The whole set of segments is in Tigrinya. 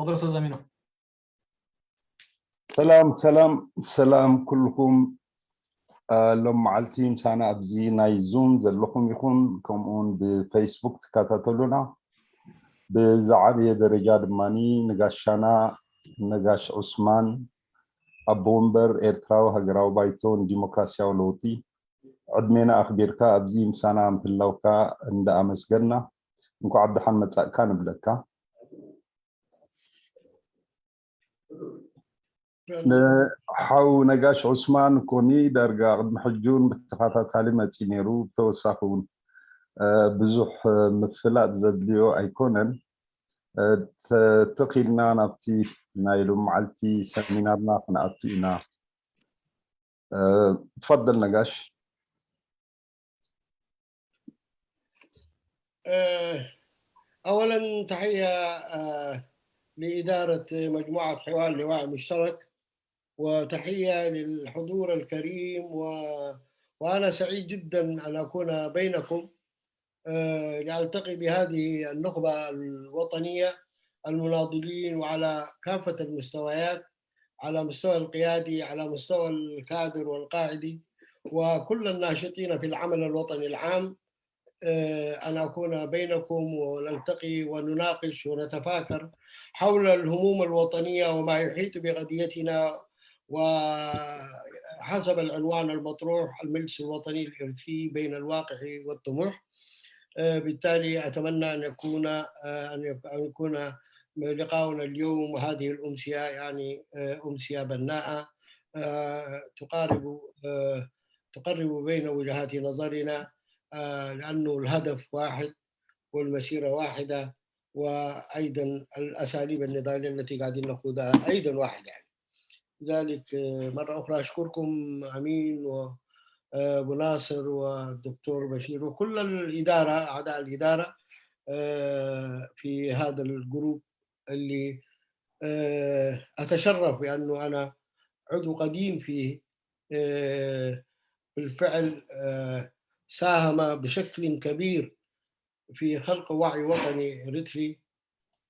تفضل أستاذ أمينو. ሰላም ሰላም ሰላም ኩልኩም። ሎም መዓልቲ ምሳና ኣብዚ ናይ ዙም ዘለኹም ይኹን ከምኡውን ብፌስቡክ ትከታተሉና፣ ብዝዓበየ ደረጃ ድማ ንጋሻና ነጋሽ ዑስማን፣ ኣቦ ወንበር ኤርትራዊ ሃገራዊ ባይቶ ንዲሞክራሲያዊ ለውጢ፣ ዕድሜና ኣኽቢርካ ኣብዚ ምሳና ምህላውካ እንዳኣመስገና፣ እንኳዕ ብደሓን መጻእካ ንብለካ። ንሓው ነጋሽ ዑስማን ኮኒ ዳርጋ ቅድሚ ሕጂ እውን ብተኸታታሊ መፂኡ ነይሩ። ብተወሳኺ እውን ብዙሕ ምፍላጥ ዘድልዮ ኣይኮነን። ተኺልና ናብቲ ናይ ሎም መዓልቲ ሰሚናርና ክንኣቱ ኢና። ትፈደል ነጋሽ። أولا تحية لإدارة مجموعة حوار لواء مشترك، وتحية للحضور الكريم، وأنا سعيد جدا أن أكون بينكم لألتقي بهذه النخبة الوطنية المناضلين، وعلى كافة المستويات، على مستوى القيادي، على مستوى الكادر والقاعدي، وكل الناشطين في العمل الوطني العام. أن أكون بينكم ونلتقي ونناقش ونتفاكر حول الهموم الوطنية وما يحيط بقضيتنا، وحسب العنوان المطروح، المجلس الوطني الإريتري بين الواقع والطموح. بالتالي أتمنى أن يكون أن يكون لقاؤنا اليوم وهذه الأمسية يعني أمسية بناءة تقارب تقرب بين وجهات نظرنا، لأنه الهدف واحد والمسيرة واحدة، وأيضا الأساليب النضالية التي قاعدين نخوضها أيضا واحدة يعني. لذلك مرة أخرى أشكركم أمين وأبو ناصر والدكتور بشير وكل الإدارة، أعضاء الإدارة في هذا الجروب اللي أتشرف بأنه أنا عضو قديم فيه. بالفعل ساهم بشكل كبير في خلق وعي وطني إريتري،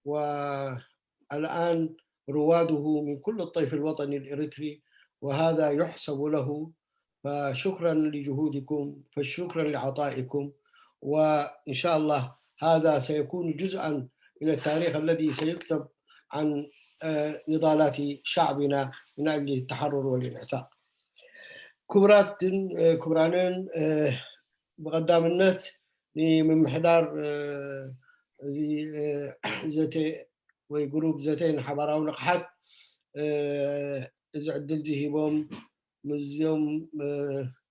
والآن رواده من كل الطيف الوطني الإريتري، وهذا يحسب له. فشكرا لجهودكم، فشكرا لعطائكم، وإن شاء الله هذا سيكون جزءا من التاريخ الذي سيكتب عن نضالات شعبنا من أجل التحرر والانعتاق. ክቡራትን ክቡራንን፣ ብቐዳምነት ንምምሕዳር እዚ ዘተ ወይ ግሩፕ ዘተ ንሓባራዊ ንቕሓት እዚ ዕድል እዚ ሂቦም፣ ምስዚኦም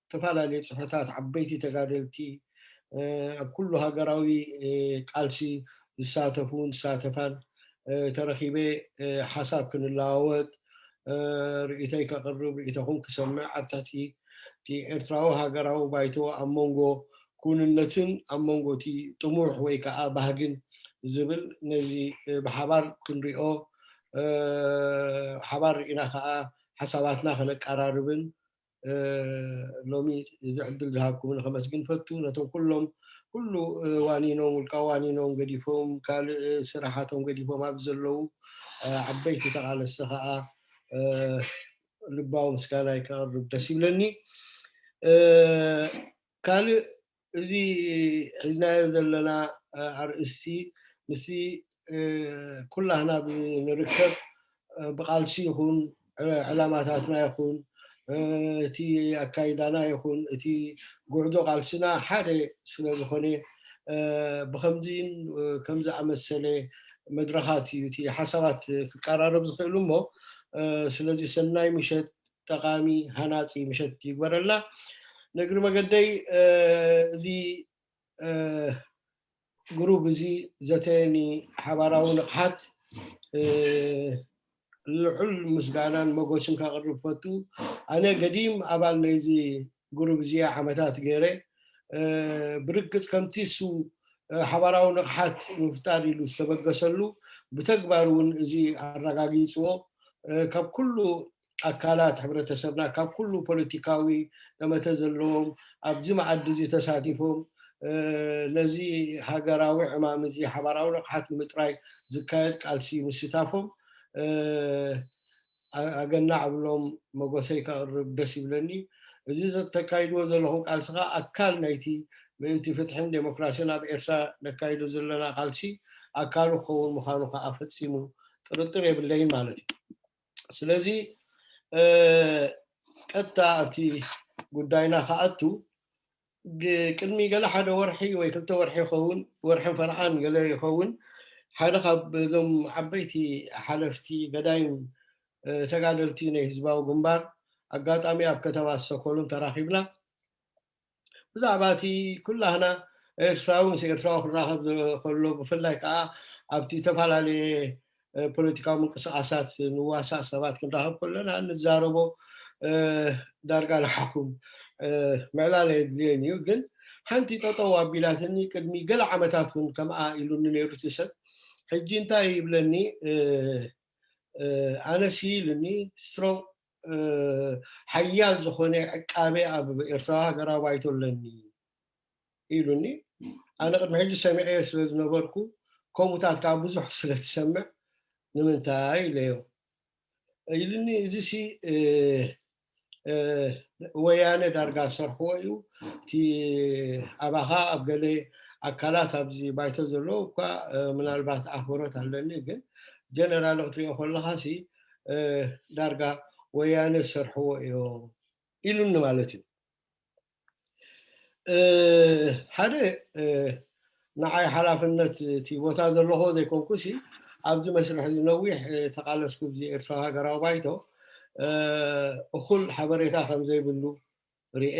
ዝተፈላለዩ ጽሑታት ዓበይቲ ተጋደልቲ ኣብ ኩሉ ሃገራዊ ቃልሲ ዝሳተፉን ዝሳተፋን ተረኺበ ሓሳብ ክንለዋወጥ፣ ርእይቶይ ከቕርብ፣ ርእይቶኹም ክሰምዕ፣ ኣብ ትሕቲ እቲ ኤርትራዊ ሃገራዊ ባይቶ ኣብ መንጎ ክውንነትን ኣብ መንጎ እቲ ጥሙሕ ወይ ከዓ ባህግን ዝብል ነዚ ብሓባር ክንሪኦ፣ ሓባር ርኢና ከዓ ሓሳባትና ከነቀራርብን ሎሚ እዚ ዕድል ዝሃብኩምኒ ከመስግን ፈቱ። ነቶም ኩሎም ኩሉ ዋኒኖም፣ ውልቃዊ ዋኒኖም ገዲፎም፣ ካልእ ስራሓቶም ገዲፎም ኣብ ዘለዉ ዓበይቲ ተቓለስቲ ከዓ ልባዊ ምስጋናይ ከቕርብ ደስ ይብለኒ። ካልእ እዚ ሒዝናዮ ዘለና ኣርእስቲ ምስቲ ኩላህና ብንርከብ ብቃልሲ ይኹን ዕላማታትና ይኹን እቲ ኣካይዳና ይኹን እቲ ጉዕዞ ቃልስና ሓደ ስለ ዝኾነ ብከምዚን ከምዚ ኣመሰለ መድረኻት እዩ እቲ ሓሳባት ክቀራረብ ዝኽእል እሞ ስለዚ ሰናይ ምሸት ጠቓሚ ሃናፂ ምሸት ይግበረልና። ንእግሪ መገደይ እዚ ግሩብ እዚ ዘተ ንሓባራዊ ንቕሓት ልዑል ምስጋናን መጎስን ከቕርብ ፈቱ። ኣነ ገዲም ኣባል ናይዚ ግሩብ እዚ ዓመታት ገይረ ብርግፅ ከምቲ እሱ ሓባራዊ ንቕሓት ምፍጣር ኢሉ ዝተበገሰሉ ብተግባር እውን እዚ ኣረጋጊፅዎ ካብ ኩሉ ኣካላት ሕብረተሰብና ካብ ኩሉ ፖለቲካዊ ጠመተ ዘለዎም ኣብዚ መኣዲ እዚ ተሳቲፎም ነዚ ሃገራዊ ዕማም እዚ ሓባራዊ ረቕሓት ንምጥራይ ዝካየድ ቃልሲ ምስታፎም ኣገናዕ ብሎም መጎሰይ ከቕርብ ደስ ይብለኒ። እዚ ዘተካይድዎ ዘለኹም ቃልሲ ከዓ ኣካል ናይቲ ምእንቲ ፍትሕን ዴሞክራሲን ኣብ ኤርትራ ነካይዶ ዘለና ቃልሲ ኣካሉ ክኸውን ምዃኑ ከዓ ፈጺሙ ጥርጥር የብለይን ማለት እዩ። ስለዚ ቀጥታ ኣብቲ ጉዳይና ክኣቱ፣ ቅድሚ ገለ ሓደ ወርሒ ወይ ክልተ ወርሒ ይኸውን፣ ወርሕን ፈርዓን ገለ ይኸውን፣ ሓደ ካብ እዞም ዓበይቲ ሓለፍቲ ገዳይም ተጋደልቲ ናይ ህዝባዊ ግንባር ኣጋጣሚ ኣብ ከተማ ስቶኮልም ተራኺብና። ብዛዕባ እቲ ኩላህና ኤርትራዊ ምስ ኤርትራዊ ክራኸብ ከሎ፣ ብፍላይ ከዓ ኣብቲ ዝተፈላለየ ፖለቲካዊ ምንቅስቃሳት ንዋሳእ ሰባት ክንራኸብ ከለና እንዛረቦ ዳርጋ ንሓኩም ምዕላል የድልየን እዩ። ግን ሓንቲ ጠጠው ኣቢላትኒ፣ ቅድሚ ገለ ዓመታት እውን ከምኣ ኢሉኒ ነይሩ እቲ ሰብ። ሕጂ እንታይ ይብለኒ? ኣነሲ ኢሉኒ፣ ስትሮንግ ሓያል ዝኾነ ዕቃቤ ኣብ ኤርትራዊ ሃገራዊ ባይቶ ኣለኒ ኢሉኒ። ኣነ ቅድሚ ሕጂ ሰሚዐዮ ስለ ዝነበርኩ፣ ከምኡታት ከዓ ብዙሕ ስለ ትሰምዕ፣ ንምንታይ ኢለዮ። ኢሉኒ፣ እዚሲ ወያነ ዳርጋ ዝሰርሕዎ እዩ። እቲ ኣባኻ ኣብ ገለ ኣካላት ኣብዚ ባይቶ ዘለዉ እኳ ምናልባት ኣኽብሮት ኣለኒ፣ ግን ጀነራል ክትሪኦ ከለኻሲ ዳርጋ ወያነ ዝሰርሕዎ እዮም ኢሉኒ ማለት እዩ። ሓደ ንዓይ ሓላፍነት እቲ ቦታ ዘለኹ ዘይኮንኩሲ፣ ኣብዚ መስርሕ እዚ ነዊሕ ተቃለስኩ። ብዚ ኤርትራዊ ሃገራዊ ባይቶ እኹል ሓበሬታ ከም ዘይብሉ ርኤ።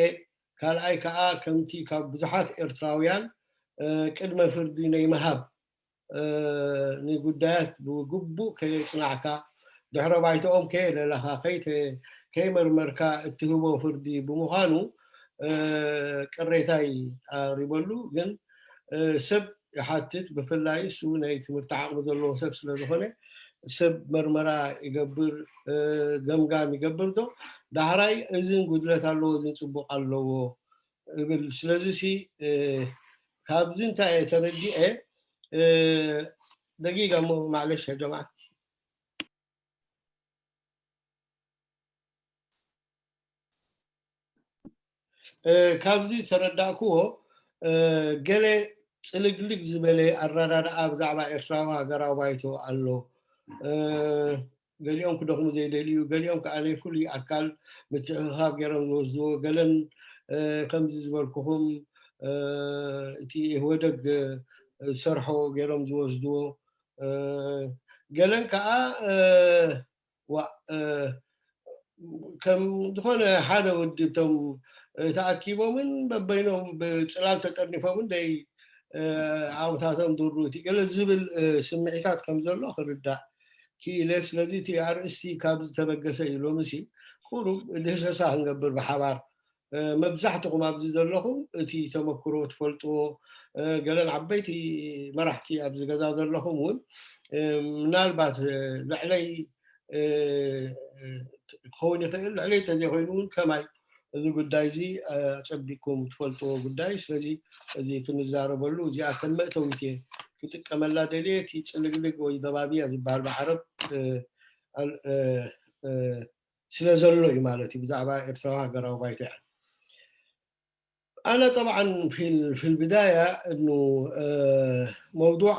ካልኣይ ከዓ ከምቲ ካብ ብዙሓት ኤርትራውያን ቅድመ ፍርዲ ናይ ምሃብ ንጉዳያት ብግቡእ ከየጽናዕካ፣ ድሕረ ባይታኦም ከየለለኻ፣ ከይመርመርካ እትህቦ ፍርዲ ብምዃኑ ቅሬታይ ኣቕሪበሉ። ግን ሰብ ይሓትት፣ ብፍላይ እሱ ናይ ትምህርቲ ዓቕሚ ዘለዎ ሰብ ስለ ዝኾነ፣ ሰብ መርመራ ይገብር፣ ገምጋም ይገብር። ዶ ዳሕራይ እዝን ጉድለት ኣለዎ፣ እዝን ጽቡቕ ኣለዎ እብል። ስለዚ ሲ ካብዚ እንታይ እየ ተረዲኤ? ደጊጋ እሞ ማዕለሽ ያ ጀማዓ። ካብዚ ተረዳእክዎ፣ ገለ ጽልግልግ ዝበለ ኣረዳድኣ ብዛዕባ ኤርትራዊ ሃገራዊ ባይቶ ኣሎ። ገሊኦም ክደኽሙ ዘይደልዩ፣ ገሊኦም ከዓ ናይ ፍሉይ ኣካል ምትእኽኻብ ገይሮም ዝወስድዎ፣ ገለን ከምዚ ዝበልኩኹም እቲ ኢህወደግ ዝሰርሖ ገይሮም ዝወስድዎ፣ ገለን ከዓ ዋእ ከም ዝኾነ ሓደ ውድብ እቶም ተኣኪቦምን በበይኖም ብፅላል ተጠርኒፎምን ደይ ዓውታቶም ድሩ እቲ ገለ ዝብል ስምዒታት ከም ዘሎ ክርዳእ ክኢለ። ስለዚ እቲ ኣርእስቲ ካብ ዝተበገሰ እዩ። ሎምሲ ቁሩብ ድህሰሳ ክንገብር ብሓባር፣ መብዛሕትኹም ኣብዚ ዘለኹም እቲ ተመክሮ ትፈልጥዎ፣ ገለን ዓበይቲ መራሕቲ ኣብዚ ገዛ ዘለኹም እውን ምናልባት ልዕለይ ክኸውን ይኽእል። ልዕለይ ተዘይኮይኑ እውን ከማይ እዚ ጉዳይ እዚ ኣጸቢቅኩም ትፈልጥዎ ጉዳይ። ስለዚ እዚ ክንዛረበሉ እዚኣ ከም መእተዊት እየ ክጥቀመላ ደልየ። እቲ ጽልግልግ ወይ ዘባብያ ዝበሃል ብዓረብ ስለ ዘሎ እዩ ማለት እዩ ብዛዕባ ኤርትራዊ ሃገራዊ ባይቶ። أنا طبعا في في البداية أنه موضوع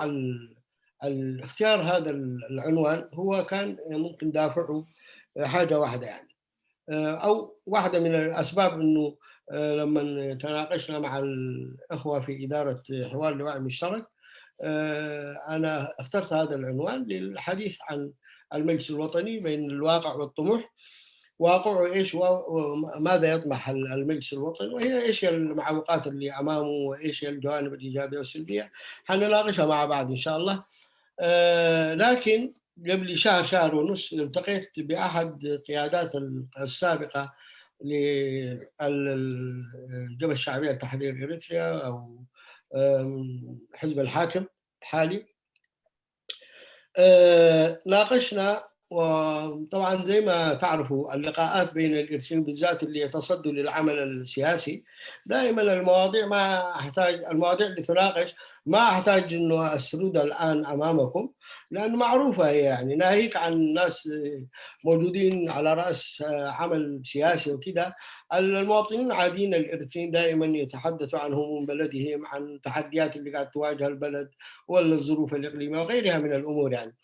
الاختيار هذا العنوان هو كان ممكن دافعه حاجة واحدة يعني، أو واحدة من الأسباب أنه لما تناقشنا مع الأخوة في إدارة حوار لواء مشترك، أنا اخترت هذا العنوان للحديث عن المجلس الوطني بين الواقع والطموح. واقعه ايش وماذا يطمح المجلس الوطني، وهي ايش هي المعوقات اللي امامه، وايش هي الجوانب الايجابيه والسلبيه، حنناقشها مع بعض ان شاء الله. آه لكن قبل شهر، شهر ونص، التقيت باحد قيادات السابقه للجبهه الشعبيه لتحرير اريتريا او حزب الحاكم الحالي. ناقشنا وطبعا زي ما تعرفوا اللقاءات بين الإرثيين بالذات اللي يتصدوا للعمل السياسي، دائما المواضيع ما أحتاج، المواضيع اللي تناقش ما أحتاج إنه أسردها الآن أمامكم، لأن معروفة هي، يعني ناهيك عن ناس موجودين على رأس عمل سياسي وكده. المواطنين العاديين الإريتريين دائما يتحدثوا عن هموم بلدهم، عن تحديات اللي قاعد تواجه البلد ولا الظروف الإقليمية وغيرها من الأمور يعني.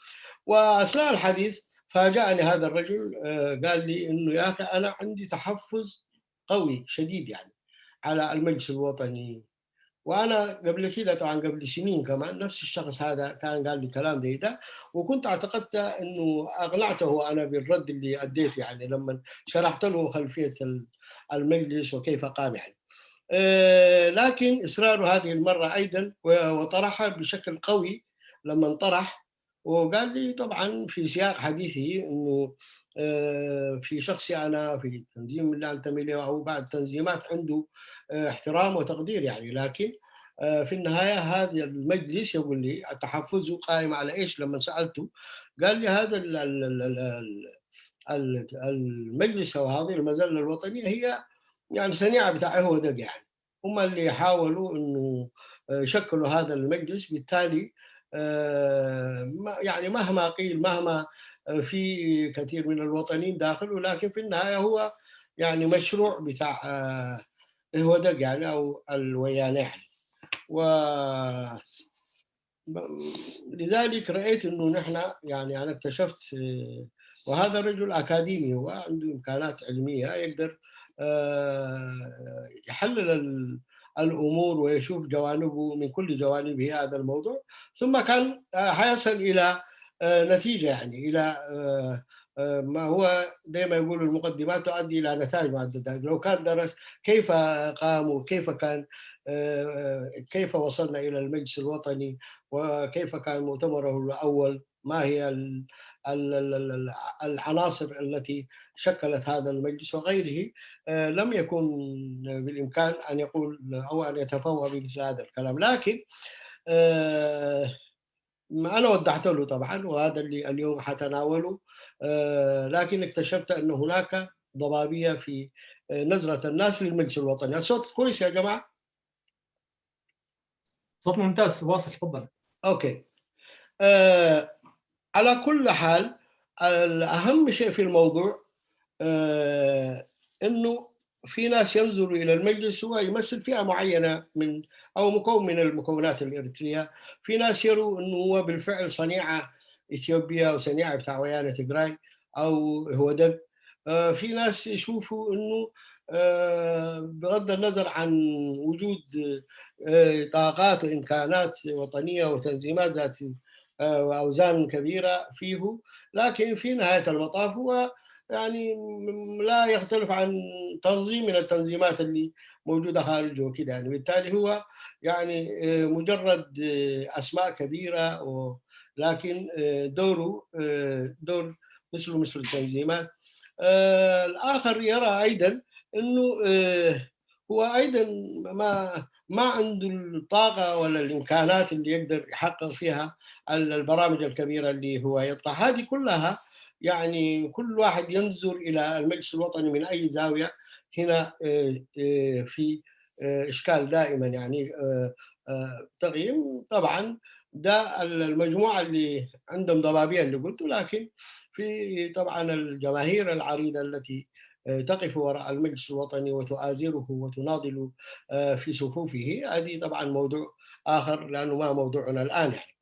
وأثناء الحديث فاجأني هذا الرجل، آه، قال لي إنه يا أخي أنا عندي تحفظ قوي شديد يعني على المجلس الوطني. وأنا قبل كده، طبعا قبل سنين كمان، نفس الشخص هذا كان قال لي كلام زي ده، وكنت اعتقدت إنه أقنعته أنا بالرد اللي أديته، يعني لما شرحت له خلفية ال- المجلس وكيف قام يعني. آه، لكن إصراره هذه المرة أيضا و- وطرحها بشكل قوي لما انطرح، وقال لي طبعا في سياق حديثه إنه، آه، في شخصي أنا، في التنظيم اللي أنتمي له أو بعض تنظيمات، عنده آه، احترام وتقدير يعني، لكن آه، في النهاية هذا المجلس، يقول لي، التحفظ قائم على إيش؟ لما سألته قال لي هذا ال- ال- ال- ال- ال- ال- المجلس أو هذه المذلة الوطنية هي يعني صنيعة بتاع هو ده يعني. هم اللي حاولوا إنه آه، يشكلوا هذا المجلس. بالتالي آه، ما- يعني مهما قيل، مهما آه، في كثير من الوطنيين داخل، ولكن في النهاية هو يعني مشروع بتاع آه، هو ده يعني أو الويانة يعني. و لذلك رأيت إنه نحن، يعني أنا اكتشفت آه، وهذا رجل أكاديمي، هو عنده إمكانات علمية، يقدر آه، يحلل ال- الأمور ويشوف جوانبه من كل جوانبه هذا الموضوع. ثم كان آه، حيصل إلى آه، نتيجة، يعني إلى آه، آه، ما هو دائما يقول المقدمات تؤدي إلى نتائج معددة. لو كان درس كيف قاموا، كيف كان آه، كيف وصلنا إلى المجلس الوطني، وكيف كان مؤتمره الأول، ما هي ال- ال- ال- ال- ال- العناصر التي شكلت هذا المجلس وغيره، آه، لم يكن بالإمكان أن يقول أو أن يتفوه بمثل هذا الكلام. لكن آه، ما أنا وضحت له طبعا، وهذا اللي اليوم حتناوله. آه، لكن اكتشفت أن هناك ضبابية في آه، نظرة الناس للمجلس الوطني. الصوت كويس يا جماعة؟ صوت ممتاز، واصل، تفضل. أوكي. آه، على كل حال، الأهم شيء في الموضوع آه، إنه في ناس ينظروا إلى المجلس هو يمثل فئة معينة من أو مكون من المكونات الإريترية. في ناس يروا إنه هو بالفعل صنيعة إثيوبية وصنيعة بتاع ويانا تجراي أو هو ده. آه، في ناس يشوفوا إنه آه، بغض النظر عن وجود آه، طاقات وإمكانات وطنية وتنظيمات ذات آه، وأوزان كبيرة فيه، لكن في نهاية المطاف هو يعني م- لا يختلف عن تنظيم من التنظيمات اللي موجودة خارجه وكده يعني. بالتالي هو يعني آه، مجرد آه، أسماء كبيرة و- لكن آه، دوره آه، دور مثله مثل التنظيمات. آه، الآخر يرى أيضا أنه آه، هو أيضا ما ما عنده الطاقة ولا الإمكانات اللي يقدر يحقق فيها ال- البرامج الكبيرة اللي هو يطرح. هذه كلها يعني كل واحد ينظر إلى المجلس الوطني من أي زاوية. هنا آه، آه، في آه، إشكال دائما يعني آه، آه، تقييم. طبعا ده ال- المجموعة اللي عندهم ضبابية اللي قلته، لكن في طبعا الجماهير العريضة التي آه، تقف وراء المجلس الوطني وتؤازره وتناضل آه، في صفوفه، هذه طبعا موضوع آخر لأنه ما موضوعنا الآن يعني.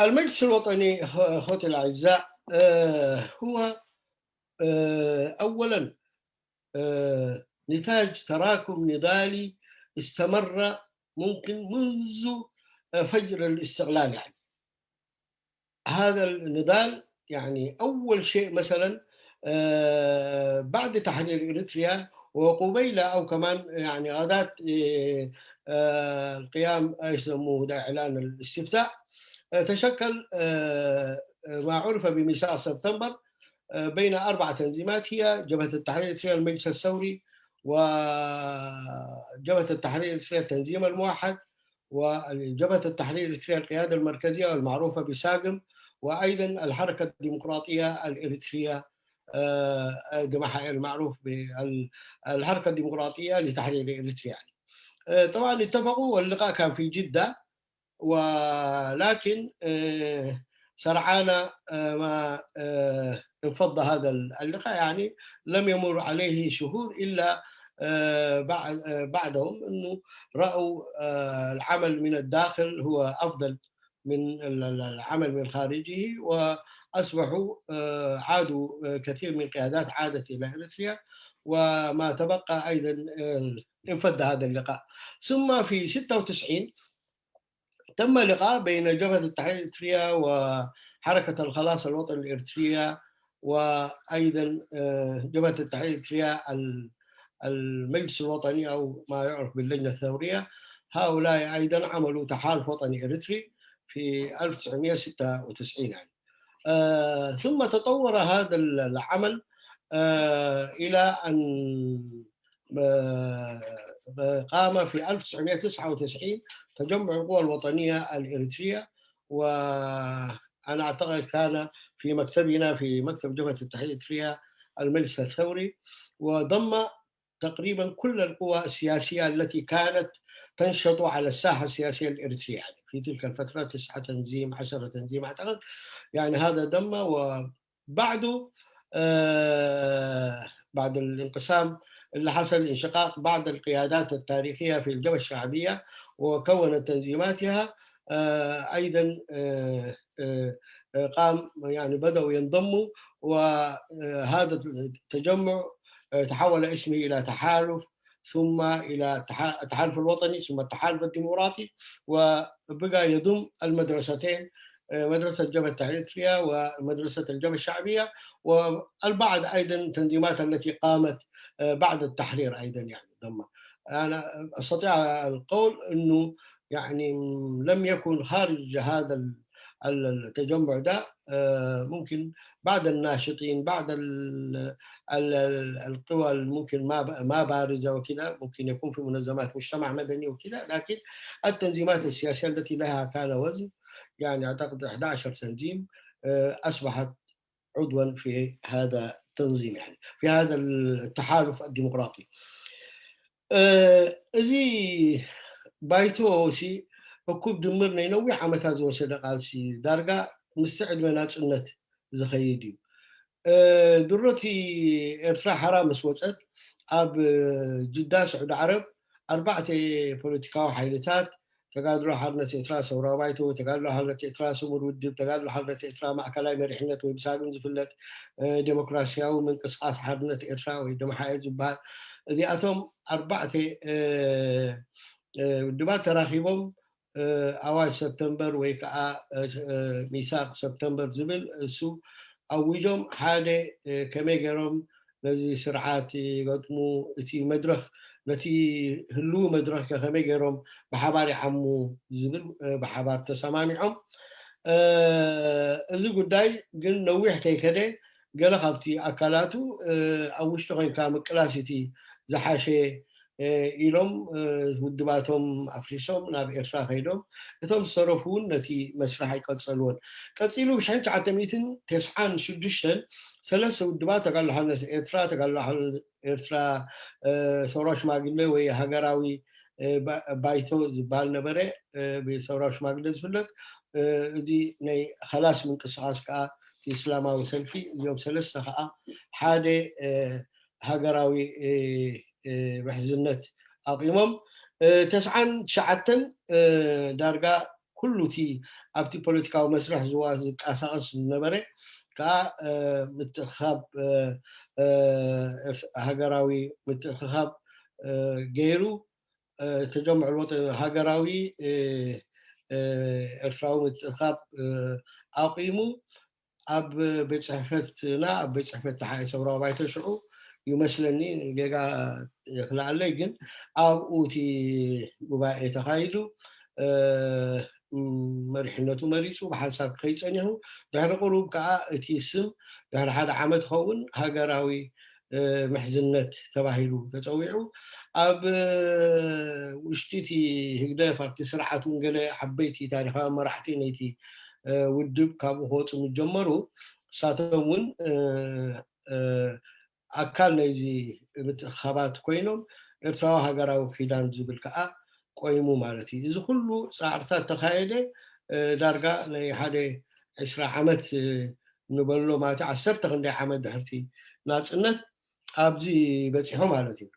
المجلس الوطني أخوتي الأعزاء آه، هو آه، أولا آه، نتاج تراكم نضالي استمر ممكن منذ آه، فجر الاستقلال يعني. هذا النضال يعني أول شيء مثلا آه، بعد تحرير إريتريا وقبيل أو كمان يعني غداة آه، آه، القيام يسموه ده إعلان الاستفتاء آه، تشكل آه، آه، ما عرف بميثاق سبتمبر آه، بين أربع تنظيمات هي جبهة التحرير الإريترية المجلس الثوري وجبهة التحرير الإريترية التنظيم الموحد وجبهة التحرير الإريترية القيادة المركزية والمعروفة بساقم وأيضًا الحركة الديمقراطية الإريترية، آه، دمحائير المعروف بالحركة الديمقراطية لتحرير إريتريا. آه، طبعًا اتفقوا، واللقاء كان في جدة، ولكن آه، سرعان آه، ما آه، انفض هذا اللقاء، يعني لم يمر عليه شهور إلا آه، بعد آه، بعدهم أنه رأوا آه، العمل من الداخل هو أفضل من العمل من خارجه، وأصبحوا آه، عادوا آه، كثير من قيادات عادت إلى إريتريا، وما تبقى أيضًا آه، انفض هذا اللقاء. ثم في ستة وتسعين تم لقاء بين جبهة التحرير الإريترية وحركة الخلاص الوطني الإريترية، وأيضًا آه، جبهة التحرير الإريترية، المجلس الوطني أو ما يعرف باللجنة الثورية. هؤلاء أيضًا عملوا تحالف وطني إريتري في ألف وتسعمية وستة وتسعين يعني. آه، ثم تطور هذا العمل آه، إلى أن آه، قام في ألف وتسعمية وتسعة وتسعين تجمع القوى الوطنية الإريترية، وأنا أعتقد كان في مكتبنا في مكتب جبهة التحرير الإريترية المجلس الثوري، وضم تقريبًا كل القوى السياسية التي كانت تنشط على الساحة السياسية الإريترية، يعني في تلك الفترة تسعة تنظيم، عشرة تنظيم أعتقد، يعني هذا ضم. وبعده آه بعد الانقسام اللي حصل، انشقاق بعض القيادات التاريخية في الجبهة الشعبية وكونت تنظيماتها آه أيضًا آه آه آه، قام يعني بدأوا ينضموا، وهذا التجمع آه، تحول اسمه إلى تحالف، ثم إلى التحالف الوطني، ثم التحالف الديمقراطي، وبقى يضم المدرستين، آه، مدرسة جبهة تحرير إريتريا ومدرسة الجبهة الشعبية، والبعض أيضًا تنظيمات التي قامت آه، بعد التحرير أيضًا يعني ضمها. أنا أستطيع القول أنه يعني لم يكن خارج هذا التجمع ده آه، ممكن بعض الناشطين، بعض القوى ممكن ما ما بارزه وكذا، ممكن يكون في منظمات مجتمع مدني وكذا، لكن التنظيمات السياسيه التي لها كان وزن، يعني اعتقد احدعش تنظيم آه، اصبحت عضوا في هذا التنظيم، يعني في هذا التحالف الديمقراطي. እዚ ባይቶ ሲ እኩብ ድምር ናይ ነዊሕ ዓመታት ዝወሰደ ቃልሲ ዳርጋ ምስቲ ዕድመ ናጽነት ዝኸይድ እዩ። ድሮቲ ኤርትራ ሓራ ምስ ወጸት ኣብ ጅዳ ስዑዲ ዓረብ ኣርባዕተ ፖለቲካዊ ሓይልታት ተጋድሎ ሓርነት ኤርትራ፣ ሰውራዊ ባይቶ፣ ተጋድሎ ሓርነት ኤርትራ፣ ስሙር ውድብ፣ ተጋድሎ ሓርነት ኤርትራ፣ ማእከላይ መሪሕነት ወይ ብሳግም ዝፍለጥ ዴሞክራሲያዊ ምንቅስቃስ ሓርነት ኤርትራ ወይ ደምሓኤ ዝበሃል፣ እዚኣቶም ኣርባዕተ ውድባት ተራኺቦም ኣዋጅ ሰፕተምበር ወይ ከዓ ሚሳቅ ሰፕተምበር ዝብል እሱ ኣዊጆም ሓደ ከመይ ገይሮም ነዚ ስርዓት ይገጥሙ፣ እቲ መድረኽ ነቲ ህልው መድረኽ ከመይ ገይሮም ብሓባር ይዓሙ ዝብል ብሓባር ተሰማሚዖም። እዚ ጉዳይ ግን ነዊሕ ከይከደ ገለ ካብቲ ኣካላቱ ኣብ ውሽጢ ኮይንካ ምቅላስ እቲ ዝሓሸ ኢሎም ውድባቶም ኣፍሪሶም ናብ ኤርትራ ከይዶም፣ እቶም ዝተረፉ እውን ነቲ መስርሕ ኣይቀጸልዎን። ቀጺሉ ብ ሽሕን ትሽዓተ ሚእትን ተስዓን ሽዱሽተን ሰለስተ ውድባት፣ ተጋድሎ ሓርነት ኤርትራ፣ ተጋድሎ ሓርነት ኤርትራ ሰውራዊ ሽማግለ ወይ ሃገራዊ ባይቶ ዝበሃል ነበረ፣ ብሰውራዊ ሽማግለ ዝፍለጥ። እዚ ናይ ኸላስ ምንቅስቃስ ከዓ እቲ እስላማዊ ሰልፊ፣ እዚኦም ሰለስተ ከዓ ሓደ ሃገራዊ ምሕዝነት ኣቂሞም። ተስዓን ትሽዓተን ዳርጋ ኩሉ እቲ ኣብቲ ፖለቲካዊ መስርሕ ዝዋ ዝቀሳቀስ ዝነበረ ከዓ ምትእኻብ ሃገራዊ ምትእኻብ ገይሩ ተጀምዑ ሃገራዊ ኤርትራዊ ምትእኻብ ኣቂሙ ኣብ ቤት ጽሕፈትና ኣብ ቤት ጽሕፈት ተሓኤ ሰውራዊ ባይቶ ሽዑ ይመስለኒ ጌጋ ክልኣለይ ግን ኣብኡ እቲ ጉባኤ ተኻይዱ መሪሕነቱ መሪፁ ብሓንሳብ ክኸይድ ፀኒሑ ድሕሪ ቅሩብ ከዓ እቲ ስም ድሕሪ ሓደ ዓመት ኸውን ሃገራዊ ምሕዝነት ተባሂሉ ተፀዊዑ ኣብ ውሽጢ እቲ ህግደፍ ኣብቲ ስርዓት እውን ገለ ዓበይቲ ታሪካዊ መራሕቲ ነይቲ ውድብ ካብኡ ክወፁ ምስ ጀመሩ፣ እሳቶም እውን ኣካል ናይዚ ምትእኻባት ኮይኖም ኤርትራዊ ሃገራዊ ኪዳን ዝብል ከዓ ቆይሙ ማለት እዩ። እዚ ኩሉ ፃዕርታት ተኻየደ። ዳርጋ ናይ ሓደ ዕስራ ዓመት ንበሎ ማለት ዓሰርተ ክንደይ ዓመት ድሕርቲ ናፅነት ኣብዚ በፂሑ ማለት እዩ።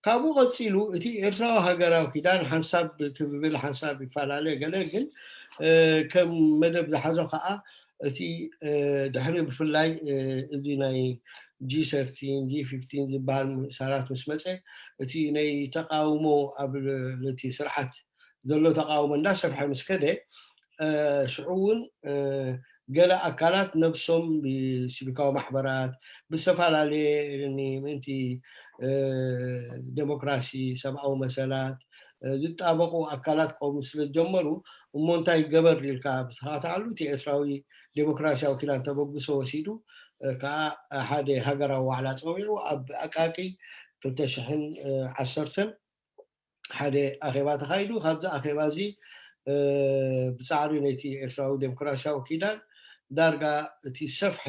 ካብኡ ቀፂሉ እቲ ኤርትራዊ ሃገራዊ ኪዳን ሓንሳብ ክብል ሓንሳብ ይፈላለ፣ ገለ ግን ከም መደብ ዝሓዞ ከዓ እቲ ድሕሪ ብፍላይ እዚ ናይ ጂ ሰርቲን ጂ ፊፍቲን ዝበሃል ምእሳራት ምስ መፀ፣ እቲ ናይ ተቃውሞ ኣብ ነቲ ስርዓት ዘሎ ተቃውሞ እንዳሰፍሐ ምስ ከደ፣ ሽዑ እውን ገለ ኣካላት ነብሶም ብሲቪካዊ ማሕበራት ብዝተፈላለየ ምእንቲ ዴሞክራሲ፣ ሰብኣዊ መሰላት ዝጣበቁ ኣካላት ክቆሙ ስለ ዝጀመሩ፣ እሞ እንታይ ይገበር ኢልካ ብተኸታተዓሉ እቲ ኤርትራዊ ዴሞክራሲያዊ ኪዳን ተበግሶ ወሲዱ ከዓ ሓደ ሃገራዊ ዋዕላ ፀዊዑ ኣብ ኣቃቂ ክልተ ሽሕን ዓሰርተን ሓደ ኣኼባ ተኻይዱ። ካብዚ ኣኼባ እዚ ብፃዕሪ ነቲ ኤርትራዊ ዴሞክራሲያዊ ኪዳን ዳርጋ እቲ ሰፍሐ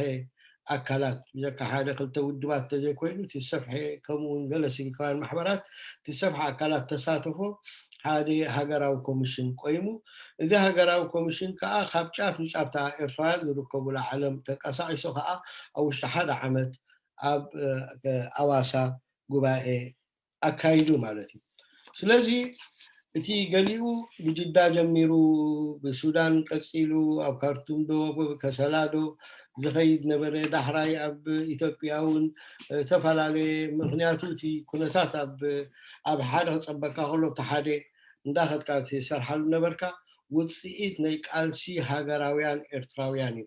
ኣካላት ብዘካ ሓደ ክልተ ውድባት ተዘይኮይኑ እቲ ሰፍሐ ከምኡ እውን ገለ ሲቪካውያን ማሕበራት እቲ ሰፍሐ ኣካላት ተሳተፎ ሓደ ሃገራዊ ኮሚሽን ቆይሙ። እዚ ሃገራዊ ኮሚሽን ከዓ ካብ ጫፍ ንጫፍታ ኤርትራውያን ዝርከቡላ ዓለም ተንቀሳቒሱ ከዓ ኣብ ውሽጢ ሓደ ዓመት ኣብ ኣዋሳ ጉባኤ ኣካይዱ ማለት እዩ። ስለዚ እቲ ገሊኡ ብጅዳ ጀሚሩ ብሱዳን ቀፂሉ ኣብ ካርቱም ዶ ከሰላ ዶ ዝኸይድ ነበረ። ዳሕራይ ኣብ ኢትዮጵያ እውን ዝተፈላለየ ምክንያቱ እቲ ኩነታት ኣብ ሓደ ክፀበካ ከሎ እቲ ሓደ እንዳኸድካ ትሰርሓሉ ነበርካ። ውፅኢት ናይ ቃልሲ ሃገራውያን ኤርትራውያን እዩ።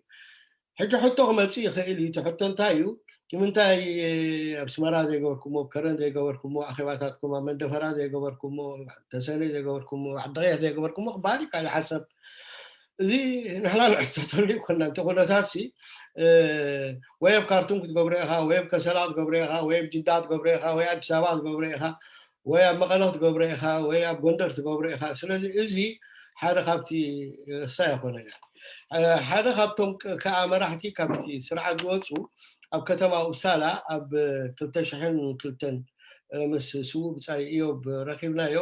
ሕጂ ሕቶ ክመፅእ ይኽእል እዩ። እቲ ሕቶ እንታይ እዩ? ንምንታይ ኣብ ስመራ ዘይገበርኩሞ፣ ኣብ ከረን ዘይገበርኩሞ፣ ኣኼባታትኩም ኣብ መንደፈራ ዘይገበርኩሞ፣ ተሰነይ ዘይገበርኩሞ፣ ዓዲቕያት ዘይገበርኩሞ ክበሃል ይከኣል። ሓሰብ እዚ ንሕና ንሕተተሉ ይኮና። እቲ ኩነታት ሲ ወይ ኣብ ካርቱም ክትገብሮ ኢኻ፣ ወይ ኣብ ከሰላ ክትገብሮ ኢኻ፣ ወይ ኣብ ጅዳ ክትገብሮ ኢኻ፣ ወይ ኣዲስ ኣበባ ክትገብሮ ኢኻ፣ ወይ ኣብ መቐለ ክትገብሮ ኢኻ፣ ወይ ኣብ ጎንደር ትገብሮ ኢኻ። ስለዚ እዚ ሓደ ካብቲ እሳ ይኮነ። ሓደ ካብቶም ከዓ መራሕቲ ካብቲ ስርዓት ዝወፁ ኣብ ከተማ ኡፕሳላ ኣብ ክልተ ሽሕን ክልተን ምስ ስዉእ ብጻይ እዮብ ረኺብናዮ።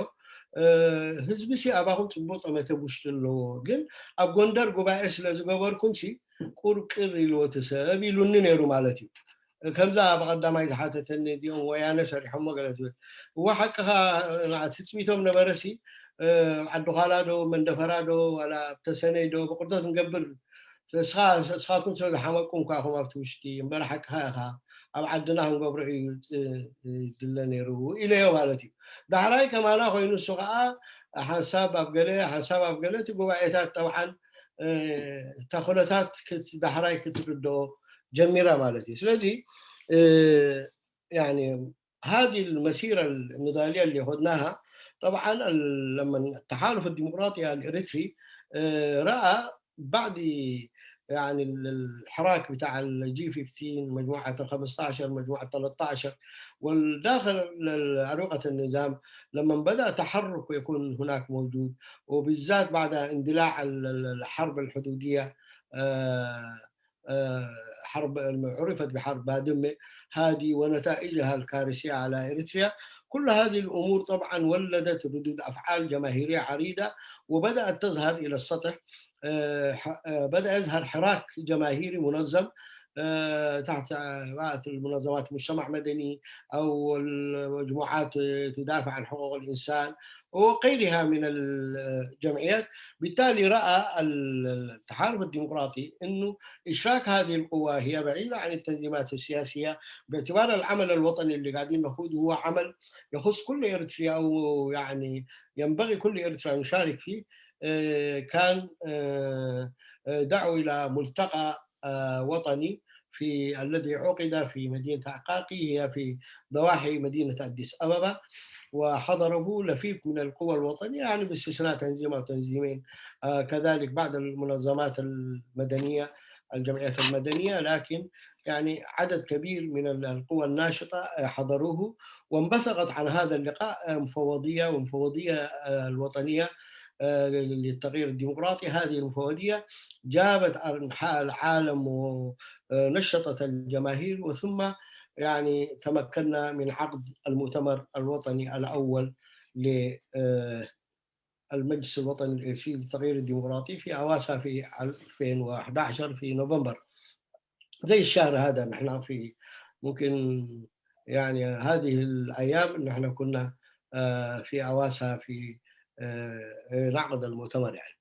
ህዝቢ ሲ ኣባኹም ጽቡቕ ጠመተ ውሽጢ ኣለዎ፣ ግን ኣብ ጎንደር ጉባኤ ስለ ዝገበርኩም ሲ ቁርቅር ኢልዎ እቲ ሰብ ኢሉኒ ነይሩ ማለት እዩ። ከምዛ ኣብ ቀዳማይ ዝሓተተኒ እዚኦም ወያነ ሰሪሖሞ ገለ ትብል። እዋ ሓቅኻ ትጽቢቶም ነበረ ሲ ዓዲ ዃላ ዶ መንደፈራ ዶ ዋላ ተሰነይ ዶ ብቁርጠት ንገብር እስኻ እስኻትኩም ስለ ዝሓመቅኩም እኳ ኢኹም ኣብቲ ውሽጢ እምበር ሓቅኻ ኢኻ ኣብ ዓድና ክንገብሮ እዩ ዝድለ ነይሩ ኢለዮ ማለት እዩ። ዳሕራይ ከማና ኮይኑ እሱ ከዓ ሓንሳብ ኣብ ገለ ሓንሳብ ኣብ ገለ እቲ ጉባኤታት ጠብዓን እታ ኩነታት ዳሕራይ ክትርድኦ ጀሚራ ማለት እዩ። ስለዚ يعني هذه المسيرة النضالية اللي خدناها طبعا لما التحالف الديمقراطي الإريتري رأى بعد يعني الحراك بتاع الجي خمستاشر مجموعة ال خمستاشر مجموعة ثلاثة عشر والداخل أروقة النظام لما بدأ تحرك يكون هناك موجود وبالذات بعد اندلاع الحرب الحدودية حرب عرفت بحرب بادمة هذه ونتائجها الكارثية على إريتريا. كل هذه الأمور طبعا ولدت ردود أفعال جماهيرية عريضة وبدأت تظهر إلى السطح. بدأ يظهر حراك جماهيري منظم تحت رعاية المنظمات المجتمع المدني أو المجموعات تدافع عن حقوق الإنسان وغيرها من الجمعيات. بالتالي رأى التحالف الديمقراطي أنه إشراك هذه القوى هي بعيدة عن التنظيمات السياسية، باعتبار العمل الوطني اللي قاعدين نخوضه هو عمل يخص كل إريتريا أو يعني ينبغي كل إريتريا يشارك فيه. كان دعوا إلى ملتقى وطني في الذي عقد في مدينة عقاقي، هي في ضواحي مدينة أديس أبابا، وحضره لفيف من القوى الوطنية، يعني باستثناء تنظيم أو تنظيمين، كذلك بعض المنظمات المدنية، الجمعيات المدنية، لكن يعني عدد كبير من القوى الناشطة حضروه، وانبثقت عن هذا اللقاء مفوضية ومفوضية الوطنية آه، للتغيير الديمقراطي. هذه المفوضية جابت أنحاء العالم ونشطت الجماهير، وثم يعني تمكنا من عقد المؤتمر الوطني الأول للمجلس الوطني الإريتري للتغيير الديمقراطي في أواسا في ألفين وأحد عشر في نوفمبر. زي الشهر هذا نحن في، ممكن يعني هذه الأيام نحن كنا، آه، في أواسا في، آه، نعقد المؤتمر يعني.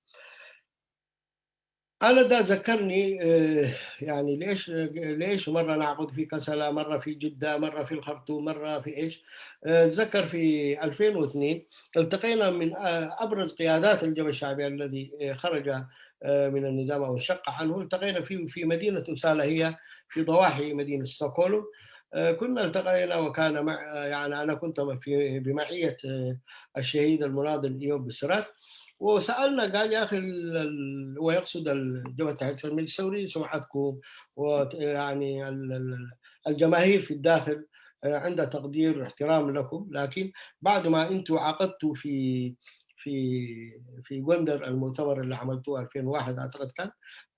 أنا ده ذكرني، آه، يعني ليش، ليش مرة نعقد في كسلا، مرة في جدة، مرة في الخرطوم، مرة في إيش. آه، أتذكر في ألفين واثنين التقينا من، آه، أبرز قيادات الجبهة الشعبية الذي، آه، خرج، آه، من النظام أو انشق عنه. التقينا في، في مدينة أوبسالا، هي في ضواحي مدينة ستوكهولم. آه، كنا التقينا، وكان مع، آه، يعني أنا كنت في، بمعية، آه، الشهيد المناضل إيوب بسرات، وسألنا، قال: "يا أخي، ال-، ال-"، هو يقصد الجبهة التحرير التنمية الثوري، "سمعتكم ويعني الجماهير في الداخل، آه، عندها تقدير واحترام لكم، لكن بعد ما أنتوا عقدتوا في، في، في غوندر المؤتمر اللي عملتوه ألفين وواحد أعتقد كان،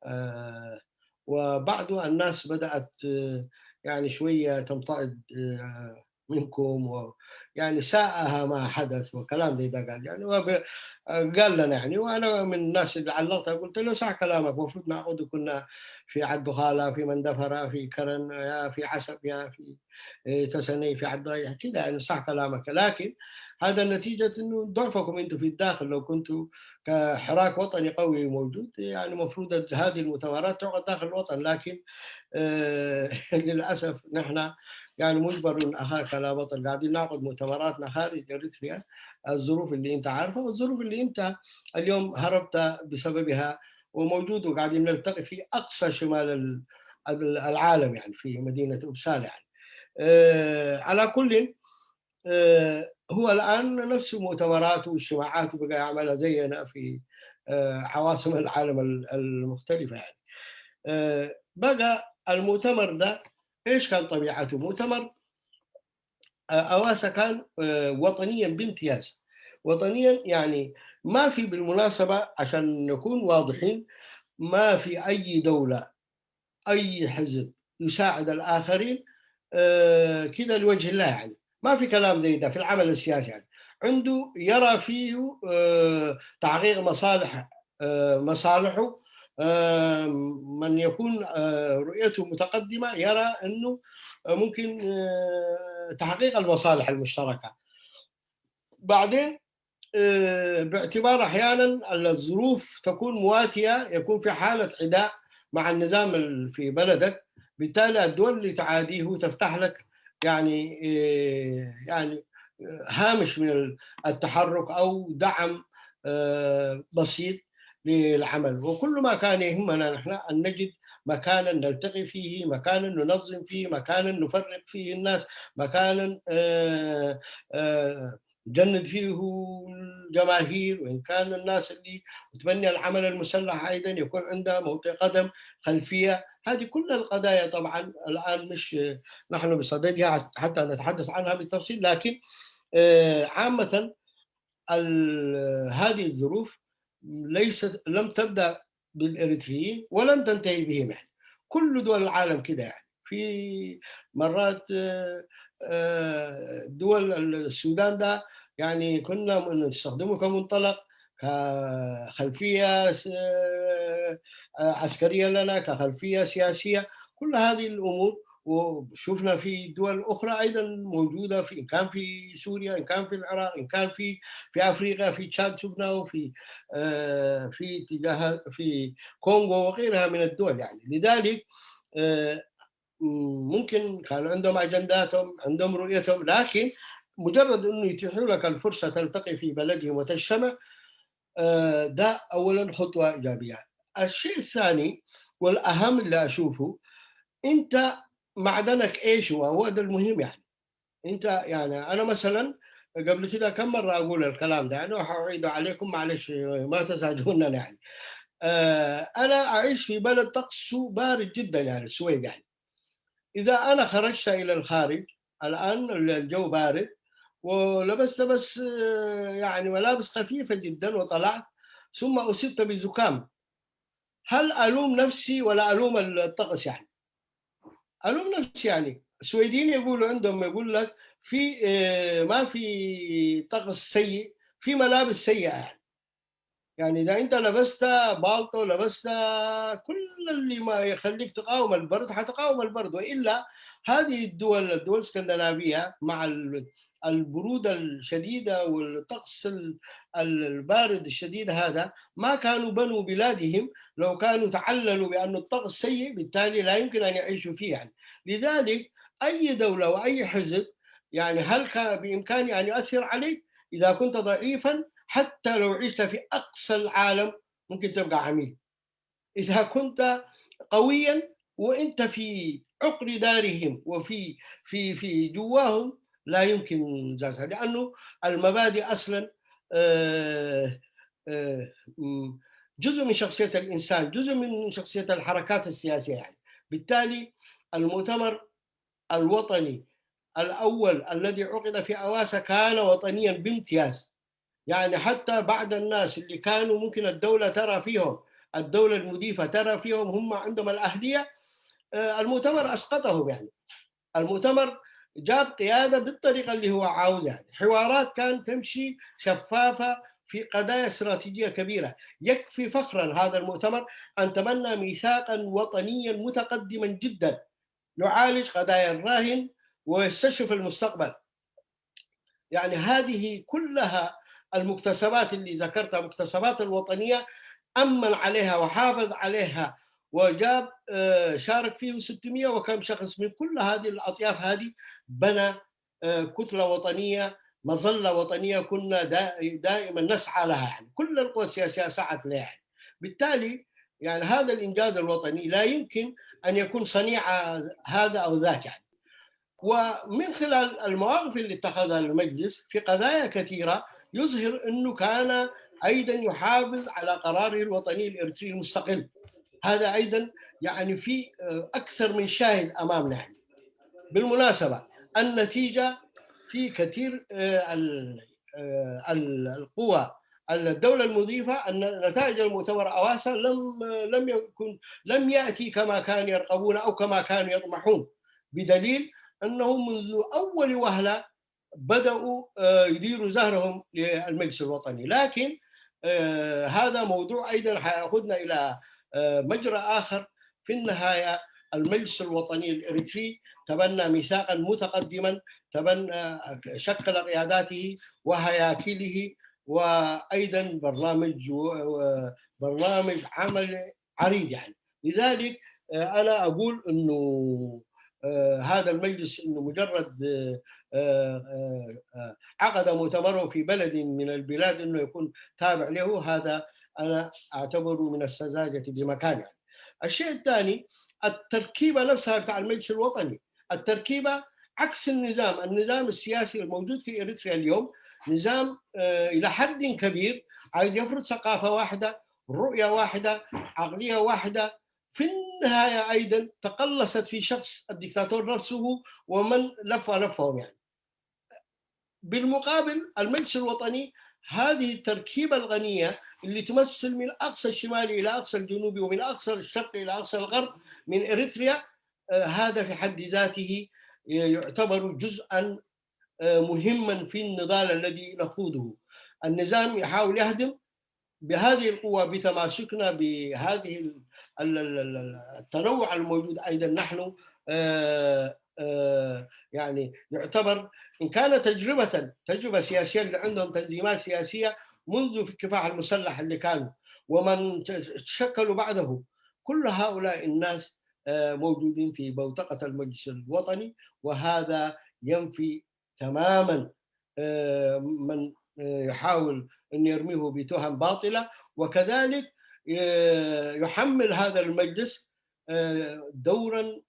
آه، وبعده الناس بدأت، آه، يعني شوية تمتعض، آه، منكم و-، يعني ساءها ما حدث"، وكلام زي ده قال يعني. وب-، قال لنا يعني، وأنا من الناس اللي علقت قلت له: "صح كلامك، مفروض نعقد كنا في عدو خالة، في مندفرة، في كرن، يا في عسب، يا في، إيه، تسني، في عدو كده يعني، صح كلامك." لكن هذا نتيجة إنه ضعفكم أنتوا في الداخل. لو كنتوا كحراك وطني قوي موجود، يعني مفروض هذه المؤتمرات تعقد داخل الوطن، لكن، آه، للأسف نحن يعني مجبر أخاك لا بطل، قاعدين نعقد مؤتمراتنا خارج إريتريا. الظروف اللي أنت عارفها والظروف اللي أنت اليوم هربت بسببها وموجود، وقاعدين نلتقي في أقصى شمال ال-، ال-، العالم، يعني في مدينة أوبسالا يعني. آه، على كل، آه، هو الآن نفس مؤتمرات واجتماعات بقى يعملها زينا في، آه، عواصم العالم ال-، المختلفة يعني. آه، بقى المؤتمر ده إيش كان طبيعته؟ مؤتمر، آه، أواسا كان، آه، وطنيًا بامتياز. وطنيًا يعني ما في، بالمناسبة عشان نكون واضحين، ما في أي دولة، أي حزب يساعد الآخرين، آه، كده لوجه الله يعني. ما في كلام زي ده في العمل السياسي يعني. عنده يرى فيه، آه، تحقيق مصالح، آه، مصالحه. آه، من يكون، آه، رؤيته متقدمة يرى أنه، آه، ممكن، آه، تحقيق المصالح المشتركة. بعدين، آه، باعتبار أحيانًا الظروف تكون مواتية، يكون في حالة عداء مع النظام ال-، في بلدك، بالتالي الدول اللي تعاديه تفتح لك يعني، آه، يعني، آه، هامش من ال-، التحرك أو دعم، آه، بسيط للعمل. وكل ما كان يهمنا نحن أن نجد مكانًا نلتقي فيه، مكانًا ننظم فيه، مكانًا نفرق فيه الناس، مكانًا، آه، آه، نجند فيه الجماهير، وإن كان الناس اللي بتبني العمل المسلح أيضًا يكون عندها موطئ قدم، خلفية. هذه كل القضايا طبعًا الآن مش نحن بصددها حتى نتحدث عنها بالتفصيل، لكن، آه، عامة ال-، هذه الظروف ليست، لم تبدأ بالإريتريين ولن تنتهي بهم يعني. كل دول العالم كده يعني. في مرات، آه، آه، دول السودان ده يعني كنا نستخدمه كمنطلق، كخلفية س-، آه، عسكرية لنا، كخلفية سياسية، كل هذه الأمور. وشفنا في دول أخرى أيضًا موجودة، في، إن كان في سوريا، إن كان في العراق، إن كان في، في أفريقيا، في تشاد شفناه، في، آه، في اتجاه، في كونغو وغيرها من الدول يعني. لذلك، آه، ممكن كان عندهم أجنداتهم، عندهم رؤيتهم، لكن مجرد إنه يتيحوا لك الفرصة تلتقي في بلدهم وتجتمع، آه، ده أولًا خطوة إيجابية. الشيء الثاني والأهم اللي أشوفه، أنت معدنك إيش هو؟ هو ده المهم يعني. أنت يعني، أنا مثلًا قبل كده كم مرة أقول الكلام ده، أنا هأعيده عليكم، معلش ما تزعجوننا يعني. آه، أنا أعيش في بلد طقسه بارد جدًا يعني، السويد يعني. إذا أنا خرجت إلى الخارج، الآن الجو بارد، ولبست بس يعني ملابس خفيفة جدا وطلعت، ثم أصبت بزكام. هل ألوم نفسي ولا ألوم الطقس؟ يعني ألوم نفسي. يعني السويديين يقولوا عندهم، يقول لك في آه، ما في طقس سيء، في ملابس سيئة. يعني يعني إذا أنت لبست بالطو، لبست كل اللي ما يخليك تقاوم البرد، حتقاوم البرد. وإلا هذه الدول، الدول الاسكندنافية، مع البرودة الشديدة والطقس البارد الشديد هذا، ما كانوا بنوا بلادهم لو كانوا تعللوا بأن الطقس سيء، بالتالي لا يمكن أن يعيشوا فيه. يعني لذلك أي دولة وأي حزب، يعني هل كان بإمكاني أن يؤثر عليك؟ إذا كنت ضعيفا، حتى لو عشت في أقصى العالم، ممكن تبقى عميل. إذا كنت قويا وأنت في عقر دارهم وفي في في جواهم، لا يمكن زازا، لأنه المبادئ أصلا آه، آه، جزء من شخصية الإنسان، جزء من شخصية الحركات السياسية. يعني بالتالي المؤتمر الوطني الأول الذي عقد في أواسا كان وطنيا بامتياز. يعني حتى بعض الناس اللي كانوا ممكن الدولة ترى فيهم، الدولة المضيفة ترى فيهم هم عندهم الأهلية، آه، المؤتمر أسقطهم. يعني المؤتمر جاب قيادة بالطريقة اللي هو عاوزها. حوارات كانت تمشي شفافة في قضايا استراتيجية كبيرة. يكفي فخرا هذا المؤتمر أن تبنى ميثاقا وطنيا متقدما جدا يعالج قضايا الراهن ويستشرف المستقبل. يعني هذه كلها المكتسبات اللي ذكرتها، مكتسبات الوطنية، أمن عليها وحافظ عليها، وجاب آه، شارك فيه ستمية وكم شخص من كل هذه الأطياف هذه، بنى آه، كتلة وطنية، مظلة وطنية كنا دائما نسعى لها. يعني كل القوى السياسية سعت لها. يعني بالتالي يعني هذا الإنجاز الوطني لا يمكن أن يكون صنيع هذا أو ذاك. يعني ومن خلال المواقف اللي اتخذها المجلس في قضايا كثيرة يظهر أنه كان أيضا يحافظ على قراره الوطني الإريتري المستقل. هذا أيضا يعني في أكثر من شاهد أمامنا. يعني بالمناسبة النتيجة في كثير القوى الدولة المضيفة أن نتائج المؤتمر أواسا لم لم يكن لم يأتي كما كان يرقبون أو كما كانوا يطمحون، بدليل أنهم منذ أول وهلة بدأوا يديروا زهرهم للمجلس الوطني. لكن هذا موضوع أيضا حيأخذنا إلى مجرى آخر. في النهاية المجلس الوطني الإريتري تبنى ميثاقا متقدما، تبنى شكل قياداته وهياكله، وأيضا برنامج برنامج عمل عريض. يعني لذلك أنا أقول أنه هذا المجلس أنه مجرد عقد مؤتمره في بلد من البلاد أنه يكون تابع له، هذا أنا أعتبره من السذاجة بمكان. يعني الشيء الثاني التركيبة نفسها بتاع المجلس الوطني، التركيبة عكس النظام النظام السياسي الموجود في إريتريا اليوم. نظام إلى حد كبير عايز يفرض ثقافة واحدة، رؤية واحدة، عقلية واحدة. في النهاية أيضا تقلصت في شخص الدكتاتور نفسه ومن لف لفهم. يعني بالمقابل المجلس الوطني هذه التركيبة الغنية اللي تمثل من أقصى الشمال إلى أقصى الجنوب ومن أقصى الشرق إلى أقصى الغرب من إريتريا، هذا في حد ذاته يعتبر جزءا مهما في النضال الذي نخوضه. النظام يحاول يهدم بهذه القوة، بتماسكنا بهذه التنوع الموجود أيضا نحن يعني يعتبر إن كان تجربة تجربة سياسية اللي عندهم تنظيمات سياسية منذ في الكفاح المسلح اللي كانوا ومن تشكلوا بعده، كل هؤلاء الناس موجودين في بوتقة المجلس الوطني، وهذا ينفي تماما من يحاول أن يرميه بتهم باطلة، وكذلك يحمل هذا المجلس دورا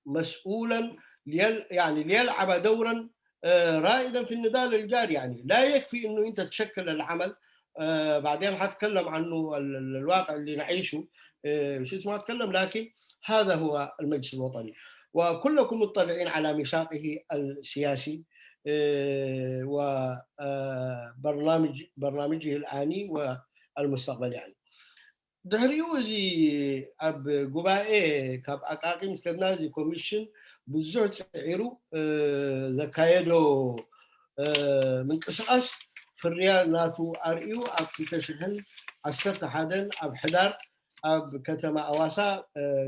مسؤولا، يعني ليلعب دورا رائدا في النضال الجاري. يعني لا يكفي أنه أنت تشكل العمل، بعدين حتكلم عنه الواقع اللي نعيشه، شو اسمه أتكلم، لكن هذا هو المجلس الوطني. وكلكم مطلعين على ميثاقه السياسي وبرنامج برنامجه الآني والمستقبل يعني. ድሕሪኡ እዚ ኣብ ጉባኤ ካብ ኣቃቂ ምስ ከድና እዚ ኮሚሽን ብዙሕ ፅዒሩ ዘካየዶ ምንቅስቃስ ፍርያ ናቱ ኣርእዩ ኣብ ክልተ ሽሕን ዓሰርተ ሓደን ኣብ ሕዳር ኣብ ከተማ ኣዋሳ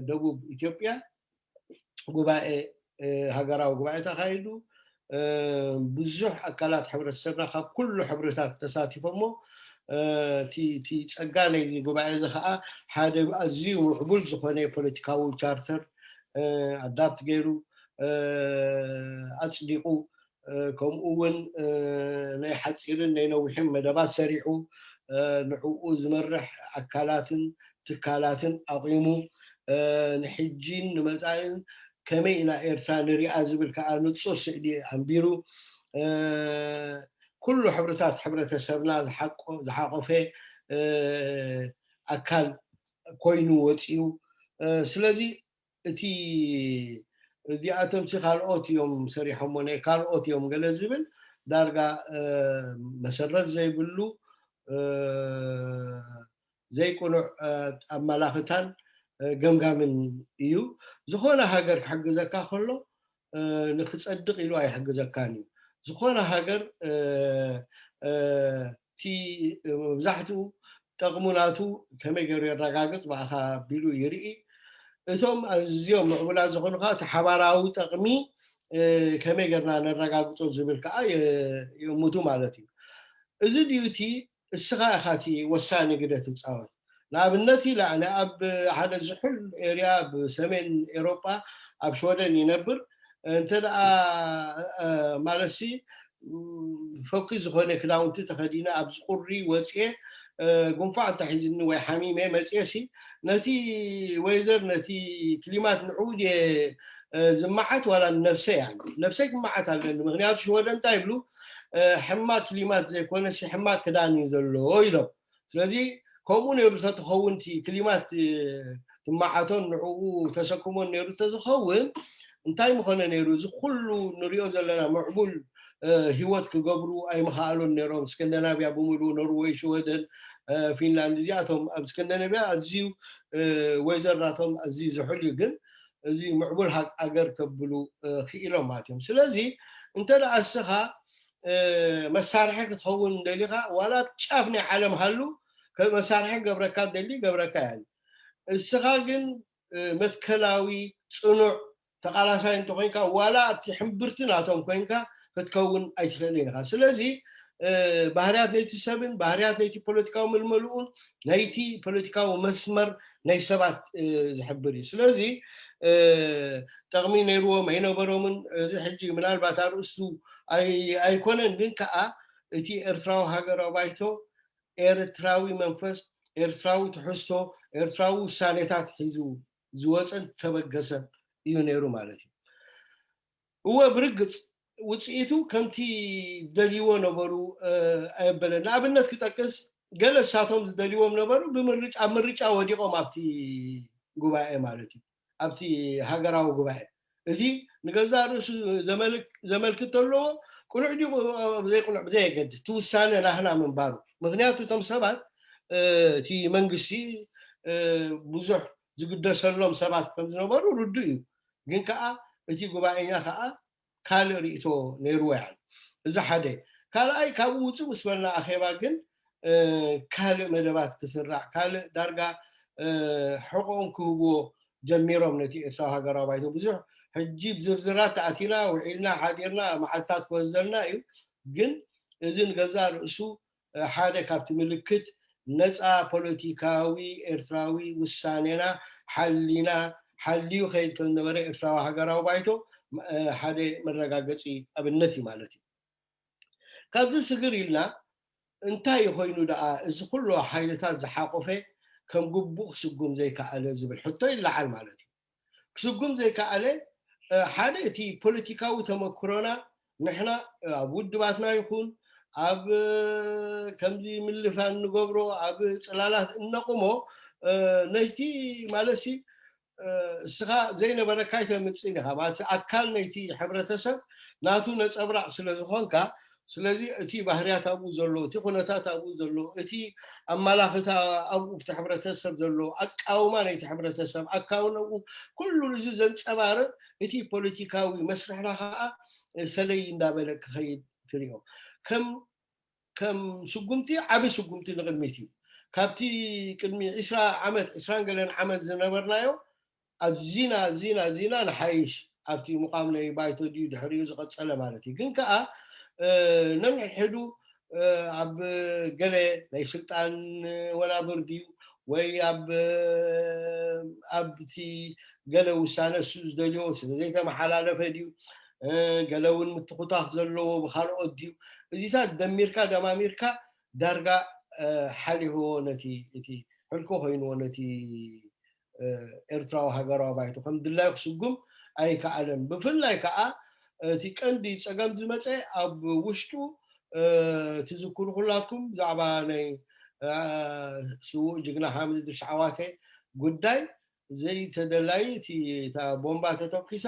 ደቡብ ኢትዮጵያ ጉባኤ ሃገራዊ ጉባኤ ተኻይዱ ብዙሕ ኣካላት ሕብረተሰብና ካብ ኩሉ ሕብርታት ተሳቲፎሞ እቲ ጸጋ ናይዚ ጉባኤ እዚ ከዓ ሓደ ኣዝዩ ምዕቡል ዝኾነ ፖለቲካዊ ቻርተር ኣዳፕት ገይሩ ኣፅዲቑ ከምኡ እውን ናይ ሓፂርን ናይ ነዊሕን መደባት ሰሪሑ ንዕኡ ዝመርሕ ኣካላትን ትካላትን ኣቑሙ ንሕጂን ንመፃእን ከመይ ኢና ኤርትራ ንሪኣ ዝብል ከዓ ንፁር ስእሊ ኣንቢሩ ኩሉ ሕብርታት ሕብረተሰብና ዝሓቆፈ ኣካል ኮይኑ ወፂኡ። ስለዚ እቲ እዚኣቶም ሲ ካልኦት እዮም ሰሪሖሞ ናይ ካልኦት እዮም ገለ ዝብል ዳርጋ መሰረት ዘይብሉ ዘይቁኑዕ ኣመላኽታን ገምጋምን እዩ። ዝኾነ ሃገር ክሕግዘካ ከሎ ንክፀድቕ ኢሉ ኣይሕግዘካን እዩ። ዝኾነ ሃገር እቲ መብዛሕትኡ ጠቕሙ ናቱ ከመይ ገይሩ የረጋግፅ ብኣኻ ኣቢሉ ይርኢ። እቶም ኣዝዮም ምዕቡላት ዝኾኑ ከዓ እቲ ሓባራዊ ጠቕሚ ከመይ ገርና ነረጋግፆ ዝብል ከዓ የእምቱ ማለት እዩ። እዚ ድዩ እቲ እስኻ ኢኻ እቲ ወሳኒ ግደ ትፃወት። ንኣብነት ኢለ ኣነ ኣብ ሓደ ዝሑል ኤርያ ኣብ ሰሜን ኤሮጳ ኣብ ሽወደን ይነብር እንተ ደኣ ማለትሲ ፈኩስ ዝኾነ ክዳውንቲ ተኸዲነ ኣብዚ ቁሪ ወፅየ ጉንፋዕ እንተሒዝኒ ወይ ሓሚመ መፅየሲ ነቲ ወይዘር ነቲ ክሊማት ንዕኡ ድየ ዝመዓት ዋላ ንነብሰይ ኣለ ነብሰይ ክመዓት ኣለኒ ምክንያቱ ሽወደን እንታይ ይብሉ ሕማቅ ክሊማት ዘይኮነሲ ሕማቅ ክዳን እዩ ዘሎ ኢሎም ስለዚ ከምኡ ነይሩ ተትኸውን ክሊማት ትመዓቶን ንዕኡ ተሰክሞን ነይሩ ተዝኸውን እንታይ ምኾነ ነይሩ እዚ ኩሉ ንሪኦ ዘለና ምዕቡል ህይወት ክገብሩ ኣይምኸኣሉን ነይሮም ስከንደናብያ ብምሉ ኖርወይ ሽወደን ፊንላንድ እዚኣቶም ኣብ ስከንደናብያ ኣዝዩ ወይዘር ናቶም ኣዝዩ ዝሑል እዩ ግን እዚ ምዕቡል ኣገር ከብሉ ክኢሎም ማለት እዮም ስለዚ እንተ ደኣ እስኻ መሳርሒ ክትኸውን ደሊኻ ዋላ ኣብ ጫፍ ናይ ዓለም ሃሉ መሳርሒ ገብረካ ደሊ ገብረካ ያሉ እስኻ ግን መትከላዊ ፅኑዕ ተቃላሳይ እንተኮይንካ ዋላ ኣብቲ ሕምብርቲ ናቶም ኮይንካ ክትከውን ኣይትኽእልን ኢኻ ስለዚ ባህርያት ነይቲ ሰብን ባህርያት ነይቲ ፖለቲካዊ ምልመልኡን ናይቲ ፖለቲካዊ መስመር ናይ ሰባት ዝሕብር እዩ ስለዚ ጠቕሚ ነይርዎም ኣይነበሮምን እዚ ሕጂ ምናልባት ኣርእስቱ ኣይኮነን ግን ከዓ እቲ ኤርትራዊ ሃገራዊ ባይቶ ኤርትራዊ መንፈስ ኤርትራዊ ትሕዝቶ ኤርትራዊ ውሳኔታት ሒዙ ዝወፀን ዝተበገሰን እዩ ነይሩ ማለት እዩ እወ ብርግፅ ውፅኢቱ ከምቲ ደልይዎ ነበሩ ኣየበለን ንኣብነት ክጠቅስ ገለ እሳቶም ዝደልይዎም ነበሩ ብምርጫ ኣብ ምርጫ ወዲቖም ኣብቲ ጉባኤ ማለት እዩ ኣብቲ ሃገራዊ ጉባኤ እዚ ንገዛእ ርእሱ ዘመልክት ዘለዎ ቅኑዕ ድዩ ዘይቅኑዕ ብዘየገድስ እቲ ውሳነ ናህና ምንባሩ ምክንያቱ እቶም ሰባት እቲ መንግስቲ ብዙሕ ዝግደሰሎም ሰባት ከም ዝነበሩ ርዱ እዩ ግን ከዓ እቲ ጉባኤኛ ከዓ ካልእ ርእቶ ነይርዎ ያ እዚ ሓደ ካልኣይ ካብኡ ውፅእ ምስ በልና ኣኼባ ግን ካልእ መደባት ክስራዕ ካልእ ዳርጋ ሕቆም ክህብዎ ጀሚሮም ነቲ ኤርትራዊ ሃገራዊ ባይቶ ብዙሕ ሕጂ ብዝርዝራት ተኣቲና ውዒልና ሓዲርና መዓልታት ክወዘልና እዩ ግን እዚ ንገዛእ ርእሱ ሓደ ካብቲ ምልክት ነፃ ፖለቲካዊ ኤርትራዊ ውሳኔና ሓሊና ሓልዩ ከይድ ከም ዝነበረ ኤርትራዊ ሃገራዊ ባይቶ ሓደ መረጋገፂ ኣብነት እዩ ማለት እዩ። ካብዚ ስግር ኢልና እንታይ ኮይኑ ደኣ እዚ ኩሉ ሓይልታት ዝሓቆፈ ከም ግቡእ ክስጉም ዘይከኣለ ዝብል ሕቶ ይለዓል ማለት እዩ። ክስጉም ዘይከኣለ ሓደ እቲ ፖለቲካዊ ተመክሮና ንሕና ኣብ ውድባትና ይኹን ኣብ ከምዚ ምልፋን ንገብሮ ኣብ ፅላላት እነቕሞ ነቲ ማለት እስኻ ዘይነበረካ ኣይተምፅእን ኢኻ ማለት ኣካል ነይቲ ሕብረተሰብ ናቱ ነፀብራቕ ስለ ዝኾንካ ስለዚ እቲ ባህርያት ኣብኡ ዘሎ እቲ ኩነታት ኣብኡ ዘሎ እቲ ኣመላኽታ ኣብኡ እቲ ሕብረተሰብ ዘሎ ኣቃውማ ናይቲ ሕብረተሰብ ኣካውነኡ ኩሉ እዚ ዘንፀባርቕ እቲ ፖለቲካዊ መስርሕና ከዓ ሰለይ እንዳበለ ክኸይድ ትሪኦ ከም ከም ስጉምቲ ዓቢ ስጉምቲ ንቕድሚት እዩ ካብቲ ቅድሚ ዕስራ ዓመት ዕስራን ገለን ዓመት ዝነበርናዮ ኣዚና ኣዚና ኣዚና ንሓይሽ ኣብቲ ምቋም ናይ ባይቶ ድዩ ድሕሪኡ ዝቐጸለ ማለት እዩ ግን ከዓ ነንሕድሕዱ ኣብ ገለ ናይ ስልጣን ወናብር ድዩ ወይ ኣብ ኣብቲ ገለ ውሳነ እሱ ዝደልዮ ስለዘይተመሓላለፈ ድዩ ገለ እውን ምትኹታኽ ዘለዎ ብካልኦት ድዩ እዚታት ደሚርካ ደማሚርካ ዳርጋ ሓሊኽዎ ነቲ እቲ ሕልኮ ኮይንዎ ነቲ ኤርትራዊ ሃገራዊ ባይቶ ከም ድላዩ ክስጉም ኣይከኣለን ብፍላይ ከዓ እቲ ቀንዲ ፀገም ዝመፀ ኣብ ውሽጡ ትዝክሩ ኩላትኩም ብዛዕባ ናይ ስዉእ ጅግና ሓምድ ድርሽ ዓዋተ ጉዳይ ዘይተደላዩ እቲ እታ ቦምባ ተተኪሳ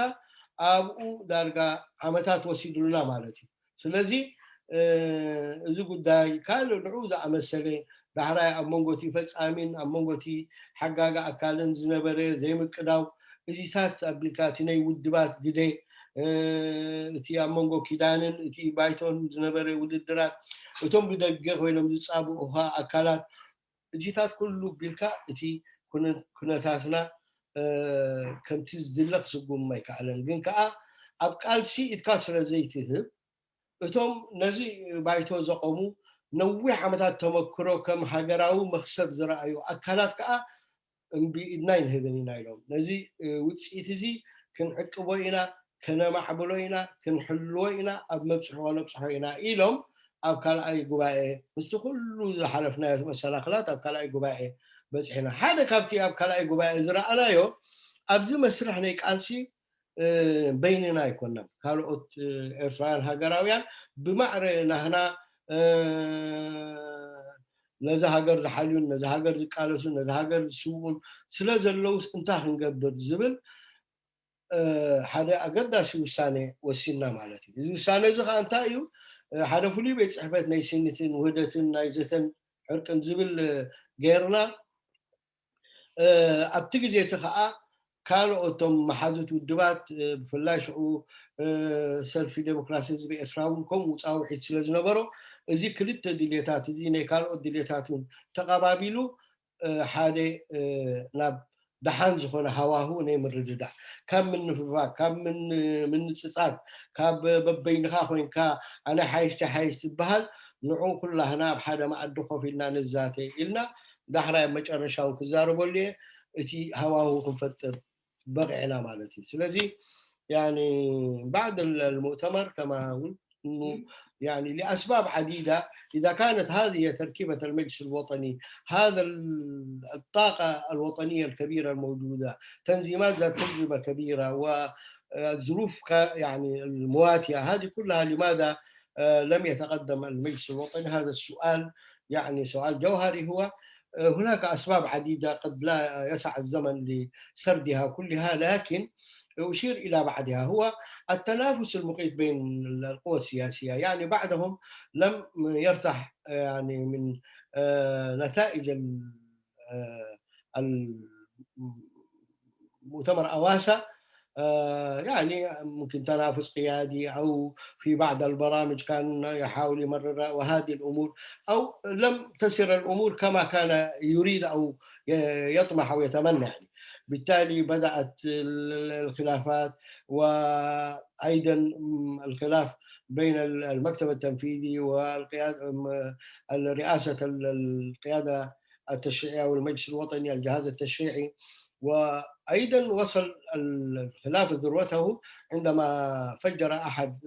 ኣብኡ ዳርጋ ዓመታት ወሲዱልና ማለት እዩ ስለዚ እዚ ጉዳይ ካልእ ንዑ ዝኣመሰለ ዳሕራይ ኣብ መንጎ እቲ ፈፃሚን ኣብ መንጎ እቲ ሓጋጋ ኣካልን ዝነበረ ዘይምቅዳው እዚታት ኣቢልካ እቲ ናይ ውድባት ግደ እቲ ኣብ መንጎ ኪዳንን እቲ ባይቶን ዝነበረ ውድድራት እቶም ብደገ ኮይኖም ዝፃብኡኻ ኣካላት እዚታት ኩሉ ቢልካ እቲ ኩነታትና ከምቲ ዝድለ ክስጉም ኣይከኣለን ግን ከዓ ኣብ ቃልሲ ኢትካ ስለ ዘይትህብ እቶም ነዚ ባይቶ ዘቆሙ ነዊሕ ዓመታት ተመክሮ ከም ሃገራዊ መክሰብ ዝረኣዩ ኣካላት ከዓ እምቢ ኢድና ይንህብን ኢና ኢሎም ነዚ ውፅኢት እዚ ክንዕቅቦ ኢና ከነማዕብሎ ኢና ክንሕልዎ ኢና ኣብ መብፅሑ ከነብፅሖ ኢና ኢሎም ኣብ ካልኣይ ጉባኤ ምስቲ ኩሉ ዝሓለፍናዮ መሰናክላት ኣብ ካልኣይ ጉባኤ በፂሕና ሓደ ካብቲ ኣብ ካልኣይ ጉባኤ ዝረኣናዮ ኣብዚ መስርሕ ናይ ቃልሲ በይንና ኣይኮናን ካልኦት ኤርትራውያን ሃገራውያን ብማዕረ ናህና ነዚ ሃገር ዝሓልዩን ነዚ ሃገር ዝቃለሱን ነዚ ሃገር ዝስውኡን ስለ ዘለውስ እንታይ ክንገብር ዝብል ሓደ ኣገዳሲ ውሳኔ ወሲንና ማለት እዩ እዚ ውሳኔ እዚ ከዓ እንታይ እዩ ሓደ ፍሉይ ቤት ፅሕፈት ናይ ስኒትን ውህደትን ናይ ዘተን ዕርቅን ዝብል ገይርና ኣብቲ ግዜ እቲ ከዓ ካልኦቶም መሓዙት ውድባት ብፍላይ ሽዑ ሰልፊ ዴሞክራሲ ህዝቢ ኤርትራ እውን ከምኡ ፃውሒት ስለ ዝነበሮ እዚ ክልተ ድሌታት እዚ ናይ ካልኦት ድሌታት እውን ተቐባቢሉ ሓደ ናብ ደሓን ዝኾነ ሃዋሁ ናይ ምርድዳእ ካብ ምንፍፋግ ካብ ምንፅፃግ ካብ በበይንኻ ኮይንካ ኣነ ሓይሽቲ ሓይሽ ዝበሃል ንዑ ኩላህና ኣብ ሓደ መኣዲ ኮፍ ኢልና ንዛተ ኢልና ዳሕራይ ኣብ መጨረሻ እውን ክዛረበሉ እየ እቲ ሃዋሁ ክንፈጥር በቂዕና ማለት እዩ ስለዚ يعني بعد المؤتمر كما قلت انه يعني لاسباب عديده اذا كانت هذه تركيبه المجلس الوطني هذا الطاقه الوطنيه الكبيره الموجوده تنظيمات ذات تجربه كبيره والظروف يعني المواتيه هذه كلها لماذا لم يتقدم المجلس الوطني هذا السؤال يعني سؤال جوهري هو هناك أسباب عديدة قد لا يسع الزمن لسردها كلها لكن أشير إلى بعضها هو التنافس المقيت بين القوى السياسية يعني بعضهم لم يرتاح يعني من نتائج مؤتمر أواسا يعني ممكن تنافس قيادي أو في بعض البرامج كان يحاول يمررها وهذه الأمور أو لم تسر الأمور كما كان يريد أو يطمح أو يتمنى يعني بالتالي بدأت الخلافات وأيضا الخلاف بين المكتب التنفيذي والقيادة رئاسة القيادة التشريعية والمجلس الوطني الجهاز التشريعي وايضا وصل الخلاف ذروته عندما فجر احد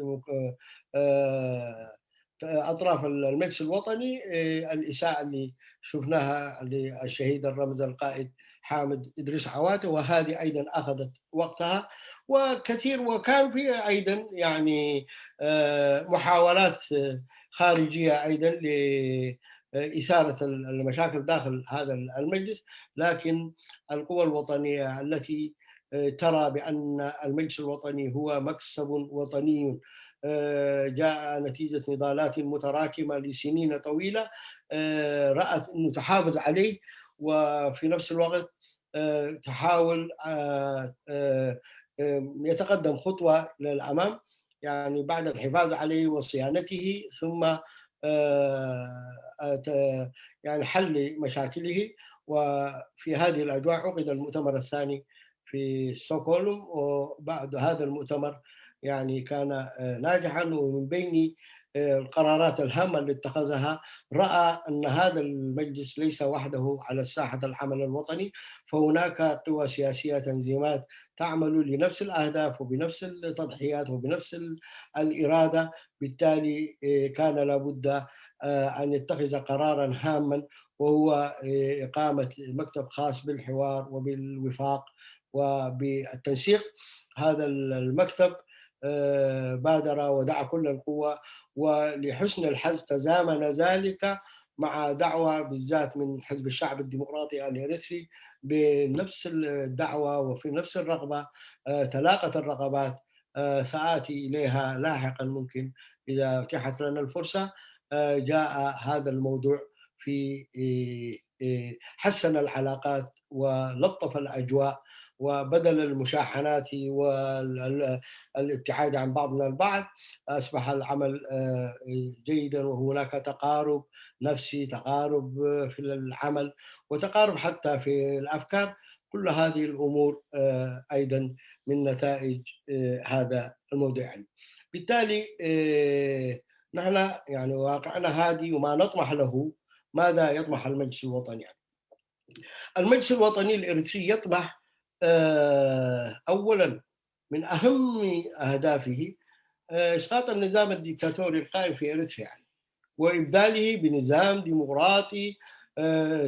اطراف المجلس الوطني الاساءه اللي شفناها للشهيد الرمز القائد حامد ادريس عواته وهذه ايضا اخذت وقتها وكثير وكان في ايضا يعني محاولات خارجيه ايضا إثارة المشاكل داخل هذا المجلس، لكن القوى الوطنية التي ترى بأن المجلس الوطني هو مكسب وطني جاء نتيجة نضالات متراكمة لسنين طويلة، رأت أنه تحافظ عليه، وفي نفس الوقت تحاول يتقدم خطوة للأمام، يعني بعد الحفاظ عليه وصيانته، ثم يعني حل مشاكله. وفي هذه الأجواء عقد المؤتمر الثاني في ستوكهولم، وبعد هذا المؤتمر يعني كان ناجحا، ومن بين القرارات الهامة اللي اتخذها، رأى أن هذا المجلس ليس وحده على ساحة العمل الوطني، فهناك قوى سياسية، تنظيمات تعمل لنفس الأهداف وبنفس التضحيات وبنفس الإرادة. بالتالي كان لابد أن يتخذ قرارا هاما، وهو إقامة مكتب خاص بالحوار وبالوفاق وبالتنسيق. هذا المكتب بادر ودعا كل القوى، ولحسن الحظ تزامن ذلك مع دعوة بالذات من حزب الشعب الديمقراطي الإريتري بنفس الدعوة وفي نفس الرغبة. تلاقت الرغبات، سآتي إليها لاحقا ممكن إذا أتيحت لنا الفرصة. جاء هذا الموضوع في حسن العلاقات ولطف الأجواء، وبدل المشاحنات والابتعاد عن بعضنا البعض، أصبح العمل جيدا، وهناك تقارب نفسي، تقارب في العمل، وتقارب حتى في الأفكار. كل هذه الأمور أيضا من نتائج هذا الموضوع. بالتالي نحن يعني واقعنا هادي، وما نطمح له، ماذا يطمح المجلس الوطني؟ يعني المجلس الوطني الإريتري يطمح أولا من أهم أهدافه إسقاط النظام الديكتاتوري القائم في إريتريا، يعني، وإبداله بنظام ديمقراطي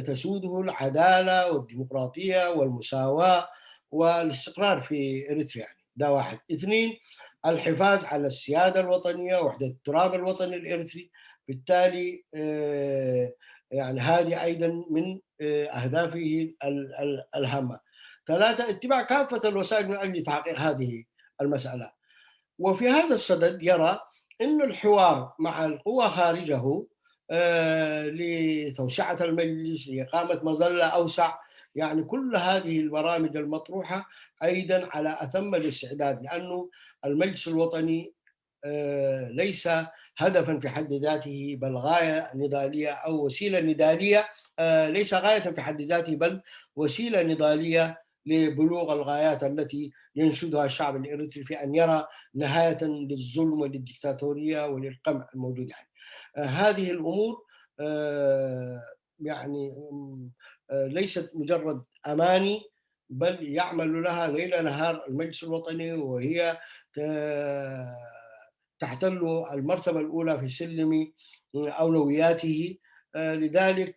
تسوده العدالة والديمقراطية والمساواة والاستقرار في إريتريا، يعني. ده واحد. اثنين، الحفاظ على السيادة الوطنية، وحدة التراب الوطني الإريتري. بالتالي يعني هذه أيضا من أهدافه الهامة. ثلاثة، اتباع كافة الوسائل من أجل تحقيق هذه المسألة. وفي هذا الصدد يرى أن الحوار مع القوى خارجه لتوسعة المجلس، لإقامة مظلة أوسع، يعني كل هذه البرامج المطروحة أيضا على أتم الاستعداد، لأنه المجلس الوطني ليس هدفا في حد ذاته بل غاية نضالية أو وسيلة نضالية، ليس غاية في حد ذاته بل وسيلة نضالية لبلوغ الغايات التي ينشدها الشعب الإريتري في أن يرى نهاية للظلم وللديكتاتورية وللقمع الموجود. يعني هذه الأمور يعني ليست مجرد أماني، بل يعمل لها ليل نهار المجلس الوطني، وهي تحتل المرتبة الأولى في سلم أولوياته. لذلك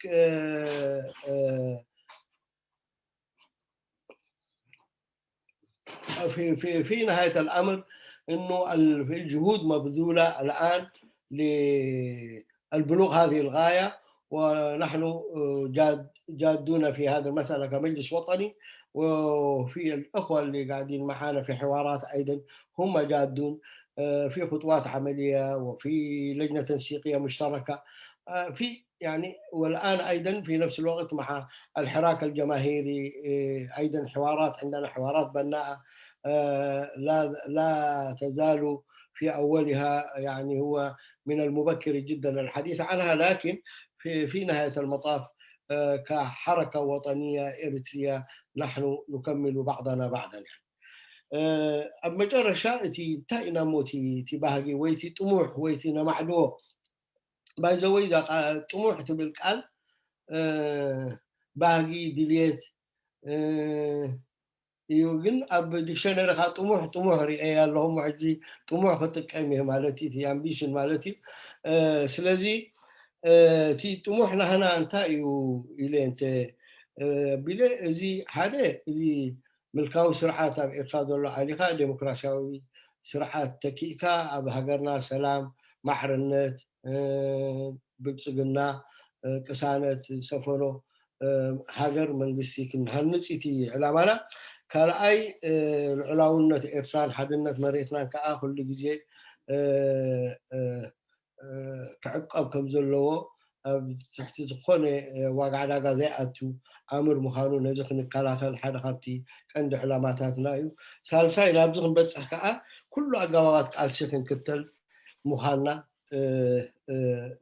في في في نهاية الأمر أنه الجهود مبذولة الآن للبلوغ هذه الغاية، ونحن جاد جادون في هذه المسألة كمجلس وطني، وفي الأخوة اللي قاعدين معنا في حوارات أيضا هم جادون في خطوات عملية وفي لجنة تنسيقية مشتركة في يعني. والآن أيضا في نفس الوقت مع الحراك الجماهيري أيضا حوارات، عندنا حوارات بناءة لا لا تزال في أولها، يعني هو من المبكر جدا الحديث عنها، لكن في في نهاية المطاف كحركة وطنية إريترية نحن نكمل بعضنا بعضا، يعني. ኣብ መጨረሻ እቲ እንታይ ኢና እሞ እቲ ባህጊ ወይ እቲ ጥሙሕ ወይ እቲ ነማዕድዎ ባይዘወይ ጥሙሕ ትብል ቃል ባህጊ ድልየት እዩ። ግን ኣብ ዲክሸነሪ ካ ጥሙሕ ጥሙሕ ርኤ ኣለኹ። ሕጂ ጥሙሕ ክጥቀም እየ ማለት እዩ፣ ኣምቢሽን ማለት እዩ። ስለዚ እቲ ጥሙሕ ናህና እንታይ እዩ ኢለ እንተ ቢለ፣ እዚ ሓደ እዚ ምልካዊ ስርዓት ኣብ ኤርትራ ዘሎ ኣሊኻ ዴሞክራሲያዊ ስርዓት ተኪእካ ኣብ ሃገርና ሰላም፣ ማዕርነት፣ ብልጽግና ቅሳነት ዝሰፈኖ ሃገር መንግስቲ ክንሃንፅ እቲ ዕላማና። ካልኣይ ልዑላውነት ኤርትራን ሓድነት መሬትናን ከዓ ኩሉ ግዜ ክዕቀብ ከም ዘለዎ ኣብ ትሕቲ ዝኾነ ዋጋ ዕዳጋ ዘይኣቱ ኣምር ምዃኑ ነዚ ክንከላኸል ሓደ ካብቲ ቀንዲ ዕላማታትና እዩ። ሳልሳይ ናብዚ ክንበፅሕ ከዓ ኩሉ ኣገባባት ቃልሲ ክንክተል ምዃንና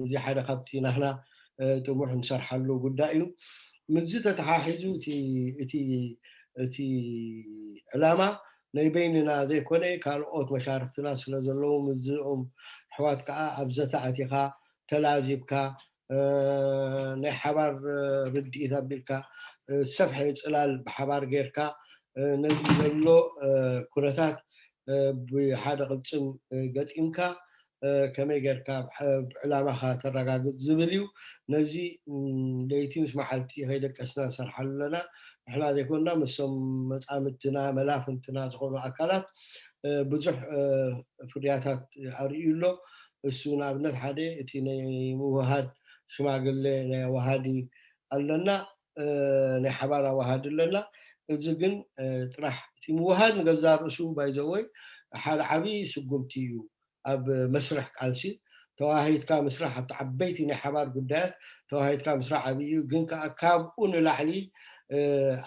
እዚ ሓደ ካብቲ ናህና ጥሙሕ ንሰርሓሉ ጉዳይ እዩ። ምስዚ ተተሓሒዙ እቲ ዕላማ ናይ በይንና ዘይኮነ ካልኦት መሻርክትና ስለ ዘለዉ ምስዚኦም ኣሕዋት ከዓ ኣብ ዘተ ኣቲኻ ተላዚብካ ናይ ሓባር ርድኢት ኣቢልካ ሰፍሐ ፅላል ብሓባር ጌርካ ነዚ ዘሎ ኩነታት ብሓደ ቅልፅም ገጢምካ ከመይ ጌርካ ዕላማኻ ተረጋግፅ ዝብል እዩ። ነዚ ለይቲ ምስ መዓልቲ ከይደቀስና ንሰርሓሉ ኣለና። ንሕና ዘይኮንና ምስቶም መፃምድትና መላፍንትና ዝኾኑ ኣካላት ብዙሕ ፍርያታት ኣርእዩ ኣሎ። እሱ ንኣብነት ሓደ እቲ ናይ ምውሃድ ሽማግሌ ናይ ኣዋሃዲ ኣለና፣ ናይ ሓባር ኣዋሃዲ ኣለና። እዚ ግን ጥራሕ እቲ ምውሃድ ንገዛ ርእሱ ባይዘወይ ሓደ ዓብዪ ስጉምቲ እዩ። ኣብ መስርሕ ቃልሲ ተዋሂድካ ምስራሕ ኣብቲ ዓበይቲ ናይ ሓባር ጉዳያት ተዋሂድካ ምስራሕ ዓብዪ እዩ። ግን ከዓ ካብኡ ንላዕሊ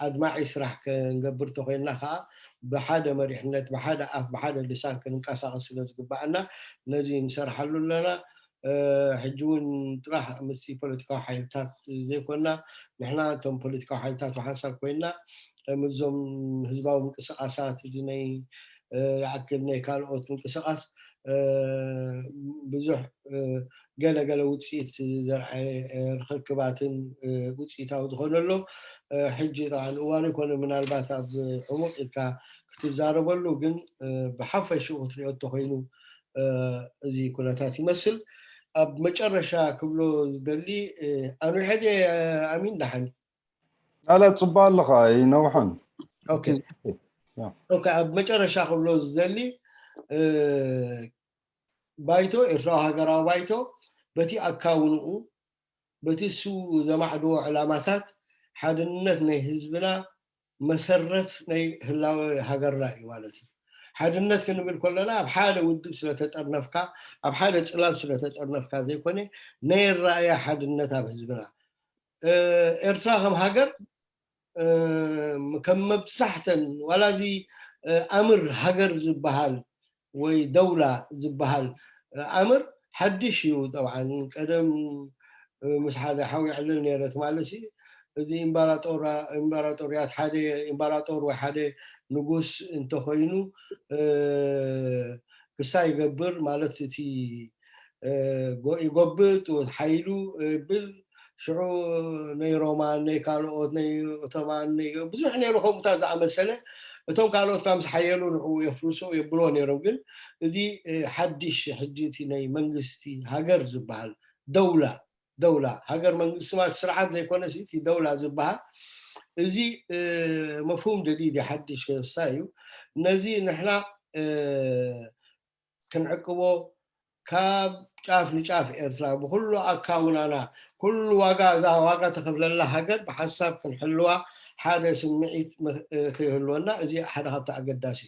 ኣድማዒ ስራሕ ክንገብር ተኮይንና ከዓ ብሓደ መሪሕነት ብሓደ ኣፍ ብሓደ ልሳን ክንንቀሳቀስ ስለ ዝግባኣና ነዚ ንሰርሓሉ ኣለና። ሕጂ እውን ጥራሕ ምስቲ ፖለቲካዊ ሓይልታት ዘይኮና ንሕና እቶም ፖለቲካዊ ሓይልታት ብሓንሳብ ኮይና ምስዞም ህዝባዊ ምንቅስቃሳት እዚ ናይ ይኣክል ናይ ካልኦት ምንቅስቃስ ብዙሕ ገለገለ ውፅኢት ዘርዐ ርክክባትን ውፅኢታዊ ዝኾነሎ ሕጂ እዋን ይኮነ ምናልባት ኣብ ዕሙቅ ኢልካ ክትዛረበሉ ግን ብሓፈሽኡ ክትሪኦ እንተኮይኑ እዚ ኩነታት ይመስል። ኣብ መጨረሻ ክብሎ ዝደሊ ኣንዊሐ ድየ ኣሚን ደሓን ላላ ፅቡቅ ኣለኻ ይነውሐን ኦኬ ኣብ መጨረሻ ክብሎ ዝደሊ ባይቶ ኤርትራዊ ሃገራዊ ባይቶ በቲ ኣካውንኡ በቲ እሱ ዘማዕድዎ ዕላማታት ሓድነት ናይ ህዝብና መሰረት ናይ ህላወ ሃገርና እዩ ማለት እዩ። ሓድነት ክንብል ከለና ኣብ ሓደ ውድብ ስለተጠርነፍካ ኣብ ሓደ ፅላል ስለተጠርነፍካ ዘይኮነ ናይ ኣረኣእያ ሓድነት ኣብ ህዝብና ኤርትራ ከም ሃገር ከም መብዛሕተን ዋላ እዚ ኣምር ሃገር ዝበሃል ወይ ደውላ ዝበሃል ኣምር ሓድሽ እዩ። ጠብዓን ቀደም ምስ ሓደ ሓው ይዕልል ነይረ ትማለሲ እዚ ኢምባራጦርያት ሓደ ኢምባራጦር ወይ ሓደ ንጉስ እንተኮይኑ ክሳ ይገብር ማለት እቲ ይጎብጥ ሓይሉ ብል ሽዑ ናይ ሮማን ናይ ካልኦት ናይ ኦቶማን ብዙሕ ነይሩ ከምኡታት ዝኣመሰለ እቶም ካልኦት ካብ ምስ ሓየሉ ንዕኡ የፍርሶ የብሎ ነይሮም ግን እዚ ሓድሽ ሕጂ እቲ ናይ መንግስቲ ሃገር ዝበሃል ደውላ ደውላ ሃገር መንግስቲ ማለት ስርዓት ዘይኮነ እቲ ደውላ ዝበሃል እዚ መፍሁም ጀዲድ ሓድሽ ክሳ እዩ ነዚ ንሕና ክንዕቅቦ ካብ ጫፍ ንጫፍ ኤርትራ ብኩሉ ኣካውናና ኩሉ ዋጋ እዛ ዋጋ ተኸፍለላ ሃገር ብሓሳብ ክንሕልዋ ሓደ ስምዒት ክህልወና እዚ ሓደ ካብቲ ኣገዳሲ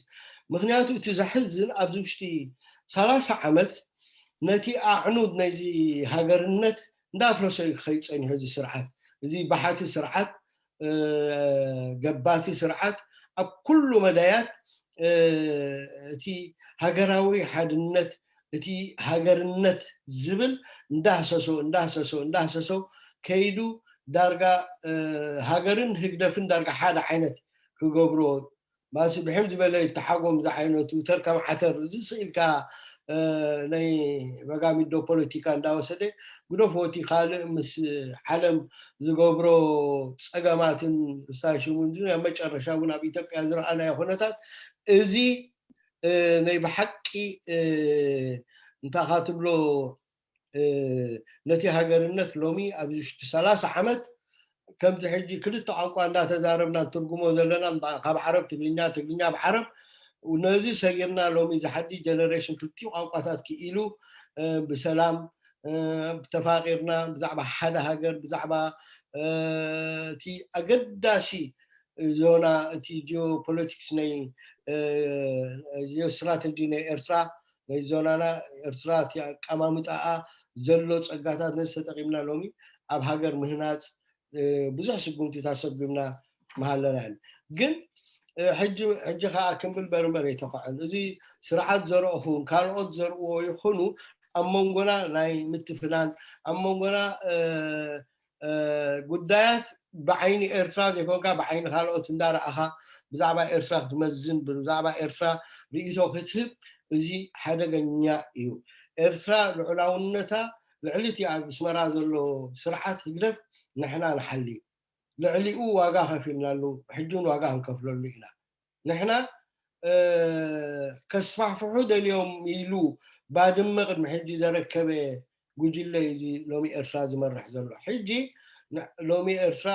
ምክንያቱ እቲ ዘሕዝን ኣብዚ ውሽጢ ሰላሳ ዓመት ነቲ ኣዕኑድ ናይዚ ሃገርነት እንዳፍረሰ እዩ ክኸይድ ፀኒሑ እዚ ስርዓት እዚ ባሓቲ ስርዓት ገባቲ ስርዓት ኣብ ኩሉ መዳያት እቲ ሃገራዊ ሓድነት እቲ ሃገርነት ዝብል እንዳህሰሶ እንዳህሰሶ እንዳህሰሶ ከይዱ ዳርጋ ሃገርን ህግደፍን ዳርጋ ሓደ ዓይነት ክገብሮ ማሲ ብሕም ዝበለ ይተሓጎም ዝዓይነቱ ተርከም ዓተር እዚ ስኢልካ ናይ በጋሚዶ ፖለቲካ እንዳወሰደ ግደፎ እቲ ካልእ ምስ ዓለም ዝገብሮ ፀገማትን ሳሽሙን ኣብ መጨረሻ እውን ኣብ ኢትዮጵያ ዝረኣናዮ ኩነታት እዚ ናይ ብሓቂ እንታኻ ትብሎ ነቲ ሃገርነት ሎሚ ኣብዚ ውሽጢ ሰላሳ ዓመት ከምዚ ሕጂ ክልተ ቋንቋ እንዳተዛረብና ትርጉሞ ዘለና ካብ ዓረብ ትግርኛ ትግርኛ ብዓረብ ነዚ ሰጊርና ሎሚ ዝሓዲ ጀነሬሽን ክልቲኡ ቋንቋታት ክኢሉ ብሰላም ተፋቂርና ብዛዕባ ሓደ ሃገር፣ ብዛዕባ እቲ ኣገዳሲ ዞና፣ እቲ ጂኦፖለቲክስ ናይ ስትራተጂ ናይ ኤርትራ፣ ናይ ዞናና ኤርትራ፣ እቲ ኣቀማምጣኣ ዘሎ ጸጋታት ነዚ ተጠቂምና ሎሚ ኣብ ሃገር ምህናጽ ብዙሕ ስጉምቲታት ሰጉምና ምሃለና። ግን ሕጂ ከዓ ክንብል በርንበር ኣይተኸዕን። እዚ ስርዓት ዘርኦኹን ካልኦት ዘርእዎ ይኹኑ ኣብ መንጎና ናይ ምትፍናን ኣብ መንጎና ጉዳያት ብዓይኒ ኤርትራ ዘይኮንካ ብዓይኒ ካልኦት እንዳረኣኻ ብዛዕባ ኤርትራ ክትመዝን ብዛዕባ ኤርትራ ርእይቶ ክትህብ፣ እዚ ሓደገኛ እዩ። ኤርትራ ልዑላውነታ ልዕሊ እቲ ኣብ ኣስመራ ዘሎ ስርዓት ህግደፍ ንሕና ንሓሊ። ልዕሊኡ ዋጋ ከፊልናሉ፣ ሕጂ እውን ዋጋ ክንከፍለሉ ኢና። ንሕና ከስፋሕፍሑ ደልዮም ኢሉ ባድመ ቅድሚ ሕጂ ዘረከበ ጉጅለ እዩ እዚ ሎሚ ኤርትራ ዝመርሕ ዘሎ። ሕጂ ሎሚ ኤርትራ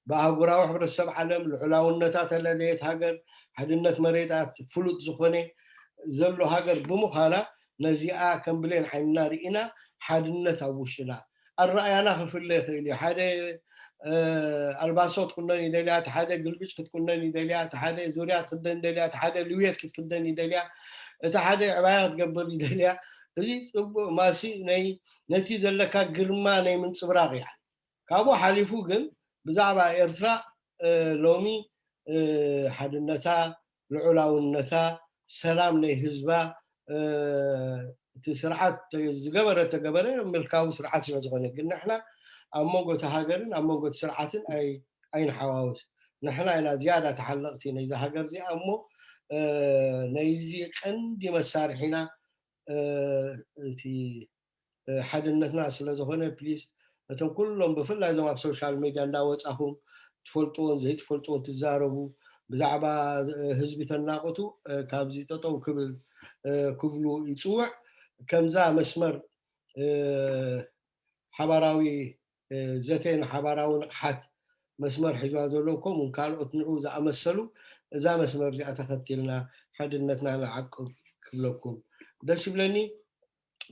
ብኣህጉራዊ ሕብረተሰብ ዓለም ልዑላውነታ ተለለየት ሃገር፣ ሓድነት መሬታ ፍሉጥ ዝኾነ ዘሎ ሃገር ብምዃና ነዚኣ ከም ብሌን ዓይንና ርኢና ሓድነት ኣብ ውሽጥና ኣረኣያና ክፍለ ይኽእል እዩ። ሓደ ኣልባሶ ትቁነን ይደልያ፣ እቲ ሓደ ግልብጭ ክትቁነን ይደልያ፣ እቲ ሓደ ዙርያ ትክደን ይደልያ፣ እቲ ሓደ ልውየት ክትክደን ይደልያ፣ እቲ ሓደ ዕባያ ክትገብር ይደልያ። እዚ ጽቡቅ ማሲ ናይ ነቲ ዘለካ ግርማ ናይ ምንጽብራቅ እያ። ካብኡ ሓሊፉ ግን ብዛዕባ ኤርትራ ሎሚ ሓድነታ፣ ልዑላውነታ፣ ሰላም ናይ ህዝባ እቲ ስርዓት ዝገበረ ተገበረ ምልካዊ ስርዓት ስለ ዝኾነ ግን ንሕና ኣብ መንጎ እቲ ሃገርን ኣብ መንጎ እቲ ስርዓትን ኣይንሓዋውስ። ንሕና ኢና ዝያዳ ተሓለቕቲ ናይዚ ሃገር እዚኣ እሞ ናይዚ ቀንዲ መሳርሒና እቲ ሓድነትና ስለ ዝኾነ ፕሊስ ነቶም ኩሎም ብፍላይ እዞም ኣብ ሶሻል ሚድያ እንዳወፃኹም ትፈልጥዎን ዘይትፈልጥዎን ትዛረቡ ብዛዕባ ህዝቢ ተናቁቱ ካብዚ ጠጠው ክብል ክብሉ ይፅውዕ። ከምዛ መስመር ሓባራዊ ዘተን ሓባራዊ ንቕሓት መስመር ሒዝዋ ዘለዉ ከምኡን ካልኦት ንዑ ዝኣመሰሉ እዛ መስመር እዚኣ ተኸቲልና ሓድነትና ንዓቅብ ክብለኩም ደስ ይብለኒ።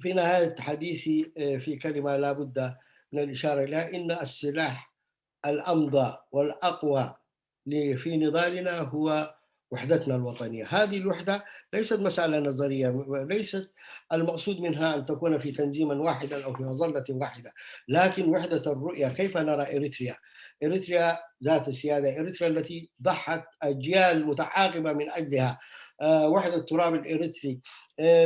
في نهاية حديثي في كلمة لا بد من الإشارة إليها إن السلاح الأمضى والأقوى في نضالنا هو وحدتنا الوطنية. هذه الوحدة ليست مسألة نظرية، ليست المقصود منها أن تكون في تنظيما واحدا أو في مظلة واحدة، لكن وحدة الرؤية، كيف نرى إريتريا؟ إريتريا ذات السيادة، إريتريا التي ضحت أجيال متعاقبة من أجلها، وحدة التراب الإريتري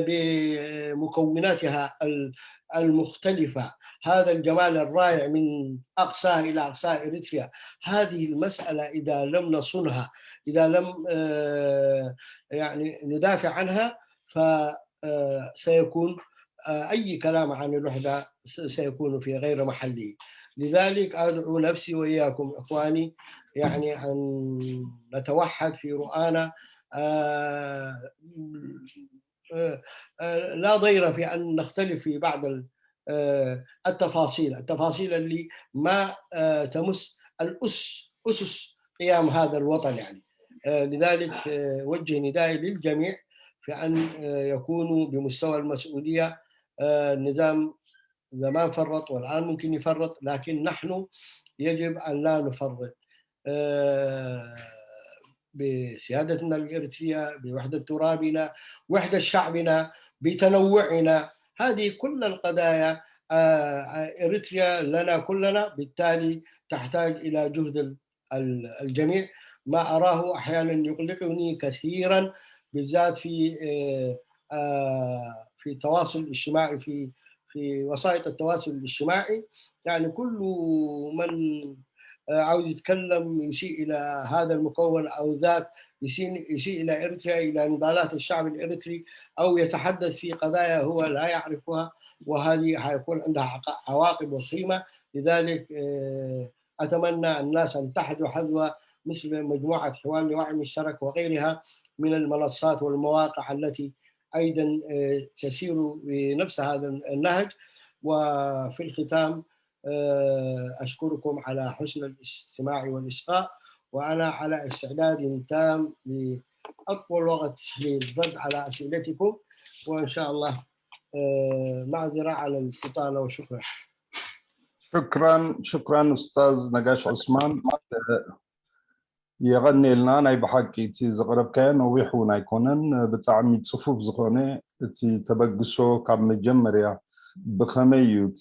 بمكوناتها المختلفة، هذا الجمال الرائع من أقصاه إلى أقصاه إريتريا. هذه المسألة إذا لم نصنها، إذا لم يعني ندافع عنها، فسيكون أي كلام عن الوحدة سيكون في غير محله. لذلك أدعو نفسي وإياكم إخواني يعني أن نتوحد في رؤانا. لا ضير في أن نختلف في بعض التفاصيل، التفاصيل اللي ما تمس الأس أسس قيام هذا الوطن يعني. لذلك وجه ندائي للجميع في أن يكونوا بمستوى المسؤولية. النظام زمان فرط والآن ممكن يفرط، لكن نحن يجب أن لا نفرط بسيادتنا الإريترية، بوحدة ترابنا، وحدة شعبنا، بتنوعنا. هذه كل القضايا إريتريا لنا كلنا، بالتالي تحتاج إلى جهد الجميع. ما أراه أحيانا يقلقني كثيرا، بالذات في في التواصل الاجتماعي، في في وسائط التواصل الاجتماعي، يعني كل من عاوز يتكلم يسيء إلى هذا المكون أو ذاك، يسيء, يسيء إلى إريتريا، إلى نضالات الشعب الإريتري، أو يتحدث في قضايا هو لا يعرفها، وهذه حيكون عندها عواقب وخيمة. لذلك أتمنى الناس أن تحذو حذو مثل مجموعة حوار لوعي مشترك وغيرها من المنصات والمواقع التي أيضا تسير بنفس هذا النهج. وفي الختام أشكركم على حسن الاستماع والإصغاء، وأنا على استعداد تام لأطول وقت للرد على أسئلتكم، وإن شاء الله آه، معذرة على الإطالة، وشكرا. ሽክራን ሽክራን ኡስታዝ ነጋሽ ዑስማን፣ የቐንየልና። ናይ ብሓቂ እቲ ዘቕረብካዮ ነዊሕ እውን ኣይኮነን፣ ብጣዕሚ ጽፉፍ ዝኾነ እቲ ተበግሶ ካብ መጀመርያ ብኸመይ እዩ እቲ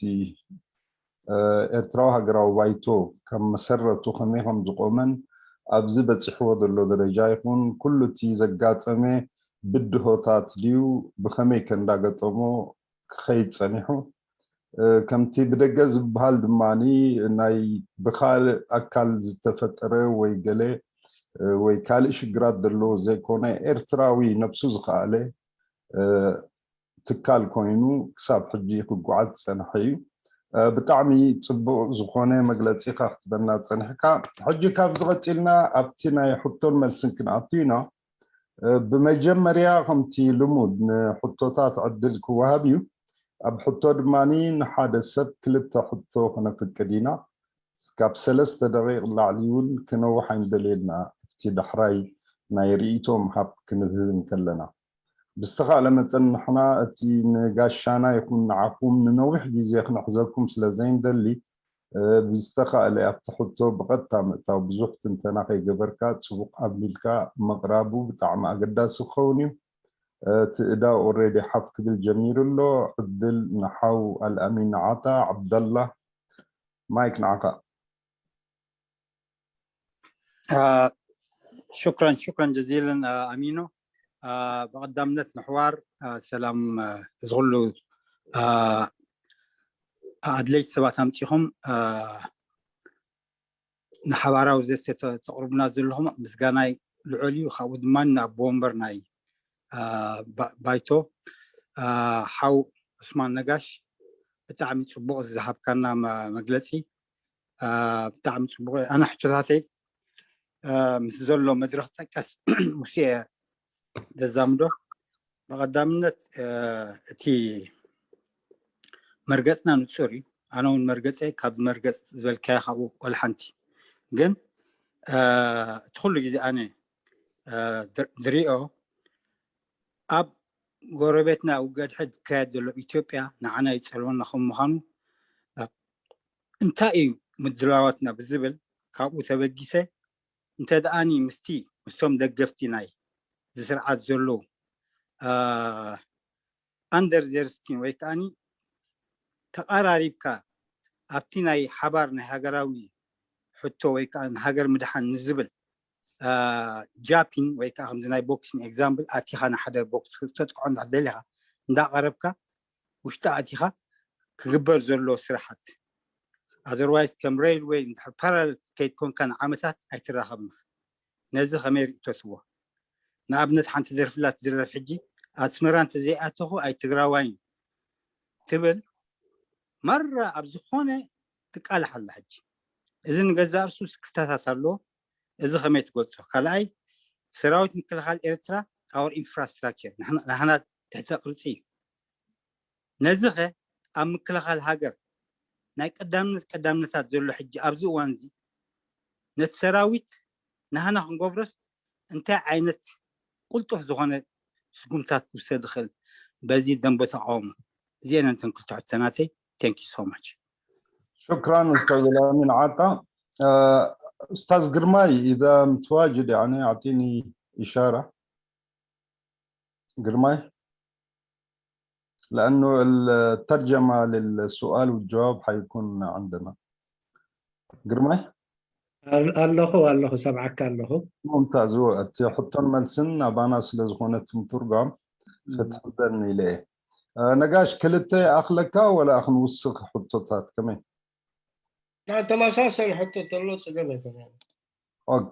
ኤርትራዊ ሃገራዊ ባይቶ ከም መሰረቱ ከመይ ከም ዝቆመን ኣብዚ በፂሕዎ ዘሎ ደረጃ ይኹን ኩሉ እቲ ዘጋጠመ ብድሆታት ድዩ ብኸመይ ከ እንዳገጠሞ ክኸይድ ጸኒሑ። ከምቲ ብደገ ዝበሃል ድማ ናይ ብካልእ ኣካል ዝተፈጠረ ወይ ገለ ወይ ካልእ ሽግራት ዘለዎ ዘይኮነ ኤርትራዊ ነብሱ ዝኸኣለ ትካል ኮይኑ ክሳብ ሕጂ ክጓዓዝ ዝጸንሐ እዩ። ብጣዕሚ ጽቡቕ ዝኾነ መግለጺ ኢኻ ክትበና ጸኒሕካ። ሕጂ ካብዚ ቀጺልና ኣብቲ ናይ ሕቶን መልስን ክንኣቱ ኢና። ብመጀመርያ ከምቲ ልሙድ ንሕቶታት ዕድል ክወሃብ እዩ። ኣብ ሕቶ ድማ ንሓደ ሰብ ክልተ ሕቶ ክነፍቅድ ኢና። ካብ ሰለስተ ደቂቕ ላዕሊ እውን ክነውሕ ኣይንደልየና። እቲ ዳሕራይ ናይ ርእይቶ ምሃብ ክንህብ እንከለና ብዝተኻእለ መጠን ንሕና እቲ ንጋሻና ይኹን ንዓኹም ንነዊሕ ግዜ ክነሕዘኩም ስለ ዘይንደሊ ብዝተኻእለ ኣብቲ ሕቶ ብቐጥታ ምእታው ብዙሕ ትንተና ከይገበርካ ጽቡቕ ኣብሊልካ ምቕራቡ ብጣዕሚ ኣገዳሲ ክኸውን እዩ። እቲ እዳ ኦሬዲ ሓፍ ክብል ጀሚሩ ኣሎ። ዕድል ንሓው ኣልኣሚን ዓጣ ዓብደላ ማይክ ንዓኻ። ሽክራን ሽክራን ጀዚለን ኣሚኖ። ብቐዳምነት ንሕዋር ሰላም እዚ ኩሉ ኣድለይቲ ሰባት ኣምፂኹም ንሓባራዊ ዘተ ተቕርቡና ዘለኹም ምስጋናይ ልዑል እዩ። ካብኡ ድማ ንኣቦ ወንበር ናይ ባይቶ ሓው ዑስማን ነጋሽ ብጣዕሚ ፅቡቕ ዝሃብካና መግለፂ ብጣዕሚ ፅቡቕ። ኣነ ሕቶታተይ ምስ ዘሎ መድረኽ ጠቀስ ምስ ዘዛምዶ ብቐዳምነት እቲ መርገፅና ንፁር እዩ። ኣነ እውን መርገፀ ካብ መርገፅ ዝበልካዮ ካብኡ ወላ ሓንቲ ግን እቲ ኩሉ ግዜ ኣነ ዝሪኦ ኣብ ጎረቤትና ውገድሐ ዝካየድ ዘሎ ኢትዮጵያ ንዓና ይፀልወና ከም ምዃኑ እንታይ እዩ ምድላዋትና ብዝብል ካብኡ ተበጊሰ እንተ ደኣኒ ምስቲ ምስቶም ደገፍቲ ናይ ዝስርዓት ዘለዉ ኣንደር ዘርስኪን ወይ ከዓኒ ተቐራሪብካ ኣብቲ ናይ ሓባር ናይ ሃገራዊ ሕቶ ወይ ከዓ ንሃገር ምድሓን ንዝብል ጃፒን ወይ ከዓ ከምዚ ናይ ቦክሲን ኤግዛምፕል ኣቲኻ ንሓደ ቦክስ ክተጥቅዖ እንዳደሊኻ እንዳቐረብካ ውሽጢ ኣቲኻ ክግበር ዘሎ ስራሓት ኣዘርዋይስ ከም ሬልወይ እንድሕር ፓራል ከይድ ኮንካ ንዓመታት ኣይትራኸብን። ነዚ ከመይ ርእቶ ትዎ? ንኣብነት ሓንቲ ደርፍላ ትድረፍ ሕጂ ኣስመራ እንተዘይኣተኹ ኣይትግራዋይን ትብል ማራ ኣብ ዝኾነ ትቃልሕ ኣላ። ሕጂ እዚ ንገዛእ ርሱ ስክፍታታት ኣለዎ። እዚ ከመይ ትገልጾ? ካልኣይ ሰራዊት ምክልኻል ኤርትራ ኣወር ኢንፍራስትራክቸር ናህና ትሕተ ቅርጺ እዩ። ነዚ ኸ ኣብ ምክልኻል ሃገር ናይ ቀዳምነት ቀዳምነታት ዘሎ ሕጂ ኣብዚ እዋን እዚ ነቲ ሰራዊት ናህና ክንገብሮስ እንታይ ዓይነት ቁልጡፍ ዝኾነ ስጉምታት ክውሰድ ይኽእል በዚ ደንበ ተቃውሞ? እዚአን እንተን ክልተ ሕቶናተይ። Thank you so much። ሽክራን ኡስታዝ ላሚን ዓጣ። ኡስታዝ ግርማይ إذا متواجد يعني أعطيني إشارة. ግርማይ لأنه الترجمة للسؤال والجواب حيكون عندنا. ግርማይ ኣለኹ ኣለኹ ሰብዓካ ኣለኹ። ሙምታዝ እቲ ሕቶን መልስን ናባና ስለ ዝኾነ እቲ ምትርጓም ክትሕበኒ ኢለ እየ። ነጋሽ ክልተ ይኣኽለካ ወላ ክንውስኽ ሕቶታት ከመይ? ተመሳሰል ሕቶ ተሎ ፀገም ኣይኮነን። ኦኬ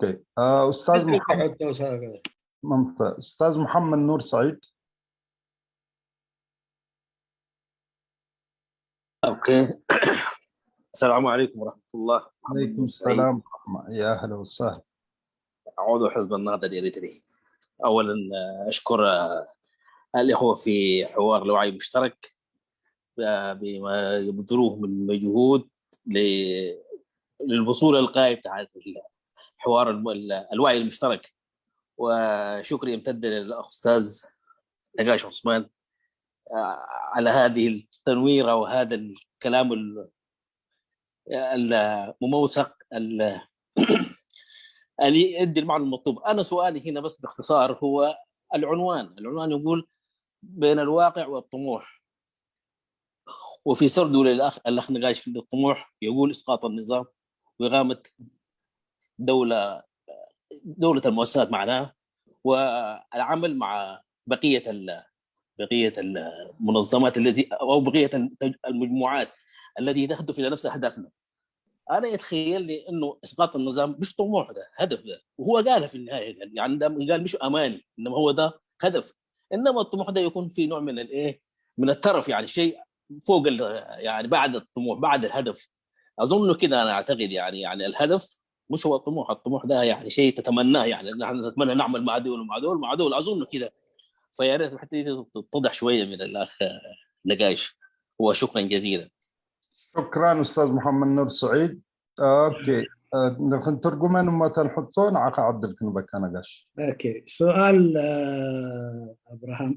ኡስታዝ ኡስታዝ መሓመድ ኑር ሰዒድ። ኦኬ السلام عليكم ورحمة الله. عليكم السلام. يا أهلا وسهلا. عضو حزب النهضة الإريتري. أولا أشكر الإخوة في حوار الوعي المشترك بما يبذلوه من مجهود للوصول للغاية بتاعت حوار الوعي المشترك. وشكري يمتد للأستاذ نقاش عثمان على هذه التنويرة وهذا الكلام المموسق اللي يؤدي المعنى المطلوب. أنا سؤالي هنا بس باختصار هو العنوان. العنوان يقول: بين الواقع والطموح. وفي سرده للأخ الأخ نقاش في الطموح يقول: إسقاط النظام وإقامة دولة دولة المؤسسات معناها، والعمل مع بقية بقية المنظمات التي أو بقية المجموعات التي تهدف إلى نفس أهدافنا. أنا يتخيل لي أنه إسقاط النظام مش طموح، ده هدف، ده وهو قالها في النهاية، قال يعني ده قال مش أماني، إنما هو ده هدف. إنما الطموح ده يكون في نوع من الإيه، من الترف، يعني شيء فوق يعني بعد الطموح، بعد الهدف. أظن كده، أنا أعتقد يعني يعني الهدف مش هو الطموح. الطموح ده يعني شيء تتمناه، يعني نحن نتمنى نعمل مع دول ومع دول ومع دول، أظن كده. فيا ريت الحته دي تتضح شويه من الاخ نقاش. وشكرا جزيلا. شكرا استاذ محمد نور سعيد. اوكي، ክንትርጉመን እሞ ተን ሕቶ ንዓኻ ዕድል ክንበካ ነጋሽ። اوكي، سؤال ابراهيم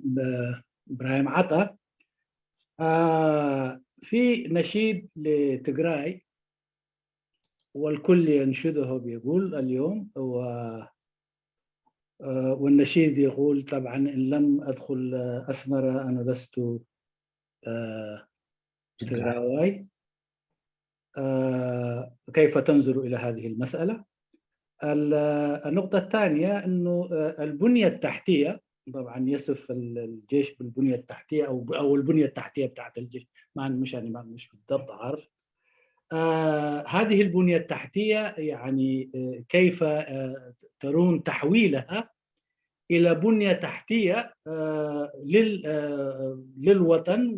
ابراهيم عطا. في نشيد لتجراي والكل ينشده بيقول اليوم و والنشيد يقول طبعا إن لم أدخل أسمرة أنا لست تجراواي. كيف تنظر إلى هذه المسألة؟ النقطة الثانية أنه البنية التحتية، طبعا يصف الجيش بالبنية التحتية أو أو البنية التحتية بتاعت الجيش، ما مش يعني ما مش بالضبط عارف، آه هذه البنية التحتية يعني آه كيف آه ترون تحويلها إلى بنية تحتية آه لل آه للوطن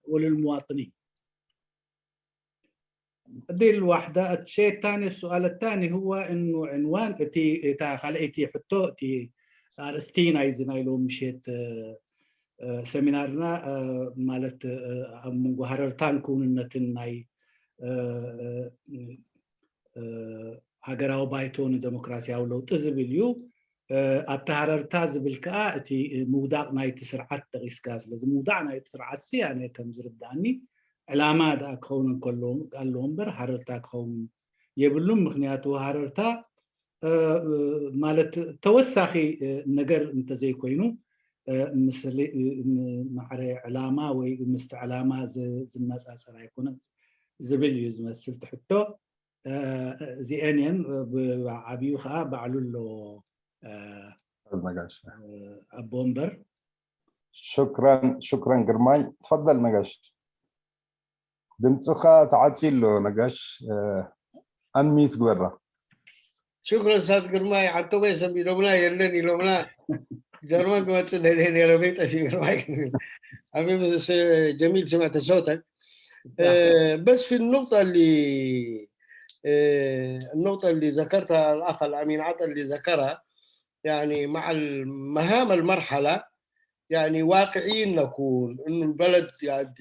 وللمواطنين. دي الواحدة. الشيء الثاني، السؤال الثاني هو إنه عنوان إتي إتا خلقتي حتو إتي أرستينا إذن إلو مشيت سሚናርና ማለት ኣብ መንጎ ሃረርታን ክውንነትን ናይ ሃገራዊ ባይቶ ንደሞክራሲያዊ ለውጢ ዝብል እዩ። ኣብቲ ሃረርታ ዝብል ከዓ እቲ ምውዳቕ ናይቲ ስርዓት ጠቂስካ፣ ስለዚ ምውዳቕ ናይቲ ስርዓት ሲ ኣነ ከም ዝርዳእኒ ዕላማ ደኣ ክኸውን እንከሎ ኣለዎ እምበር ሃረርታ ክኸውን የብሉን። ምክንያቱ ሃረርታ ማለት ተወሳኺ ነገር እንተዘይኮይኑ ማዕረ ዕላማ ወይ ምስቲ ዕላማ ዝነፃፀር ኣይኮነን ዝብል እዩ ዝመስል ትሕቶ። እዚአን እየን። ብዓብዩ ከዓ ባዕሉ ኣሎ ነጋሽ ኣቦ እምበር። شكرا شكرا ግርማይ። تفضل ነጋሽ። ድምፅኻ ተዓፂ ኣሎ ነጋሽ። ኣንሚት ግበራ። ሽክረን ሳት ግርማይ። ዓንቶበይ ሰም ኢሎምና የለን ኢሎምና። ጀርመን ክመፅእ ደልየ ነይረ በይ ጠፊ ግርማይ። أمين ጀሚል سمعت صوتك. بس في النقطة اللي النقطة اللي ذكرتها الأخ الأمين عطا اللي ذكرها، يعني مع مهام المرحلة، يعني واقعيين نكون إنه البلد قاعد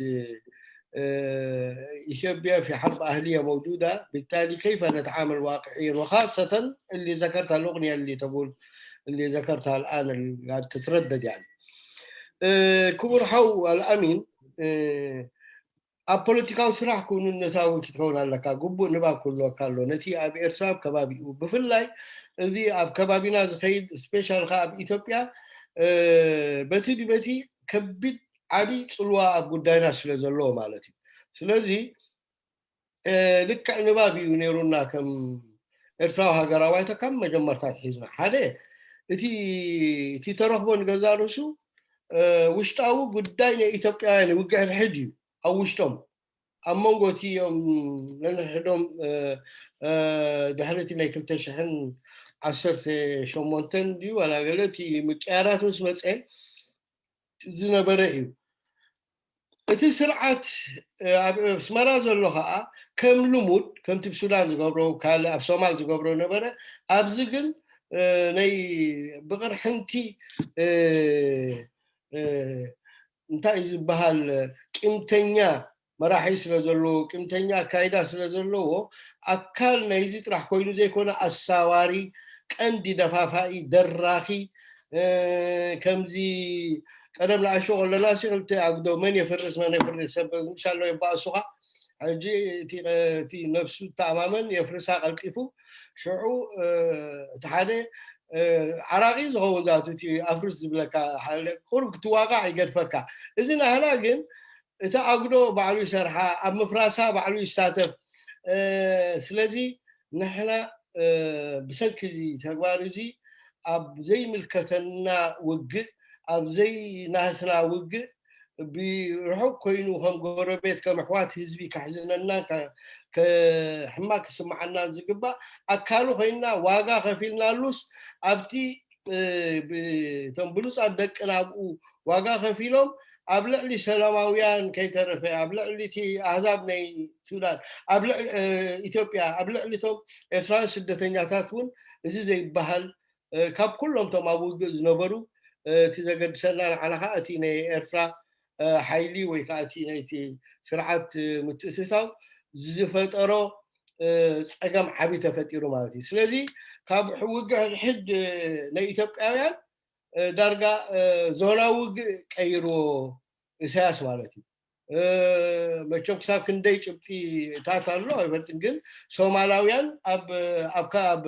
إثيوبيا في حرب أهلية موجودة، بالتالي كيف نتعامل واقعيا؟ وخاصة اللي ذكرتها الأغنية اللي تقول اللي ذكرتها الآن اللي قاعد تتردد يعني. ክቡር ሓው ኣልኣሚን ኣብ ፖለቲካዊ ስራሕ ክውንነታዊ ክትከውን ኣለካ። ግቡእ ንባብ ክህልወካ ኣሎ ነቲ ኣብ ኤርትራ ኣብ ከባቢኡ ብፍላይ እዚ ኣብ ከባቢና ዝኸይድ ስፔሻል ከ ኣብ ኢትዮጵያ በቲ ድበቲ ከቢድ ዓብይ ፅልዋ ኣብ ጉዳይና ስለ ዘለዎ ማለት እዩ። ስለዚ ልክዕ ንባብ እዩ ነይሩና ከም ኤርትራዊ ሃገራዊ ኣይተ ካብ መጀመርታ ትሒዝና ሓደ እቲ እቲ ተረኽቦ ንገዛ ርእሱ ውሽጣዊ ጉዳይ ናይ ኢትዮጵያውያን ውግዕ ሕድ እዩ ኣብ ውሽጦም ኣብ መንጎ እቲ እዮም ነንሕዶም ድሕሪ እቲ ናይ ክልተ ሽሕን ዓሰርተ ሸሞንተን ድዩ ዋላ ገለ እቲ ምቅያራት ምስ መፀ ዝነበረ እዩ። እቲ ስርዓት ኣብ ኣስመራ ዘሎ ከዓ ከም ልሙድ ከምቲ ኣብ ሱዳን ዝገብሮ ካልእ ኣብ ሶማል ዝገብሮ ነበረ። ኣብዚ ግን ናይ ብቕርሕንቲ እንታይ እዩ ዝበሃል ቂምተኛ መራሒ ስለ ዘለዎ ቂምተኛ ኣካይዳ ስለ ዘለዎ ኣካል ናይዚ ጥራሕ ኮይኑ ዘይኮነ ኣሳዋሪ ቀንዲ ደፋፋኢ ደራኺ ከምዚ ቀደም ንኣሽቱ ከለና ሲ ክልተ ኣጉዶ መን የፍርስ መን የፍርስ ሰብ ምሻሎ የባእሱኻ። ሕጂ እቲ ነፍሱ ተኣማመን የፍርሳ ቀልጢፉ። ሽዑ እቲ ሓደ ዓራቂ ዝኸውን ዛቱ እቲ ኣፍርስ ዝብለካ ቁሩብ ክትዋቃዕ ይገድፈካ። እዚ ናህና ግን እቲ ኣጉዶ ባዕሉ ይሰርሓ፣ ኣብ ምፍራሳ ባዕሉ ይሳተፍ። ስለዚ ንሕና ብሰንኪ ተግባር እዚ ኣብ ዘይምልከተና ውግእ፣ ኣብ ዘይናህትና ውግእ ብርሑቕ ኮይኑ ከም ጎረቤት ከም ኣሕዋት ህዝቢ ከሕዝነናን ሕማቅ ክስምዓናን ዝግባእ ኣካሉ ኮይና ዋጋ ከፊልናሉስ ኣብቲ እቶም ብሉፃት ደቅና ኣብኡ ዋጋ ከፊሎም ኣብ ልዕሊ ሰላማውያን ከይተረፈ ኣብ ልዕሊ እቲ ኣህዛብ ናይ ሱዳን ኣብ ልዕሊ ኢትዮጵያ ኣብ ልዕሊ እቶም ኤርትራውያን ስደተኛታት እውን እዚ ዘይበሃል ካብ ኩሎም እቶም ኣብ ውግእ ዝነበሩ እቲ ዘገድሰና ንዓና ከዓ እቲ ናይ ኤርትራ ሓይሊ ወይ ከዓ እቲ ናይቲ ስርዓት ምትእትታው ዝፈጠሮ ፀገም ዓብዪ ተፈጢሩ ማለት እዩ። ስለዚ ካብ ውግእ ሕድሕድ ናይ ኢትዮጵያውያን ዳርጋ ዞናዊ ውግእ ቀይርዎ ኢሳያስ ማለት እዩ። መቸም ክሳብ ክንደይ ጭብጢታት ኣሎ ኣይፈልጥን፣ ግን ሶማላውያን ኣብ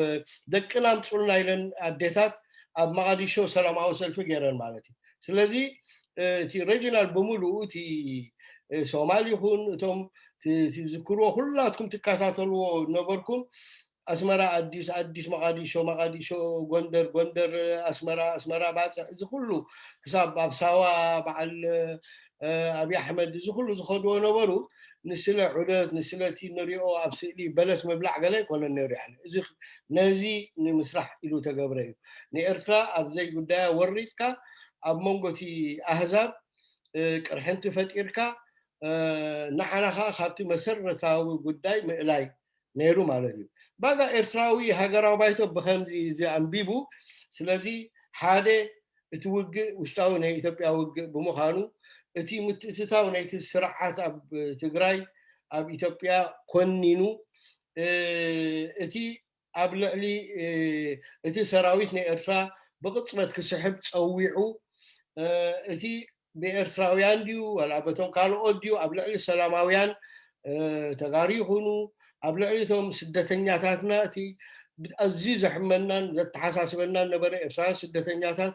ደቅና ኣምፁልና ኢለን ኣዴታት ኣብ መቓዲሾ ሰላማዊ ሰልፊ ገይረን ማለት እዩ። ስለዚ እቲ ሬጂናል ብምሉኡ እቲ ሶማል ይኹን እቶም ዝዝክርዎ ኩላትኩም ትከታተልዎ ነበርኩም ኣስመራ ኣዲስ ኣዲስ መቓዲሾ መቓዲሾ ጎንደር ጎንደር ኣስመራ ኣስመራ ባፅዕ እዚ ኩሉ ክሳብ ኣብ ሳዋ በዓል ኣብይ ኣሕመድ እዚ ኩሉ ዝኸድዎ ነበሩ። ንስለ ዑደት ንስለ እቲ ንሪኦ ኣብ ስእሊ በለስ ምብላዕ ገለ ኣይኮነን ነይሩ። ያኒ እዚ ነዚ ንምስራሕ ኢሉ ተገብረ እዩ። ንኤርትራ ኣብ ዘይጉዳያ ወሪጥካ ኣብ መንጎ እቲ ኣህዛብ ቅርሕንቲ ፈጢርካ ንዓና ከዓ ካብቲ መሰረታዊ ጉዳይ ምእላይ ነይሩ ማለት እዩ። ባጋ ኤርትራዊ ሃገራዊ ባይቶ ብከምዚ እዚ ኣንቢቡ። ስለዚ ሓደ እቲ ውግእ ውሽጣዊ ናይ ኢትዮጵያ ውግእ ብምዃኑ እቲ ምትእትታው ናይቲ ስርዓት ኣብ ትግራይ ኣብ ኢትዮጵያ ኮኒኑ እቲ ኣብ ልዕሊ እቲ ሰራዊት ናይ ኤርትራ ብቅፅበት ክስሕብ ፀዊዑ እቲ ብኤርትራውያን ድዩ ዋላ በቶም ካልኦት ድዩ ኣብ ልዕሊ ሰላማውያን ተጋሩ ይኹኑ ኣብ ልዕሊ እቶም ስደተኛታትና እቲ ኣዝዩ ዘሕመናን ዘተሓሳስበናን ነበረ። ኤርትራውያን ስደተኛታት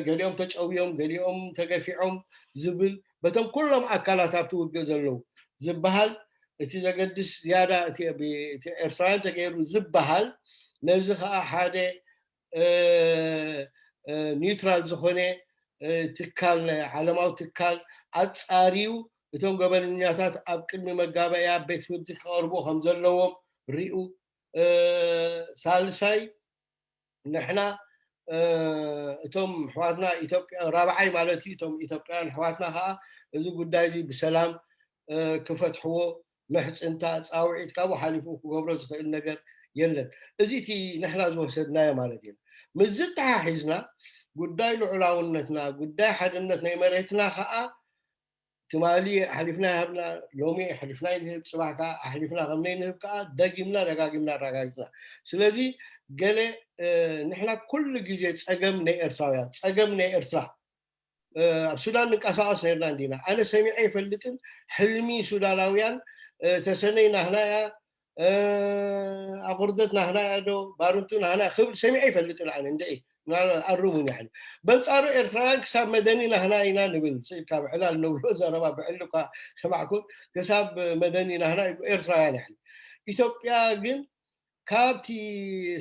ገሊኦም ተጨውዮም ገሊኦም ተገፊዖም ዝብል በቶም ኩሎም ኣካላት ኣብቲ ውግእ ዘለዉ ዝበሃል እቲ ዘገድስ ዝያዳ ኤርትራውያን ተገይሩ ዝበሃል ነዚ ከዓ ሓደ ኒውትራል ዝኾነ ትካል ናይ ዓለማዊ ትካል ኣፃርዩ እቶም ገበነኛታት ኣብ ቅድሚ መጋበያ ቤት ፍርዲ ክቐርቡ ከም ዘለዎም ሪኡ። ሳልሳይ ንሕና እቶም ኣሕዋትና ኢትዮጵያ ራብዓይ ማለት እዩ እቶም ኢትዮጵያውያን ኣሕዋትና ከዓ እዚ ጉዳይ እዚ ብሰላም ክፈትሕዎ ምሕፅንታ ፃውዒት ካብኡ ሓሊፉ ክገብሮ ዝኽእል ነገር የለን። እዚ እቲ ንሕና ዝወሰድናዮ ማለት እዩ። ምስዚ ተሓሒዝና ጉዳይ ልዑላውነትና ጉዳይ ሓድነት ናይ መሬትና ከዓ ትማሊ ኣሕሊፍና ይሃብና ሎሚ ኣሕሊፍና ይንህብ ፅባሕ ከዓ ኣሕሊፍና ከምነይ ንህብ ከዓ ደጊምና ደጋጊምና ኣረጋጊፅና። ስለዚ ገለ ንሕና ኩሉ ግዜ ፀገም ናይ ኤርትራውያን ፀገም ናይ ኤርትራ ኣብ ሱዳን ንንቀሳቀስ ነርና እንዲና ኣነ ሰሚዐ ይፈልጥን ሕልሚ ሱዳናውያን ተሰነይ ናህና እያ ኣቁርደት ናህና እያ ዶ ባርንቱ ናህና ክብል ሰሚዐ ይፈልጥን ኣነ እንድዒ ምናልባት ኣርሙን ያኒ በንጻሩ ኤርትራውያን ክሳብ መደኒ ናህና ኢና ንብል ካብ ዕላል ንብሎ ዘረባ ብዕል እኳ ሰማዕኩም ክሳብ መደኒ ናህና ይብሉ ኤርትራውያን ያኒ ኢትዮጵያ ግን ካብቲ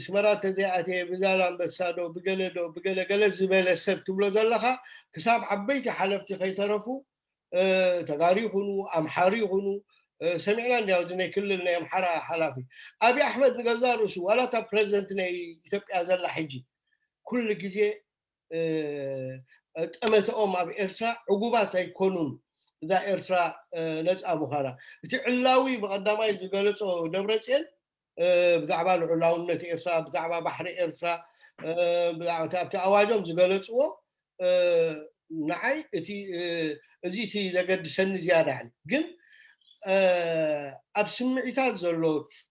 ስመራ ተዘይኣተየ ብዛላምበሳ ዶ ብገለ ዶ ብገለገለ ዝበለ ሰብ ትብሎ ዘለኻ ክሳብ ዓበይቲ ሓለፍቲ ከይተረፉ ተጋሩ ይኹኑ ኣምሓሩ ይኹኑ ሰሚዕና እንዲያ እዚ ናይ ክልል ናይ ኣምሓራ ሓላፊ ኣብይ ኣሕመድ ንገዛ ርእሱ ዋላ እታ ፕረዚደንት ናይ ኢትዮጵያ ዘላ ሕጂ ኩሉ ግዜ ጠመተኦም ኣብ ኤርትራ ዕጉባት ኣይኮኑን እዛ ኤርትራ ነፃ ምዃና እቲ ዕላዊ ብቐዳማይ ዝገለፆ ደብረፅዮን ብዛዕባ ልዑላውነት ኤርትራ ብዛዕባ ባሕሪ ኤርትራ ኣብቲ ኣዋጆም ዝገለፅዎ ንዓይ እቲ እዚ እቲ ዘገድሰኒ ዝያዳ ግን ኣብ ስምዒታት ዘሎ፣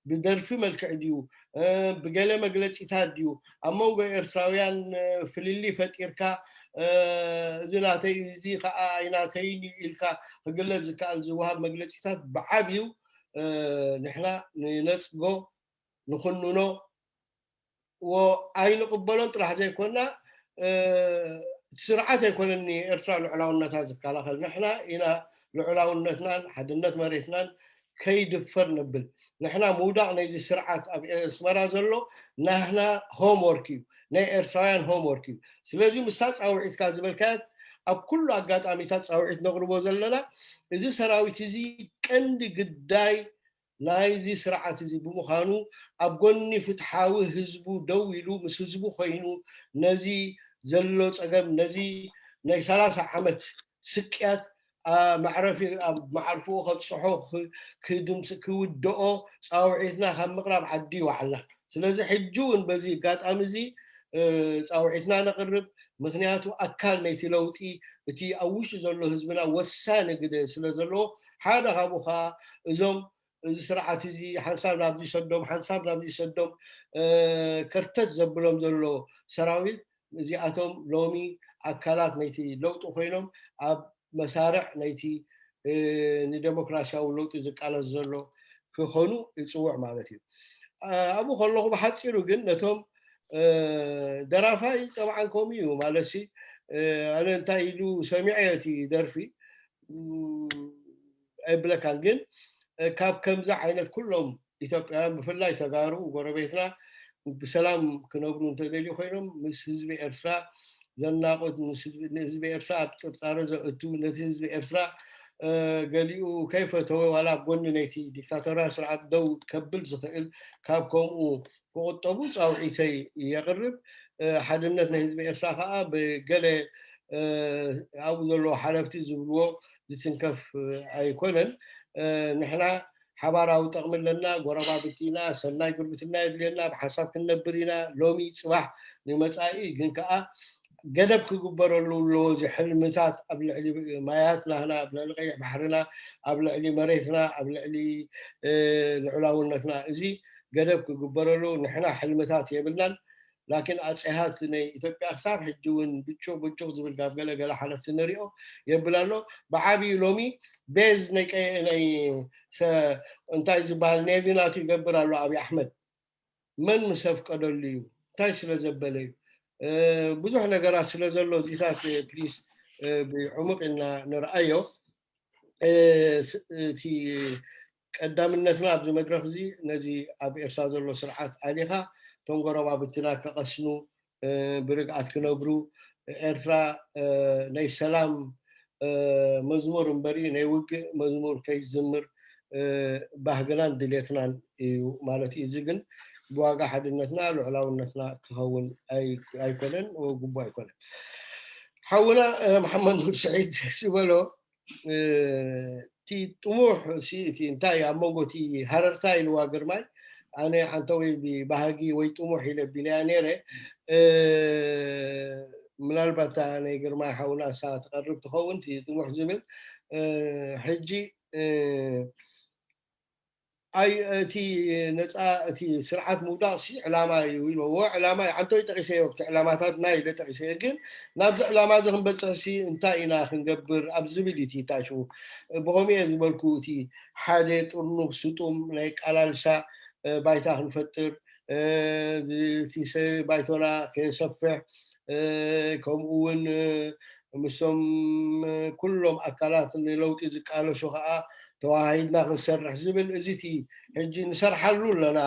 ብደርፊ መልክዕ ድዩ፣ ብገለ መግለፂታት ድዩ፣ ኣብ መንጎ ኤርትራውያን ፍልልይ ፈጢርካ፣ እዚ ናተይ እዚ ከዓ ኣይናተይን እዩ ኢልካ ክግለፅ ዝከኣል ዝወሃብ መግለፂታት ብዓብዩ ንሕና ንነፅጎ፣ ንኹንኖ፣ ኣይንቕበሎን ጥራሕ ዘይኮና፣ እቲ ስርዓት ኣይኮነን ንኤርትራ ልዑላውነታ ዝከላኸል። ንሕና ኢና ልዑላውነትናን ሓድነት መሬትናን ከይድፈር ንብል። ንሕና ምውዳቕ ናይዚ ስርዓት ኣብ ኣስመራ ዘሎ ናህና ሆምወርክ እዩ፣ ናይ ኤርትራውያን ሆምወርክ እዩ። ስለዚ ምስታ ፃውዒትካ ዝበልካያት ኣብ ኩሉ ኣጋጣሚታት ፃውዒት ነቕርቦ ዘለና፣ እዚ ሰራዊት እዚ ቀንዲ ግዳይ ናይዚ ስርዓት እዚ ብምዃኑ ኣብ ጎኒ ፍትሓዊ ህዝቡ ደው ኢሉ ምስ ህዝቡ ኮይኑ ነዚ ዘሎ ፀገም ነዚ ናይ ሰላሳ ዓመት ስቅያት መዕረፊ ኣብ መዓርፍኡ ከብፅሖ ክድምስ ክውድኦ ፃውዒትና ካብ ምቕራብ ዓዲ ይወዓልና። ስለዚ ሕጂ እውን በዚ ኣጋጣሚ እዚ ፃውዒትና ነቕርብ። ምክንያቱ ኣካል ነይቲ ለውጢ እቲ ኣብ ውሽጢ ዘሎ ህዝብና ወሳኒ ግደ ስለ ዘለዎ ሓደ ካብኡ ከዓ እዞም እዚ ስርዓት እዚ ሓንሳብ ናብዚ ይሰዶም ሓንሳብ ናብዚ ይሰዶም ከርተት ዘብሎም ዘሎ ሰራዊት እዚኣቶም ሎሚ ኣካላት ናይቲ ለውጢ ኮይኖም ኣብ መሳርዕ ናይቲ ንደሞክራሲያዊ ለውጢ ዝቃለስ ዘሎ ክኾኑ ይፅውዕ ማለት እዩ። ኣብኡ ከለኹ ብሓፂሩ ግን ነቶም ደራፋይ ጠብዓን ከምኡ እዩ ማለት ኣነ እንታይ ኢሉ ሰሚዐ እቲ ደርፊ ኣይብለካን ግን ካብ ከምዚ ዓይነት ኩሎም ኢትዮጵያውያን ብፍላይ ተጋሩ ጎረቤትና ብሰላም ክነብሩ እንተደልዩ ኮይኖም ምስ ህዝቢ ኤርትራ ዘናቑት ንህዝቢ ኤርትራ ኣብ ጥርጣረ ዘእቱ ነቲ ህዝቢ ኤርትራ ገሊኡ ከይፈተወ ዋላ ኣብ ጎኒ ነይቲ ዲክታቶርያ ስርዓት ደው ከብል ዝኽእል ካብ ከምኡ ክቑጠቡ ፃውዒተይ የቕርብ። ሓድነት ናይ ህዝቢ ኤርትራ ከዓ ብገለ ኣብኡ ዘለዉ ሓለፍቲ ዝብልዎ ዝትንከፍ ኣይኮነን። ንሕና ሓባራዊ ጠቕሚ ኣለና፣ ጎረባብቲ ኢና፣ ሰናይ ጉርብትና የድልየና፣ ብሓንሳብ ክንነብር ኢና። ሎሚ ፅባሕ ንመፃኢ ግን ከዓ ገደብ ክግበረሉ ኣለዎ። እዚ ሕልምታት ኣብ ልዕሊ ማያት ናህና፣ ኣብ ልዕሊ ቀይሕ ባሕርና፣ ኣብ ልዕሊ መሬትና፣ ኣብ ልዕሊ ልዑላውነትና እዚ ገደብ ክግበረሉ ንሕና ሕልምታት የብልናን። ላኪን ኣፀሃት ናይ ኢትዮጵያ ክሳብ ሕጂ እውን ብጩቕ ብጩቕ ዝብል ካብ ገለ ገለ ሓለፍቲ ንሪኦ የብል ኣሎ። ብዓብዩ ሎሚ ቤዝ ናይ ቀ- ናይ ሰ- እንታይ ዝበሃል ኔቪ ናቱ ይገብር ኣሎ ኣብይ ኣሕመድ። መን ምስ ኣፍቀደሉ እዩ? እንታይ ስለ ዘበለ እዩ? ብዙሕ ነገራት ስለ ዘሎ እዚታት ፕሊስ ብዕሙቕ ኢልና ንርኣዮ። እቲ ቀዳምነትና ኣብዚ መድረክ እዚ ነዚ ኣብ ኤርትራ ዘሎ ስርዓት ኣሊኻ እቶም ጎረባብትና ከቐስኑ ብርግኣት ክነብሩ ኤርትራ ናይ ሰላም መዝሙር እምበሪ ናይ ውግእ መዝሙር ከይትዝምር ባህግናን ድሌትናን እዩ ማለት እዩ። እዚ ግን ብዋጋ ሓድነትና ልዑላውነትና ክኸውን ኣይኮነን፣ ግቡ ኣይኮነን። ሓውና መሓመድ ኑር ስዒድ ዝበሎ እቲ ጥሙሕ እቲ እንታይ ኣብ መንጎ እቲ ሃረርታ ኢልዋ ግርማይ ኣነ ዓንተወይ ብባህጊ ወይ ጥሙሕ ኢለ ቢለያ ነይረ። ምናልባት ናይ ግርማይ ሓውና እሳ ትቐርብ ትኸውን እቲ ጥሙሕ ዝብል ሕጂ ኣይ እቲ ነፃ እቲ ስርዓት ምውዳቕ ሲ ዕላማ እዩ ኢልዎ። ዕላማ እዩ። ዓንቶይ ጠቂሰዮ፣ ኣብቲ ዕላማታትና ኢለ ጠቂሰዮ። ግን ናብዚ ዕላማ እዚ ክንበፅሕ ሲ እንታይ ኢና ክንገብር ኣብ ዝብል እዩ እቲ ታሽው። ብኸምኡ እየ ዝበልኩ እቲ ሓደ ጥርኑፍ ስጡም ናይ ቃላልሳ ባይታ ክንፈጥር እቲ ባይቶና ከየሰፍሕ ከምኡ እውን ምስቶም ኩሎም ኣካላት ንለውጢ ዝቃለሱ ከዓ ተዋሃሂድና ክንሰርሕ ዝብል እዚ እቲ ሕጂ ንሰርሓሉ ኣለና።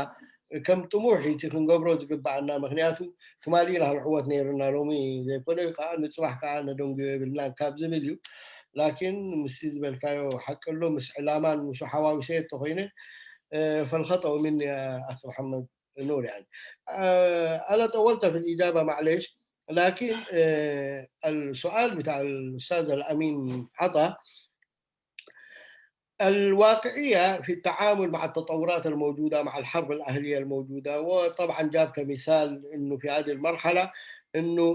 ከም ጥሙሕ እቲ ክንገብሮ ዝግባኣና ምክንያቱ ትማሊ ኢና ክንዕወት ነይርና ሎሚ ዘይኮነ ከዓ ንፅባሕ ከዓ ነደንጉዮ የብልና ካብ ዝብል እዩ። ላኪን ምስቲ ዝበልካዮ ሓቂ ኣሎ ምስ ዕላማን ምስ ሓዋዊሰ ተኮይነ ፈልከጠው ምን ኣቶ መሓመድ نور يعني. أنا طولت في الإجابة معليش، لكن السؤال بتاع الأستاذ الأمين عطا، الواقعية في التعامل مع التطورات الموجودة، مع الحرب الأهلية الموجودة، وطبعا جاب كمثال أنه في هذه المرحلة أنه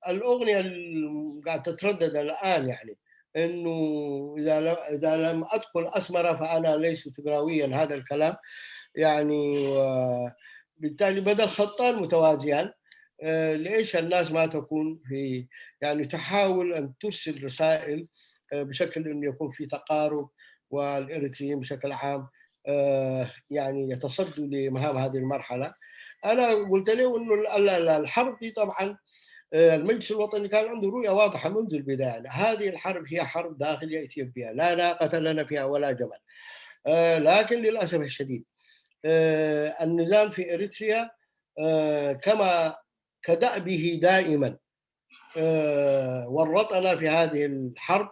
الأغنية اللي قاعد تتردد الآن يعني انه اذا لم اذا لم ادخل اسمره فانا ليس تجراويا، هذا الكلام يعني. بالتالي بدل خطان متوازيان، ليش الناس ما تكون في، يعني، تحاول ان ترسل رسائل بشكل انه يكون في تقارب، والاريتريين بشكل عام يعني يتصدوا لمهام هذه المرحله. انا قلت له انه الحرب دي طبعا المجلس الوطني كان عنده رؤيه واضحه منذ البدايه. هذه الحرب هي حرب داخل اثيوبيا، لا ناقه لنا فيها ولا جمل. لكن للاسف الشديد النظام في اريتريا كما كدأبه دائما ورطنا في هذه الحرب،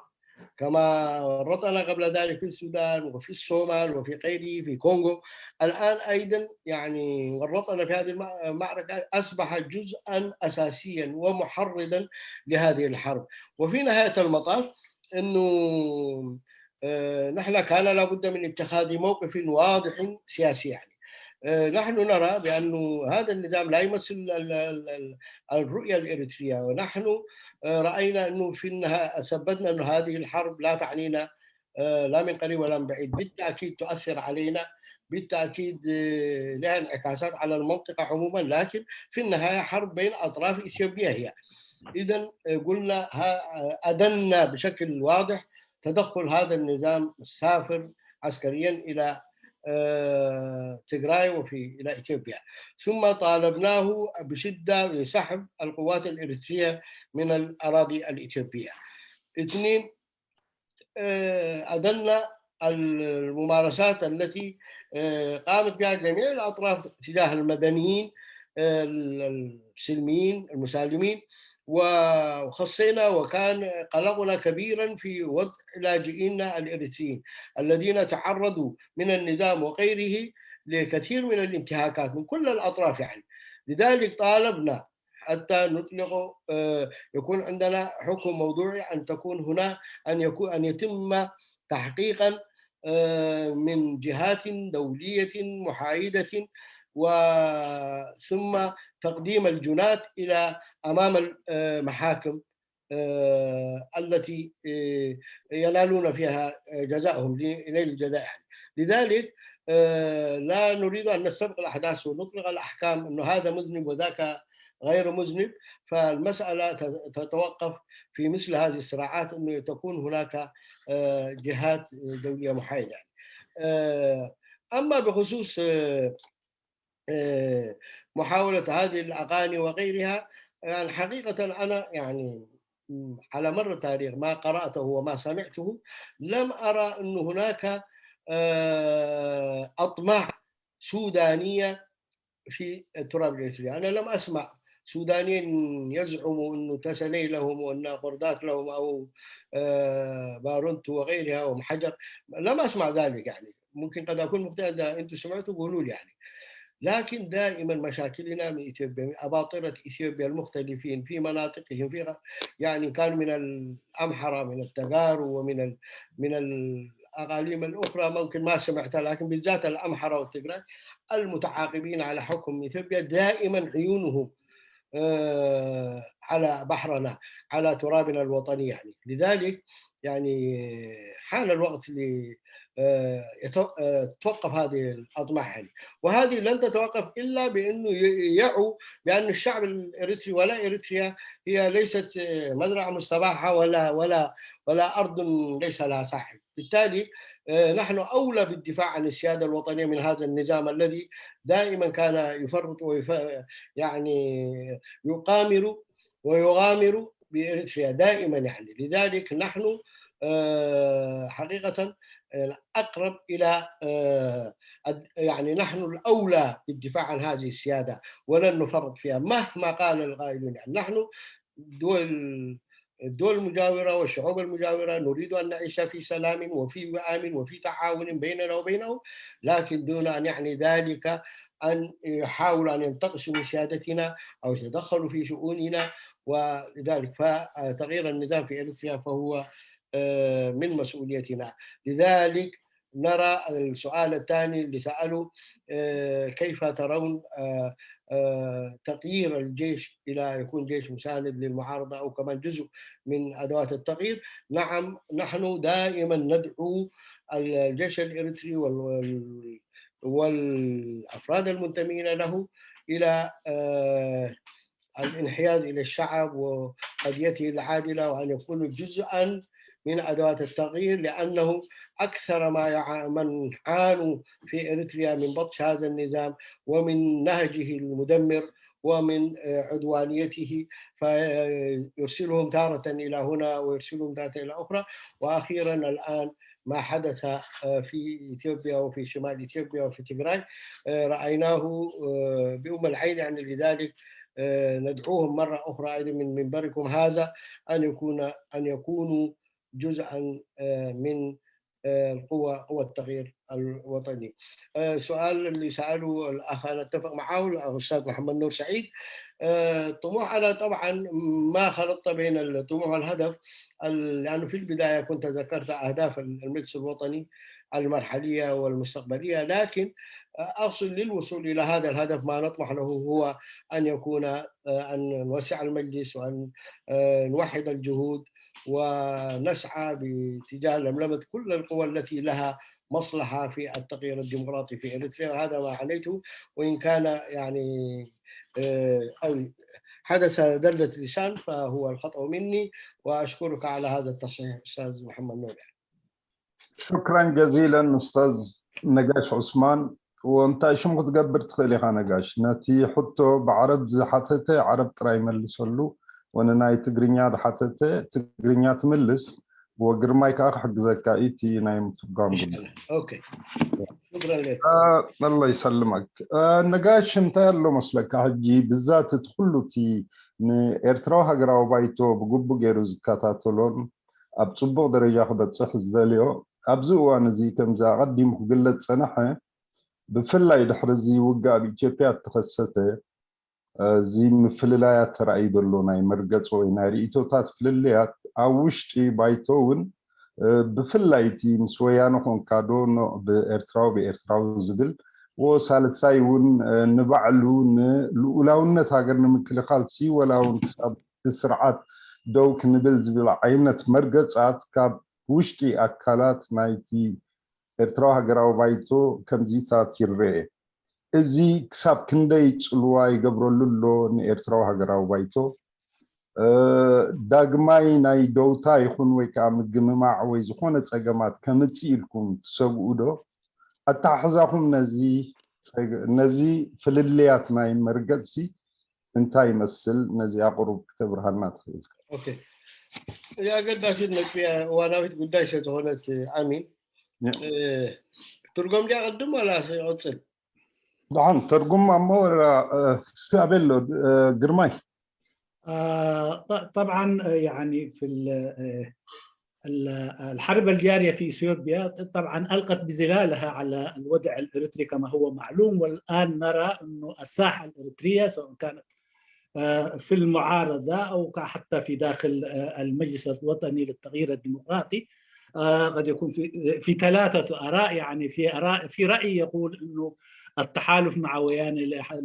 كما ورطنا قبل ذلك في السودان وفي الصومال وفي غيره، في كونغو. الآن أيضا يعني ورطنا في هذه المعركة، أصبح جزءا أساسيا ومحرضا لهذه الحرب. وفي نهاية المطاف أنه نحن كان لابد من اتخاذ موقف واضح سياسي يعني. نحن نرى بأن هذا النظام لا يمثل الرؤية الإريترية، ونحن رأينا أنه في النهاية أثبتنا أن هذه الحرب لا تعنينا لا من قريب ولا من بعيد، بالتأكيد تؤثر علينا، بالتأكيد لها انعكاسات على المنطقة عموما، لكن في النهاية حرب بين أطراف إثيوبيا هي. إذا قلنا أدنا بشكل واضح تدخل هذا النظام السافر عسكريا إلى تجراي وفي إلى إثيوبيا، ثم طالبناه بشدة بسحب القوات الإريترية من الأراضي الإثيوبية. اثنين، أدنا الممارسات التي قامت بها جميع الأطراف تجاه المدنيين السلميين المسالمين، وخصينا وكان قلقنا كبيرا في وضع لاجئينا الإريتريين الذين تعرضوا من النظام وغيره لكثير من الانتهاكات من كل الأطراف يعني. لذلك طالبنا حتى نطلق يكون عندنا حكم موضوعي، أن تكون هنا أن يكون أن يتم تحقيقا من جهات دولية محايدة، وثم تقديم الجناة إلى أمام المحاكم التي ينالون فيها جزاءهم، لنيل الجزاء يعني. لذلك لا نريد أن نستبق الأحداث ونطلق الأحكام أنه هذا مذنب وذاك غير مذنب. فالمسألة تتوقف في مثل هذه الصراعات أنه تكون هناك جهات دولية محايدة. أما بخصوص محاولة هذه الأغاني وغيرها، يعني حقيقة أنا يعني على مر التاريخ ما قرأته وما سمعته، لم أرى أن هناك أطماع سودانية في التراب الإريتري. أنا لم أسمع سودانيين يزعموا أنه تسني لهم وأن قردات لهم أو بارونت وغيرها ومحجر، لم أسمع ذلك يعني. ممكن قد أكون مخطئا، إذا أنتم سمعتوا قولوا لي يعني. لكن دائما مشاكلنا من إثيوبيا، من أباطرة إثيوبيا المختلفين في مناطقهم، في يعني كانوا من الأمحرة، من التغارو ومن ال... من الأقاليم الأخرى ممكن ما سمعتها، لكن بالذات الأمحرة والتجراي المتعاقبين على حكم إثيوبيا دائما عيونهم على بحرنا، على ترابنا الوطني يعني. لذلك يعني حان الوقت ل تتوقف هذه الأطماع يعني. وهذه لن تتوقف إلا بأنه يعوا بأن الشعب الإريتري ولا إريتريا هي ليست مزرعة مستباحة ولا ولا ولا أرض ليس لها صاحب. بالتالي نحن أولى بالدفاع عن السيادة الوطنية من هذا النظام الذي دائما كان يفرط ويف... يعني يقامر ويغامر بإريتريا دائما يعني. لذلك نحن حقيقة أقرب إلى يعني نحن الأولى بالدفاع عن هذه السيادة، ولن نفرط فيها مهما قال القائلون يعني. نحن دول الدول المجاورة والشعوب المجاورة نريد أن نعيش في سلام وفي وئام وفي تعاون بيننا وبينهم، لكن دون أن يعني ذلك أن يحاولوا أن ينتقصوا من سيادتنا أو يتدخلوا في شؤوننا. ولذلك فتغيير النظام في إريتريا فهو من مسؤوليتنا. لذلك نرى السؤال الثاني اللي سأله، آه، كيف ترون، آه، آه، تغيير الجيش إلى يكون جيش مساند للمعارضة أو كمان جزء من أدوات التغيير؟ نعم، نحن دائما ندعو الجيش الإريتري وال-، وال-، والأفراد المنتمين له إلى، آه، الانحياز إلى الشعب وقضيته العادلة، وأن يكونوا جزءا من أدوات التغيير، لأنه أكثر ما يع-، من عانوا في إريتريا من بطش هذا النظام ومن نهجه المدمر ومن، آه، عدوانيته، فيرسلهم تارة إلى هنا ويرسلهم تارة إلى أخرى. وأخيرا الآن ما حدث، آه، في إثيوبيا وفي شمال إثيوبيا وفي تيغراي، آه، رأيناه، آه، بأم العين، يعني. لذلك، آه، ندعوهم مرة أخرى أيضا من منبركم هذا أن يكون، أن يكونوا جزءا، آه، من، آه، القوة، قوة التغيير الوطني. آه، سؤال اللي سأله الأخ، أنا أتفق معه، الأستاذ محمد نور سعيد. آه، طموح، أنا طبعا ما خلطت بين الطموح والهدف، ال-، لأنه في البداية كنت ذكرت أهداف المجلس الوطني المرحلية والمستقبلية، لكن، آه، أقصد للوصول إلى هذا الهدف ما نطمح له هو أن يكون، آه، أن نوسع المجلس وأن، آه، نوحد الجهود ونسعى باتجاه لملمة كل القوى التي لها مصلحة في التغيير الديمقراطي في إريتريا. هذا ما عنيته، وإن كان يعني، آه، أو حدث دلة لسان فهو الخطأ مني، وأشكرك على هذا التصحيح أستاذ محمد نور. شكرا جزيلا أستاذ نقاش عثمان. وانت شو متقبر تخلي خانقاش نتي حطه بعرب زحتته عرب تراي ملسلو، وانا ناي تقرينيا حتته تقرينيا تملس، وقرماي كاخ حق زكايتي ناي متقام ኦኬ፣ شكرا لك. الله يسلمك. ነጋሽ እንታይ ኣሎ መስለካ ሕጂ ብዛት እቲ ኩሉ እቲ ንኤርትራዊ ሃገራዊ ባይቶ ብግቡእ ገይሩ ዝከታተሎን ኣብ ጽቡቕ ደረጃ ክበጽሕ ዝደልዮ ኣብዚ እዋን እዚ ከምዚ ኣቐዲሙ ክግለጽ ዝጸንሐ፣ ብፍላይ ድሕሪ እዚ ውግእ ኣብ ኢትዮጵያ እተኸሰተ፣ እዚ ምፍልላያት ተራእዩ ዘሎ ናይ መርገጽ ወይ ናይ ርእይቶታት ፍልልያት ኣብ ውሽጢ ባይቶ እውን፣ ብፍላይ እቲ ምስ ወያነ ኮንካ ዶ ኖ ብኤርትራዊ ብኤርትራዊ ዝብል፣ ወሳልሳይ እውን ንባዕሉ ንልኡላውነት ሃገር ንምክልኻል ሲ ወላ እውን ክሳብ እቲ ስርዓት ደው ክንብል ዝብል ዓይነት መርገጻት ካብ ውሽጢ ኣካላት ናይቲ ኤርትራዊ ሃገራዊ ባይቶ ከምዚታት ይረኤ። እዚ ክሳብ ክንደይ ጽልዋ ይገብረሉ ኣሎ ንኤርትራዊ ሃገራዊ ባይቶ? ዳግማይ ናይ ደውታ ይኹን ወይ ከዓ ምግምማዕ ወይ ዝኾነ ጸገማት ከምጽእ ኢልኩም ትሰግኡ ዶ? ኣተሓሕዛኹም ነዚ ፍልልያት ናይ መርገጽሲ እንታይ ይመስል? ነዚ ኣቕሩብ ክተብርሃልና ትኽእል? ኦኬ፣ እዚ ኣገዳሲት ነጥቢ እያ፣ እዋናዊት ጉዳይ ስለ ዝኾነት ኣሚን። ትርጎም ድያ ቅድም ዋላ ይቐጽል? ደሓን ትርጉም ኣሞ ስካቤሎ ግርማይ። طبعا يعني في الحرب الجارية في إثيوبيا طبعا ألقت بظلالها على الوضع الإريتري كما هو معلوم، والآن نرى أنه الساحة الإريترية سواء كانت في المعارضة أو حتى في داخل المجلس الوطني للتغيير الديمقراطي قد يكون في في ثلاثة آراء، يعني في آراء، في رأي يقول أنه التحالف مع ويان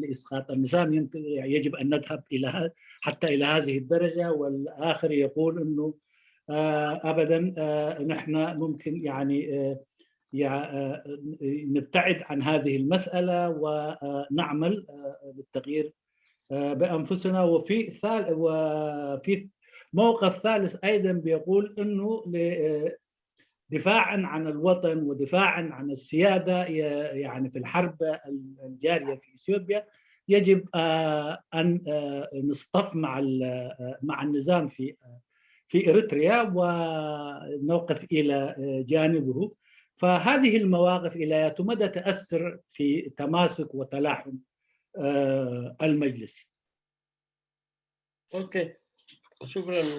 لإسقاط النظام يمكن يجب أن نذهب إلى حتى إلى هذه الدرجة، والآخر يقول أنه أبدا نحن ممكن يعني نبتعد عن هذه المسألة ونعمل للتغيير بأنفسنا. وفي وفي موقف ثالث أيضا بيقول أنه دفاعا عن الوطن ودفاعا عن السيادة يعني في الحرب الجارية في إثيوبيا يجب أن نصطف مع مع النظام في في إريتريا ونوقف إلى جانبه. فهذه المواقف إلى مدى تأثر في تماسك وتلاحم المجلس؟ ኦኬ፣ ሽክረን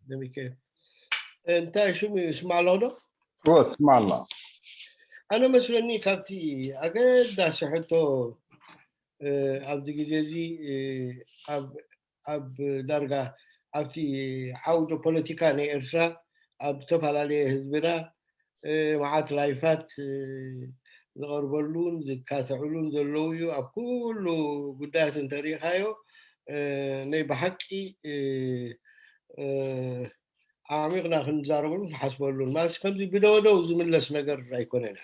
ደሚከ። እንታይ ሽሙ ይስማዕ ኣሎ ዶ? ይስማዕ ኣሎ። ኣነ መስለኒ ካብቲ ኣገዳሲ ሕቶ ኣብዚ ግዜ እዚ ኣብ ዳርጋ ኣብቲ ዓውዲ ፖለቲካ ናይ ኤርትራ ኣብ ዝተፈላለየ ህዝብና መዓት ላይፋት ዝቐርበሉን ዝካተዕሉን ዘለዉ እዩ። ኣብ ኩሉ ጉዳያት እንተሪኢኻዮ ናይ ብሓቂ ዓሚቕና ክንዛረበሉን ክንሓስበሉን ማለት ከምዚ ብደወደው ዝምለስ ነገር ኣይኮነን።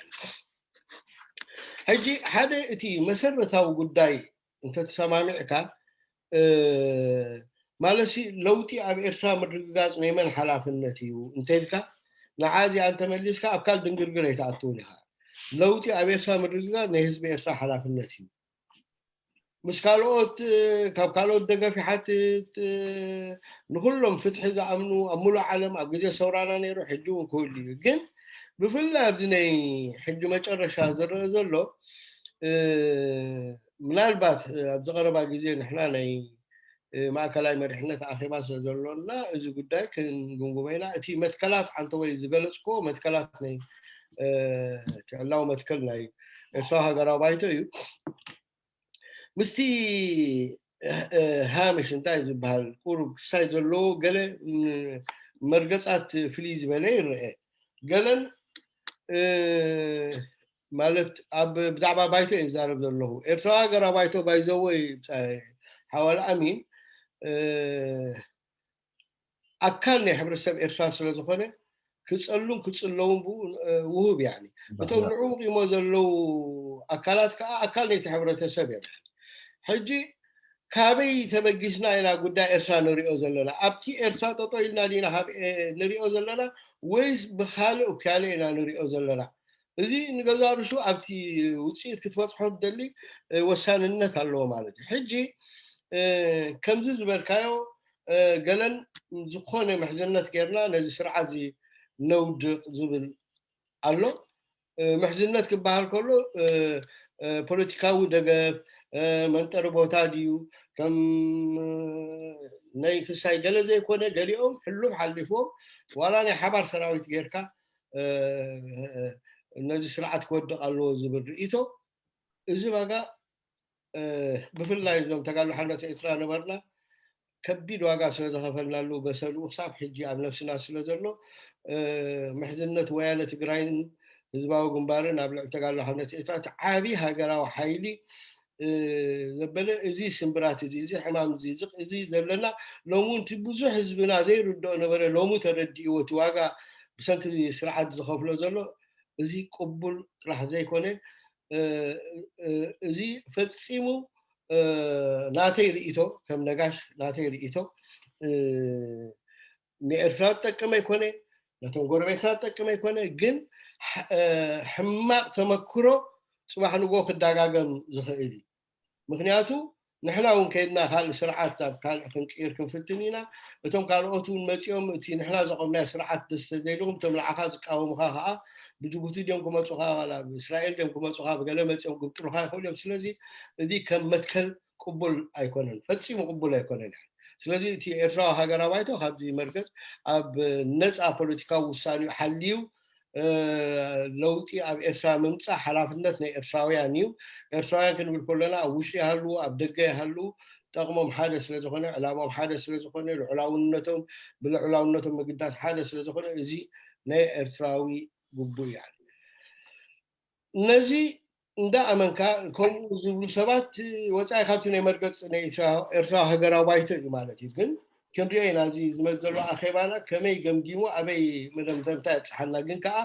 ሕጂ ሓደ እቲ መሰረታዊ ጉዳይ እንተተሰማሚዕካ ማለት ለውጢ ኣብ ኤርትራ ምርግጋፅ ናይ መን ሓላፍነት እዩ እንተልካ ንዓዚ ኣንተመሊስካ ኣብ ካል ድንግርግር ኣይትኣትውን ኢኻ። ለውጢ ኣብ ኤርትራ ምርግጋፅ ናይ ህዝቢ ኤርትራ ሓላፍነት እዩ። ምስ ካልኦት ካብ ካልኦት ደገፍ ይሓትት። ንኩሎም ፍትሒ ዝኣምኑ ኣብ ሙሉእ ዓለም ኣብ ግዜ ሰውራና ነይሩ ሕጂ እውን ክህሉ እዩ። ግን ብፍላይ ኣብዚ ናይ ሕጂ መጨረሻ ዝረአ ዘሎ ምናልባት ኣብዚ ቀረባ ግዜ ንሕና ናይ ማእከላይ መሪሕነት ኣኼባ ስለ ዘሎና እዚ ጉዳይ ክንግምግሞ ኢና። እቲ መትከላት ዓንተወይ ዝገለፅክዎ መትከላት ናይ ዕላዊ መትከል ናይ ኤርትራዊ ሃገራዊ ባይቶ እዩ። ምስቲ ሃምሽ እንታይ ዝበሃል ቁሩብ ክሳይ ዘለዎ ገለ መርገፃት ፍልይ ዝበለ ይረአ። ገለን ማለት ኣብ ብዛዕባ ባይቶ እየ ዝዛረብ ዘለኹ። ኤርትራዊ ሃገራዊ ባይቶ ባይዘወይ ሓዋል ኣሚን ኣካል ናይ ሕብረተሰብ ኤርትራ ስለ ዝኾነ ክጸሉን ክጽለውን ብኡ ውሁብ ያኒ እቶም ንዕኡ ቂሞ ዘለዉ ኣካላት ከዓ ኣካል ናይቲ ሕብረተሰብ እዮም። ሕጂ ካበይ ተበጊስና ኢና ጉዳይ ኤርትራ ንሪኦ ዘለና? ኣብቲ ኤርትራ ጠጦ ኢልና ዲና ንሪኦ ዘለና ወይስ ብካልእ ውካለ ኢና ንሪኦ ዘለና? እዚ ንገዛ ርሱ ኣብቲ ውፅኢት ክትበፅሖ ትደሊ ወሳንነት ኣለዎ ማለት እዩ። ሕጂ ከምዚ ዝበልካዮ ገለን ዝኾነ ምሕዝነት ጌርና ነዚ ስርዓት እዚ ነውድቕ ዝብል ኣሎ። ምሕዝነት ክበሃል ከሎ ፖለቲካዊ ደገፍ መንጠሪ ቦታ ድዩ ከም ናይ ክሳይ ገለ ዘይኮነ ገሊኦም ሕሉፍ ሓሊፍዎም ዋላ ናይ ሓባር ሰራዊት ጌርካ ነዚ ስርዓት ክወድቕ ኣለዎ ዝብል ርእይቶ እዚ ዋጋ ብፍላይ እዞም ተጋሉ ሓርነት ኤርትራ ነበርና ከቢድ ዋጋ ስለ ዝኸፈልናሉ በሰሉ ክሳብ ሕጂ ኣብ ነብስና ስለ ዘሎ ምሕዝነት ወያነ ትግራይን ህዝባዊ ግንባርን ኣብ ልዕሊ ተጋሉ ሓርነት ኤርትራ እቲ ዓብዪ ሃገራዊ ሓይሊ ዘበለ እዚ ስምብራት እዚ እዚ ሕማም እዚ እዚ ዘለና ሎሚ እውን እቲ ብዙሕ ህዝብና ዘይርድኦ ነበረ ሎሚ ተረዲእዎ እቲ ዋጋ ብሰንኪ ስርዓት ዝኸፍሎ ዘሎ እዚ ቅቡል ጥራሕ ዘይኮነ እዚ ፈፂሙ ናተይ ርእቶ ከም ነጋሽ ናተይ ርእቶ ንኤርትራ ዝጠቅም ኣይኮነ ነቶም ጎረቤትና ዝጠቅም ኣይኮነ ግን ሕማቅ ተመክሮ ፅባሕ ንጎ ክዳጋገም ዝኽእል እዩ ምክንያቱ ንሕና እውን ከይድና ካልእ ስርዓት ኣብ ካልእ ክንቅይር ክንፍትን ኢና እቶም ካልኦት እውን መፂኦም እቲ ንሕና ዘቆምናዮ ስርዓት ደስ ተዘይልዎም እቶም ንዓኻ ዝቃወሙኻ ከዓ ብጅቡቲ ድዮም ክመፁኻ ዋላ ብእስራኤል ድዮም ክመፁኻ ብገለ መፂኦም ግብጥሩኻ ይኽእሉ እዮም ስለዚ እዚ ከም መትከል ቅቡል ኣይኮነን ፈፂሙ ቅቡል ኣይኮነን ስለዚ እቲ ኤርትራዊ ሃገራዊ ባይቶ ካብዚ መርገፅ ኣብ ነፃ ፖለቲካዊ ውሳኔኡ ሓልዩ ለውጢ ኣብ ኤርትራ ምምፃእ ሓላፍነት ናይ ኤርትራውያን እዩ ኤርትራውያን ክንብል ከለና ኣብ ውሽጢ ይሃልዉ ኣብ ደገ ይሃልዉ ጠቕሞም ሓደ ስለዝኾነ ዕላሞም ሓደ ስለዝኾነ ልዑላውነቶም ብልዑላውነቶም ምግዳስ ሓደ ስለዝኾነ እዚ ናይ ኤርትራዊ ግቡእ እዩ ነዚ እንዳ ኣመንካ ከምኡ ዝብሉ ሰባት ወፃኢ ካብቲ ናይ መርገፂ ናይ ኤርትራ ሃገራዊ ባይቶ እዩ ማለት እዩ ግን ክንሪኦ ኢና እዚ ዝመፅ ዘሎ ኣኼባና ከመይ ገምጊሙ ኣበይ መደምደምታ የብፅሓና ግን ከዓ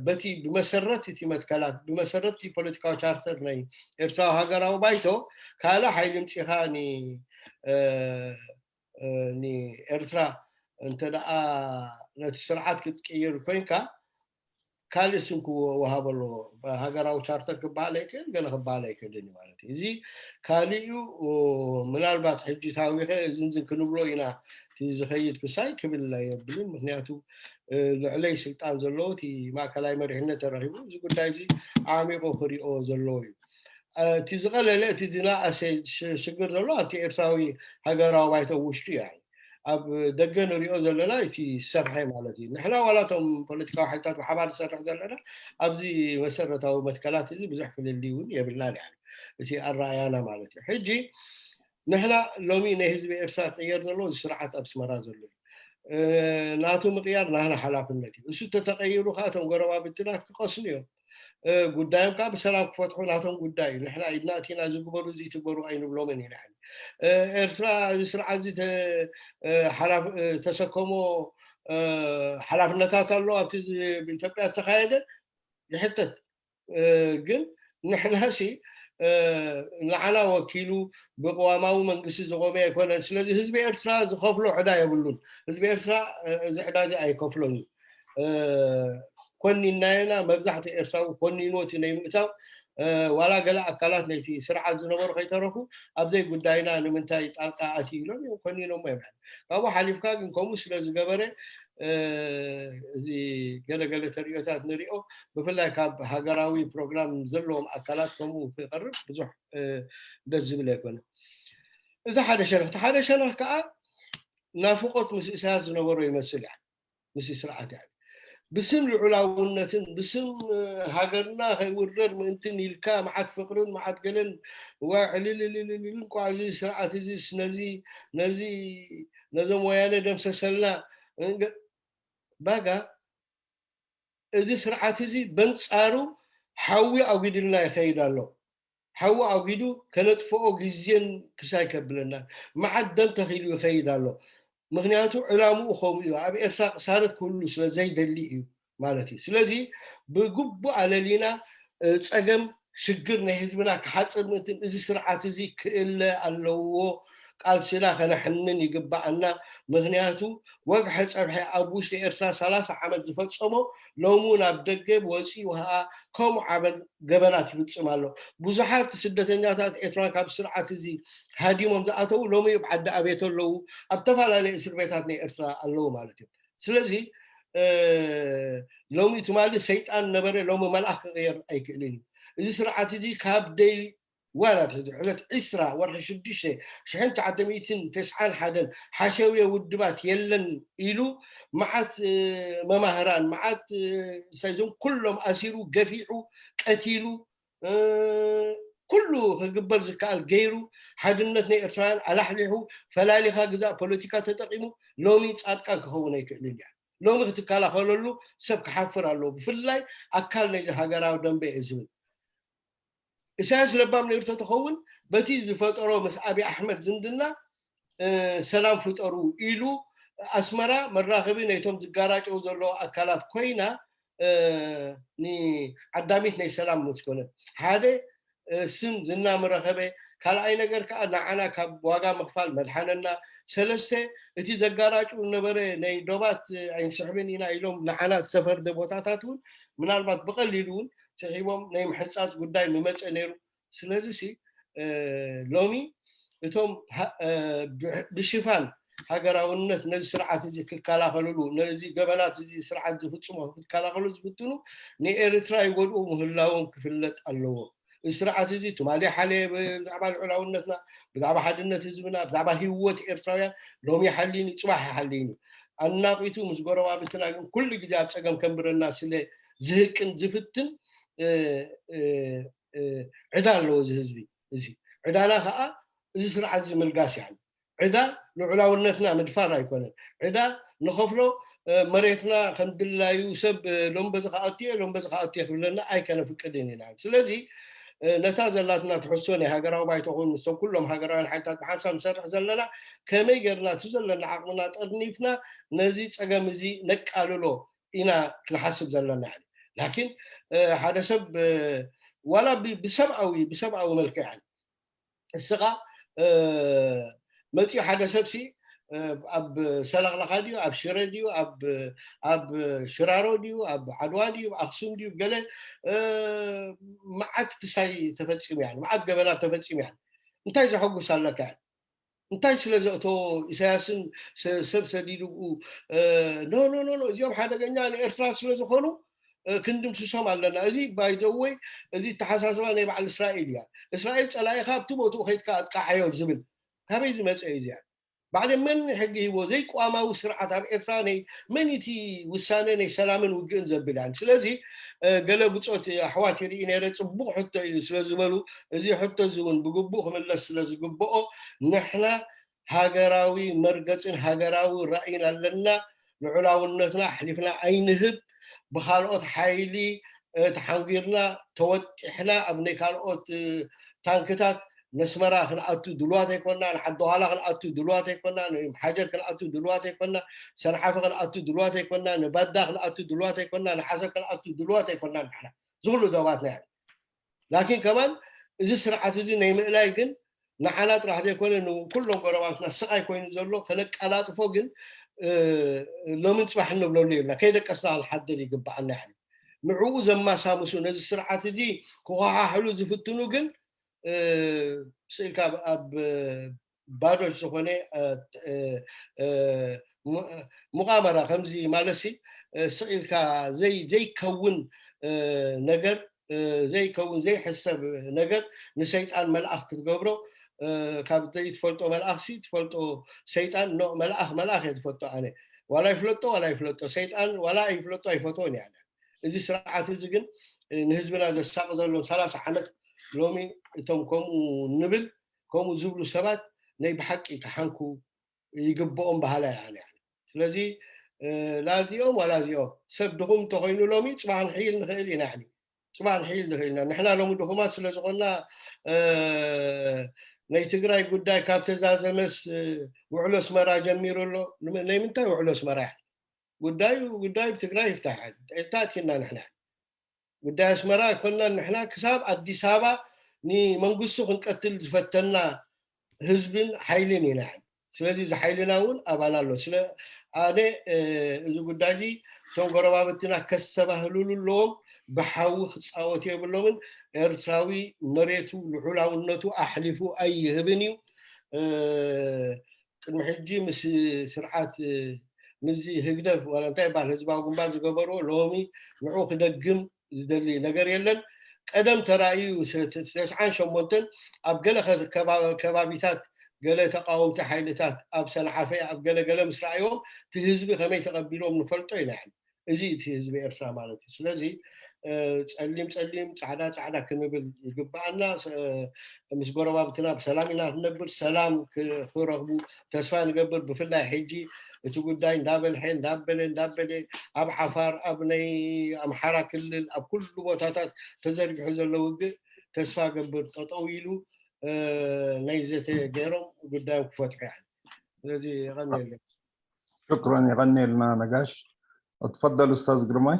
በቲ ብመሰረት እቲ መትከላት ብመሰረት እቲ ፖለቲካዊ ቻርተር ናይ ኤርትራዊ ሃገራዊ ባይቶ ካልእ ሓይሊ ምፂኻ ንኤርትራ እንተ ደኣ ነቲ ስርዓት ክትቅይር ኮይንካ ካልእ ስም ክወሃብ ኣለዎ ሃገራዊ ቻርተር ክበሃል ኣይክእል ገለ ክበሃል ኣይክእልን እዩ ማለት እዩ እዚ ካልእ እዩ ምናልባት ሕጂ ታዊኸ እዝንዝን ክንብሎ ኢና እቲ ዝኸይድ ክሳይ ክብል ኣየብልን ምክንያቱ ልዕለይ ስልጣን ዘለዎ እቲ ማእከላይ መሪሕነት ተረኪቡ እዚ ጉዳይ እዚ ዓሚቑ ክሪኦ ዘለዎ እዩ እቲ ዝቐለለ እቲ ዝናኣሰ ሽግር ዘሎ ኣብቲ ኤርትራዊ ሃገራዊ ባይቶ ውሽጢ እዩ ኣብ ደገ ንሪኦ ዘለና እቲ ሰፍሐ ማለት እዩ ንሕና ዋላ እቶም ፖለቲካዊ ሓይልታት ብሓባር ዝሰርሕ ዘለና ኣብዚ መሰረታዊ መትከላት እዚ ብዙሕ ፍልልይ እውን የብልና ድሕን እቲ ኣረኣያና ማለት እዩ ሕጂ ንሕና ሎሚ ናይ ህዝቢ ኤርትራ ቅየር ዘለዎ እዚ ስርዓት ኣብ ስመራ ዘሎ እዩ ናቱ ምቕያር ናህና ሓላፍነት እዩ። እሱ ተተቐይሩ ከዓ እቶም ጎረባብትና ክቐስኑ እዮም። ጉዳዮም ከዓ ብሰላም ክፈትሑ ናቶም ጉዳይ እዩ። ንሕና ኢድና እቲና ዝግበሩ እዚ ትግበሩ ኣይንብሎምን ኢና። ኤርትራ እዚ ስርዓት እዚ ተሰከሞ ሓላፍነታት ኣሎ ኣብቲ ኢትዮጵያ ዝተካየደ ይሕተት። ግን ንሕናሲ ንዓና ወኪሉ ብቅዋማዊ መንግስቲ ዝቆመ ኣይኮነን። ስለዚ ህዝቢ ኤርትራ ዝኸፍሎ ዕዳ የብሉን። ህዝቢ ኤርትራ እዚ ዕዳ እዚ ኣይከፍሎን እዩ። ኮኒናየና መብዛሕትኡ ኤርትራዊ ኮኒንዎ እቲ ናይ ምእታው ዋላ ገለ ኣካላት ነቲ ስርዓት ዝነበሩ ከይተረፉ ኣብ ዘይ ጉዳይና ንምንታይ ጣልቃ ኣትዩ ኢሎም እዮም ኮኒኖሞ እዮም። ካብኡ ሓሊፍካ ግን ከምኡ ስለ ዝገበረ እዚ ገለገለ ተሪኦታት ንሪኦ ብፍላይ ካብ ሃገራዊ ፕሮግራም ዘለዎም ኣካላት ከምኡ ክቐርብ ብዙሕ ደስ ዝብል ኣይኮነ። እዚ ሓደ ሸነኽ። እቲ ሓደ ሸነኽ ከዓ ናፍቆት ምስ ኢሳያስ ዝነበሮ ይመስል እያ ምስ ስርዓት እያ። ብስም ልዑላውነትን ብስም ሃገርና ከይውረር ምእንትን ኢልካ መዓት ፍቅርን መዓት ገለን ዋዕልልልልልን ቋ እዚ ስርዓት እዚ ነዚ ነዚ ነዞም ወያነ ደምሰሰልና ባጋ እዚ ስርዓት እዚ በንጻሩ ሓዊ ኣጉድልና ይኸይድ ኣሎ። ሓዊ ኣጉዱ ከነጥፍኦ ግዜን ክሳይ ከብለና መዓት ደም ተኺሉ ይኸይድ ኣሎ። ምክንያቱ ዕላምኡ ከምኡ እዩ። ኣብ ኤርትራ ቅሳነት ክህሉ ስለ ዘይደሊ እዩ ማለት እዩ። ስለዚ ብግቡእ ኣለሊና ጸገም ሽግር ናይ ህዝብና ክሓጽር ምእንትን እዚ ስርዓት እዚ ክእለ ኣለዎ። ቃልስና ከነሕንን ይግባኣና። ምክንያቱ ወግሐ ጸብሐ ኣብ ውሽጢ ኤርትራ ሰላሳ ዓመት ዝፈጸሞ ሎሚ ናብ ደገ ወፂኡ ከዓ ከምኡ ዓበል ገበናት ይፍጽም ኣሎ። ብዙሓት ስደተኛታት ኤርትራን ካብ ስርዓት እዚ ሃዲሞም ዝኣተዉ ሎሚ ኣብ ዓዲ ኣቤት ኣለዉ፣ ኣብ ተፈላለየ እስር ቤታት ናይ ኤርትራ ኣለዉ ማለት እዩ። ስለዚ ሎሚ ትማሊ ሰይጣን ነበረ ሎሚ መልኣኽ ክቕየር ኣይክእልን እዩ። እዚ ስርዓት እዚ ካብ ደይ ዋላ ትሕዚ ዕለት ዒስራ ወርሒ ሽዱሽተ ሽሕን ትሽዓተ ሚእትን ተስዓን ሓደን ሓሸውየ ውድባት የለን ኢሉ መዓት መማህራን መዓት ሳይዞም ኩሎም ኣሲሩ ገፊዑ ቀቲሉ ኩሉ ክግበር ዝከኣል ገይሩ ሓድነት ናይ ኤርትራውያን ኣላሕሊሑ ፈላሊኻ ግዛእ ፖለቲካ ተጠቂሙ ሎሚ ፃድቃን ክኸውን ኣይክእልን እያ። ሎሚ ክትከላኸለሉ ሰብ ክሓፍር ኣለዎ። ብፍላይ ኣካል ናይ ሃገራዊ ደንበ እየ ዝብል ኢሳያስ ለባም ነይሩ ተተኸውን በቲ ዝፈጠሮ ምስ ኣብይ ኣሕመድ ዝምድና ሰላም ፍጠሩ ኢሉ ኣስመራ መራኸቢ ናይቶም ዝጋራጨው ዘለዎ ኣካላት ኮይና ንዓዳሚት ናይ ሰላም ምስ ኮነት ሓደ ስም ዝና ምረኸበ ካልኣይ ነገር ከዓ ንዓና ካብ ዋጋ ምኽፋል መድሓነና ሰለስተ እቲ ዘጋራጩ ነበረ ናይ ዶባት ኣይንስሕብን ኢና ኢሎም ንዓና ዝተፈርደ ቦታታት እውን ምናልባት ብቐሊሉ እውን ስሒቦም ናይ ምሕንፃፅ ጉዳይ ምመፀ ነይሩ። ስለዚ ሲ ሎሚ እቶም ብሽፋን ሃገራውነት ነዚ ስርዓት እዚ ክከላኸልሉ ነዚ ገበናት እዚ ስርዓት ዝፍፅሞ ክከላኸሉ ዝፍትኑ ንኤርትራ ይጎድኡ ምህላዎም ክፍለጥ ኣለዎ። እዚ ስርዓት እዚ ትማሊ ሓለየ ብዛዕባ ልዑላውነትና ብዛዕባ ሓድነት ህዝብና ብዛዕባ ህወት ኤርትራውያን ሎሚ ሓሊኒ ፅባሕ ሓሊኒ ኣናቂቱ ምስ ጎረባብትና ግን ኩሉ ግዜ ኣብ ፀገም ከንብረና ስለ ዝህቅን ዝፍትን ዕዳ ኣለዎ እዚ ህዝቢ እዚ ዕዳና ከዓ እዚ ስርዓት እዚ ምልጋስ እዩ ዕዳ ልዑላውነትና ምድፋር ኣይኮነን ዕዳ ንኸፍሎ መሬትና ከምድላዩ ሰብ ሎም በዚ ከኣትዮ ሎም በዚ ከኣትዮ ክብለና ኣይከነፍቅድን ኢና ስለዚ ነታ ዘላትና ትሕዝቶ ናይ ሃገራዊ ባይቶ ኮይኑ ንሶም ኩሎም ሃገራውያን ሓይልታት ብሓንሳብ ንሰርሕ ዘለና ከመይ ገርና እቲ ዘለና ዓቕምና ጠርኒፍና ነዚ ፀገም እዚ ነቃልሎ ኢና ክንሓስብ ዘለና ላኪን ሓደ ሰብ ዋላ ብሰብኣዊ ብሰብኣዊ መልክዕ እስኻ መፂኡ ሓደ ሰብሲ ኣብ ሰለኽለኻ ድዩ ኣብ ሽረ ድዩ ኣብ ሽራሮ ድዩ ኣብ ዓድዋ ድዩ ኣክሱም ድዩ ገለ መዓት ክሳይ ተፈፂሙ ያ መዓት ገበናት ተፈፂሙ ያ እንታይ ዘሐጉስ ኣለካ እንታይ ስለ ዘእቶ ኢሳያስን ሰብ ሰዲዱ ብኡ ኖ ኖ ኖ እዚኦም ሓደገኛ ንኤርትራ ስለ ዝኾኑ ክንድምስሶም ኣለና እዚ ባይዘወይ እዚ ተሓሳስባ ናይ በዓል እስራኤል እያ እስራኤል ፀላኢኻ ኣብቲ ቦትኡ ከይትካ ኣጥቃሓዮ ዝብል ካበይ ዝመፀ እዩ እዚኣ ባዕደ መን ሕጊ ሂቦ ዘይቋማዊ ስርዓት ኣብ ኤርትራ ናይ መን እቲ ውሳነ ናይ ሰላምን ውግእን ዘብል ያን ስለዚ ገለ ብፆት ኣሕዋት ይርኢ ነረ ፅቡቅ ሕቶ እዩ ስለ ዝበሉ እዚ ሕቶ እዚ እውን ብግቡእ ክምለስ ስለ ዝግብኦ ንሕና ሃገራዊ መርገፅን ሃገራዊ ራእይን ኣለና። ልዑላውነትና ኣሕሊፍና ኣይንህብ። ብካልኦት ሓይሊ ተሓንጊርና ተወጢሕና ኣብ ናይ ካልኦት ታንክታት ነስመራ ክንኣቱ ድልዋት ኣይኮና፣ ንዓዲ ኋላ ክንኣቱ ድልዋት ኣይኮና፣ ንሓጀር ክንኣቱ ድልዋት ኣይኮና፣ ሰንዓፈ ክንኣቱ ድልዋት ኣይኮና፣ ንባዳ ክንኣቱ ድልዋት ኣይኮና፣ ንዓሰብ ክንኣቱ ድልዋት ኣይኮና። ንሕና ዝኩሉ ዶባትና ያ ላኪን ከማን እዚ ስርዓት እዚ ናይ ምእላይ ግን ንዓና ጥራሕ ዘይኮነ ንኩሎም ጎረባትና ስቃይ ኮይኑ ዘሎ ከነቀላጥፎ ግን ሎምን ፅባሕ እንብለሉ የብልና። ከይደቀስና ክንሓድር ይግባኣና። ያ ንዕኡ ዘማሳምሱ ነዚ ስርዓት እዚ ክኳሓሕሉ ዝፍትኑ ግን ስኢልካ ኣብ ባዶ ዝኾነ ሙቃመራ ከምዚ ማለት ስኢልካ ዘይከውን ነገር ዘይከውን ዘይሕሰብ ነገር ንሰይጣን መልኣኽ ክትገብሮ ካብ ዘይትፈልጦ መልኣኽ ሲ ትፈልጦ ሰይጣን ኖ መልኣኽ መልኣኽ እየ ዝፈቶ ኣነ ዋላ ይፍለጦ ዋላ ይፍለጦ ሰይጣን ዋላ ይፍለጦ ኣይፈትዎን እያ። እዚ ስርዓት እዚ ግን ንህዝብና ዘሳቂ ዘሎ ሰላሳ ዓመት ሎሚ እቶም ከምኡ ንብል ከምኡ ዝብሉ ሰባት ናይ ብሓቂ ክሓንኩ ይግብኦም በሃላይ ኣነ። ስለዚ ላዚኦም ዋላዚኦም ሰብ ድኹም እንተኮይኑ ሎሚ ፅባሕ ንሕይል ንኽእል ኢና። ፅባሕ ንሕይል ንኽእል ኢና። ንሕና ሎሚ ድኹማት ስለዝኮና ናይ ትግራይ ጉዳይ ካብ ተዛዘመስ ውዕሎ ኣስመራ ጀሚሩ ኣሎ። ናይ ምንታይ ውዕሎ ኣስመራ? ጉዳዩ ጉዳይ ብትግራይ ይፍታሕ። ኤርትራ ኣትኪና ንሕና ጉዳይ ኣስመራ ኣይኮናን። ንሕና ክሳብ ኣዲስ ኣበባ ንመንግስቱ ክንቀትል ዝፈተና ህዝብን ሓይልን ኢና። ስለዚ እዚ ሓይልና እውን ኣባና ኣሎ። ስለ ኣነ እዚ ጉዳይ እዚ እቶም ጎረባብትና ከስተባህልሉ ኣለዎም። ብሓዊ ክፃወት የብሎምን። ኤርትራዊ መሬቱ ልዑላውነቱ ኣሕሊፉ ኣይህብን እዩ። ቅድሚ ሕጂ ምስ ስርዓት ምስዚ ህግደፍ ዋላ እንታይ ይበሃል ህዝባዊ ግንባር ዝገበርዎ ሎሚ ንዑ ክደግም ዝደሊ ነገር የለን። ቀደም ተራእዩ ተስዓን ሸሞንተን ኣብ ገለ ከባቢታት ገለ ተቃወምቲ ሓይልታት ኣብ ሰንዓፈ ኣብ ገለገለ ምስ ረኣይዎም እቲ ህዝቢ ከመይ ተቐቢሎም ንፈልጦ ኢና። እዚ እቲ ህዝቢ ኤርትራ ማለት እዩ። ስለዚ ጸሊም ጸሊም ጻዕዳ ጻዕዳ ክንብል ይግባኣና። ምስ ጎረባብትና ብሰላም ኢና ክንነብር፣ ሰላም ክረኽቡ ተስፋ ንገብር። ብፍላይ ሕጂ እቲ ጉዳይ እንዳበልሐ እንዳበለ እንዳበለ ኣብ ዓፋር ኣብ ናይ ኣምሓራ ክልል ኣብ ኩሉ ቦታታት ተዘርጊሑ ዘሎ ውግእ ተስፋ ገብር ጠጠው ኢሉ ናይ ዘተ ገይሮም ጉዳዮም ክፈትሑ ያ። ስለዚ ይቐንየለይ። ሽክረን ይቐንየልና ነጋሽ። اتفضل استاذ ግርማይ.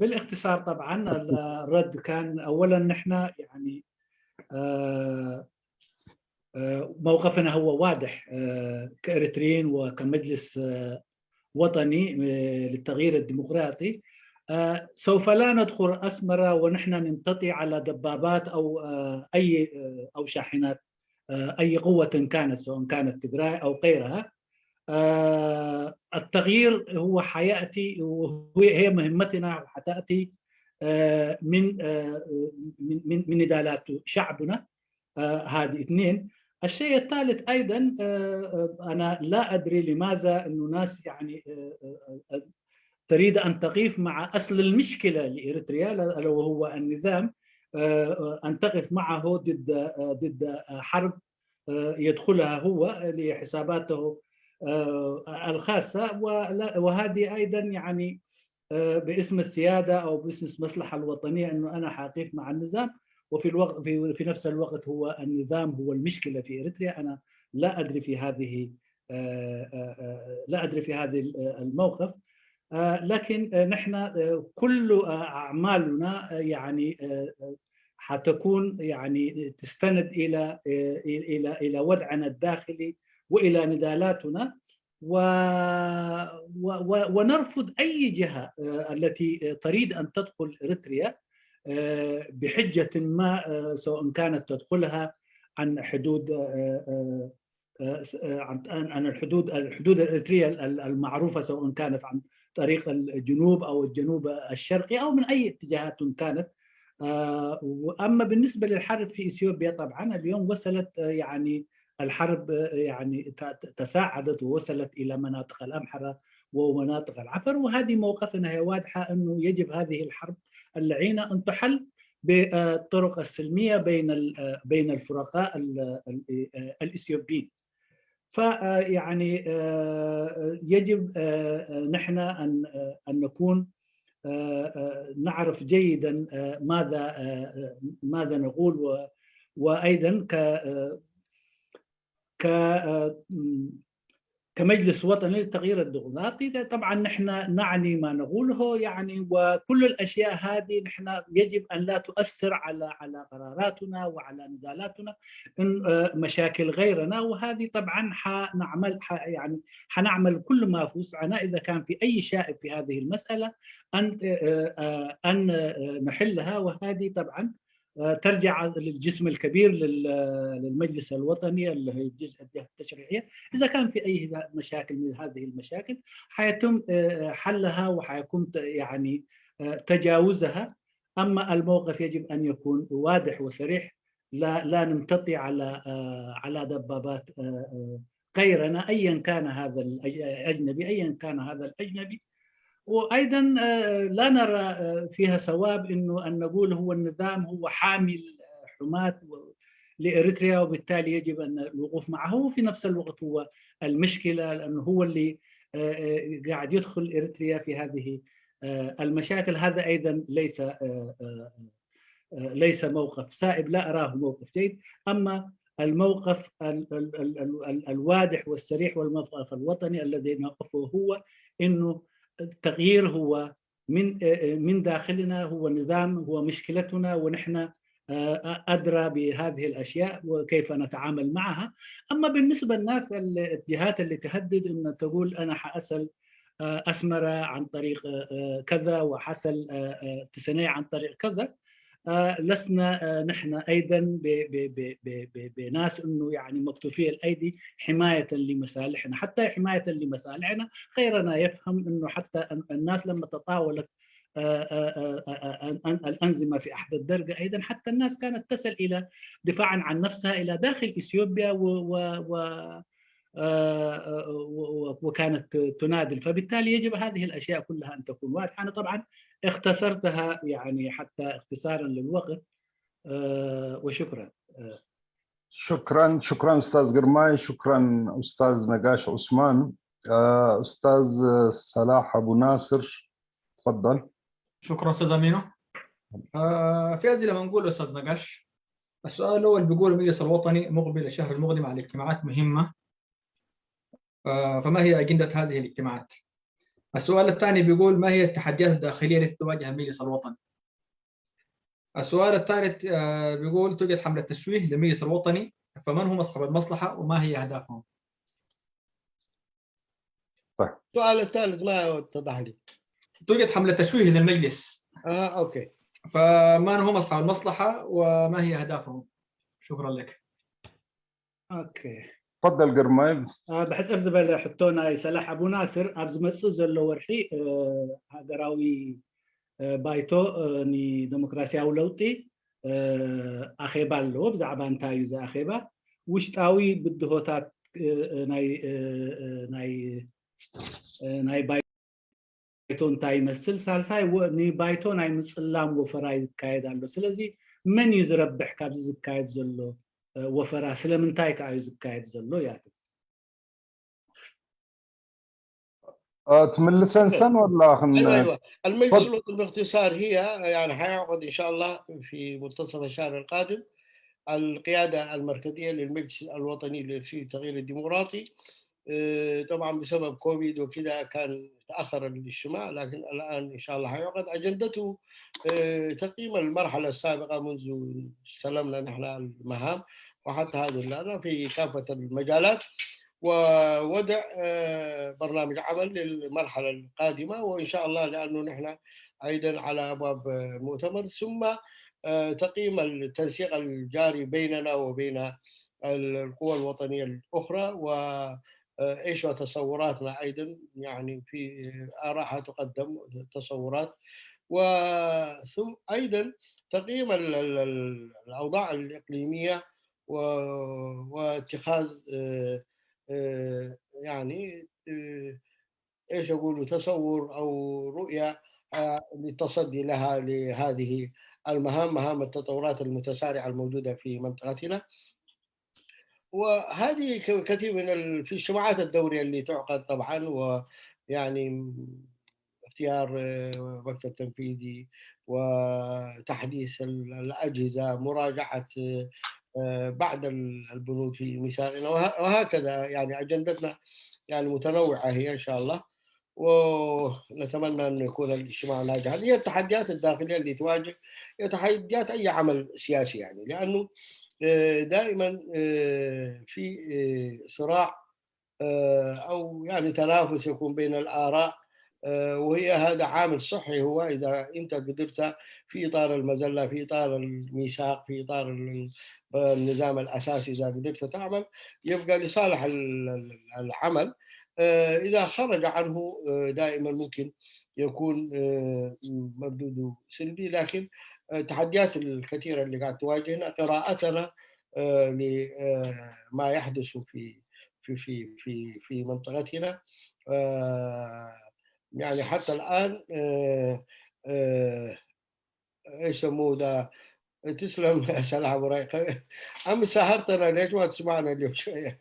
بالاختصار طبعا الرد كان اولا نحن يعني موقفنا هو واضح كاريتريين وكمجلس وطني للتغيير الديمقراطي. سوف لا ندخل اسمره ونحن نمتطي على دبابات او اي او شاحنات اي قوه كانت سواء كانت تجراي او غيرها. التغيير هو حياتي وهي مهمتنا وحتاتي من من من نضالات شعبنا. هذه اثنين. الشيء الثالث ايضا انا لا ادري لماذا انه ناس يعني تريد ان تقف مع اصل المشكله لاريتريا الا وهو النظام. ان تقف معه ضد ضد حرب يدخلها هو لحساباته الخاصه. وهذه ايضا يعني باسم السياده او باسم المصلحه الوطنيه انه انا حاقف مع النظام. وفي الوقت في, في نفس الوقت هو النظام هو المشكله في اريتريا. انا لا ادري في هذه لا ادري في هذا الموقف. لكن نحن كل اعمالنا يعني حتكون يعني تستند الى الى الى وضعنا الداخلي والى نضالاتنا. ونرفض اي جهه التي تريد ان تدخل اريتريا بحجه ما سواء كانت تدخلها عن حدود عن الحدود الحدود الاريتريه المعروفه سواء كانت عن طريق الجنوب او الجنوب الشرقي او من اي اتجاهات كانت. اما بالنسبه للحرب في اثيوبيا طبعا اليوم وصلت يعني الحرب يعني تساعدت ووصلت الى مناطق الامحره ومناطق العفر. وهذه موقفنا هي واضحة، أنه يجب هذه الحرب اللعينة أن تحل بالطرق السلمية بين بين الفرقاء الإثيوبيين. فيعني يجب نحن أن أن نكون نعرف جيدا ماذا ماذا نقول، وأيضا ك كمجلس وطني للتغيير الديمقراطي. طبعا نحن نعني ما نقوله، يعني، وكل الاشياء هذه نحن يجب ان لا تؤثر على على قراراتنا وعلى نضالاتنا. ان مشاكل غيرنا، وهذه طبعا حنعمل يعني حنعمل كل ما في وسعنا اذا كان في اي شائب في هذه المساله ان ان نحلها. وهذه طبعا ترجع للجسم الكبير للمجلس الوطني اللي هي الجهه التشريعيه. اذا كان في اي مشاكل من هذه المشاكل حيتم حلها وحيكون يعني تجاوزها. اما الموقف يجب ان يكون واضح وصريح، لا لا نمتطي على على دبابات غيرنا ايا كان هذا الاجنبي، ايا كان هذا الاجنبي. وايضا لا نرى فيها صواب انه ان نقول هو النظام هو حامي الحماة لاريتريا، وبالتالي يجب ان الوقوف معه، وفي نفس الوقت هو المشكله لانه هو اللي قاعد يدخل اريتريا في هذه المشاكل. هذا ايضا ليس ليس موقف سائب، لا اراه موقف جيد. اما الموقف الواضح والصريح والموقف الوطني الذي نقفه هو انه التغيير هو من من داخلنا، هو نظام، هو مشكلتنا، ونحن ادرى بهذه الاشياء وكيف نتعامل معها. اما بالنسبه للناس، الجهات اللي تهدد ان تقول انا حاسل اسمره عن طريق كذا وحاسل تسنيه عن طريق كذا، لسنا نحن ايضا بناس انه يعني مكتوفي الايدي حمايه لمصالحنا. حتى حمايه لمصالحنا خيرنا يفهم انه حتى الناس لما تطاولت الانظمه في احدى الدرجه ايضا، حتى الناس كانت تسال الى دفاعا عن نفسها الى داخل اثيوبيا و, و, و وكانت تناضل. فبالتالي يجب هذه الاشياء كلها ان تكون واضحه. انا طبعا اختصرتها يعني حتى اختصارا للوقت. وشكرا. شكرا شكرا استاذ قرماي، شكرا استاذ نقاش عثمان. استاذ صلاح ابو ناصر، تفضل. شكرا استاذ امينو. في اسئله ما نقول استاذ نقاش. السؤال الاول بيقول المجلس الوطني مقبل الشهر المقبل على اجتماعات مهمه، فما هي اجنده هذه الاجتماعات؟ السؤال الثاني بيقول ما هي التحديات الداخليه التي تواجه المجلس الوطني؟ السؤال الثالث بيقول توجد حمله تشويه للمجلس الوطني، فمن هم اصحاب المصلحه وما هي اهدافهم؟ طيب، السؤال الثالث ما اتضح لي. توجد حمله تشويه للمجلس. اه اوكي. فمن هم اصحاب المصلحه وما هي اهدافهم؟ شكرا لك. اوكي. تفضل قرماي. ብሕፅር ዝበለ ሕቶ ናይ ሰላሕ ኣቡ ናስር ኣብ ዝመፅእ ዘሎ ወርሒ ሃገራዊ ባይቶ ንደሞክራሲያዊ ለውጢ ኣኼባ ኣለዎ። ብዛዕባ እንታይ እዩ እዚ ኣኼባ? ውሽጣዊ ብድሆታት ናይ ናይ ባይቶ እንታይ ይመስል? ሳልሳይ ንባይቶ ናይ ምፅላም ወፈራ ይካየድ ኣሎ። ስለዚ መን እዩ ዝረብሕ ካብዚ ዝካየድ ዘሎ ወፈራ? ስለምንታይ ከዓ እዩ ዝካየድ ዘሎ? ያት ትምልሰን ሰን ወላ المجلس الوطني باختصار هي يعني حيعقد ان شاء الله في منتصف الشهر القادم القياده المركزيه للمجلس الوطني في التغيير الديمقراطي. طبعا بسبب كوفيد وكذا كان تاخر الاجتماع، لكن الان ان شاء الله حيعقد. اجندته تقييم المرحله السابقه منذ استلمنا نحن المهام، وحتى هذه الان في كافه المجالات، ووضع برنامج عمل للمرحله القادمه، وان شاء الله لانه نحن ايضا على ابواب المؤتمر، ثم تقييم التنسيق الجاري بيننا وبين القوى الوطنيه الاخرى، وايش تصوراتنا ايضا، يعني في اراء تقدم تصورات، وثم ايضا تقييم الاوضاع الاقليميه واتخاذ يعني ايش اقول، تصور او رؤيه للتصدي لها، لهذه المهام، مهام التطورات المتسارعه الموجوده في منطقتنا. وهذه كثير من في الاجتماعات الدوريه اللي تعقد طبعا، ويعني اختيار مكتب تنفيذي وتحديث الاجهزه، مراجعه بعض البنود في ميثاقنا، وهكذا. يعني اجندتنا يعني متنوعه هي ان شاء الله، ونتمنى انه يكون الاجتماع ناجحا. هي التحديات الداخليه اللي تواجه، هي تحديات اي عمل سياسي يعني، لانه دائما في صراع او يعني تنافس يكون بين الاراء، وهي هذا عامل صحي. هو اذا انت قدرت في اطار المذله، في اطار الميثاق، في اطار النظام الاساسي، اذا قدرت تعمل يبقى لصالح العمل. اذا خرج عنه دائما ممكن يكون مردوده سلبي. لكن التحديات الكثيره اللي قاعد تواجهنا، قراءتنا لما يحدث في في في في في منطقتنا، يعني حتى الان ايش يسموه ده؟ تسلم يا سلام ابو رايق. عم سهرتنا، ليش ما تسمعنا اليوم شويه؟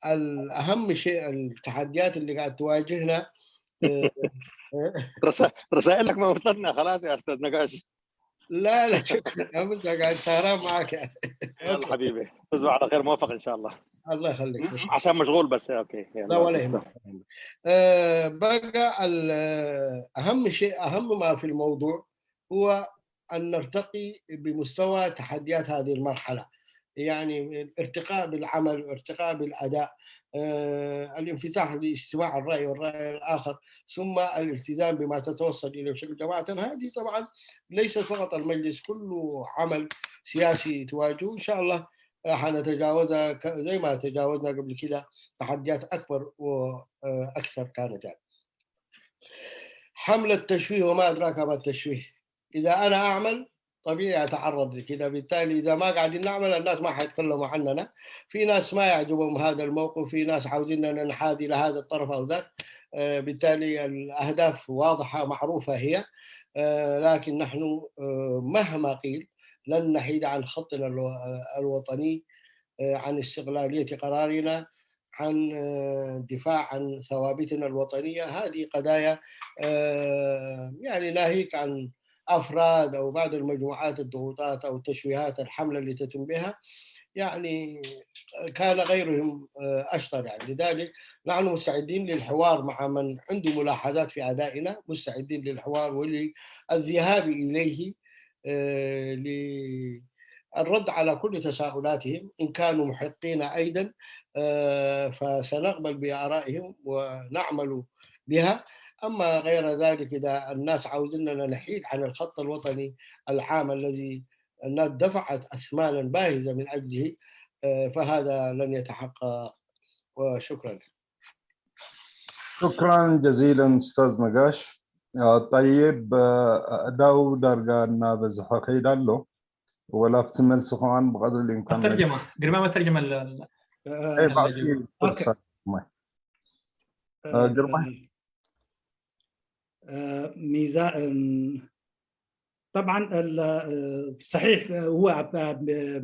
الاهم شيء التحديات اللي قاعد تواجهنا. رسائلك ما وصلتنا خلاص يا استاذ نقاش. لا لا، شكرا يا مصطفى، قاعد سهران معك يعني. يلا حبيبي، تصبح على خير، موفق ان شاء الله. الله يخليك. عشان مشغول بس. اوكي، لا ولا يهمك. آه بقى اهم شيء، اهم ما في الموضوع هو ان نرتقي بمستوى تحديات هذه المرحله، يعني الارتقاء بالعمل، الارتقاء بالاداء، آه الانفتاح لاستماع الراي والراي الاخر، ثم الالتزام بما تتوصل اليه بشكل جماعه. هذه طبعا ليست فقط المجلس، كل عمل سياسي تواجهه ان شاء الله حنتجاوزها زي ما تجاوزنا قبل كده تحديات اكبر واكثر كانت. يعني حمله التشويه، وما ادراك ما التشويه. اذا انا اعمل طبيعي اتعرض لكده، بالتالي اذا ما قاعدين نعمل الناس ما حيتكلموا عننا. في ناس ما يعجبهم هذا الموقف، في ناس عاوزيننا ننحاز الى هذا الطرف او ذاك. بالتالي الاهداف واضحه معروفه هي، لكن نحن مهما قيل لن نحيد عن خطنا الوطني، عن استقلاليه قرارنا، عن الدفاع عن ثوابتنا الوطنيه. هذه قضايا يعني ناهيك عن افراد او بعض المجموعات، الضغوطات او التشويهات، الحمله اللي تتم بها يعني كان غيرهم اشطر. يعني لذلك نحن مستعدين للحوار مع من عنده ملاحظات في ادائنا، مستعدين للحوار وللذهاب اليه للرد على كل تساؤلاتهم. ان كانوا محقين ايضا فسنقبل بارائهم ونعمل بها. اما غير ذلك، اذا الناس عاوزيننا نحيد عن الخط الوطني العام الذي الناس دفعت اثمانا باهظه من اجله، فهذا لن يتحقق. وشكرا. شكرا جزيلا استاذ نقاش. طيب، ዳው ዳርጋ እናበዝሐ ከይዳ ኣሎ። ወላ ኣብቲ መልሲ ከማን ብቐድሪ ልኢምካ መተርጀማ ግርማ መተርጀማ ግርማ ሚዛን طبعا صحيح هو ኣብ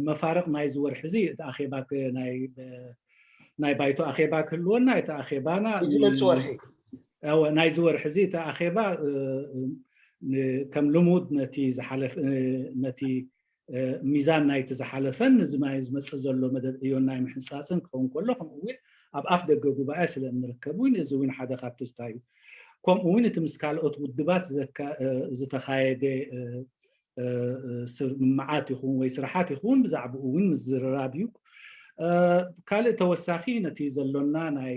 መፋርቕ ናይዚ ወርሒ እዚ እቲ ኣኼባ ናይ ባይቶ ኣኼባ ክህልወና፣ እቲ ኣኼባና ናይዚ ወርሒ እዚ እቲ ኣኼባ ከም ልሙድ ነቲ ዝሓለፈ ነቲ ሚዛን ናይቲ ዝሓለፈን እዚ ናይ ዝመፅእ ዘሎ መደብ ዕዮን ናይ ምሕንፃፅን ክኸውን ከሎ፣ ከምኡ እውን ኣብ ኣፍ ደገ ጉባኤ ስለ እንርከብ እውን እዚ እውን ሓደ ካብቲ ዝታይ እዩ። ከምኡ እውን እቲ ምስ ካልኦት ውድባት ዝተኻየደ ስምምዓት ይኹን ወይ ስራሓት ይኹን ብዛዕባኡ እውን ምዝርራብ እዩ። ካልእ ተወሳኺ ነቲ ዘሎና ናይ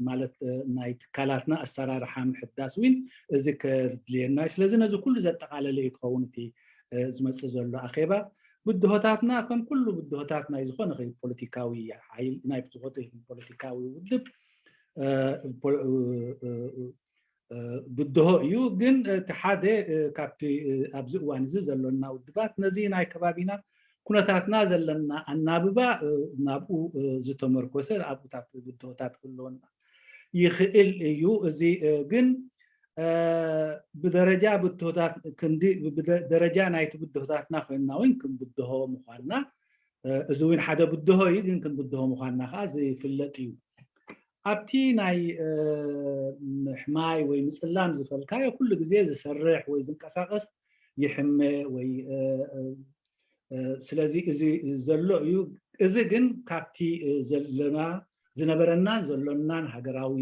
ማለት ናይ ትካላትና ኣሰራርሓ ምሕዳስ እውን እዚ ከድልየና እዩ። ስለዚ ነዚ ኩሉ ዘጠቓለለ እዩ ክኸውን እቲ ዝመፅእ ዘሎ ኣኼባ። ብድሆታትና ከም ኩሉ ብድሆታት ናይ ዝኾነ ፖለቲካዊ ሓይል ናይ ዝኾነ ፖለቲካዊ ውድብ ብድሆ እዩ። ግን እቲ ሓደ ካብቲ ኣብዚ እዋን እዚ ዘሎና ውድባት ነዚ ናይ ከባቢና ኩነታትና ዘለና ኣናብባ ናብኡ ዝተመርኮሰ ኣብኡታት ብድሆታት ክህልወና ይኽእል እዩ። እዚ ግን ብደረጃ ብድሆታት ክንዲ ደረጃ ናይቲ ብድሆታትና ኮይንና እውን ክንብድሆ ምዃንና፣ እዚ እውን ሓደ ብድሆ እዩ፣ ግን ክንብድሆ ምዃንና ከዓ ዝፍለጥ እዩ። ኣብቲ ናይ ምሕማይ ወይ ምፅላም ዝፈልካዮ ኩሉ ግዜ ዝሰርሕ ወይ ዝንቀሳቀስ ይሕመ ወይ ስለዚ እዚ ዘሎ እዩ። እዚ ግን ካብቲ ዘለና ዝነበረናን ዘሎናን ሃገራዊ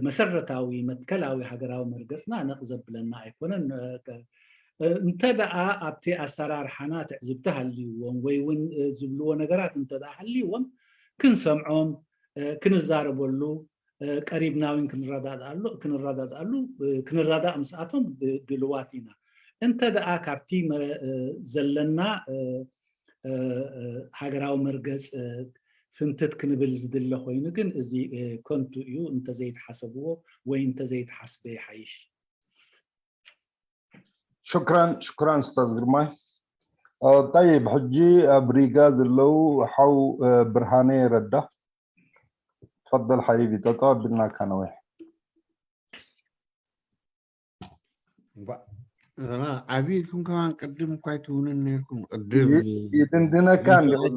መሰረታዊ መትከላዊ ሃገራዊ መርገፅና ነቕ ዘብለና ኣይኮነን። እንተ ደኣ ኣብቲ ኣሰራርሓና ትዕዝብቲ ሃልይዎም ወይ እውን ዝብልዎ ነገራት እንተ ደኣ ሃልይዎም ክንሰምዖም ክንዛረበሉ ቀሪብና እውን ክንረዳድኣሉ ክንረዳድኣሉ ክንረዳእ ምስኣቶም ድልዋት ኢና። እንተ ደኣ ካብቲ ዘለና ሃገራዊ መርገፅ ፍንትት ክንብል ዝድለ ኮይኑ ግን እዚ ከንቱ እዩ። እንተዘይተሓሰብዎ ወይ እንተዘይተሓስበ ይሓይሽ። ሽክራን ሽክራን ኡስታዝ ግርማይ። ጠይብ ሕጂ ኣብ ሪጋ ዘለዉ ሓው ብርሃነ ረዳ ተፈደል ሓቢቢ ጠጠው ኣቢልናካ ነዊሕ። ዓብይ ኢልኩም ከማን ቅድም እኳ ኣይትውንን ነርኩም ቅድም ይድንድነካ እዞም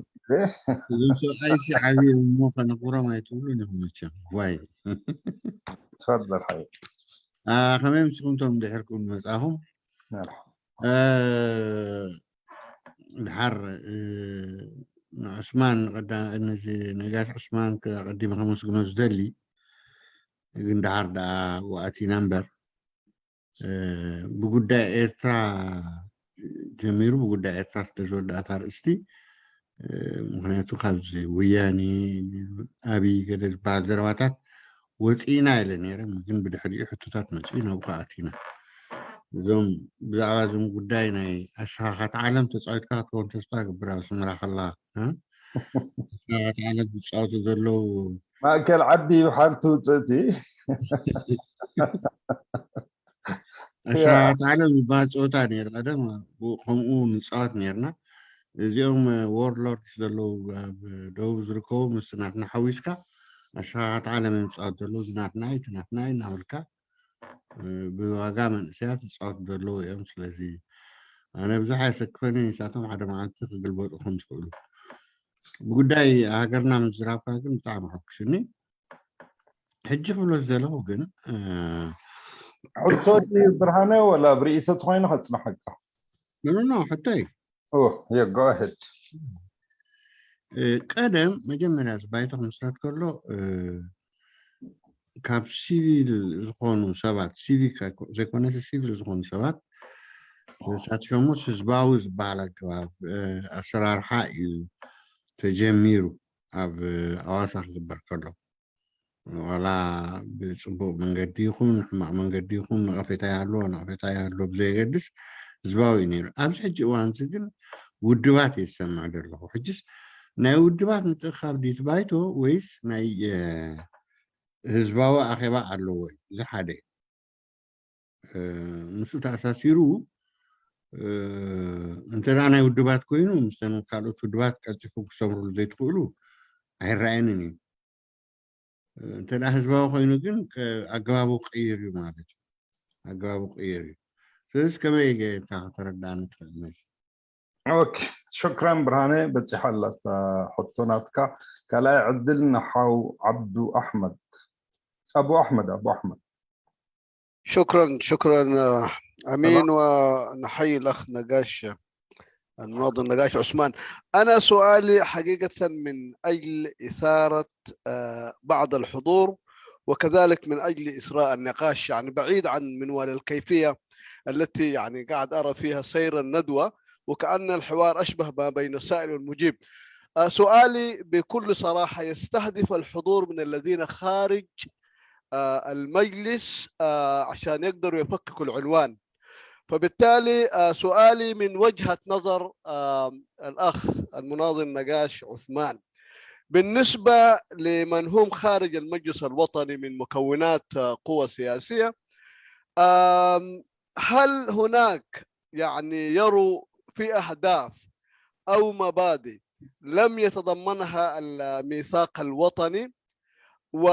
ሰብኣይ ሲ ዓብይ እሞ ከነቁሮም ኣይትብሉን ኢኹም መቸም ዋይ ተፈደል ሓይ ከመይ ምስኹም ቶም ድሕርኩም መፃኹም ድሓር ንዑስማን ነጋሽ ዑስማን ኣቀዲመ ከመስግኖ ዝደሊ ግን ድሓር ደኣ ወኣቲና እምበር ብጉዳይ ኤርትራ ጀሚሩ ብጉዳይ ኤርትራ ስለዝወዳእታ ኣርእስቲ ምክንያቱ ካብዚ ወያኔ ኣብይ ገለ ዝበሃል ዘረባታት ወፂእና ኢለ ነይረ ግን ብድሕሪኡ ሕቶታት መፅኡ ናብኡ ኣቲና እዞም ብዛዕባ እዞም ጉዳይ ናይ ኣሸኻኻት ዓለም ተፃዊትካ ክትከውን ተስፋ ግብር ኣብ ኣስመራ ከላ ኣሸኻኻት ዓለም ዝፃወቱ ዘለዉ ማእከል ዓዲ ሓንቲ ውፅእቲ ኣሸኻኻት ዓለም ዝበሃል ፀወታ ነይሩ ቀደም ከምኡ ንፃወት ነይርና እዚኦም ዎርሎርድ ዘለዉ ኣብ ደቡብ ዝርከቡ ምስ ናትና ሓዊስካ ኣሸኻኻት ዓለም እዮም ዝፃወት ዘለዉ እዚ ናትና እዩ እቲ ናትና እዩ እናበልካ ብዋጋ መንእሰያት ዝፃወት ዘለዉ እዮም ስለዚ ኣነ ብዙሕ ኣየሰክፈኒ ንሳቶም ሓደ መዓልቲ ክግልበጡ ከም ዝኽእሉ ብጉዳይ ሃገርና ምዝራብካ ግን ብጣዕሚ ሓኩሽኒ ሕጂ ክብሎ ዝደለኹ ግን ሕቶ ብርሃነ ወላ ብርእይቶ ተኮይኑ ከፅናሓካ ኖኖ ሕቶይ ጎሄድ ቀደም መጀመርያ ባይቶ ክምስረት ከሎ ካብ ሲቪል ዝኾኑ ሰባት ሲቪክ ዘይኮነስ ሲቪል ዝኾኑ ሰባት ተሳቲፎሞስ ህዝባዊ ዝበሃል ኣገባብ ኣሰራርሓ እዩ ተጀሚሩ ኣብ ኣዋሳ ክግበር ከሎ ዋላ ብፅቡቅ መንገዲ ይኹን ሕማቅ መንገዲ ይኹን ነቐፌታ ይሃልዎ ነቐፌታ ይሃልዎ ብዘየገድስ ህዝባዊ እዩ ነይሩ ኣብዚ ሕጂ እዋን እዚ ግን ውድባት እየ ዝሰምዕ ዘለኹ ሕጅስ ናይ ውድባት ምትእኻብ ድዩ ባይቶ ወይስ ናይ ህዝባዊ ኣኼባ ኣለዎ እዩ እዚ ሓደ ምስኡ ተኣሳሲሩ እንተ ናይ ውድባት ኮይኑ ምስተን ካልኦት ውድባት ቀልጢፎም ክሰምሩሉ ዘይትኽእሉ ኣይረኣየንን እዩ እንተ ህዝባዊ ኮይኑ ግን ኣገባቡ ቅይር እዩ ማለት እዩ ኣገባቡ ቅይር እዩ ስለዚ ከመይ ጌርካ ከተረዳእኒ ትኽእል ነዚ ኦኬ ሽክራን ብርሃነ በፂሓ ኣላ ሕቶ ናትካ ካልኣይ ዕድል ንሓው ዓብዱ ኣሕመድ ኣቡ ኣሕመድ ኣቡ ኣሕመድ شكرا شكرا آه، امين ونحيي الاخ نقاش المناضل نقاش عثمان. انا سؤالي حقيقه من اجل اثاره آه، بعض الحضور وكذلك من اجل اثراء النقاش يعني بعيد عن منوال الكيفيه التي يعني قاعد ارى فيها سير الندوه وكان الحوار اشبه ما بين السائل والمجيب. آه، سؤالي بكل صراحه يستهدف الحضور من الذين خارج آه، المجلس آه، عشان يقدروا يفككوا العنوان. فبالتالي آه، سؤالي من وجهة نظر آه، الأخ المناضل نقاش عثمان، بالنسبة لمن هم خارج المجلس الوطني من مكونات آه، قوى سياسية، آم، هل هناك يعني يروا في أهداف أو مبادئ لم يتضمنها الميثاق الوطني، و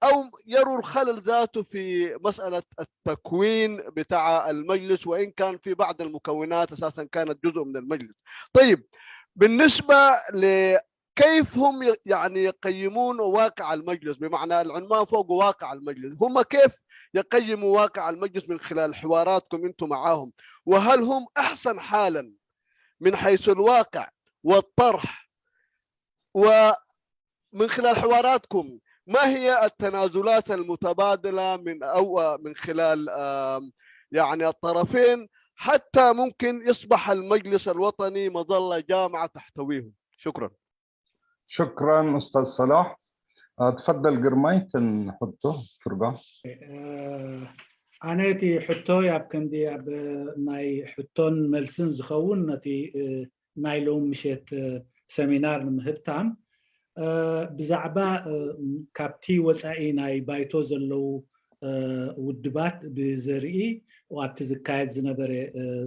أو يروا الخلل ذاته في مسألة التكوين بتاع المجلس، وإن كان في بعض المكونات أساسا كانت جزء من المجلس. طيب، بالنسبة ل كيف هم ي- يعني يقيمون واقع المجلس؟ بمعنى العنوان فوق واقع المجلس، هم كيف يقيموا واقع المجلس من خلال حواراتكم انتم معاهم؟ وهل هم احسن حالا من حيث الواقع والطرح، ومن خلال حواراتكم ما هي التنازلات المتبادلة من أو من خلال آم، يعني الطرفين، حتى ممكن يصبح المجلس الوطني مظلة جامعة تحتويهم؟ شكرا. شكرا أستاذ صلاح. تفضل ግርማይ፣ ተን ሕቶ ትርጓም። ኣነ እቲ ሕቶይ ኣብ ክንዲ ኣብ ናይ ሕቶን መልስን ዝኸውን ነቲ ናይ ሎም ምሸት ሰሚናር ንምህብታም ብዛዕባ ካብቲ ወፃኢ ናይ ባይቶ ዘለዉ ውድባት ብዘርኢ ኣብቲ ዝካየድ ዝነበረ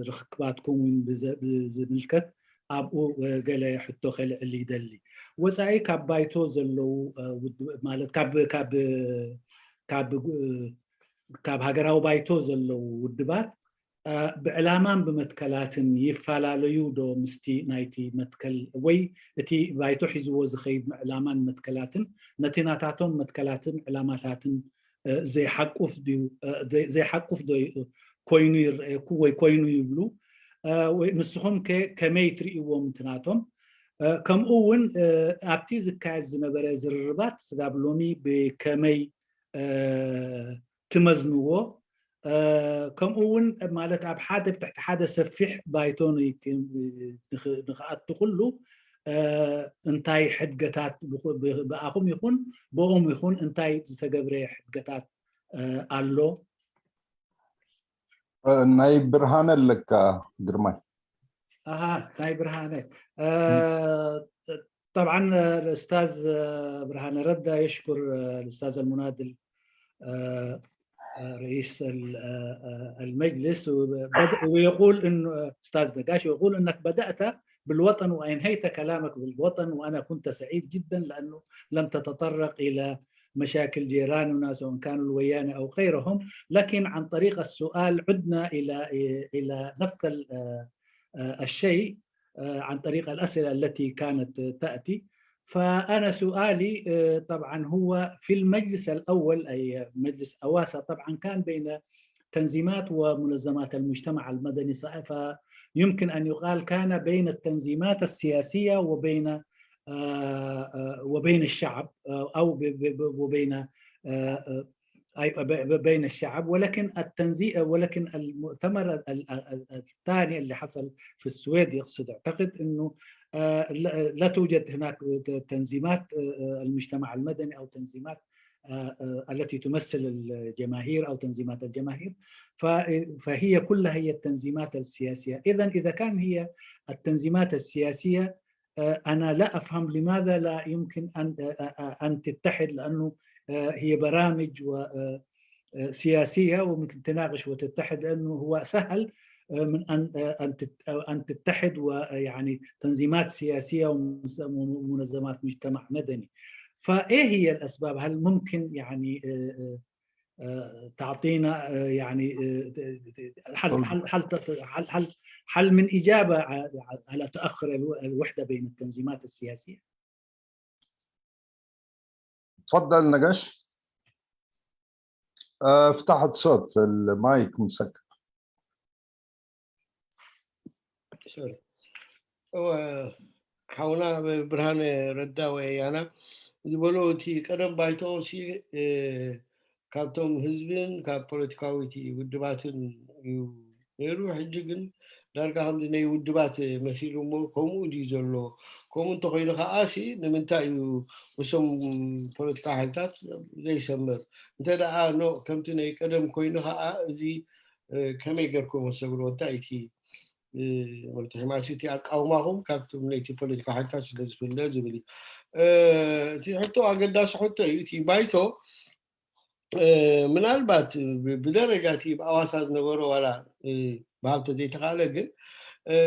ርክክባትኩም እውን ብዝምልከት ኣብኡ ገለ ሕቶ ከልዕል ይደሊ። ወፃኢ ካብ ባይቶ ዘለዉ ማለት ካብ ሃገራዊ ባይቶ ዘለዉ ውድባት ብዕላማን ብመትከላትን ይፈላለዩ ዶ ምስቲ ናይቲ መትከል ወይ እቲ ባይቶ ሒዝዎ ዝኸይድ ዕላማን መትከላትን ነቲ ናታቶም መትከላትን ዕላማታትን ዘይሓቁፍ ድዩ ዘይሓቁፍ ዶ ኮይኑ ይረኣየኩም ወይ ኮይኑ ይብሉ ወይ ንስኹም ከ ከመይ ትርእይዎም እቲ ናቶም ከምኡ እውን ኣብቲ ዝካየድ ዝነበረ ዝርርባት ስጋብ ሎሚ ብከመይ ትመዝንዎ ከምኡ እውን ማለት ኣብ ሓደ ብትሕቲ ሓደ ሰፊሕ ባይቶ ንክኣቱ ኩሉ እንታይ ሕድገታት ብኣኹም ይኹን ብኦም ይኹን እንታይ ዝተገብረ ሕድገታት ኣሎ? ናይ ብርሃነ ኣለካ ግርማይ። ኣሃ ናይ ብርሃነ ጠብዓን الأستاذ ብርሃነ ረዳ የሽኩር الأستاذ المناضل رئيس المجلس ويقول انه استاذ نقاش يقول انك بدات بالوطن وانهيت كلامك بالوطن وانا كنت سعيد جدا لانه لم تتطرق الى مشاكل جيراننا سواء كانوا الويانه او غيرهم لكن عن طريق السؤال عدنا الى الى نفس الشيء عن طريق الاسئله التي كانت تاتي فأنا سؤالي طبعا هو في المجلس الأول أي مجلس أواسا طبعا كان بين تنظيمات ومنظمات المجتمع المدني فيمكن أن يقال كان بين التنظيمات السياسية وبين وبين الشعب أو وبين بين الشعب ولكن التنزي ولكن المؤتمر الثاني اللي حصل في السويد يقصد اعتقد انه لا توجد هناك تنظيمات المجتمع المدني او تنظيمات التي تمثل الجماهير او تنظيمات الجماهير فهي كلها هي التنظيمات السياسيه اذا اذا كان هي التنظيمات السياسيه انا لا افهم لماذا لا يمكن ان ان تتحد لانه هي برامج و سياسيه وممكن تناقش وتتحد لانه هو سهل من ان ان ان تتحد ويعني تنظيمات سياسيه ومنظمات مجتمع مدني. فايه هي الاسباب؟ هل ممكن يعني تعطينا يعني حل حل حل حل حل, حل من اجابه على تاخر الوحده بين التنظيمات السياسيه؟ تفضل نقاش. افتح الصوت المايك مسكر. ሶሪ እወ ሓውና ብርሃነ ረዳ ወይ ኣያና ዝበሎ እቲ ቀደም ባይቶ ሲ ካብቶም ህዝብን ካብ ፖለቲካዊ እቲ ውድባትን እዩ ነይሩ። ሕጂ ግን ዳርጋ ከምዚ ናይ ውድባት መሲሉ እሞ ከምኡ ድዩ ዘሎ? ከምኡ እንተኮይኑ ከዓ ሲ ንምንታይ እዩ እሶም ፖለቲካ ሓይልታት ዘይሰምር? እንተ ደኣ ኖ ከምቲ ናይ ቀደም ኮይኑ ከዓ እዚ ከመይ ገርኩም ወሰግሮ እንታይ እቲ መብትሒ ማለት እቲ ኣቃውማኹም ካብቶም ነይቲ ፖለቲካ ሓይልታት ስለ ዝፍለ ዝብል እዩ። እቲ ሕቶ ኣገዳሲ ሕቶ እዩ። እቲ ባይቶ ምናልባት ብደረጃ እቲ ብኣዋሳ ዝነበሮ ዋላ ብሃብተ ዘይተካለ ግን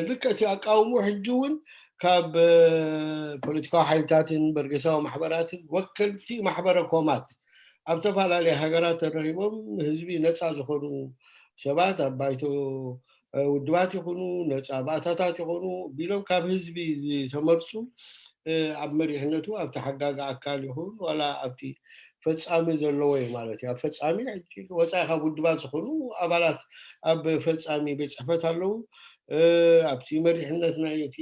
ልክዕ እቲ ኣቃውሞ ሕጂ እውን ካብ ፖለቲካዊ ሓይልታትን በርጌሳዊ ማሕበራትን ወከልቲ ማሕበረ ኮማት ኣብ ዝተፈላለዩ ሃገራት ተረኺቦም ህዝቢ ነፃ ዝኾኑ ሰባት ኣብ ባይቶ ውድባት ይኹኑ ነፃ ባእታታት ይኹኑ ቢሎም ካብ ህዝቢ ዝተመርፁ ኣብ መሪሕነቱ ኣብቲ ሓጋጊ ኣካል ይኹን ዋላ ኣብቲ ፈፃሚ ዘለዎ እዩ ማለት እዩ። ኣብ ፈፃሚ ወፃኢ ካብ ውድባት ዝኾኑ ኣባላት ኣብ ፈፃሚ ቤት ፅሕፈት ኣለዉ። ኣብቲ መሪሕነት ናይቲ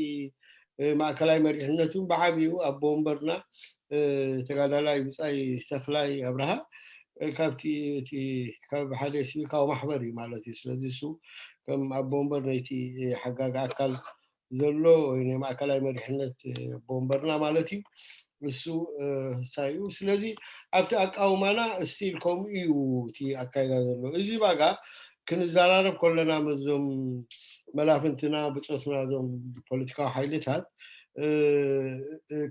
ማእከላይ መሪሕነቱ ብዓብዩ ኣቦ ወንበርና ተጋዳላይ ብፃይ ተኽላይ ኣብርሃ ካብቲ እቲ ካብ ሓደ ሲቪካዊ ማሕበር እዩ ማለት እዩ። ስለዚ እሱ ከም ኣቦ ወንበር ናይቲ ሓጋጊ ኣካል ዘሎ ወይ ናይ ማእከላይ መሪሕነት ኣቦ ወንበርና ማለት እዩ። እሱ ሳዩ ስለዚ ኣብቲ ኣቃውማና እስቲል ከምኡ እዩ እቲ ኣካይዳ ዘሎ። እዚ ባጋ ክንዘራረብ ከለና መዞም መላፍንትና ብፆትና ዞም ፖለቲካዊ ሓይልታት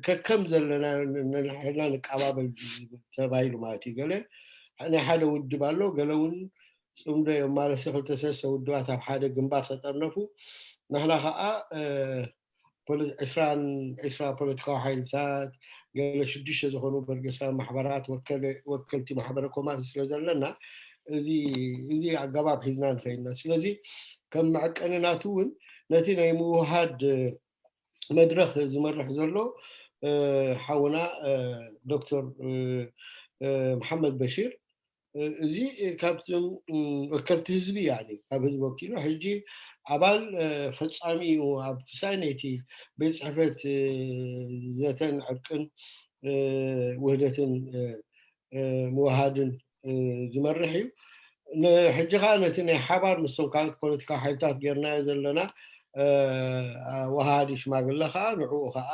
ከከም ዘለና ነንሕድና ንቀባበል ተባሂሉ ማለት እዩ። ገለ ናይ ሓደ ውድብ ኣሎ፣ ገለ እውን ፅምዶ እዮም ማለት ክልተ ሰለስተ ውድባት ኣብ ሓደ ግንባር ተጠርነፉ። ንሕና ከዓ ዒስራን ዒስራ ፖለቲካዊ ሓይልታት ገለ ሽዱሽተ ዝኾኑ በርገሳዊ ማሕበራት ወከልቲ ማሕበረ ኮማት ስለ ዘለና እዚ ኣገባብ ሒዝና ንኸይድና። ስለዚ ከም መዐቀኒ ናቱ እውን ነቲ ናይ ምውሃድ መድረኽ ዝመርሕ ዘሎ ሓውና ዶክተር መሓመድ በሺር እዚ ካብቶም ወከልቲ ህዝቢ ያ ካብ ህዝቢ ወኪሉ ሕጂ ኣባል ፈፃሚ እዩ ኣብ ክሳይ ነይቲ ቤት ፅሕፈት ዘተን ዕርቅን ውህደትን ምውሃድን ዝመርሕ እዩ። ንሕጂ ከዓ ነቲ ናይ ሓባር ምስቶም ካልኦት ፖለቲካዊ ሓይልታት ጌርናዮ ዘለና ወሃዲ ሽማግለ ከዓ ንዕኡ ከዓ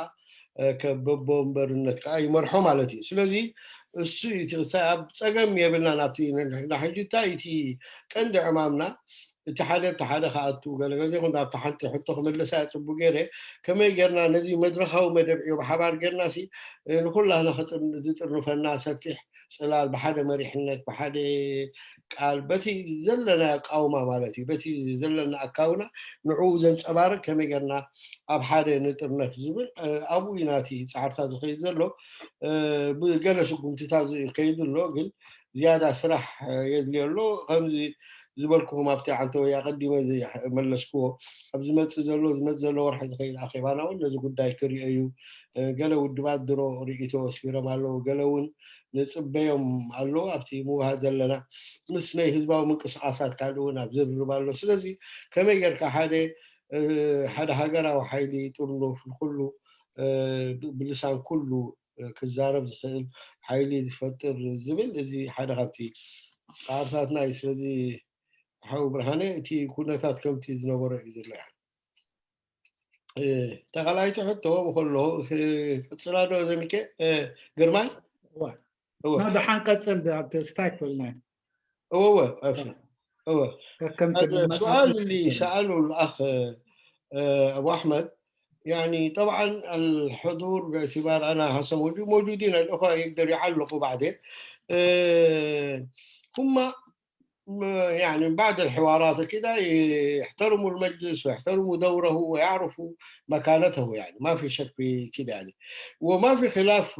በቦ ወንበርነት ከዓ ይመርሖ ማለት እዩ። ስለዚ እሱ እቲ ክሳይ ኣብ ፀገም የብልና ናብቲ ንሕና ሕጂ እንታይ እቲ ቀንዲ ዕማምና እቲ ሓደ እቲ ሓደ ከኣቱ ገለ ገዜ ይኹን ኣብቲ ሓንቲ ሕቶ ክምልሳ እያ ፅቡቅ ገይረ ከመይ ጌርና ነዚ መድረካዊ መደብ ዕዮ ብሓባር ጌርና ሲ ንኩላህና ዝጥርንፈና ሰፊሕ ፅላል ብሓደ መሪሕነት ብሓደ ቃል በቲ ዘለና ኣቃውማ ማለት እዩ በቲ ዘለና ኣካውና ንዕኡ ዘንፀባርቅ ከመይ ጌርና ኣብ ሓደ ንጥርነፍ ዝብል ኣብኡ እዩ ናቲ ፃዕርታ ዝኸይድ ዘሎ። ብገለ ስጉምትታት ከይዱ ኣሎ ግን ዝያዳ ስራሕ የድልዮ ኣሎ። ከምዚ ዝበልኩኹም ኣብቲ ዓንተወይ ኣቐዲመ መለስክዎ ኣብ ዝመፅእ ዘሎ ዝመፅ ዘሎ ወርሒ ዝኸይድ ኣኼባና እውን ነዚ ጉዳይ ክሪኦ እዩ። ገለ ውድባት ድሮ ርእይቶ ኣስፊሮም ኣለዉ። ገለ እውን ንፅበዮም ኣለዉ ኣብቲ ምውሃድ ዘለና ምስ ናይ ህዝባዊ ምንቅስቃሳት ካልእ እውን ኣብ ዝርርብ ኣሎ። ስለዚ ከመይ ጌርካ ሓደ ሓደ ሃገራዊ ሓይሊ ጥርኑፍ ንኩሉ ብልሳን ኩሉ ክዛረብ ዝኽእል ሓይሊ ዝፈጥር ዝብል እዚ ሓደ ካብቲ ፃዕርታትና እዩ። ስለዚ ሓው ብርሃነ እቲ ኩነታት ከምቲ ዝነበሮ እዩ ዝረኣ። ተኻላይቲ ሕቶ ከሎ ክፅላ ዶ ዘሚከ ግርማይ? ደሓን ቀፅል ስታይ ክብልና እወ እወ እወ السؤال اللي سأله الأخ أبو أحمد يعني طبعا الحضور باعتبار أنا هسه موجودين الأخوة يقدروا يعلقوا بعدين هم يعني بعد الحوارات وكذا يحترموا المجلس ويحترموا دوره ويعرفوا مكانته يعني ما في شك في كذا يعني وما في خلاف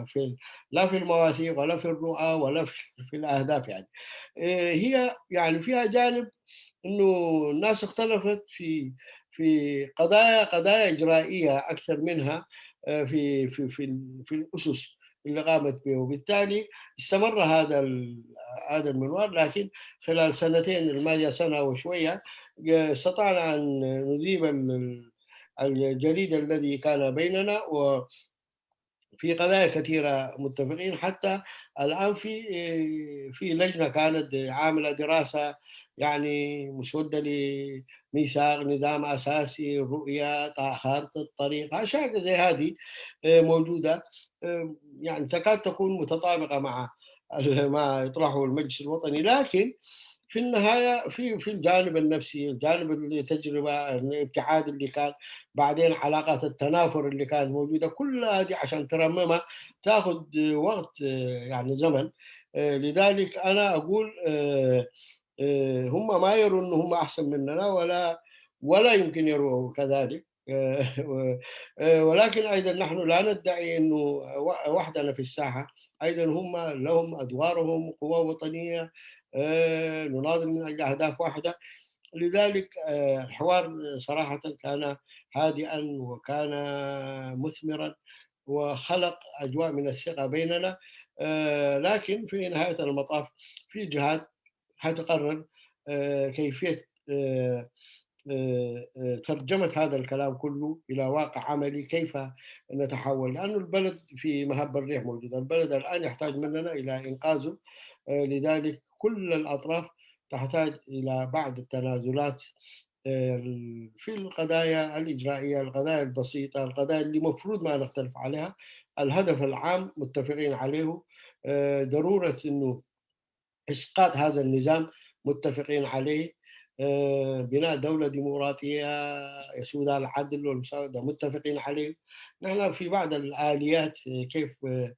في لا في المواثيق ولا في الرؤى ولا في, في الأهداف يعني هي يعني فيها جانب انه الناس اختلفت في في قضايا قضايا اجرائيه اكثر منها في في في في الاسس اللي قامت به وبالتالي استمر هذا هذا المنوال لكن خلال سنتين الماضيه سنه وشويه استطعنا ان نذيب الجليد الذي كان بيننا و في قضايا كثيرة متفقين حتى الآن في في لجنة كانت عاملة دراسة يعني مسودة لميثاق نظام أساسي رؤية خارطة طريقة أشياء زي هذه موجودة يعني تكاد تكون متطابقة مع ما يطرحه المجلس الوطني لكن في النهايه في في الجانب النفسي، الجانب التجربه، الابتعاد اللي كان، بعدين علاقات التنافر اللي كانت موجوده، كل هذه عشان ترممها تاخذ وقت يعني زمن. لذلك انا اقول هم ما يروا انه هم احسن مننا ولا ولا يمكن يروا كذلك. آه، و- آه، ولكن أيضًا نحن لا ندعي أنه و- وحدنا في الساحة. أيضًا هم لهم أدوارهم، قوى وطنية، آه، نناضل من أجل أهداف واحدة. لذلك آه، الحوار صراحة كان هادئا وكان مثمرا، وخلق أجواء من الثقة بيننا. آه، لكن في نهاية المطاف في جهات حتقرر آه، كيفية آه، آه، آه، ترجمة هذا الكلام كله إلى واقع عملي، كيف نتحول؟ لأن البلد في مهب الريح موجود. البلد الآن يحتاج مننا إلى إنقاذه. آه، لذلك كل الأطراف تحتاج إلى بعض التنازلات آه، في القضايا الإجرائية، القضايا البسيطة، القضايا اللي مفروض ما نختلف عليها. الهدف العام متفقين عليه. آه، ضرورة أنه إسقاط هذا النظام متفقين عليه. آه، بناء دولة ديمقراطية يسودها العدل والمساواة، ده متفقين عليه. نحن في بعض الآليات آه، كيف آه،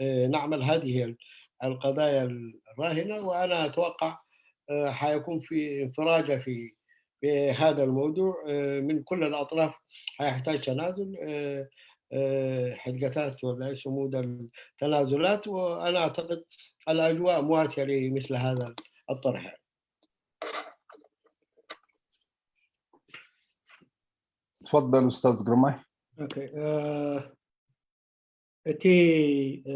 آه، نعمل هذه القضايا الراهنة، وأنا أتوقع آه، حيكون في انفراجة في في هذا الموضوع آه، من كل الأطراف. حيحتاج تنازل آه، آه، حلقتات ولا يسموه ده التنازلات، وأنا أعتقد الأجواء مواتية لمثل هذا الطرح. تفضل أستاذ ግርማይ። ኦኬ፣ እ፣ እቲ እ፣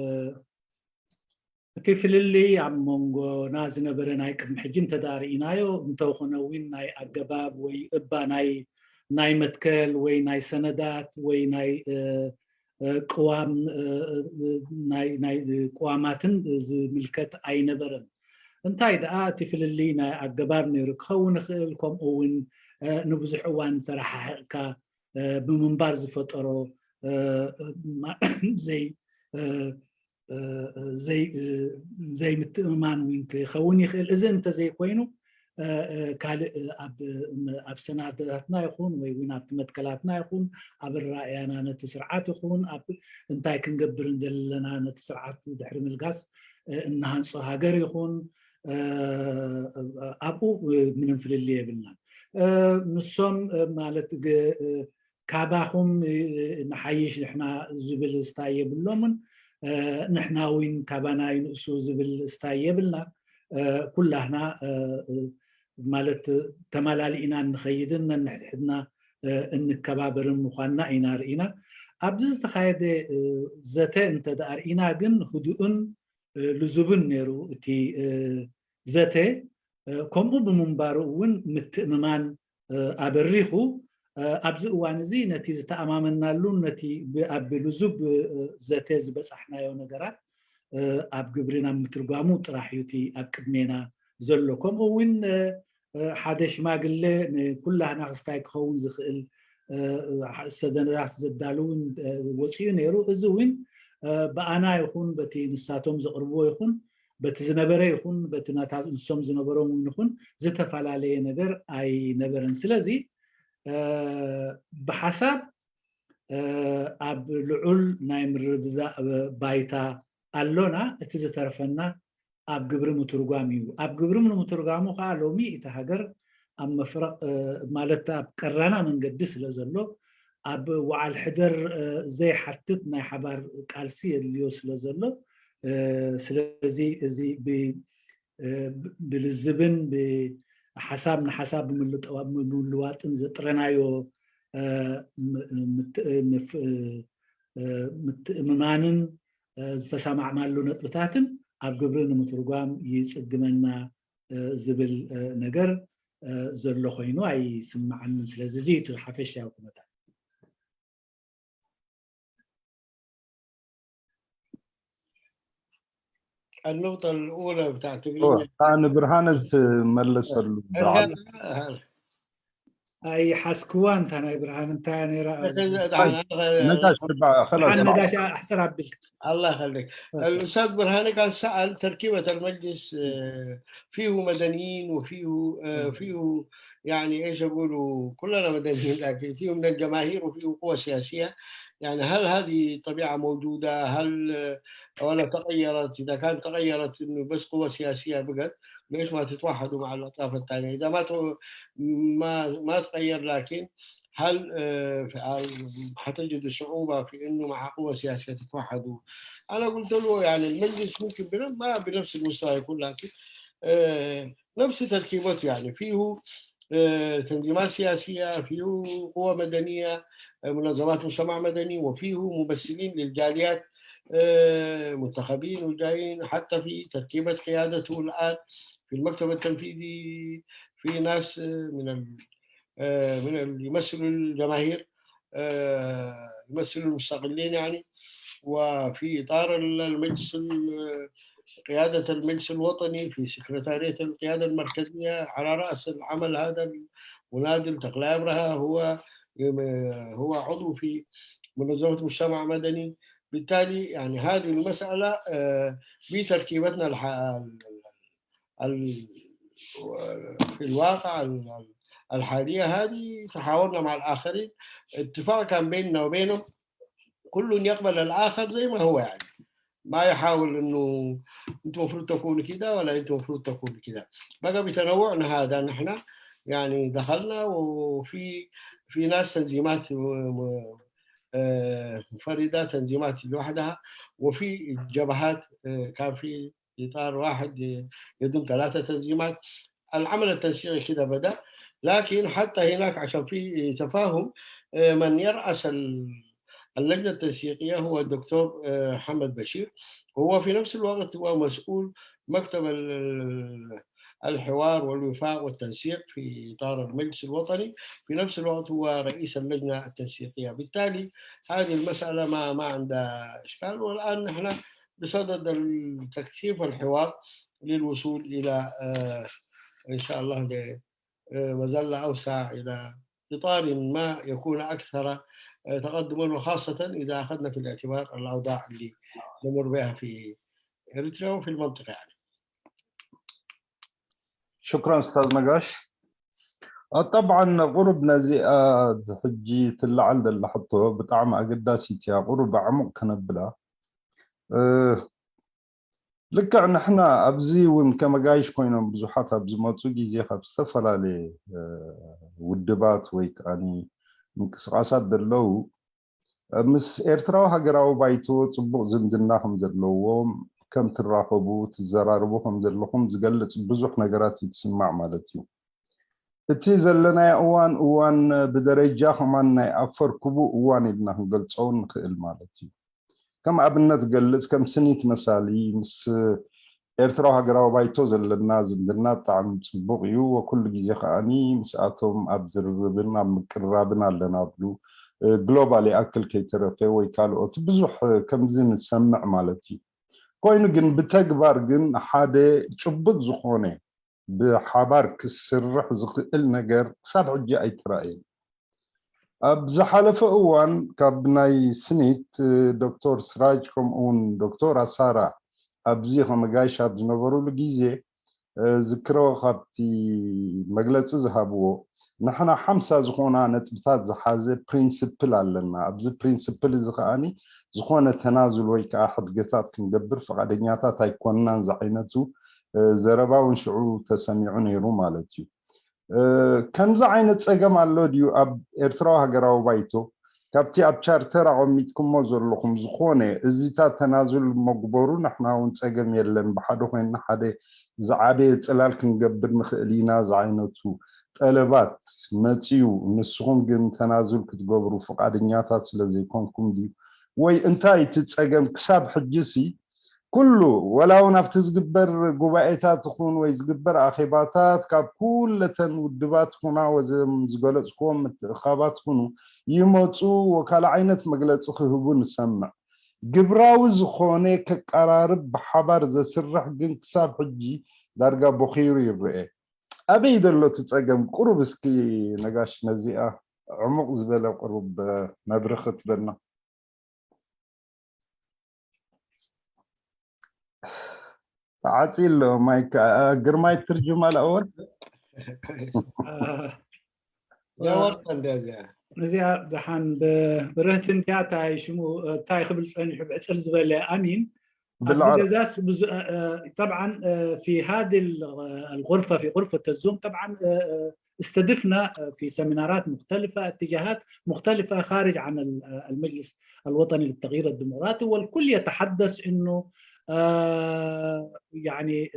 እቲ ፍልልይ ኣብ መንጎና ዝነበረ ናይ ቅድሚ ሕጂ እንተደኣ ርኢናዮ እንተኾነ እውን ናይ ኣገባብ ወይ እባ ናይ ናይ መትከል ወይ ናይ ሰነዳት ወይ ናይ እ፣ እ፣ ቅዋም እ፣ እ፣ ናይ ናይ ቅዋማትን ዝምልከት ኣይነበረን። እንታይ ደኣ እቲ ፍልልይ ናይ ኣገባብ ነይሩ ክኸውን ይኽእል፣ ከምኡ እውን እ፣ ንብዙሕ እዋን ተረሓሕቕካ እ፣ ብምንባር ዝፈጠሮ እ፣ ማ- ዘይ እ፣ እ፣ ዘይ እ፣ ዘይምትእምማን እውን ክኸውን ይኽእል። እዚ እንተዘይኮይኑ እ፣ እ፣ ካልእ እ፣ ኣብ ም- ኣብ ሰናዳትና ይኹን ወይ እውን ኣብቲ መትከላትና ይኹን ኣብ ራእያና ነቲ ስርዓት ይኹን ኣብ እንታይ ክንገብር እንደለና ነቲ ስርዓት ድሕሪ ምልጋስ እ፣ እንሃንጾ ሃገር ይኹን እ፣ ኣብኡ እ፣ ምንም ፍልልይ የብልናን። እ፣ ንሶም እ፣ ማለት ግ- እ፣ ካባኹም እ፣ ንሓይሽ ንሕና ዝብል ስታይ የብሎምን እ፣ ንሕና እውን ካባና ይንእሱ ዝብል ስታይ የብልና። እ፣ ኩላህና እ፣ እ፣ ማለት ተመላሊእና እንኸይድን ነንሕድሕድና እ፣ እንከባበርን ምዃንና ኢና ርኢና። ኣብዚ ዝተኻየደ እ፣ ዘተ እንተ ደኣ ርኢና ግን ህዱእን እ፣ ልዙብን ነይሩ እቲ እ፣ ዘተ። እ፣ ከምኡ ብምንባሩ እውን ምትእምማን እ፣ ኣበሪኹ። እ፣ ኣብዚ እዋን እዚ ነቲ ዝተኣማመናሉን ነቲ ብ- ኣብ ልዙብ እ፣ ዘተ ዝበጻሕናዮ ነገራት እ፣ ኣብ ግብሪ ናብ ምትርጓሙ ጥራሕ እዩ እቲ ኣብ ቅድሜና ዘሎ። ከምኡ እውን እ፣ እ፣ ሓደ ሽማግለ ንኩላህና ክስታይ ክኸውን ዝኽእል እ፣ እ፣ ሰነዳት ዘዳልውን እ፣ ወፂኡ ነይሩ። እዚ እውን እ፣ ብኣና ይኹን በቲ ንሳቶም ዘቕርብዎ ይኹን በቲ ዝነበረ ይኹን በቲ ናታ ንሶም ዝነበሮም እውን ይኹን ዝተፈላለየ ነገር ኣይነበረን። ስለዚ እ፣ ብሓሳብ እ፣ ኣብ ልዑል ናይ ምርድዳእ ባይታ ኣሎና። እቲ ዝተርፈና ኣብ ግብሪ ምትርጓም እዩ። ኣብ ግብሪ ንምትርጓሙ ከዓ ሎሚ እቲ ሃገር ኣብ መፍረቕ እ፣ ማለት ኣብ ቀራና መንገዲ ስለ ዘሎ ኣብ ወዓል ሕደር እ፣ ዘይሓትት ናይ ሓባር ቃልሲ የድልዮ ስለ ዘሎ እ፣ ስለዚ እዚ ብ- እ፣ ብ- ብልዝብን ብሓሳብ ንሓሳብ ብምልጠዋ- ብምልዋጥን ዘጥረናዮ እ፣ ም- ምት- ምፍ- እ፣ ምትእምማንን እ፣ ዝተሰማዕማሉ ነጥብታትን ኣብ ግብሪ ንምትርጓም ይጽግመና እ፣ ዝብል እ፣ ነገር እ፣ ዘሎ ኮይኑ ኣይስምዓንን። ስለዚ እዚ እቲ ሓፈሻዊ ኩነታት። النقطة الأولى بتاع تقريبا ንብርሃነ ዝመለሰሉ ኣይሓዝክዋ እንታ ናይ ብርሃን እንታይ ነራ ነጋሽ ትባ- خلاص ሓን ነጋሽ ኣሕፅር ኣብል الله يخليك. الأستاذ برهان كان سأل تركيبة المجلس آه، فيه مدنيين وفيه آه، فيه يعني ايش اقولوا كلنا مدنيين لكن فيه من الجماهير وفيه قوى سياسيه. يعني هل هذه طبيعه موجوده؟ هل آه، ولا تغيرت؟ اذا كانت تغيرت انه بس قوى سياسيه بقت ليش ما تتوحدوا مع الاطراف الثانيه اذا ما تو- ما ما تغير لكن هل آه، هل حتجد صعوبة في إنه مع قوى سياسية تتوحدوا؟ أنا قلت له يعني المجلس ممكن بن- ما بنفس المستوى يكون، لكن آه، نفس تركيبته، يعني فيه آه، تنظيمات سياسية، فيه قوى مدنية، آه، منظمات مجتمع مدني، وفيه ممثلين للجاليات، آه، منتخبين وجايين. حتى في تركيبة قيادته الآن في المكتب التنفيذي في ناس آه، من ال- آه، من ال- يمثلوا الجماهير، آه، يمثلوا المستقلين يعني. وفي إطار ال- المجلس ال- قيادة المجلس الوطني، في سكرتارية القيادة المركزية، على رأس العمل هذا مناضل تقلاي أبرهة، هو هو عضو في منظمة مجتمع مدني. بالتالي يعني هذه المسألة آه، بتركيبتنا الح- ال- في الواقع ال- الحالية هذه تحاورنا مع الآخرين، اتفاق كان بيننا وبينهم، كل يقبل الآخر زي ما هو، يعني ما يحاول إنه أنتوا مفروض تكونوا كده ولا أنتوا مفروض تكونوا كده. بقى بتنوعنا هذا نحن يعني دخلنا، وفي في ناس تنظيمات م- آه، منفردة، تنظيمات لوحدها، وفي جبهات آه، كان في إطار واحد يضم ثلاثة تنظيمات. العمل التنسيقي كده بدأ، لكن حتى هناك عشان في تفاهم آه، من يرأس ال- اللجنة التنسيقية هو الدكتور آه، محمد بشير، وهو في نفس الوقت هو مسؤول مكتب ال- الحوار والوفاق والتنسيق في إطار المجلس الوطني، في نفس الوقت هو رئيس اللجنة التنسيقية. بالتالي هذه المسألة ما ما عندها إشكال. والآن نحن بصدد التكثيف والحوار للوصول إلى آه، إن شاء الله ل- آه، مظلة أوسع، إلى إطار ما يكون أكثر آه، تقدما، وخاصة إذا أخذنا في الاعتبار الأوضاع اللي نمر بها في إريتريا وفي المنطقة يعني. شكرا أستاذ نقاش. طبعا ቁሩብ ነዚኣ ሕጂ ትለዓል ዘላ ሕቶ ብጣዕሚ ኣገዳሲት እያ። ቁሩብ ኣዕሙቕ ከነብላ ልክዕ ንሕና ኣብዚ እውን ከመጋይሽ ኮይኖም ብዙሓት ኣብ ዝመፁ ግዜ ካብ ዝተፈላለየ ውድባት ወይ ከዓ ምንቅስቃሳት ዘለዉ ምስ ኤርትራዊ ሃገራዊ ባይቶ ፅቡቕ ዝምድና ከም ዘለዎም ከም ትራኸቡ ትዘራርቡ ከም ዘለኹም ዝገልፅ ብዙሕ ነገራት እዩ ትስማዕ ማለት እዩ። እቲ ዘለናዮ እዋን እዋን ብደረጃ ከማን ናይ ኣፈርክቡ እዋን ኢልና ክንገልፆ ንኽእል ማለት እዩ። ከም ኣብነት ገልፅ ከም ስኒት መሳሊ ምስ ኤርትራዊ ሃገራዊ ባይቶ ዘለና ዝምድና ብጣዕሚ ፅቡቕ እዩ። ወኩሉ ግዜ ከዓኒ ምስኣቶም ኣብ ዝርርብን ኣብ ምቅርራብን ኣለና ብሉ ግሎባል ይኣክል ከይተረፈ ወይ ካልኦት ብዙሕ ከምዚ ንሰምዕ ማለት እዩ። ኮይኑ ግን ብተግባር ግን ሓደ ጭቡጥ ዝኾነ ብሓባር ክስርሕ ዝኽእል ነገር ክሳብ ሕጂ ኣይተራእየን። ኣብ ዝሓለፈ እዋን ካብ ናይ ስኒት ዶክተር ስራጅ ከምኡውን ዶክተር ኣሳራ ኣብዚ ከመጋይሽ ኣብ ዝነበሩሉ ግዜ ዝክሮ ካብቲ መግለፂ ዝሃብዎ ንሕና ሓምሳ ዝኾና ነጥብታት ዝሓዘ ፕሪንስፕል ኣለና። ኣብዚ ፕሪንስፕል እዚ ከዓኒ ዝኾነ ተናዙል ወይ ከዓ ሕድገታት ክንገብር ፈቃደኛታት ኣይኮንናን ዝዓይነቱ ዘረባ እውን ሽዑ ተሰሚዑ ነይሩ ማለት እዩ። ከምዚ ዓይነት ፀገም ኣሎ ድዩ ኣብ ኤርትራዊ ሃገራዊ ባይቶ? ካብቲ ኣብ ቻርተር ኣቐሚጥኩሞ ዘለኹም ዝኾነ እዚታት ተናዙል መግበሩ ንሕና እውን ፀገም የለን፣ ብሓደ ኮይንና ሓደ ዝዓበየ ፅላል ክንገብር ንኽእል ኢና ዝዓይነቱ ጠለባት መፅዩ፣ ንስኹም ግን ተናዙል ክትገብሩ ፍቓደኛታት ስለ ዘይኮንኩም ድዩ? ወይ እንታይ እቲ ፀገም ክሳብ ሕጂ ሲ ኩሉ ወላ እውን ኣብቲ ዝግበር ጉባኤታት ይኹን ወይ ዝግበር ኣኼባታት ካብ ኩለተን ውድባት ይኹና ወዘም ዝገለፅኩዎም ምትእኻባት ይኹኑ ይመፁ ወካልእ ዓይነት መግለፂ ክህቡ ንሰምዕ። ግብራዊ ዝኾነ ከቀራርብ ብሓባር ዘስርሕ ግን ክሳብ ሕጂ ዳርጋ ቦኺሩ ይረአ። ኣበይ ዘሎ እቲ ፀገም? ቁሩብ እስኪ ነጋሽ ነዚኣ ዕሙቕ ዝበለ ቁሩብ መብርኺ ክትበና። ተዓፂ ኣሎ ማይክ። ግርማይ ትርጅማ ለኣወል ያወርታ እንደዚያ እዚኣ ደሓን ብርህቲ እንዲያ እንታይ ሽሙ እንታይ ክብል ፀኒሑ ብዕፅር ዝበለ ኣሚን ኣብዚ ብልዓል ገዛስ ብዙ- እ፣ እ፣ طبعا እ፣ في هذه ال- الغرفة في غرفة الزوم طبعا እ፣ እ፣ استضفنا في سيمينارات مختلفة، اتجاهات مختلفة خارج عن المجلس الوطني للتغيير الديمقراطي، والكل يتحدث إنه يعني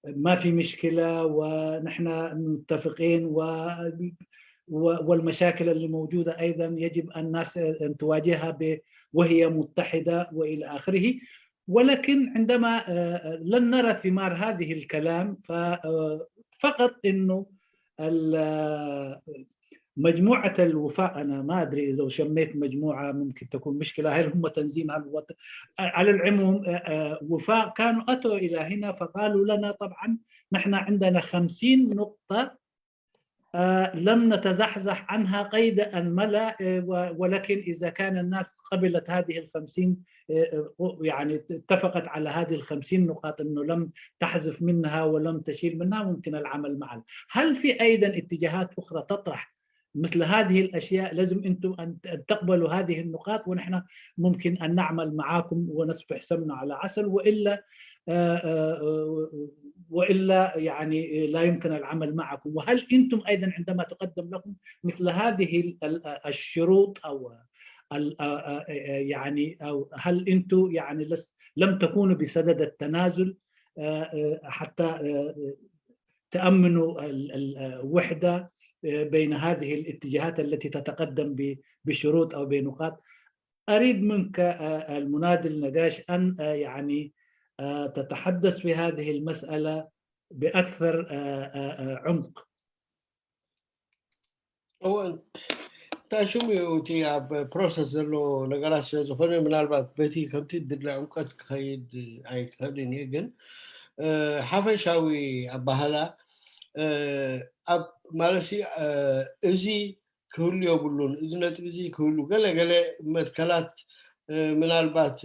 ما في مشكلة ونحن متفقين، والمشاكل اللي موجودة أيضا يجب الناس أن تواجهها وهي متحدة وإلى آخره. ولكن عندما لن نرى ثمار هذه الكلام، ففقط إنه مجموعة الوفاق، أنا ما أدري إذا شميت مجموعة، ممكن تكون مشكلة، هل هم تنظيم، هل هو على العموم، وفاق كانوا أتوا إلى هنا فقالوا لنا: طبعا نحن عندنا خمسين نقطة لم نتزحزح عنها قيد أنملة، ولكن إذا كان الناس قبلت هذه الخمسين، يعني اتفقت على هذه الخمسين نقاط، أنه لم تحذف منها ولم تشيل منها، ممكن العمل معا. هل في أيضا اتجاهات أخرى تطرح مثل هذه الأشياء؟ لازم أنتم أن تقبلوا هذه النقاط، ونحن ممكن أن نعمل معاكم ونصبح سمنة على عسل، وإلا وإلا يعني لا يمكن العمل معكم. وهل أنتم أيضا عندما تقدم لكم مثل هذه الشروط أو يعني أو هل أنتم يعني لم تكونوا بصدد التنازل حتى تأمنوا الوحدة بين هذه الاتجاهات التي تتقدم بشروط أو بنقاط؟ أريد منك المناضل نقاش أن يعني تتحدث في هذه المسألة بأكثر عمق. እወ፣ እንታይ ሽሙ እዩ እቲ ኣብ ፕሮሰስ ዘሎ ነገራት ስለ ዝኾነ፣ ምናልባት በቲ ከምቲ ድለ ዕምቀት ክኸይድ ኣይክኸድን እየ። ግን ሓፈሻዊ ኣባህላ ኣብ ማለት እዚ ክህሉ የብሉን፣ እዚ ነጥቢ እዚ ክህሉ፣ ገለ ገለ መትከላት ምናልባት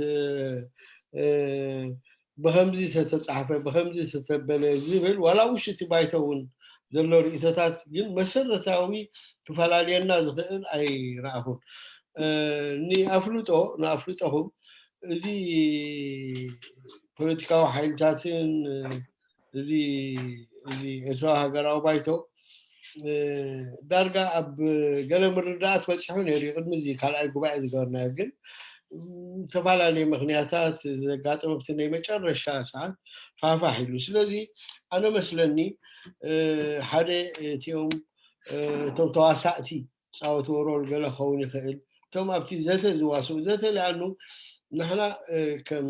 ብኸምዚ ዝተተጻሕፈ፣ ብኸምዚ ዝተተበለ ዝብል፣ ዋላ ውሽጢ እቲ ባይቶ እውን ዘሎ ርእይቶታት ግን መሰረታዊ ክፈላለየና ዝኽእል ኣይረኣኹን። ንኣፍልጦ ንኣፍልጦኹም፣ እዚ ፖለቲካዊ ሓይልታትን እዚ እዚ ኤርትራዊ ሃገራዊ ባይቶ ዳርጋ ኣብ ገለ ምርዳእት በፂሑ ነይሩ እዩ። ቅድሚ እዚ ካልኣይ ጉባኤ ዝገበርናዮ ግን ዝተፈላለዩ ምክንያታት ዘጋጠመ ኣብቲ ናይ መጨረሻ ሰዓት ፋፋሕ ኢሉ። ስለዚ ኣነ መስለኒ ሓደ እቲኦም እቶም ተዋሳእቲ ዝፃወትዎ ሮል ገለ ክኸውን ይኽእል። እቶም ኣብቲ ዘተ ዝዋስኡ፣ ዘተ ሊኣኑ ንሕና ከም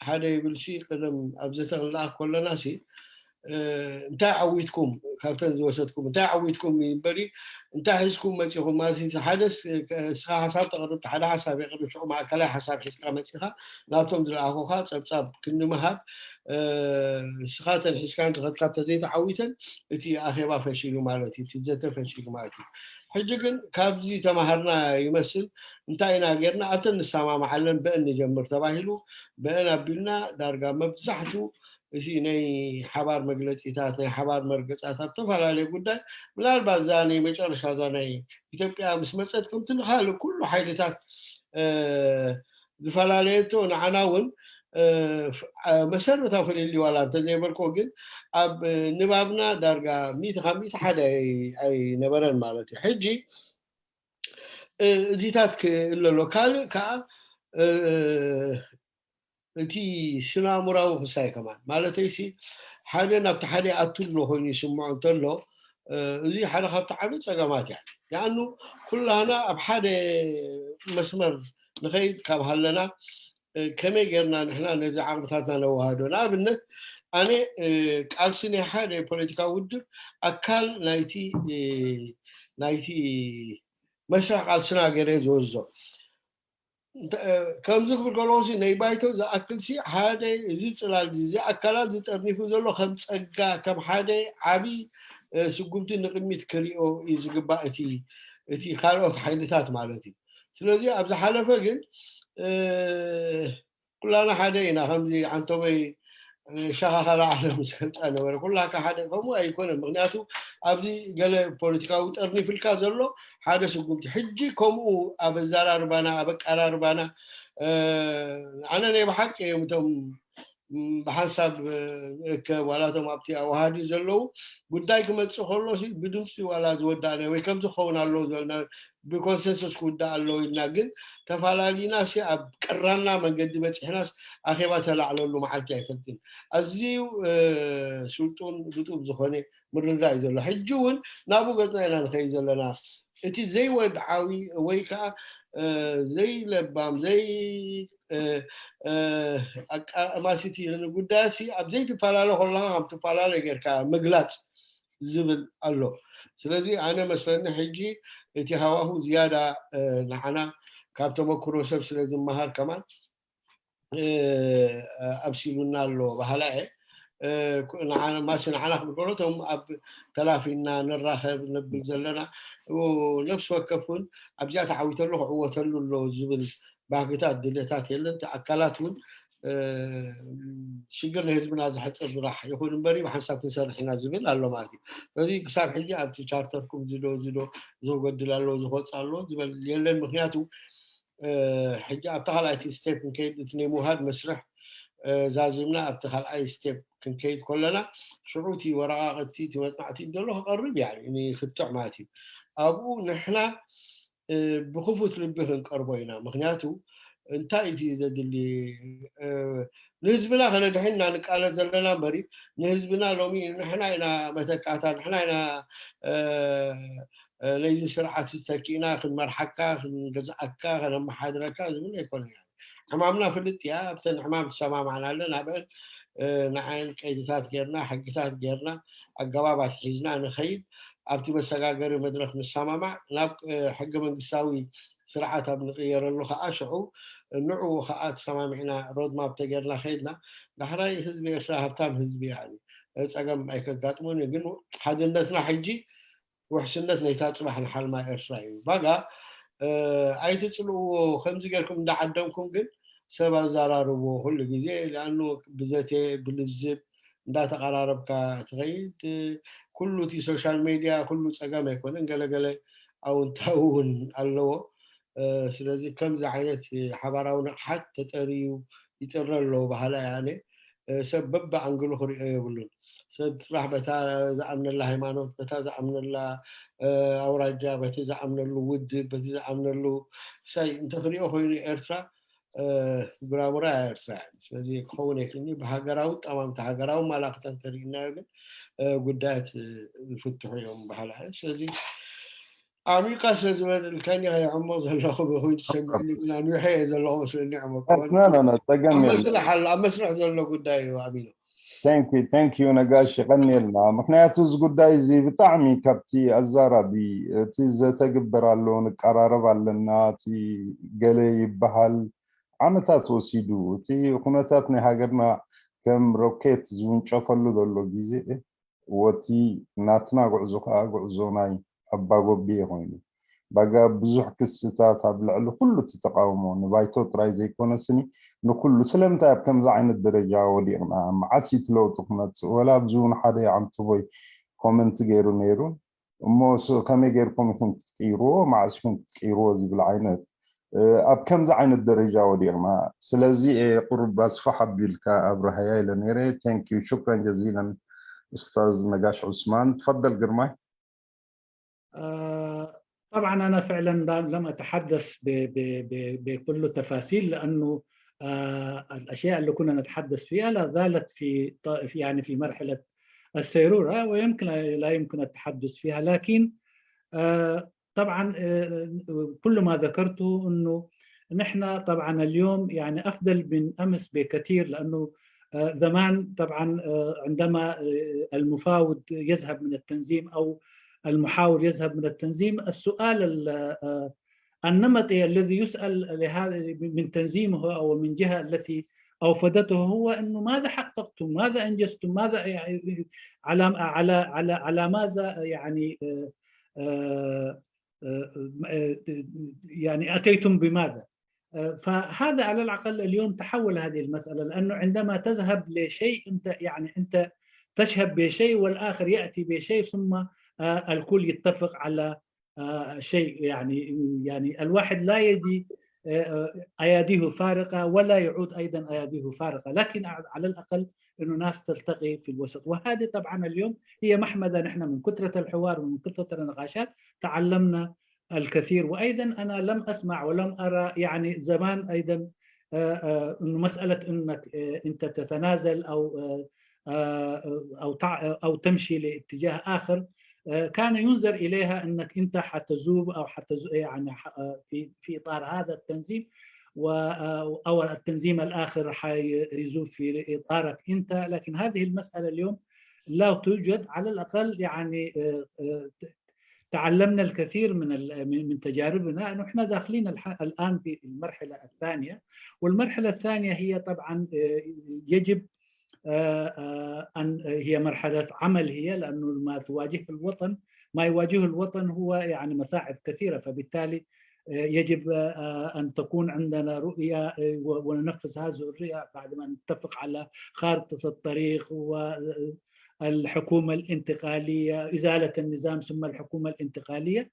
ሓደ ይብል ሲ ቅድም ኣብ ዘተ ክንለኣኽ ከለና ሲ እንታይ ዓዊትኩም ካብተን ዝወሰድኩም እንታይ ዓዊትኩም እምበሪ እንታይ ሒዝኩም መፂኹም ማለት ሓደ እስኻ ሓሳብ ተቕርብ ሓደ ሓሳብ የቕርብ ሽዑ ማእከላይ ሓሳብ ሒዝካ መፂኻ ናብቶም ዝለኣኹኻ ፀብፃብ ክንምሃብ እስኻ ተን ሒዝካን ዝኸድካ ተዘይተዓዊተን እቲ ኣኼባ ፈሺሉ ማለት እዩ እቲ ዘተ ፈሺሉ ማለት እዩ ሕጂ ግን ካብዚ ተማሃርና ይመስል እንታይ ኢና ጌርና ኣብተን ንሰማማዓለን በእን ንጀምር ተባሂሉ በእን ኣቢልና ዳርጋ መብዛሕቱ እዚ ናይ ሓባር መግለፂታት ናይ ሓባር መርገፃታት ዝተፈላለዩ ጉዳይ ምናልባት እዛ ናይ መጨረሻ እዛ ናይ ኢትዮጵያ ምስ መፀት ከምቲ ንካልእ ኩሉ ሓይልታት ዝፈላለየቶ ንዓና እውን መሰረታዊ ፍልልይ ዋላ እንተዘይበልኮ ግን ኣብ ንባብና ዳርጋ ሚእቲ ካብ ሚእቲ ሓደ ኣይነበረን ማለት እዩ ሕጂ እዚታት ክእለሎ ካልእ ከዓ እቲ ስነ ኣእምራዊ ክሳይ ከማን ማለተይሲ ሓደ ናብቲ ሓደ ኣቱ ኣሎ ኮይኑ ይስምዖ እንተሎ እዚ ሓደ ካብቲ ዓብ ፀገማት እያ ያኑ ኩላና ኣብ ሓደ መስመር ንኸይድ ካብ ሃለና ከመይ ጌርና ንሕና ነዚ ዓቕምታትና ነዋህዶ ንኣብነት ኣነ ቃልሲ ናይ ሓደ ፖለቲካዊ ውድብ ኣካል ናይቲ ናይቲ መስርሕ ቃልስና ገይረ ዝወስዶ ከምዚ ክብል ከለኹ ናይ ባይቶ ዝኣክል ሓደ እዚ ፅላል እዚ ኣካላት ዝጠርኒፉ ዘሎ ከም ፀጋ ከም ሓደ ዓብይ ስጉምቲ ንቅድሚት ክሪኦ እዩ ዝግባእ እቲ እቲ ካልኦት ሓይልታት ማለት እዩ ስለዚ ኣብ ዝሓለፈ ግን ኩላና ሓደ ኢና ከምዚ ዓንተቦይ ሻኻኻላ ዓለም ዝገልፃ ነበረ ኩላካ ሓደ ከምኡ ኣይኮነን ምክንያቱ ኣብዚ ገለ ፖለቲካዊ ጠርኒፍልካ ዘሎ ሓደ ስጉምቲ ሕጂ ከምኡ ኣብ ኣዘራርባና ኣብ ኣቀራርባና ኣነ ናይ ብሓቂ እዮም እቶም ብሓንሳብ እከ ዋላቶም ኣብቲ ኣዋሃዲ ዘለዉ ጉዳይ ክመፅእ ከሎ ብድምፂ ዋላ ዝወዳእነ ወይ ከምዚ ክኸውን ኣለዎ ዝበልና ብኮንሰንሰስ ክውዳእ ኣለዎ ኢልና ግን ተፈላለዩና ሲ ኣብ ቅራና መንገዲ በፂሕናስ ኣኼባ ተላዕለሉ መዓልቲ ኣይፈልጥን። ኣዝዩ ስልጡን ብጡብ ዝኾነ ምርዳእ እዩ ዘሎ። ሕጂ እውን ናብኡ ገፅና ኢና ንኸይድ ዘለና። እቲ ዘይወድዓዊ ወይ ከዓ ዘይለባም ዘይ ኣቃማሲቲ ጉዳያት ኣብ ዘይትፈላለ ከለካ ከም ትፈላለ ጌርካ ምግላፅ ዝብል ኣሎ። ስለዚ ኣነ መስለኒ ሕጂ እቲ ሃዋሁ ዝያዳ ንዓና ካብ ተመክሮ ሰብ ስለ ዝመሃር ከማን ኣብሲሉና ኣሎ ባህላ እየ። ማሲ ንዓና ክብሎ እቶም ኣብ ተላፊና ንራኸብ ንብል ዘለና ነፍሲ ወከፍ እውን ኣብዚኣ ተዓዊተሉ ክዕወተሉ ኣሎ ዝብል ባህግታት ድልታት የለን። ኣካላት እውን ሽግር ንህዝብና ዝሕፅር ዝራሕ ይኹን እምበሪ ብሓንሳብ ክንሰርሕ ኢና ዝብል ኣሎ ማለት እዩ። ስለዚ ክሳብ ሕጂ ኣብቲ ቻርተርኩም ዝዶ ዝዶ ዝጎድል ኣለዎ ዝወፅ ኣለዎ ዝበል የለን። ምክንያቱ ሕጂ ኣብቲ ካልኣይቲ ስቴፕ ክንከይድ እቲ ናይ ምውሃድ መስርሕ ዛዚምና ኣብቲ ካልኣይ ስቴፕ ክንከይድ ከለና ሽዑ እቲ ወረቃቅቲ እቲ መፅናዕቲ ዘሎ ክቀርብ ያ ንክትዕ ማለት እዩ። ኣብኡ ንሕና ብክፉት ልቢ ክንቀርቦ ኢና። ምክንያቱ እንታይ እቲ ዘድሊ ንህዝብና ከነድሕን ኢና ንቃለስ ዘለና እምበሪ ንህዝብና ሎሚ ንሕና ኢና መተካእታ ንሕና ኢና ነዚ ስርዓት ተኪእና ክንመርሓካ ክንገዝኣካ ከነመሓድረካ ዝብል ኣይኮነ። ሕማምና ፍልጥ እያ። ኣብተን ሕማም ትሰማማዕና ኣለን ኣብአን ንዓን ቀይድታት ጌርና ሕግታት ጌርና ኣገባባት ሒዝና ንኸይድ። ኣብቲ መሰጋገሪ መድረክ ንሰማማዕ ናብ ሕገ መንግስታዊ ስርዓት ኣብ ንቅየረሉ ከዓ ሽዑ ንዕኡ ከዓ ተሰማሚዕና ሮድማፕ ተጌርና ከይድና ዳሕራይ ህዝቢ ኤርትራ ሃብታም ህዝቢ ያ ጸገም ኣይከጋጥሞን እዩ። ግን ሓድነትና ሕጂ ውሕስነት ናይታ ጽባሕ ንሓልማ ኤርትራ እዩ። ባጋ ኣይትጽልእዎ ከምዚ ጌርኩም እንዳዓደምኩም ግን ሰብ ኣዘራርብዎ ኩሉ ግዜ ሊኣኑ ብዘቴ ብልዝብ እንዳተቐራረብካ ትኸይድ። ኩሉ እቲ ሶሻል ሜድያ ኩሉ ጸገም ኣይኮነን፣ ገለገለ ኣውንታዊ እውን ኣለዎ። ስለዚ ከምዚ ዓይነት ሓባራዊ ንቕሓት ተጠርዩ ይጥረ ኣለዎ ባህላ ያነ ሰብ በቢ ኣንግሉ ክሪኦ የብሉን። ሰብ ጥራሕ በታ ዝኣምነላ ሃይማኖት፣ በታ ዝኣምነላ ኣውራጃ፣ በቲ ዝኣምነሉ ውድብ፣ በቲ ዝኣምነሉ ሳይ እንተክሪኦ ኮይኑ ኤርትራ ጉራሙራ ኤርትራ። ስለዚ ክኸውን የክኒ ብሃገራዊ ጠማምቲ ሃገራዊ ማላክታ እንተሪእናዮ ግን ጉዳያት ዝፍትሑ እዮም ባህላ። ስለዚ ዓሚቃ ስለ ዝበልካኒ ከይዕምቕ ዘለኹ ብኹይኑ ሰሚዕኒ ግን ኣንዊሐ እየ ዘለኹ መስለኒ። ዕመቅ ጸገም ኣብ መስርሕ ዘሎ ጉዳይ እዩ። ኣሚኖ thank you ነጋሽ ይቀንየልና። ምክንያቱ እዚ ጉዳይ እዚ ብጣዕሚ ካብቲ ኣዛራቢ እቲ ዘተግበር ኣሎ ንቀራረብ ኣለና እቲ ገለ ይበሃል ዓመታት ወሲዱ እቲ ኩነታት ናይ ሃገርና ከም ሮኬት ዝውንጨፈሉ ዘሎ ግዜ ወቲ ናትና ጉዕዞ ከዓ ጉዕዞ ናይ ኣባጎብየ ኮይኑ ባጋ ብዙሕ ክስታት ኣብ ልዕሊ ኩሉ እቲ ተቃውሞ ንባይቶ ጥራይ ዘይኮነስኒ ንኩሉ ስለምንታይ ኣብ ከምዚ ዓይነት ደረጃ ወዲቕና መዓስ እቲ ለውጢ ክመፅእ ወላ ኣብዚ እውን ሓደ ዓምትቦይ ኮመንት ገይሩ ነይሩ እሞ ከመይ ገይርኩም ኢኹም ክትቅይርዎ መዓስ ኢኹም ክትቅይርዎ ዝብል ዓይነት ኣብ ከምዚ ዓይነት ደረጃ ወዲቕና ስለዚ ቁሩብ ኣስፋሕ ኣቢልካ ኣብርሃያ ኢለ ነይረ thank you شكرا جزيلا استاذ ነጋሽ ዑስማን تفضل ግርማይ طبعا انا فعلا لم اتحدث بكل التفاصيل لانه الاشياء اللي كنا نتحدث فيها لا زالت في يعني في مرحله السيروره ويمكن لا يمكن التحدث فيها لكن طبعا كل ما ذكرته انه نحن طبعا اليوم يعني افضل من امس بكثير لانه زمان طبعا عندما المفاوض يذهب من التنظيم او المحاور يذهب من التنظيم السؤال النمطي الذي يسال لهذا من تنظيمه او من جهه التي اوفدته هو انه ماذا حققتم؟ ماذا انجزتم؟ ماذا يعني على على على على ماذا يعني يعني اتيتم بماذا؟ فهذا على الاقل اليوم تحول هذه المساله لانه عندما تذهب لشيء انت يعني انت تشهد بشيء والاخر ياتي بشيء ثم الكل يتفق على شيء يعني يعني الواحد لا يجي آه، آه، أياديه فارغة، ولا يعود أيضًا أياديه فارغة، لكن على الأقل إنه ناس تلتقي في الوسط. وهذه طبعًا اليوم هي محمدة، نحن من كثرة الحوار ومن كثرة النقاشات تعلمنا الكثير. وأيضًا أنا لم أسمع ولم أرى، يعني، زمان أيضًا، آه، آه، إنه مسألة إنك، آه، أنت تتنازل أو، آه، آه، أو تع-، أو تمشي لاتجاه آخر، آه، كان ينظر إليها أنك أنت حتذوب أو حتز-، يعني ح-، آه، في في إطار هذا التنظيم، و-، آه، أو التنظيم الآخر حيذوب في إطارك أنت. لكن هذه المسألة اليوم لا توجد، على الأقل، يعني، آه، آه، تعلمنا الكثير من ال-، من من تجاربنا. نحن داخلين الح-، الآن في المرحلة الثانية، والمرحلة الثانية هي طبعًا، آه، يجب، آه، آه، أن هي مرحلة عمل هي، لأنه ما تواجه الوطن، ما يواجهه الوطن هو، يعني، مصاعب كثيرة، فبالتالي، آه، يجب، آه، أن تكون عندنا رؤية، آه، و-، وننفذ هذه الرؤية بعد ما نتفق على خارطة الطريق والحكومة الانتقالية، إزالة النظام ثم الحكومة الانتقالية.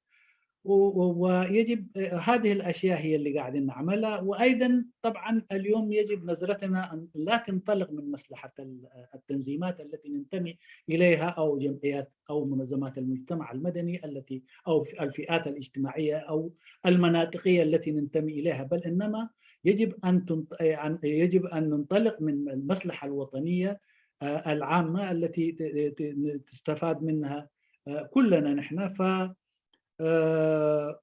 و-، و-، ويجب، آه، هذه الأشياء هي اللي قاعدين نعملها. وأيضًا طبعًا اليوم يجب نظرتنا أن لا تنطلق من مصلحة ال-، التنظيمات التي ننتمي إليها أو جمعيات أو منظمات المجتمع المدني التي، أو ف-، الفئات الاجتماعية أو المناطقية التي ننتمي إليها، بل إنما يجب أن تنط-، أن، يجب أن ننطلق من المصلحة الوطنية، آه، العامة التي ت-، ت-، تستفاد منها، آه، كلنا نحن. ف-، آه،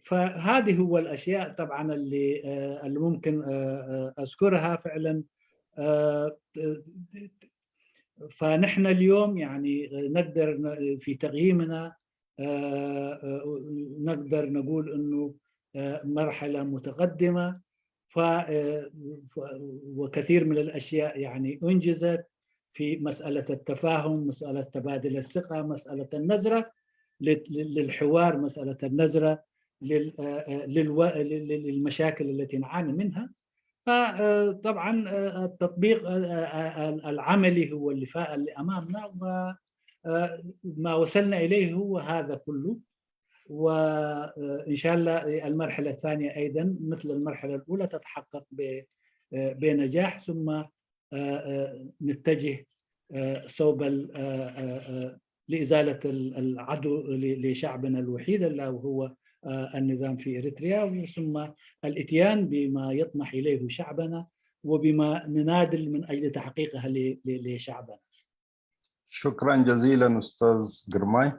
فهذه هو الأشياء طبعًا اللي، آه، اللي ممكن، آه، آه، أذكرها فعلًا. آه، فنحن اليوم، يعني، نقدر ن-، في تقييمنا، آه، آه، نقدر نقول إنه، آه، مرحلة متقدمة. ف-، آه، ف-، وكثير من الأشياء، يعني، أنجزت في مسألة التفاهم، مسألة تبادل الثقة، مسألة النظرة لل-، لل-، للحوار، مسألة النظرة لل-، آه، آه، للو-، لل-، لل-، للمشاكل التي نعاني منها. فطبعًا، آه، التطبيق، آه، آه، آه، العملي هو اللي فا-، اللي أمامنا، و، آه، ما وصلنا إليه هو هذا كله. وإن شاء الله المرحلة الثانية أيضًا مثل المرحلة الأولى تتحقق ب-، آه، بنجاح، ثم، آه، آه، نتجه، آه، صوب ال-، آه، آه، آه، لإزالة ال-، العدو ل-، لشعبنا الوحيد، ألا وهو، آه، النظام في إريتريا، ثم الإتيان بما يطمح إليه شعبنا وبما ننادل من أجل تحقيقها ل-، ل-، لشعبنا. شكرا جزيلا أستاذ قرماي.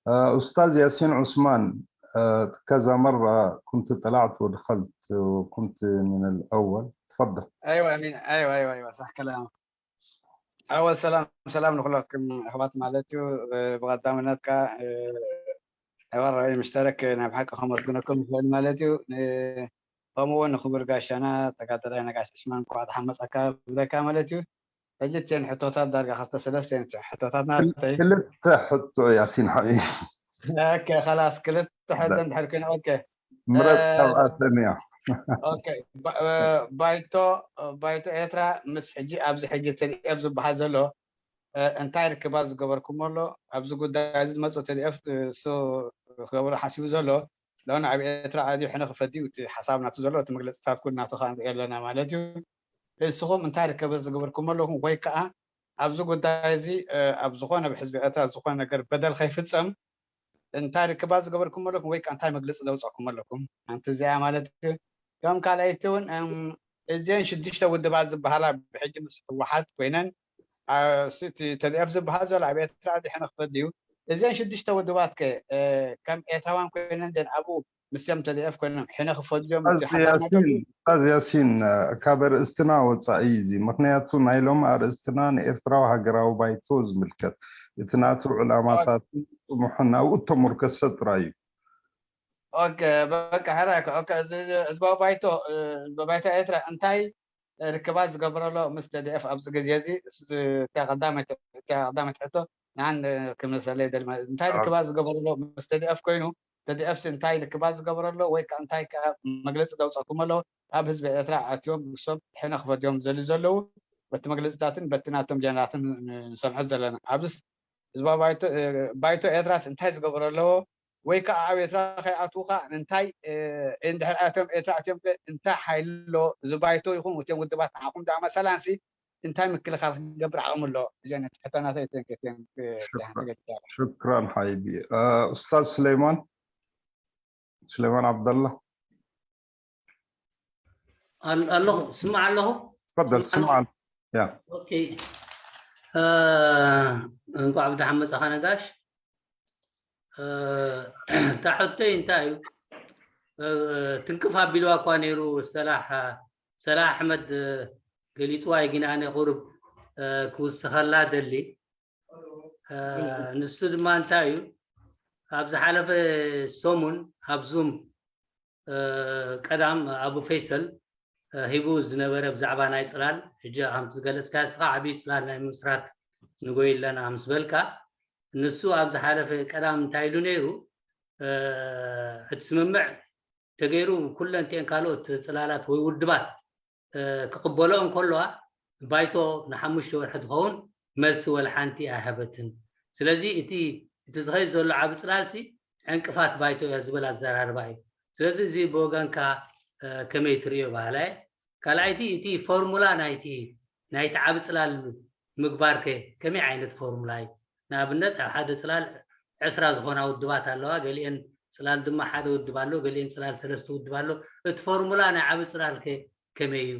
آه، أستاذ ياسين عثمان، آه، كذا مرة كنت طلعت ودخلت وكنت من الأول. تفضل. ايوه امين، ايوه ايوه ايوه، صح كلامك. اول سلام، سلام ንኩላትኩም ኣሕዋት ማለት እዩ። ብቐዳምነት ከኣ ሕዋር ራእይ ምሽተረክ ናይ ብሓቂ ከመስግነኩም ይኽእል ማለት እዩ። ከምኡ እውን ንክቡር ጋሻና ተጋዳላይ ነጋሽ ዕስማን እንኳዕ ደሓን መጻካ ብለካ ማለት እዩ። ሕጂ እተን ሕቶታት ዳርጋ ክልተ ሰለስተ እየን ሕቶታት ናተይ። ክልተ ሕቶ ያሲን ሓቢቢ። ኦኬ፣ ከላስ ክልተ ሕቶ እንድሕር ኮይኑ፣ ኦኬ። ምረጽ ካብኣተን እያ። ኦኬ፣ ባ-፣ እ፣ ባይቶ፣ ባይቶ ኤርትራ ምስ ሕጂ ኣብዚ ሕጂ ተዲኤፍ ዝበሃል ዘሎ፣ እ፣ እንታይ ርክባት ዝገበርኩሞ ኣሎ? ኣብዚ ጉዳይ እዚ ዝመጽኡ ተዲኤፍ፣ እ፣ እሱ ክገብሮ ሓሲቡ ዘሎ፣ ሎና ኣብ ኤርትራ ኣዝዩ ሕነ ክፈዲ እዩ እቲ ሓሳብ ናቱ ዘሎ፣ እቲ መግለጽታት ኩሉ ናቱ ከኣ ንሪኦ ኣለና ማለት እዩ። ንስኹም እንታይ ርክበት ዝገበርኩሞ ኣለኹም ወይ ከኣ ኣብዚ ጉዳይ እዚ፣ እ፣ ኣብ ዝኾነ ብሕዝቢ ኤርትራ ዝኾነ ነገር በደል ከይፍጸም እንታይ ርክባት ዝገበርኩም ኣለኩም ወይ ከኣ እንታይ መግለጺ ዘውጻእኩም ኣለኩም? ሓንቲ እዚኣ ማለት እዩ። ከም ካልኣይቲ እውን፣ እም፣ እዘን ሽዱሽተ ውድባት ዝበሃላ ብሕጂ ምስ ህወሓት ኮይነን፣ አ፣ ስ-፣ እቲ ተዲኤፍ ዝበሃል ዘሎ ኣብ ኤርትራ ኣዝዩ ሕነ ክፈዲ እዩ። እዘን ሽዱሽተ ውድባት ከ፣ እ፣ ከም ኤርትራውያን ኮይነን ዘን ኣብኡ ምስዮም ተዲኤፍ ኮይኖም ሕነ ክፈድዮም እቲ ሓሳብ ናቶም እዩ። ኡስታዝ ያሲን፣ ካብ ኣርእስትና ወጻኢ እዚ፣ ምኽንያቱ ናይ ሎሚ ኣርእስትና ንኤርትራዊ ሃገራዊ ባይቶ ዝምልከት፣ እቲ ናቱ ዕላማታት፣ ጥሙሕን ኣብኡ እተሞርከሰ ጥራይ እዩ። ኦኬ፣ በቃ፣ ሕራይ፣ ኦኬ፣ እዚ፣ እዚ ህዝባዊ ባይቶ፣ እ፣ ባይቶ ኤርትራ እንታይ ርክባት ዝገብረሎ ምስ ተዲኤፍ ኣብዚ ግዜ እዚ፣ እታ ቀዳመይቲ፣ እታ ቀዳመይቲ ሕቶ ንዓን ክምልሰለይ ይደሊ ማለት እዩ። እንታይ ርክባት ዝገብረሎ ምስ ተዲኤፍ ኮይኑ፣ ተዲኤፍሲ እንታይ ርክባት ዝገብረሎ ወይ ከኣ እንታይ ከኣ መግለጺ ዘውጻእኩም ኣሎ? ኣብ ህዝቢ ኤርትራ ኣትዮም ንሶም ሕነ ክፈድዮም ዝደልዩ ዘለዉ፣ በቲ መግለጺታትን በቲ ናቶም ጀነራትን ንሰምዖ ዘለና። ኣብዚስ ህዝባዊ ባይቶ፣ እ፣ ባይቶ ኤርትራስ እንታይ ዝገብሮ ኣለዎ? ወይ ከዓ ኣብ ኤርትራ ከይኣትዉ ከዓ እንታይ እንድሕር ኣትዮም ኤርትራ ኣትዮም እንታይ ሓይሎ ዝባይቶ ይኹን እትዮም ውድባት ንዓኹም ደኣ መሰላንሲ እንታይ ምክልኻል ክገብር ዓቕሚ ኣሎ? እዚ ዓይነት ሕቶናተይ ተንከተን ሽክራን ሓይቢ። ኡስታዝ ስሌማን ስሌማን ዓብደላ ኣለኹ ስማዕ ኣለኹ تفضل ስማዕ። ኦኬ። እንኳዕ ብደሓን መጻኻ ነጋሽ። እታ ሕቶይ እንታይ እዩ? ትንክፍ ኣቢልዋ እኳ ነይሩ ሰላሕ ሰላሕ ኣሕመድ ገሊፅዋ እዩ፣ ግን ኣነ ቁሩብ ክውስኸላ ደሊ። ንሱ ድማ እንታይ እዩ፣ ኣብ ዝሓለፈ ሰሙን ኣብ ዙም ቀዳም ኣቡ ፈይሰል ሂቡ ዝነበረ ብዛዕባ ናይ ፅላል፣ ሕጂ ከም ዝገለፅካ እስኻ ዓብዪ ፅላል ናይ ምስራት ንጎይ ኣለና ምስ በልካ፣ ንሱ ኣብ ዝሓለፈ ቀዳም እንታይ ኢሉ ነይሩ፣ እቲ ስምምዕ ተገይሩ ኩለን እተን ካልኦት ፅላላት ወይ ውድባት ክቕበሎ እንከለዋ ባይቶ ንሓሙሽተ ወርሒ ትኸውን መልሲ ወላ ሓንቲ ኣይሃበትን። ስለዚ እቲ እቲ ዝኸይድ ዘሎ ዓቢ ፅላልሲ ዕንቅፋት ባይቶ እያ ዝብል ኣዘራርባ እዩ። ስለዚ እዚ ብወገንካ ከመይ ትርእዮ ባህላይ? ካልኣይቲ እቲ ፎርሙላ ናይቲ ናይቲ ዓቢ ፅላል ምግባር ከ ከመይ ዓይነት ፎርሙላ እዩ? ንኣብነት ኣብ ሓደ ፅላል ዕስራ ዝኾና ውድባት ኣለዋ፣ ገሊአን ፅላል ድማ ሓደ ውድብ ኣሎ፣ ገሊአን ፅላል ሰለስተ ውድብ ኣሎ። እቲ ፎርሙላ ናይ ዓቢ ፅላል ከ ከመይ እዩ?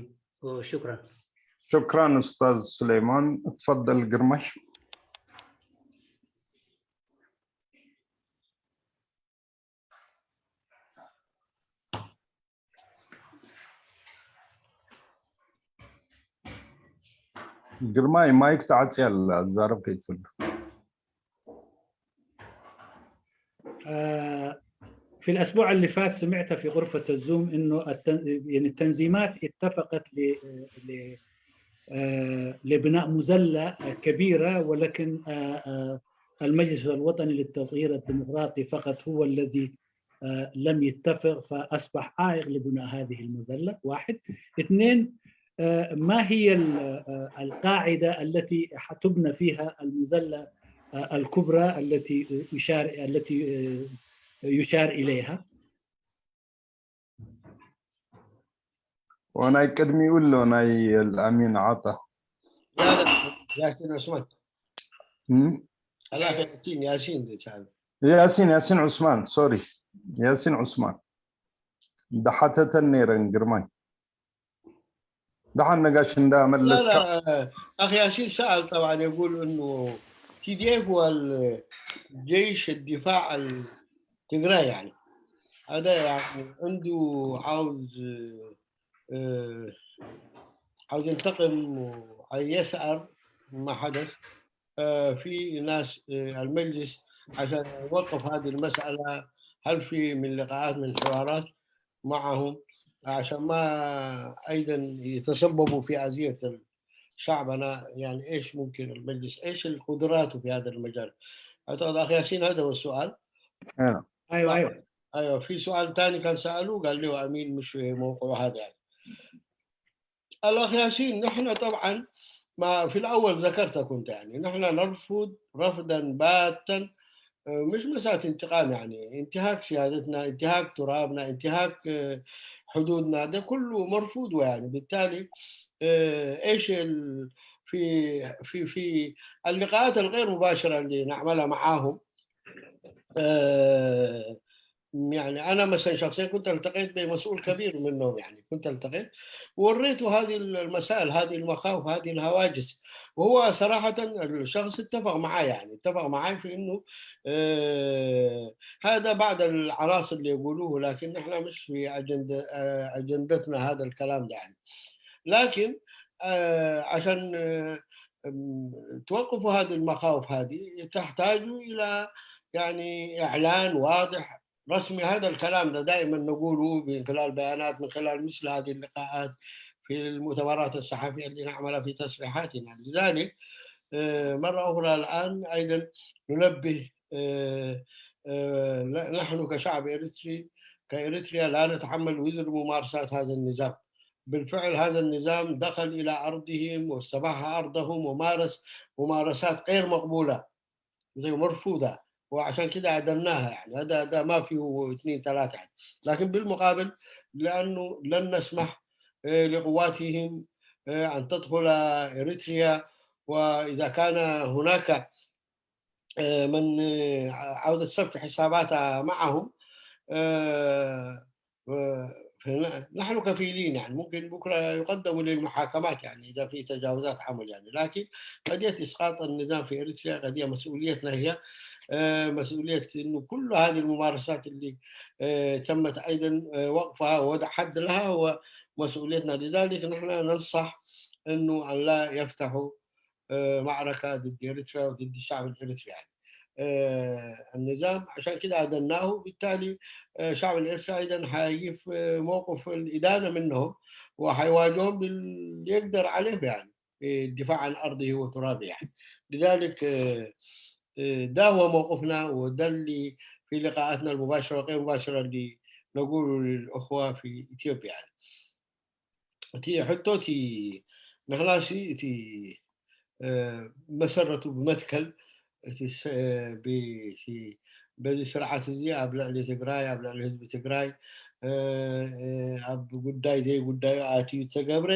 ሽክራን። شكرا أستاذ سليمان. تفضل ግርማይ። ግርማይ ማይክ ተዓፅያ ኣላ፣ ትዛረብ ከይትህሉ። في الأسبوع اللي فات سمعت في غرفة الزوم إنه يعني التنظيمات اتفقت لبناء مظلة كبيرة، ولكن المجلس الوطني للتغيير الديمقراطي فقط هو الذي لم يتفق، فأصبح عائق لبناء هذه المظلة. واحد. اثنين، ما هي القاعدة التي حتبنى فيها المظلة الكبرى التي يشار التي يشار إليها؟ وناي قدمي ولا ناي الأمين عطا؟ لا لا، ياسين عثمان. م? لا، ياسين، ياسين اللي سأل. ياسين ياسين عثمان، سوري. ياسين عثمان. دحتة النيرن قرماي. دحن نقاش ندا ملس لا لا، أخي ياسين سأل طبعا، يقول إنه تي دي إف هو الجيش الدفاع التجري يعني. هذا يعني عنده عاوز، آه، عاوز ينتقم وعاوز يسأر ما حدث. آه، في ناس، آه، المجلس عشان يوقف هذه المسألة، هل في من لقاءات، من حوارات معهم عشان ما أيضا يتسببوا في أذية شعبنا؟ يعني إيش ممكن المجلس، إيش القدرات في هذا المجال؟ أعتقد أخي ياسين هذا هو السؤال. آه. ايوه ايوه أيوة، في سؤال ثاني كان سأله، قال له أمين مش في موقعه هذا يعني. الأخ ياسين، نحن طبعا ما في الأول ذكرت كنت يعني، نحن نرفض رفضا باتا، آه، مش مسألة انتقام يعني، انتهاك سيادتنا، انتهاك ترابنا، انتهاك، آه، حدودنا، ده كله مرفوض يعني. بالتالي، آه، ايش ال... في في في اللقاءات الغير مباشرة اللي نعملها معاهم، آه، يعني أنا مثلا شخصيا كنت التقيت بمسؤول كبير منهم، يعني كنت التقيت ووريته هذه المسائل، هذه المخاوف، هذه الهواجس، وهو صراحة الشخص اتفق معي، يعني اتفق معي في إنه، آه، هذا بعض العناصر اللي يقولوه، لكن نحن مش في أجندة، آه، أجندتنا هذا الكلام ده يعني. لكن، آه، عشان، آه، توقفوا هذه المخاوف، هذه تحتاج إلى يعني إعلان واضح رسمي. هذا الكلام ده دائما نقوله من خلال بيانات، من خلال مثل هذه اللقاءات، في المؤتمرات الصحفية اللي نعملها، في تصريحاتنا. لذلك، آه، مرة أخرى الآن أيضا ننبه، آه، آه، نحن كشعب إريتري، كإريتريا لا نتحمل وزر ممارسات هذا النظام. بالفعل هذا النظام دخل إلى أرضهم واستباح أرضهم ومارس ممارسات غير مقبولة، زي مرفوضة. وعشان كده عدلناها، يعني هذا هذا ما فيه اثنين ثلاثة يعني. لكن بالمقابل، لأنه لن نسمح آه، لقواتهم آه، أن تدخل إريتريا، وإذا كان هناك آه، من آه، عاوزة تصفي حساباتها معهم، آه، آه، فن- نحن كفيلين، يعني ممكن بكرة يقدموا للمحاكمات، يعني إذا في تجاوزات عمل، يعني. لكن قضية إسقاط النظام في إريتريا قضية مسؤوليتنا هي، آه، مسؤولية إنه كل هذه الممارسات اللي آه، تمت أيضا آه، وقفها ووضع حد لها هو مسؤوليتنا. لذلك نحن ننصح إنه أن لا يفتحوا آه، معركة ضد إريتريا وضد الشعب الإريتري، يعني. آه، النظام عشان كده عدلناه، وبالتالي آه، الشعب الإريتري أيضا حيقف آه، موقف الإدانة منهم، وحيواجههم باللي يقدر عليه، يعني، في الدفاع عن أرضه وترابه، يعني. لذلك آه، آه، ده هو موقفنا، وده اللي في لقاءاتنا المباشرة والغير مباشرة اللي نقوله للأخوة في إثيوبيا، يعني. እቲ ሕቶ እቲ ንሕናሲ እቲ እ፣ መሰረቱ ብመትከል እቲ ስ- እ፣ ብ- እቲ- በዚ ስርዓት እዚ ኣብ ልዕሊ ትግራይ፣ ኣብ ልዕሊ ህዝቢ ትግራይ እ፣ እ፣ ኣብ ጉዳይ ዘይጉዳዩ ኣትዩ ዝተገብረ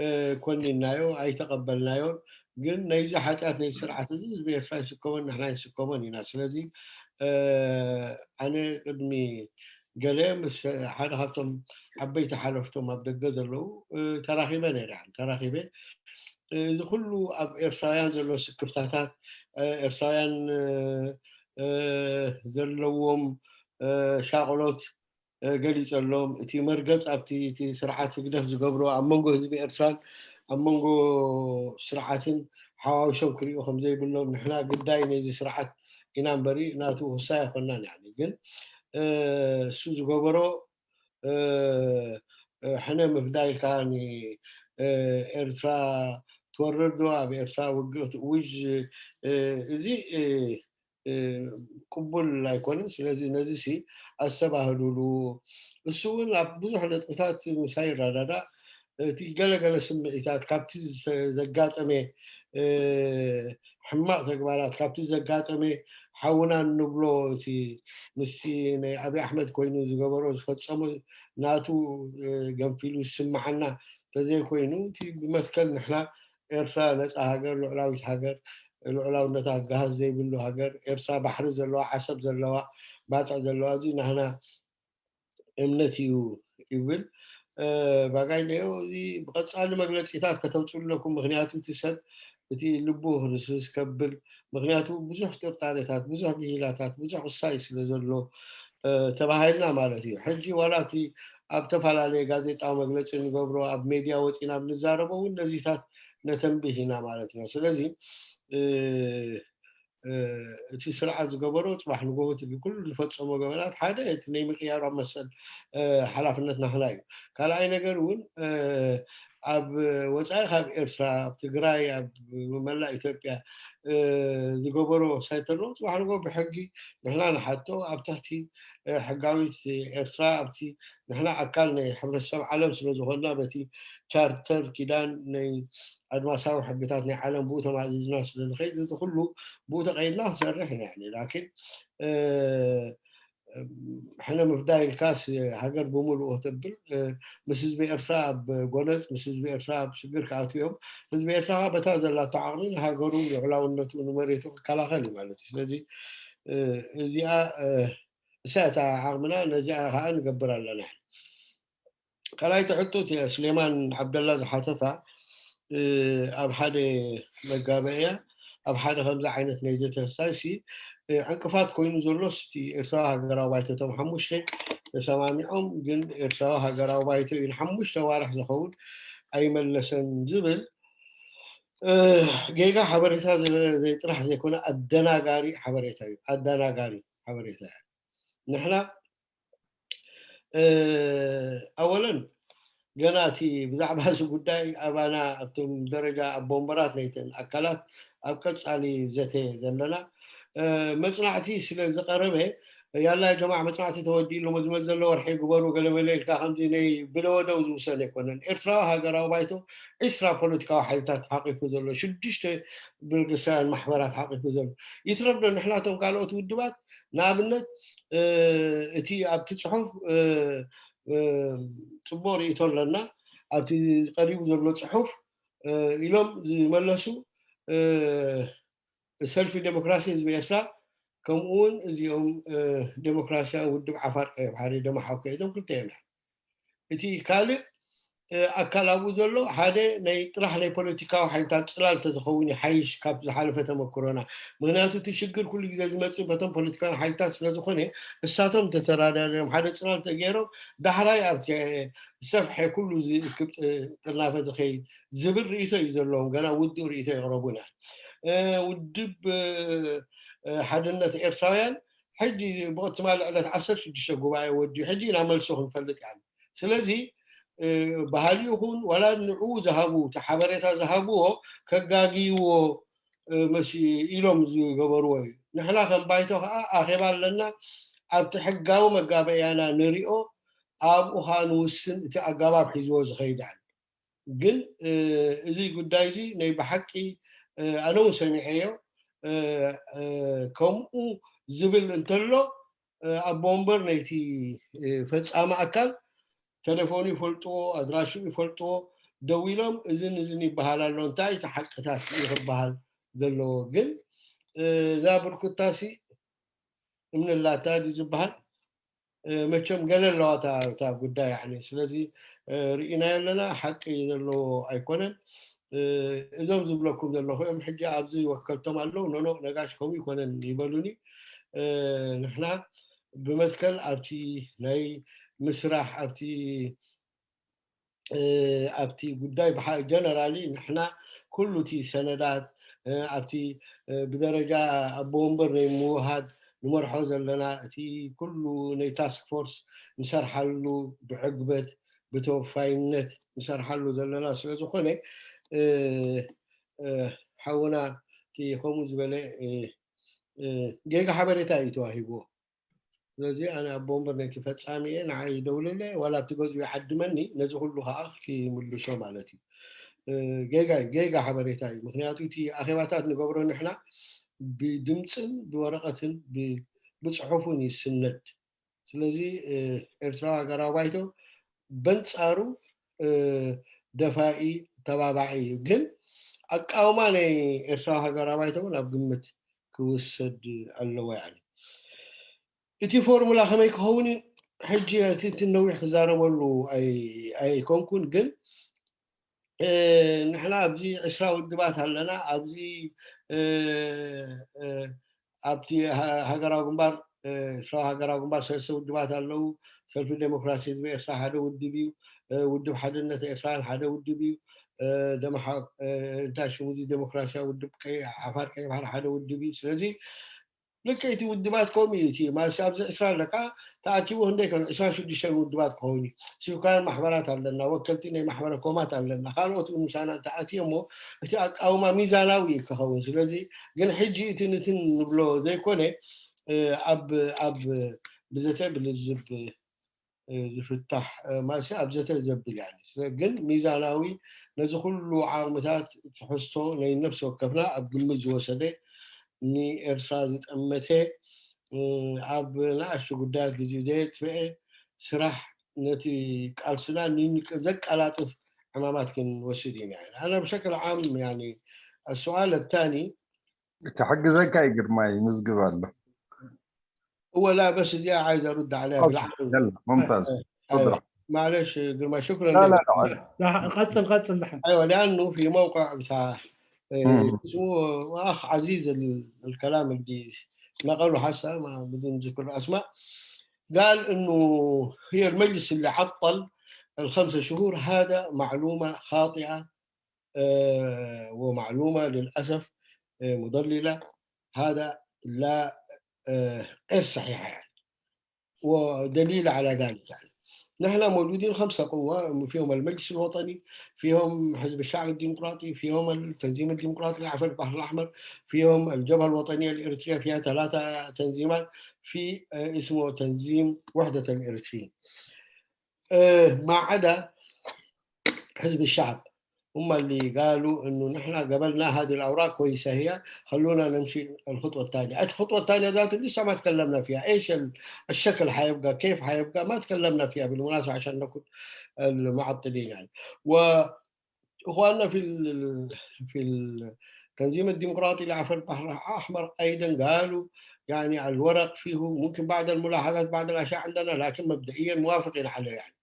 እ፣ ኮኒናዮ፣ ኣይተቐበልናዮን። ግን ናይዚ ሓጢኣት ናይ ስርዓት እዚ ህዝቢ ኤርትራ ይስከሞን ንሕና ይስከሞን ኢና። ስለዚ እ፣ ኣነ ቅድሚ ገለ ምስ ሓደ ካብቶም ዓበይቲ ሓለፍቶም ኣብ ደገ ዘለዉ እ፣ ተራኺበ ነይረ። ተራኺበ እዚ ኩሉ ኣብ ኤርትራውያን ዘሎ ስክፍታታት፣ ኤርትራውያን ዘለዎም ሻቕሎት ገሊጸሎም፣ እቲ መርገጽ ኣብቲ እቲ ስርዓት ህግደፍ ዝገብሮ ኣብ መንጎ ህዝቢ ኤርትራን ኣብ መንጎ ስርዓትን ሓዋዊሶም ክርእዩ ከም ዘይብሎም፣ ንሕና ግዳይ ነዚ ስርዓት ኢና እምበሪ ናቱ ውሳይ ኣይኮናን። ያኒ ግን እሱ ዝገበሮ ሕነ ምፍዳይ ኢልካ ንኤርትራ ትወርር ዶ ኣብ ኤርትራ ውግእ ትእውጅ? እዚ ቅቡል ኣይኮነን። ስለዚ ነዚ ሲ ኣስተባህሉሉ። እሱ እውን ኣብ ብዙሕ ነጥብታት ምሳይ ይረዳዳእ። እቲ ገለገለ ስምዒታት ካብቲ ዘጋጠመ ሕማቕ ተግባራት፣ ካብቲ ዘጋጠመ ሓውና እንብሎ እቲ ምስቲ ናይ ኣብይ ኣሕመድ ኮይኑ ዝገበሮ ዝፈጸሞ ናቱ ገንፊሉ ዝስምዓና ተዘይኮይኑ፣ እቲ ብመትከል ንሕና ኤርትራ ነጻ ሃገር፣ ልዑላዊት ሃገር፣ ልዑላውነታ ጋህዝ ዘይብሉ ሃገር፣ ኤርትራ ባሕሪ ዘለዋ፣ ዓሰብ ዘለዋ፣ ባጽዕ ዘለዋ፣ እዚ ናህና እምነት እዩ ይብል። ባጋይ ነዮ እዚ ብቐጻሊ መግለጺታት ከተውፅኡ ኣለኩም። ምክንያቱ እቲ ሰብ እቲ ልቡ ክርስስ ከብል፣ ምክንያቱ ብዙሕ ጥርጣሬታት፣ ብዙሕ ብሂላታት፣ ብዙሕ ክሳይ ስለ ዘሎ ተባሂልና ማለት እዩ። ሕጂ ዋላ እቲ ኣብ ተፈላለየ ጋዜጣዊ መግለፂ እንገብሮ፣ ኣብ ሜድያ ወፂና ብንዛረቦ እውን ነዚታት ነተንብህ ኢና ማለት ኢና። ስለዚ እቲ ስርዓት ዝገበሮ ፅባሕ ንጎቦ እቲ ኩሉ ዝፈፀሞ ገበናት ሓደ እቲ ናይ ምቅያር ኣብ መሰል ሓላፍነት ናህና እዩ። ካልኣይ ነገር እውን ኣብ ወፃኢ ካብ ኤርትራ ኣብ ትግራይ ኣብ መላእ ኢትዮጵያ ዝገበሮ ሳይተሎ ፅባሕ ንጎ ብሕጊ ንሕና ንሓቶ ኣብ ትሕቲ ሕጋዊት ኤርትራ ኣብቲ ንሕና ኣካል ናይ ሕብረተሰብ ዓለም ስለ ዝኾንና በቲ ቻርተር ኪዳን ናይ ኣድማሳዊ ሕግታት ናይ ዓለም ብኡ ተማእዚዝና ስለ ንኸይድ እዚ ኩሉ ብኡ ተቐይድና ክንሰርሕ ኢና። ላኪን ሕነ ምፍዳይ ኢልካስ ሃገር ብምልኡ ተብል ምስ ህዝቢ ኤርትራ ኣብ ጎነፅ ምስ ህዝቢ ኤርትራ ኣብ ሽግር ክኣትው እዮም። ህዝቢ ኤርትራ ከዓ በታ ዘላቶ ዓቕሚ ንሃገሩ ንልዑላውነቱ ንመሬቱ ክከላኸል እዩ ማለት እዩ። ስለዚ እዚኣ እሳ እታ ዓቕምና ነዚኣ ከዓ ንገብር ኣለና። ካልኣይቲ ሕቶ እቲ ስሌማን ዓብደላ ዝሓተታ ኣብ ሓደ መጋበእያ ኣብ ሓደ ከምዚ ዓይነት ናይ ዘተሳይ ሲ ዕንቅፋት ኮይኑ ዘሎ እቲ ኤርትራዊ ሃገራዊ ባይቶ እቶም ሓሙሽተ ተሰማሚዖም ግን ኤርትራዊ ሃገራዊ ባይቶ እዩ ንሓሙሽተ ዋርሕ ዝኸውን ኣይመለሰን ዝብል ጌጋ ሓበሬታ ዘይጥራሕ ዘይኮነ ኣደናጋሪ ሓበሬታ እዩ። ኣደናጋሪ ሓበሬታ እዩ። ንሕና ኣወለን ገና እቲ ብዛዕባ እዚ ጉዳይ ኣባና ኣብቶም ደረጃ ኣብ ቦምበራት ናይተን ኣካላት ኣብ ቀፃሊ ዘተ ዘለና መፅናዕቲ ስለ ዝቀረበ ያላ ጀማዓ መፅናዕቲ ተወዲኡ ኣሎ፣ መዝመዝ ዘሎ ወርሒ ግበሩ ገለመለ ኢልካ ከምዚ ናይ ብለወደው ዝውሰን ኣይኮነን። ኤርትራዊ ሃገራዊ ባይቶ ዒስራ ፖለቲካዊ ሓይልታት ሓቂፉ ዘሎ፣ ሽዱሽተ ብልግሳውያን ማሕበራት ሓቂፉ ዘሎ። ይትረፍ ዶ ንሕናቶም ካልኦት ውድባት ንኣብነት እቲ ኣብቲ ፅሑፍ ፅቡቅ ርእቶ ኣለና። ኣብቲ ቀሪቡ ዘሎ ፅሑፍ ኢሎም ዝመለሱ ሰልፊ ዴሞክራሲ ህዝቢ ኤርትራ ከምኡ እውን እዚኦም ዴሞክራሲያዊ ውድብ ዓፋር ቀይሕ ባሕሪ ደማሓው ከይቶም ክልተ እዮም። እቲ ካልእ ኣካል ኣብኡ ዘሎ ሓደ ናይ ጥራሕ ናይ ፖለቲካዊ ሓይልታት ፅላል እንተዝኸውን ይሓይሽ ካብ ዝሓለፈ ተመክሮና። ምክንያቱ እቲ ሽግር ኩሉ ግዜ ዝመፅእ በቶም ፖለቲካዊ ሓይልታት ስለዝኾነ እሳቶም ተተራዳድዮም ሓደ ፅላል ተገይሮም ዳሕራይ ኣብቲ ዝሰፍሐ ኩሉ ዝእክብ ጥርናፈ ዝኸይድ ዝብል ርእይቶ እዩ ዘለዎም። ገና ውዱእ ርእይቶ የቕረቡና። ውድብ ሓድነት ኤርትራውያን ሕጂ ብትማሊ ዕለት ዓሰርተ ሽዱሽተ ጉባኤ ወዲኡ ሕጂ ኢና መልሱ ክንፈልጥ ኢና። ስለዚ ባህሊ ይኹን ዋላ ንዕኡ ዝሃቡ እቲ ሓበሬታ ዝሃብዎ ከጋግይዎ መሲ ኢሎም ዝገበርዎ እዩ። ንሕና ከም ባይቶ ከዓ ኣኼባ ኣለና። ኣብቲ ሕጋዊ መጋበእያና ንሪኦ ኣብኡ ከዓ ንውስን እቲ ኣጋባብ ሒዝዎ ዝኸይድ ኣሎ። ግን እዚ ጉዳይ እዚ ናይ ብሓቂ ኣነ እውን ሰሚዐዮ። ከምኡ ዝብል እንተሎ ኣቦ ወንበር ናይቲ ፈፃሚ ኣካል ተሌፎኑ ይፈልጥዎ፣ ኣድራሽኡ ይፈልጥዎ፣ ደዊሎም እዝን እዝን ይበሃል ኣሎ፣ እንታይ እቲ ሓቅታት እዩ ክበሃል ዘለዎ? ግን እዛ ብርኩታሲ እምንላታ ድዩ ዝበሃል? መቸም ገለ ኣለዋ እታ ጉዳይ። ስለዚ ርኢናዮ ኣለና፣ ሓቂ ዘለዎ ኣይኮነን። እዞም ዝብለኩም ዘለኹ እዮም ሕጂ ኣብዚ ወከልቶም ኣለዉ፣ ኖኖ ነጋሽ ከምኡ ይኮነን ይበሉኒ። ንሕና ብመትከል ኣብቲ ናይ ምስራሕ ኣብቲ ኣብቲ ጉዳይ ጀነራሊ ንሕና ኩሉ እቲ ሰነዳት ኣብቲ ብደረጃ ኣቦ ወንበር ናይ ምውሃድ ንመርሖ ዘለና እቲ ኩሉ ናይ ታስክ ፎርስ ንሰርሓሉ ብዕግበት ብተወፋይነት ንሰርሓሉ ዘለና ስለዝኾነ ሓውና እቲ ከምኡ ዝበለ ጌጋ ሓበሬታ እዩ ተዋሂብዎ። ስለዚ ኣነ ኣቦ ወንበር ነቲ ፈፃሚ እየ፣ ንዓይ ይደውለለ ዋላ ኣብቲ ገዝኡ ይዓድመኒ፣ ነዚ ኩሉ ከዓ ክምልሶ ማለት እዩ። ጌጋ ጌጋ ሓበሬታ እዩ። ምክንያቱ እቲ ኣኼባታት ንገብሮ ንሕና ብድምፅን ብወረቀትን ብፅሑፍን ይስነድ። ስለዚ ኤርትራዊ ሃገራዊ ባይቶ በንፃሩ ደፋኢ ተባባዒ እዩ። ግን ኣቃውማ ናይ ኤርትራዊ ሃገራዊ ባይቶ እውን ኣብ ግምት ክውሰድ ኣለዎ። እቲ ፎርሙላ ከመይ ክኸውን ሕጂ ትንትን ነዊሕ ክዛረበሉ ኣይኮንኩን። ግን ንሕና ኣብዚ ዕስራ ውድባት ኣለና። ኣብዚ ኣብቲ ሃገራዊ ግንባር ኤርትራዊ ሃገራዊ ግንባር ሰለስተ ውድባት ኣለዉ። ሰልፊ ዴሞክራሲ ህዝቢ ኤርትራ ሓደ ውድብ እዩ። ውድብ ሓድነት ኤርትራን ሓደ ውድብ እዩ። ደመሓ እንታይ ሽሙ እዚ ዴሞክራሲያዊ ውድብ ዓፋር ቀይ ባሕሪ ሓደ ውድብ እዩ። ስለዚ ልክዕ እቲ ውድባት ከምኡ እዩ። እቲ ማለትሲ ኣብዚ ዕስራ ኣለካ ተኣኪቡ ክንደይ ኮን ዕስራን ሽዱሽተን ውድባት ክኸውን እዩ። ሲቪካውያን ማሕበራት ኣለና፣ ወከልቲ ናይ ማሕበረ ኮማት ኣለና፣ ካልኦት እውን ምሳና እንተኣትዮ እሞ እቲ ኣቃውማ ሚዛናዊ እዩ ክኸውን። ስለዚ ግን ሕጂ እቲ ንትን ንብሎ ዘይኮነ ኣብ ኣብ ብዘተ ብልዝብ ዝፍታሕ ማለትሲ ኣብ ዘተ ዘብል ያ ግን ሚዛናዊ ነዚ ኩሉ ዓቕምታት ትሕዝቶ ናይ ነፍሲ ወከፍና ኣብ ግምት ዝወሰደ ንኤርትራ ዝጠመተ ኣብ ንኣሽቱ ጉዳያት ግዜ ዘየጥፍአ ስራሕ ነቲ ቃልስና ዘቀላጥፍ ዕማማት ክንወስድ ኢና። ኣነ ብሸክል ዓም ኣሰዋል ኣታኒ ክሕግዘካ እዩ ግርማይ ይምዝግብ ኣሎ። እወ ላ በስ እዚኣ عايز ارد عليها بالعربي ممتاز معلش ግርማ شكرا لك ቀጽል ቀጽል ድሓን ايوه لانه في موقع بتاع اسمه اخ عزيز الكلام اللي نقله حسا بدون ذكر اسماء قال انه هي المجلس اللي عطل الخمسة شهور هذا معلومة خاطئة ومعلومة للأسف مضللة هذا لا غير صحيحة يعني ودليل على ذلك يعني نحن موجودين خمسة قوة فيهم المجلس الوطني فيهم حزب الشعب الديمقراطي فيهم التنظيم الديمقراطي العفو البحر الأحمر فيهم الجبهة الوطنية الإريترية فيها ثلاثة تنظيمات في آه، اسمه تنظيم وحدة الإريتريين. آه، ما عدا حزب الشعب، هم اللي قالوا إنه نحن قبلنا هذه الأوراق كويسة، هي خلونا نمشي الخطوة الثانية. الخطوة الثانية ذاته لسه ما تكلمنا فيها، إيش ال- الشكل حيبقى، كيف حيبقى، ما تكلمنا فيها بالمناسبة عشان نكون المعطلين يعني. وإخواننا في ال- في التنظيم الديمقراطي لعفر البحر الأحمر أيضا قالوا يعني الورق فيه ممكن بعض الملاحظات، بعض الأشياء عندنا، لكن مبدئيا موافقين عليه يعني.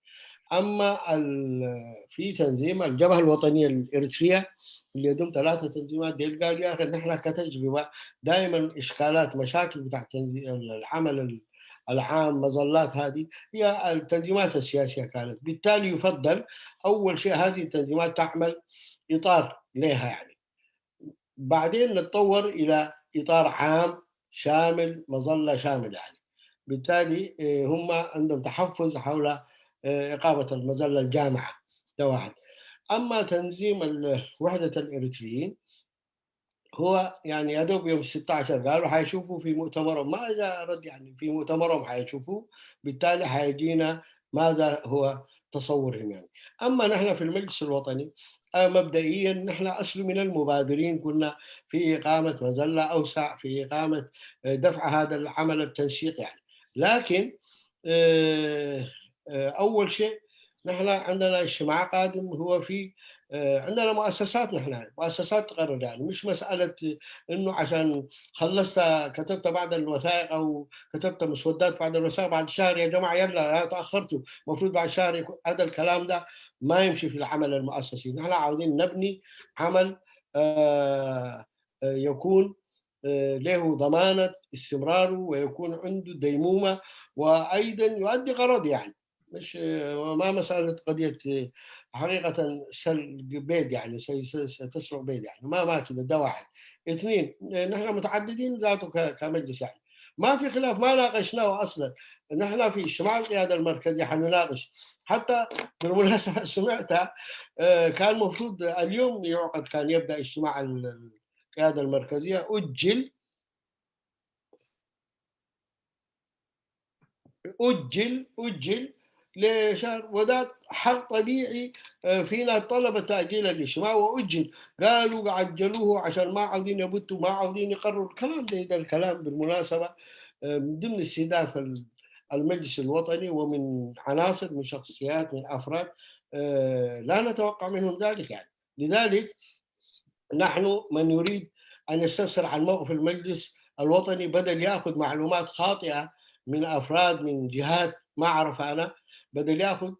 أما ال- في تنظيم الجبهة الوطنية الإريترية اللي يضم ثلاثة تنظيمات ديل، قالوا يا أخي نحن كتجربة دائما إشكالات، مشاكل بتاع تنظيم العمل ال- العام، مظلات، هذه هي التنظيمات السياسية كانت، بالتالي يفضل أول شيء هذه التنظيمات تعمل إطار لها يعني، بعدين نتطور إلى إطار عام شامل، مظلة شاملة يعني. بالتالي آه، هم عندهم تحفظ حول آه، إقامة المظلة الجامعة. ده واحد. أما تنظيم ال- وحدة الإريتريين، هو يعني يا دوب يوم ستة عشر قالوا حيشوفوا في مؤتمرهم، ما جاء رد يعني، في مؤتمرهم حيشوفوا، بالتالي حيجينا ماذا هو تصورهم يعني. أما نحن في المجلس الوطني آه، مبدئيا نحن أصل من المبادرين كنا في إقامة مظلة أوسع، في إقامة آه، دفع هذا العمل التنسيق يعني. لكن آه، آه، أول شيء نحن عندنا اجتماع قادم هو في آه، عندنا مؤسسات، نحن مؤسسات تقرر يعني، مش مسألة إنه عشان خلصت كتبت بعض الوثائق أو كتبت مسودات بعض الوثائق بعد شهر يا جماعة يلا يا تأخرتوا، المفروض بعد شهر يكون هذا الكلام ده ما يمشي في العمل المؤسسي. نحن عاوزين نبني عمل آه، آه، يكون آه، له ضمانة استمراره ويكون عنده ديمومة، وأيضا يؤدي غرض يعني. مش آه، ما مسألة قضية آه، حقيقة سل بيد يعني سي- سي- ستسرق بيد يعني ما ما كده. ده واحد. اثنين آه، نحن متعددين ذاته ك- كمجلس يعني ما في خلاف ما ناقشناه أصلا. نحن في اجتماع القيادة المركزية حنناقش حتى بالمناسبة سمعتها آه، كان مفروض اليوم يعقد كان يبدأ اجتماع ال- القيادة المركزية أجل أجل أجل لشهر وده حق طبيعي. آه، في ناس طلبت تأجيل الاجتماع وأجل قالوا عجلوه عشان ما عاوزين يبتوا ما عاوزين يقرروا الكلام ده ده الكلام بالمناسبة آه، من ضمن استهداف المجلس الوطني ومن عناصر من شخصيات من أفراد آه، لا نتوقع منهم ذلك يعني. لذلك نحن من يريد أن يستفسر عن موقف المجلس الوطني بدل يأخذ معلومات خاطئة من أفراد من جهات ما أعرف أنا بدل يأخذ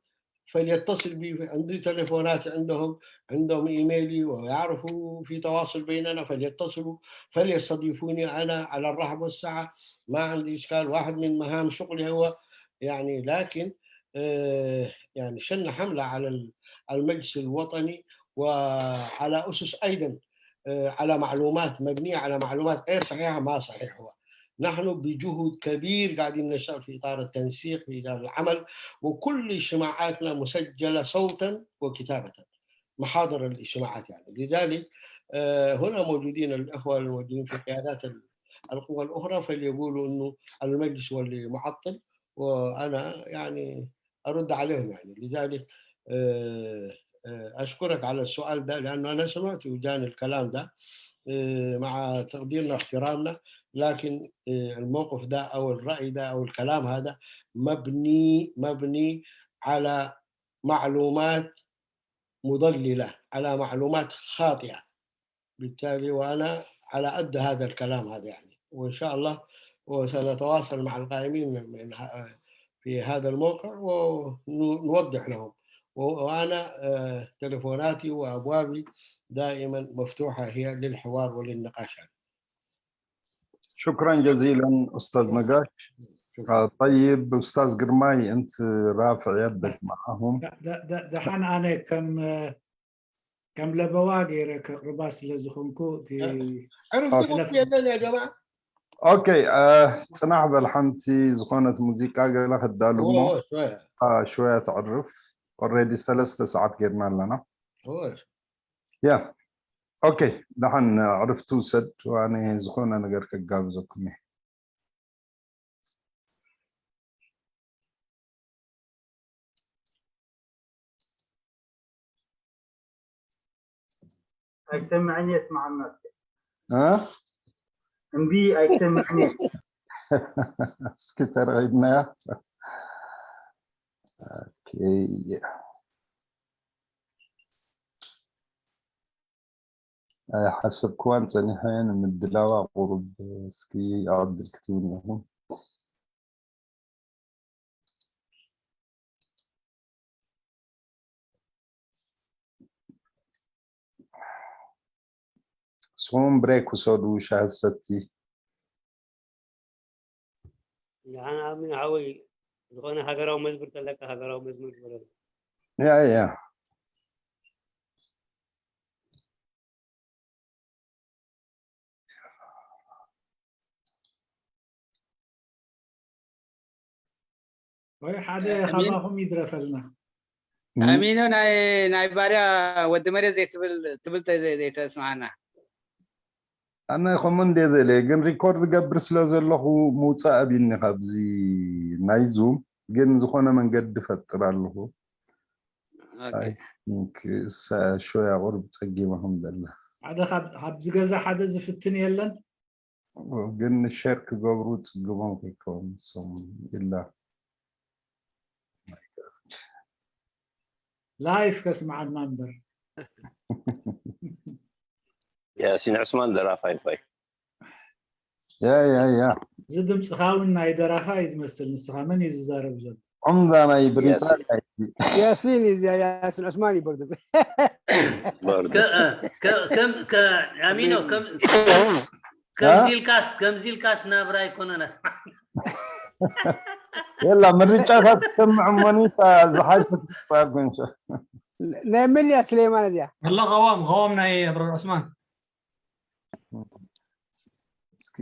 فليتصل بي عندي تليفونات عندهم عندهم إيميلي ويعرفوا في تواصل بيننا فليتصلوا فليستضيفوني أنا على الرحب والسعة. ما عندي إشكال واحد من مهام شغلي هو يعني لكن آه، يعني شن حملة على المجلس الوطني وعلى أسس أيضا آه، على معلومات مبنية على معلومات غير صحيحة ما صحيح هو. نحن بجهد كبير قاعدين نشتغل في إطار التنسيق في إطار العمل وكل اجتماعاتنا مسجلة صوتا وكتابة محاضر الاجتماعات يعني. لذلك آه، هنا موجودين الأخوة الموجودين في قيادات القوى الأخرى فليقولوا أنه المجلس هو اللي معطل وأنا يعني أرد عليهم يعني. لذلك آه، آه، أشكرك على السؤال ده لأنه أنا سمعت وجاني الكلام ده آه، مع تقديرنا واحترامنا. لكن آه، الموقف ده أو الرأي ده أو الكلام هذا مبني مبني على معلومات مضللة على معلومات خاطئة. بالتالي وأنا على قد هذا الكلام هذا يعني وإن شاء الله وسنتواصل مع القائمين من في هذا الموقع ونوضح لهم وأنا آه، تلفوناتي وأبوابي دائما مفتوحة هي للحوار وللنقاش. شكرا جزيلا أستاذ نقاش. طيب أستاذ قرماي أنت رافع يدك معهم. دحان أنا كم ከም ለበዋ ገይረ ከቕርባ ስለ ዝኾንኩ ዕርፍቲ የለን ያ ጀማ ኦኬ ጽናሕ በል ሓንቲ ዝኾነት ሙዚቃ ገለ ክዳሉ እሞ ሽወያ ተዕርፍ ኦሬዲ ሰለስተ ሰዓት ጌርና ኣለና ያ ኦኬ ደሓን ዕርፍቲ ውሰድ ኣነ ዝኾነ ነገር ከጋብዘኩም እየ ኣይሰምዕን እየ፣ ስምዓና እስኪ። እ? እምቢ ኣይሰምዕን እየ። እስኪ ተረኺብናያ። ኦኬ። ኣይሓሰብክዋን ጸኒሐ ንምድላዋ ቁሩብ እስኪ ዕድል ክትህቡኒ ኢኹም። ንስኹም ብሬክ ውሰዱ፣ ሻሂ ሰቲ። ንዓና ኣሚን ሓወይ፣ ዝኾነ ሃገራዊ መዝሙር ተለካ ሃገራዊ መዝሙር ግበረሉ። ያ ያ። ወይ ሓደ ኣሚን። ካባኹም ይድረፈልና። ኣሚኑ ናይ ናይ ባርያ ወዲ መሬት ዘይትብል ትብል ተ- ዘይተስማዓና። ኣነ ከምኡ እንደ ዘለ ግን ሪኮርድ ገብር ስለ ዘለኹ ምውፃእ ኣቢኒ ካብዚ ናይ ዙም ግን ዝኾነ መንገዲ ፈጥር ኣለኹ። ኦኬ። ሾያ ቁርብ ፀጊማ ከም ዘላ ሓደ ካብ- ካብዚ ገዛ ሓደ ዝፍትን የለን። ግን ሸር ክገብሩ ፅግቦም ከይከውን ንሶም ኢላ ላይፍ ከስምዓና እምበር። ያሲን ዑስማን ደራፋይ ፋይ። ያ ያ ያ እዚ ድምፅኻ እውን ናይ ደራፋ እዩ ዝመስል። ንስኻ መን እዩ ዝዛረብ ዘሎ? ዑምዳ ናይ ብሪጣንያ እዩ። ያሲን እዩ፣ ያሲን ዑስማን እዩ በርግፅ። በርግጥ። ከ- ከ- ከም ከ- ኣሚኖ ከም- ከምዚ ኢልካስ ከምዚ ኢልካስ ናብራ ኣይኮነን ኣስማዕ። የላ ምርጫታት ትሰምዕ እሞኒ ዝሓይፈ ትስፋ ጎንሸ ናይ መን እያ ስሌማን እዚኣ? ኣሎ ቀዋም ቀዋም ናይ ኣብረር ዑስማን። እስኪ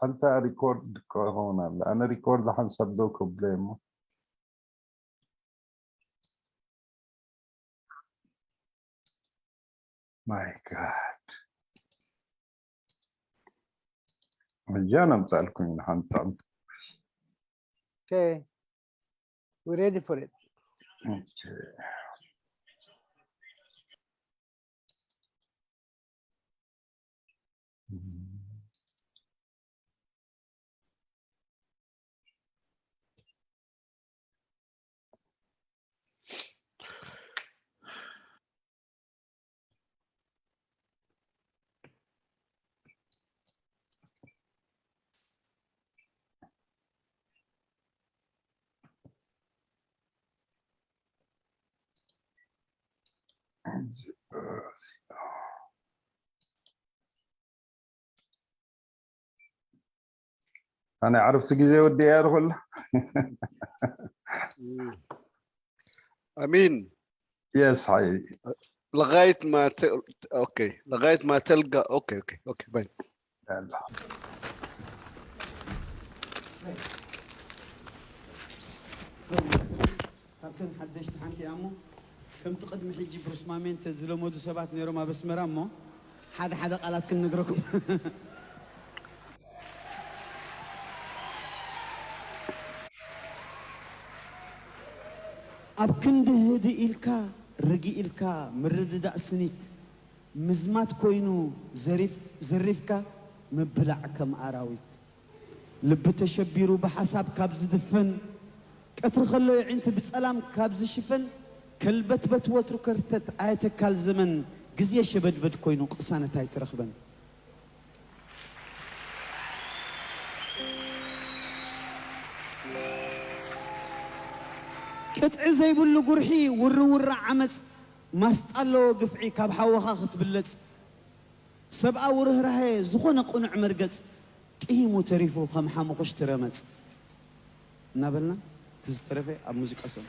ኣንታ ሪኮርድ ክኸውን ኣለ ኣነ ሪኮርድ ሓንሳብ ደው ከብሎ እሞ My God. ሕጂ ኣምጻልኩም ኢና ሓንጣም። Okay. We're ready for it. ኣነ ዕረፍቲ ግዜ ወዲኣ እያ ዝኮላ ኣሚን የስ ሓይ لغاية ما ت... اوكي لغاية ما تلقى اوكي اوكي اوكي باي ካብተን ሓደሽቲ ሓንቲ እያ እሞ ከምቲ ቅድሚ ሕጂ ብሩስ ማሜንተ ዝለመዱ ሰባት ነይሮም ኣብ ኣስመራ እሞ ሓደ ሓደ ቃላት ክንነግረኩም ኣብ ክንዲ ህድእ ኢልካ ርግእ ኢልካ ምርድዳእ ስኒት ምዝማት ኮይኑ ዘሪፍ ዘሪፍካ ምብላዕ ከም ኣራዊት ልቢ ተሸቢሩ ብሓሳብ ካብ ዝድፈን ቀትሪ ከሎ የዒንቲ ብጸላም ካብ ዝሽፈን ከልበትበት ወትሩ ከርተት ኣየተካል ዘመን ግዜ ሸበድበድ ኮይኑ ቅሳነት ኣይትረኽበን ቅጥዒ ዘይብሉ ጉርሒ ውርውራ ዓመፅ ማስጣ ኣለዎ ግፍዒ ካብ ሓወኻ ክትብለፅ ሰብኣዊ ርህራሄ ዝኾነ ቅኑዕ መርገፅ ጥሂሙ ተሪፉ ከም ሓሙኽሽቲ ረመፅ እናበልና እቲ ዝተረፈ ኣብ ሙዚቃ ሰሙ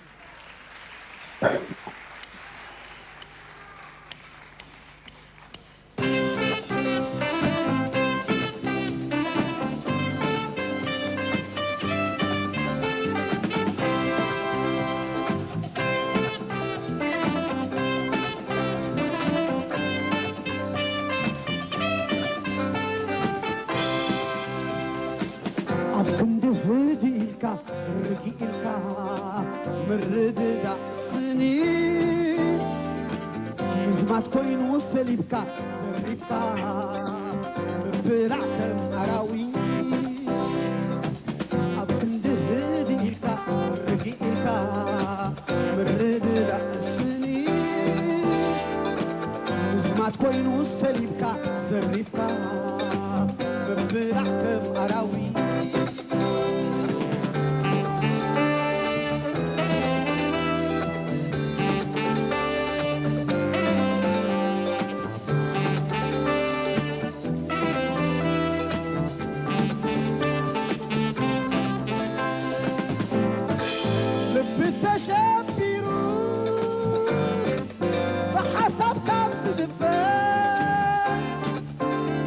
ኣብ ክንዲ ህድእ ኢልካ ርግእ ኢልካ ምርድዳእ ስኒ ዘሪፍካ ምብላዕ ከም ኣራዊት ኣብ ክንዲ ህድእ ኢልካ ርግእ ኢልካ ምርድዳእ ስኒ ምዝማት ኮይኑ ሰሊብካ ዘሪፍካ ምብላዕ ከም ኣራዊት ልቢ ተሸቢሩ ብሓሳብ ካብ ዝድፈን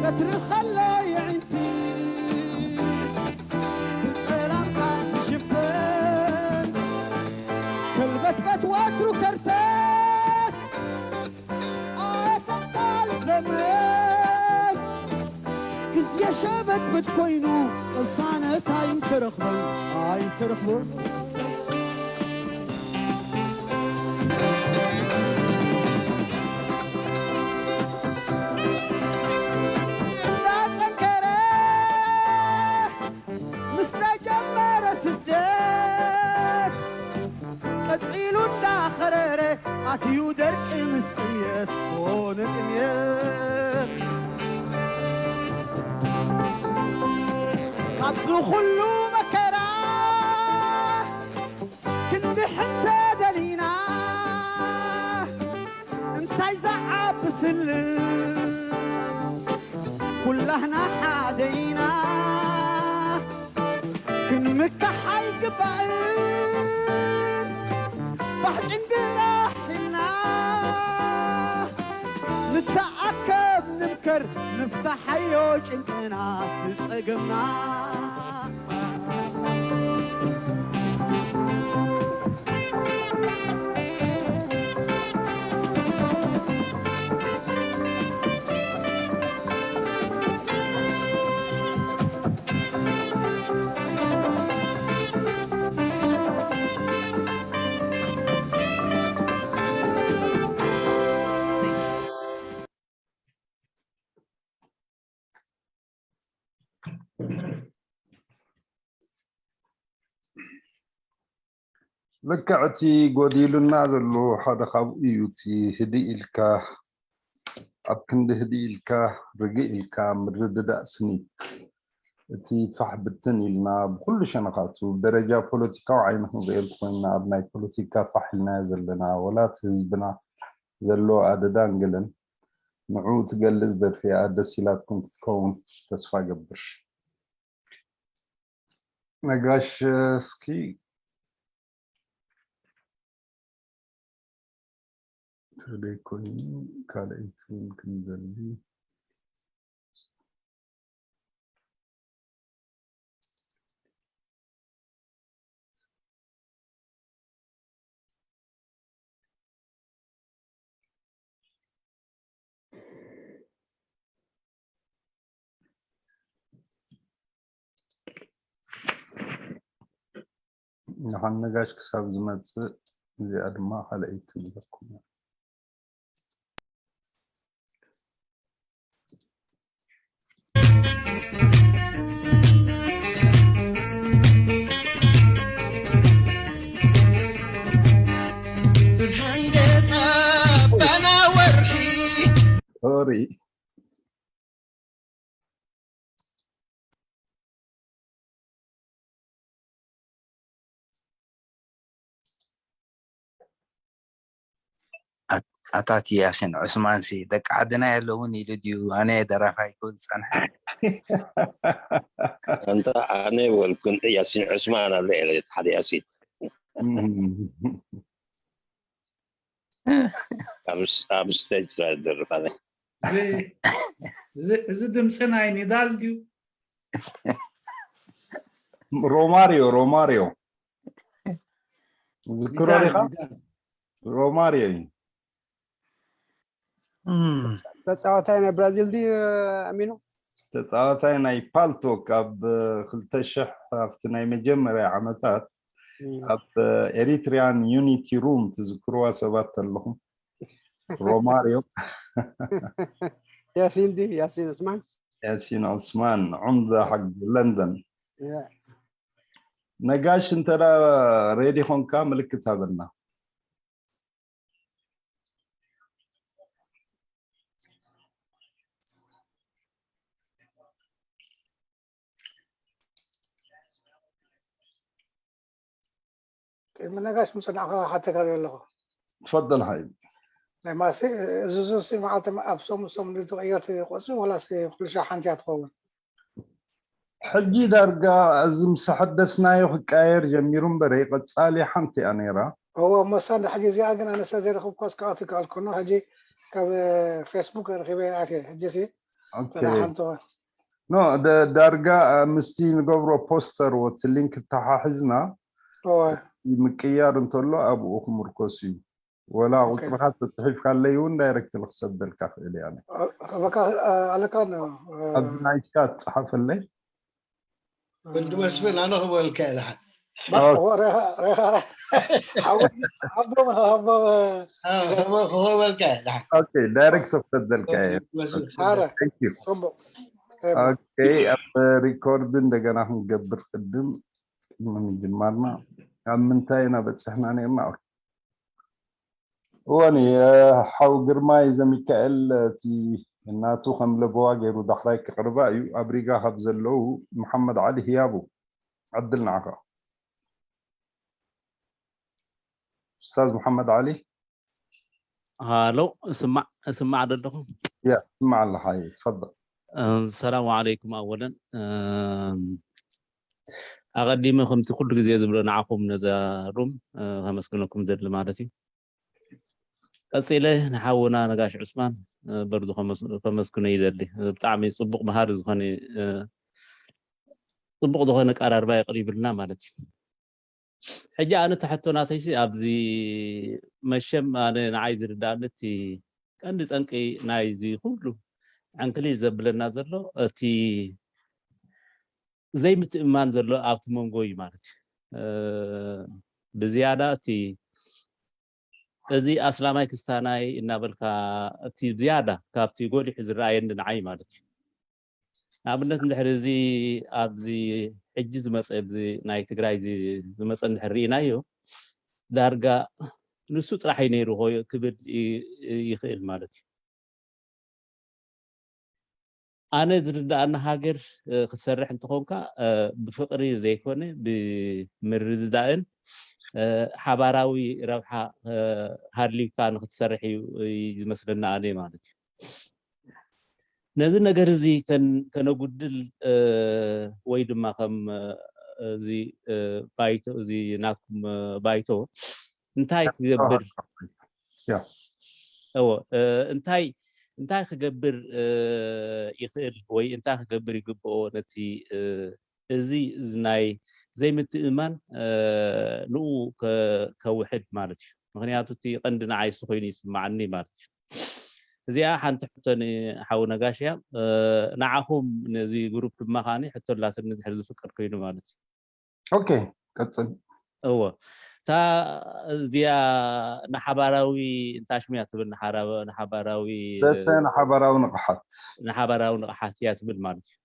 ቀትሪ ከሎ የዒንቲ ብጸላም ካብ ዝሽፈን ከልበትበት ወትሩ ከርተት ኣየተቃል ዘመን ግዜ ሸበድበድ ኮይኑ ቅሳነት ኣይተረኽበን ኣይተረኽበን እንዳጸንከረ ምስ ተጀመረ ስደት ቀጺሉ እንዳኸረረ ኣትዩ ደርቂ ምስ ጥምየት ኮነ ጥምየት ካብዚ ኩሉ መከራ ክንድሕን ተደሊና እንታይ ዝዓቢ ስልም ኩላህና ሓደ ኢና ክንምካሕ ኣይግባእን ባሕጭን ግራሕና ንተኣከብ ንምከር ንፍታሓዮ ጭንቅና ንጸገምና ልክዕ እቲ ጎዲሉና ዘሎ ሓደ ካብኡ እዩ። እቲ ህድእ ኢልካ ኣብ ክንዲ ህድእ ኢልካ ርግእ ኢልካ ምርድዳእ ስኒት እቲ ፋሕ ብትን ኢልና ብኩሉ ሸነኻቱ ብደረጃ ፖለቲካዊ ዓይኒ ክንሪኦ እንተኮይንና ኣብ ናይ ፖለቲካ ፋሕ ኢልናዮ ዘለና ወላ እቲ ህዝብና ዘለዎ ኣደዳንግልን ንዕኡ ትገልጽ ደርፊ እያ። ደስ ኢላትኩም ክትከውን ተስፋ ገብር። ነጋሽ እስኪ ተደይ ኮይኑ ካልኣይቲ እውን ክንደሊ ንሓን ነጋሽ ክሳብ ዝመጽእ እዚኣ ድማ ካልኣይቲ ንበኩም ብርሃን ገጻ ባና ወርሒ ሶሪ ኣታት ያሲን ዑስማንሲ ደቂ ዓድና የለውን ኢሉ ድዩ? ኣነ ደራፋይ ክብል ዝጸንሐ ኣንታ ኣነ ይበልኩን ያሲን ዑስማን ኣሎ ኢለ ሓደ ያሲን ኣብ ስቴጅ ስለ ዝደርፍ ኣነ እዚ ድምፂ ናይ ኒዳል ድዩ? ሮማሪዮ ሮማሪዮ ዝክሮ ዲኻ? ሮማሪዮ እዩ። ተፃዋታይ ናይ ብራዚል ድዩ ኣሚኖ? ተፃዋታይ ናይ ፓልቶክ ኣብ ክልተ ሽሕ ኣብቲ ናይ መጀመርያ ዓመታት ኣብ ኤሪትሪያን ዩኒቲ ሩም ትዝክርዋ ሰባት ኣለኹም። ሮማርዮ ያሲን ድዩ? ያሲን ዑስማን። ያሲን ዑስማን ዑምዳ ሓቂ ለንደን። ያ። ነጋሽ እንተ ሬዲ ኾንካ ምልክት ሃበና። ቅድሚ ነጋሽ ምፅናዕካ ሓተካ ዘለኹ። ትፈደል ሓይ። ናይ ማሲ፣ እዚ ዙሲ መዓልቲ ኣብ ሰሙን ሰሙን ድዩ ተቐየርቲ ቆፅሪ፣ ወላስ ኩሉ ሻዕ ሓንቲ እያ ትኸውን? ሕጂ ዳርጋ እዚ ምስ ሓደስናዮ ክቀያየር ጀሚሩ እምበር፣ ቀጻሊ ሓንቲ እያ ነይራ። እዎ፣ እሞ ሳንዳ ሕጂ እዚኣ ግን ኣነ ስለ ዘይረኸብኩ እስካኣቱ ይከኣልኩ ነው። ሕጂ ካብ ፌስቡክ ረኺበ ኣትየ። ሕጂ ሲ ኦኬ። ተራ ሓንቲ ዋ። ኖ፣ ደ-፣ ዳርጋ ምስቲ ንገብሮ ፖስተር ወቲ ሊንክ ተሓሒዝና እዎ፣ ምቅያር እንተሎ ኣብኡ ክምርኮስ እዩ። ወላ ኦኬ። ቁፅርኻ ተፅሒፍካለይ እውን ዳይሬክት ክሰደልካ ክእል እያ። በቃ ኣለካ ነው። ኣብ ናይ ቻት ፀሓፈለይ። ወዲ መስፍን ኣነ ክበልካ እየ ደሓን። ባ-፣ ወ-፣ ሬኻ፣ ሬኻ፣ ሬኻ። ሓቦ፣ ሓቦ፣ ሓቦ። ኣዎ፣ ክበልካ እየ ደሓን። ኦኬ፣ ዳይሬክት ክሰደልካ እየ። ወዲ መስፍን ኣረ፣ Thank you። ፅቡቅ። ኦኬ፣ ኣብ ሪኮርድ እንደገና ክንገብር ቅድም፣ ቅድሚ ምጅማርና ኣብ ምንታይ ኢና በፂሕና ነርና? እወኒ፣ ሓው ግርማይ ዘሚካኤል እቲ እናቱ ከም ለበዋ ገይሩ ዳሕራይ ክቕርባ እዩ። ኣብ ሪጋ ካብ ዘለዉ መሓመድ ዓሊ ህያቡ፣ ዕድል ንዓኻ። ኡስታዝ መሓመድ ዓሊ። ሃሎ፣ እስማዕ፣ እስማዕ ዶ ኣለኹ? ያ፣ እስማዕ ኣለኻ፣ እየ፣ ትፈضል። እም፣ ሰላሙ ዓለይኩም ኣወለን። እም፣ ኣቐዲመ ከምቲ ኩሉ ግዜ ዝብሎ ንዓኹም ነዛ ሩም፣ እ፣ ከመስግነኩም ዘድሊ ማለት እዩ። ቀጺለ ንሓውና ነጋሽ ዑስማን፣ እ፣ በርዱ ከመስ-፣ ከመስግኖ ይደሊ። ብጣዕሚ ጽቡቕ መሃሪ ዝኾነ፣ እ፣ ጽቡቕ ዝኾነ ቀራርባ የቕሪብልና ማለት እዩ። ሕጂ ኣነ እቲ ሕቶ ናተይሲ ኣብዚ መሸም ኣነ ንዓይ ዝርዳእኒ እቲ ቀንዲ ጠንቂ ናይዚ ኩሉ ዕንክሊል ዘብለና ዘሎ እቲ ዘይምትእምማን ዘሎ ኣብቲ መንጎ እዩ ማለት እዩ። እ፣ ብዝያዳ እቲ እዚ ኣስላማይ ክስታናይ እናበልካ እቲ ዝያዳ ካብቲ ጎሊሑ ዝረኣየኒ ንዓይ ማለት እዩ። ንኣብነት እንድሕር እዚ ኣብዚ ሕጂ ዝመፀ፣ ኣብዚ ናይ ትግራይ ዚ-፣ ዝመፀ እንድሕር ርኢናዮ ዳርጋ ንሱ ጥራሕ እዩ ነይሩ ኮ-፣ ክብል ይ-፣ ይኽእል ማለት እዩ። ኣነ ዝርዳእና ሃገር፣ እ፣ ክትሰርሕ እንተኾንካ፣ እ፣ ብፍቕሪ ዘይኮነ ብምርድዳእን፣ እ፣ ሓባራዊ ረብሓ፣ እ፣ ሃልዩካ ንክትሰርሕ እዩ፣ እዩ ዝመስለና ኣነ ማለት እዩ። ነዚ ነገር እዚ ከን-፣ ከነጉድል፣ እ፣ ወይ ድማ ከም፣ እ፣ እዚ፣ እ፣ ባይቶ፣ እዚ ናትኩም፣ እ፣ ባይቶ እንታይ ክገብር ያ። እዎ፣ እ፣ እንታይ፣ እንታይ ክገብር፣ እ፣ ይኽእል ወይ እንታይ ክገብር ይግብኦ ነቲ፣ እ፣ እዚ፣ እዚ ናይ ዘይምትእምማን፣ እ፣ ንኡ ከ-፣ ከውሕድ ማለት እዩ። ምኽንያቱ እቲ ቀንዲ ንዓይ እሱ ኮይኑ ይስምዓኒ ማለት እዩ። እዚኣ ሓንቲ ሕቶ ንሓው ነጋሽ እያ። እ፣ ንዓኹም ነዚ ግሩፕ ድማ ከዓኒ ሕቶ ኣላትኒ እንድሕር ዝፍቀድ ኮይኑ ማለት እዩ። ኦኬ፣ ቀጽል። እዎ። እታ እዚኣ ንሓባራዊ እንታይ ሽሙ እያ ትብል? ንሓራ-፣ ንሓባራዊ፣ ዘተ ንሓባራዊ ንቕሓት። ንሓባራዊ ንቕሓት እያ ትብል ማለት እዩ።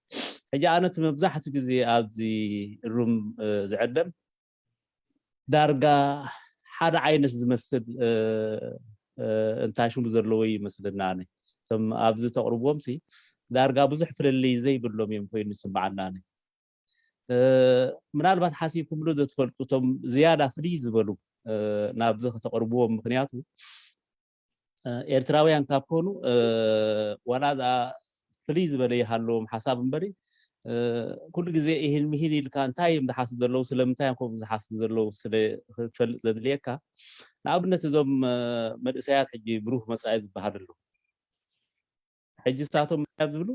ሕጂ ኣነ እቲ መብዛሕትኡ ግዜ ኣብዚ ሩም፣ እ፣ ዝዕደም ዳርጋ ሓደ ዓይነት ዝመስል፣ እ፣ እ፣ እንታይ ሽሙ ዘለዎ ይመስለና ኣነ። እቶም ኣብዚ ተቕርብዎም ሲ ዳርጋ ብዙሕ ፍልልይ ዘይብሎም እዮም ኮይኑ ዝስምዓና ኣነ። እ፣ ምናልባት ሓሲብኩምሉ ዘትፈልጡ እቶም ዝያዳ ፍልይ ዝበሉ፣ እ፣ ናብዚ ከተቕርብዎም፣ ምኽንያቱ፣ እ፣ ኤርትራውያን ካብ ኮኑ፣ እ፣ ዋላ እዛ ፍልይ ዝበለ ይሃለዎም ሓሳብ እምበሪ፣ እ፣ ኩሉ ግዜ ኢሂን ሚሂን ኢልካ እንታይ እዮም ዝሓስቡ ዘለዉ፣ ስለምንታይ እዮም ከምኡ ዝሓስቡ ዘለዉ ስለ ክትፈልጥ ዘድልየካ፣ ንኣብነት እዞም፣ እ፣ መንእሰያት ሕጂ ብሩህ መጻኢ ዝበሃል ኣሎ። ሕጂ ንሳቶም እንታይ እዮም ዝብሉ?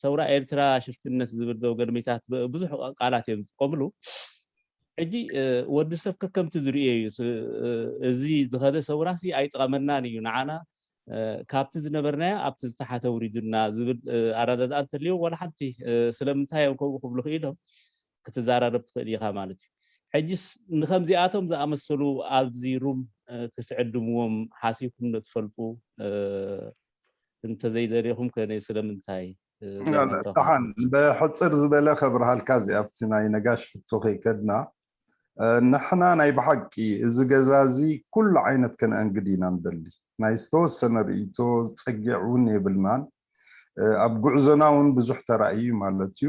ሰውራ ኤርትራ ሽፍትነት ዝብል ዘውገድሚታት ብ-፣ ብዙሕ ቃላት እዮም ዝጥቀምሉ። ሕጂ፣ እ፣ ወዲ ሰብ ከከምቲ ዝርእዮ እዩ። ስ-፣ እ፣ እዚ ዝኸደ ሰውራሲ ኣይጠቐመናን እዩ፣ ንዓና፣ እ፣ ካብቲ ዝነበርናዮ ኣብቲ ዝተሓተ ውሪዱና ዝብል፣ እ፣ ኣረዳድኣ እንተልዮ፣ ዋላ ሓንቲ፣ እ፣ ስለምንታይ እዮም ከምኡ ክብሉ ክኢሎም ክትዘራረብ ትኽእል ኢኻ ማለት እዩ። ሕጂስ ንኸምዚኣቶም ዝኣመሰሉ ኣብዚ ሩም ክትዕድምዎም ሓሲብኩም ዶ ትፈልጡ? እንተዘይደሊኹም ከ ስለምንታይ? ደሓን ብሕፅር ዝበለ ከብርሃልካ እዚኣ ኣብቲ ናይ ነጋሽ ሕቶ ከይከድና፣ ንሕና ናይ ብሓቂ እዚ ገዛ እዚ ኩሉ ዓይነት ከነአንግድ ኢና ንደሊ። ናይ ዝተወሰነ ርእይቶ ፀጊዕ እውን የብልናን። ኣብ ጉዕዞና እውን ብዙሕ ተራእዩ ማለት እዩ።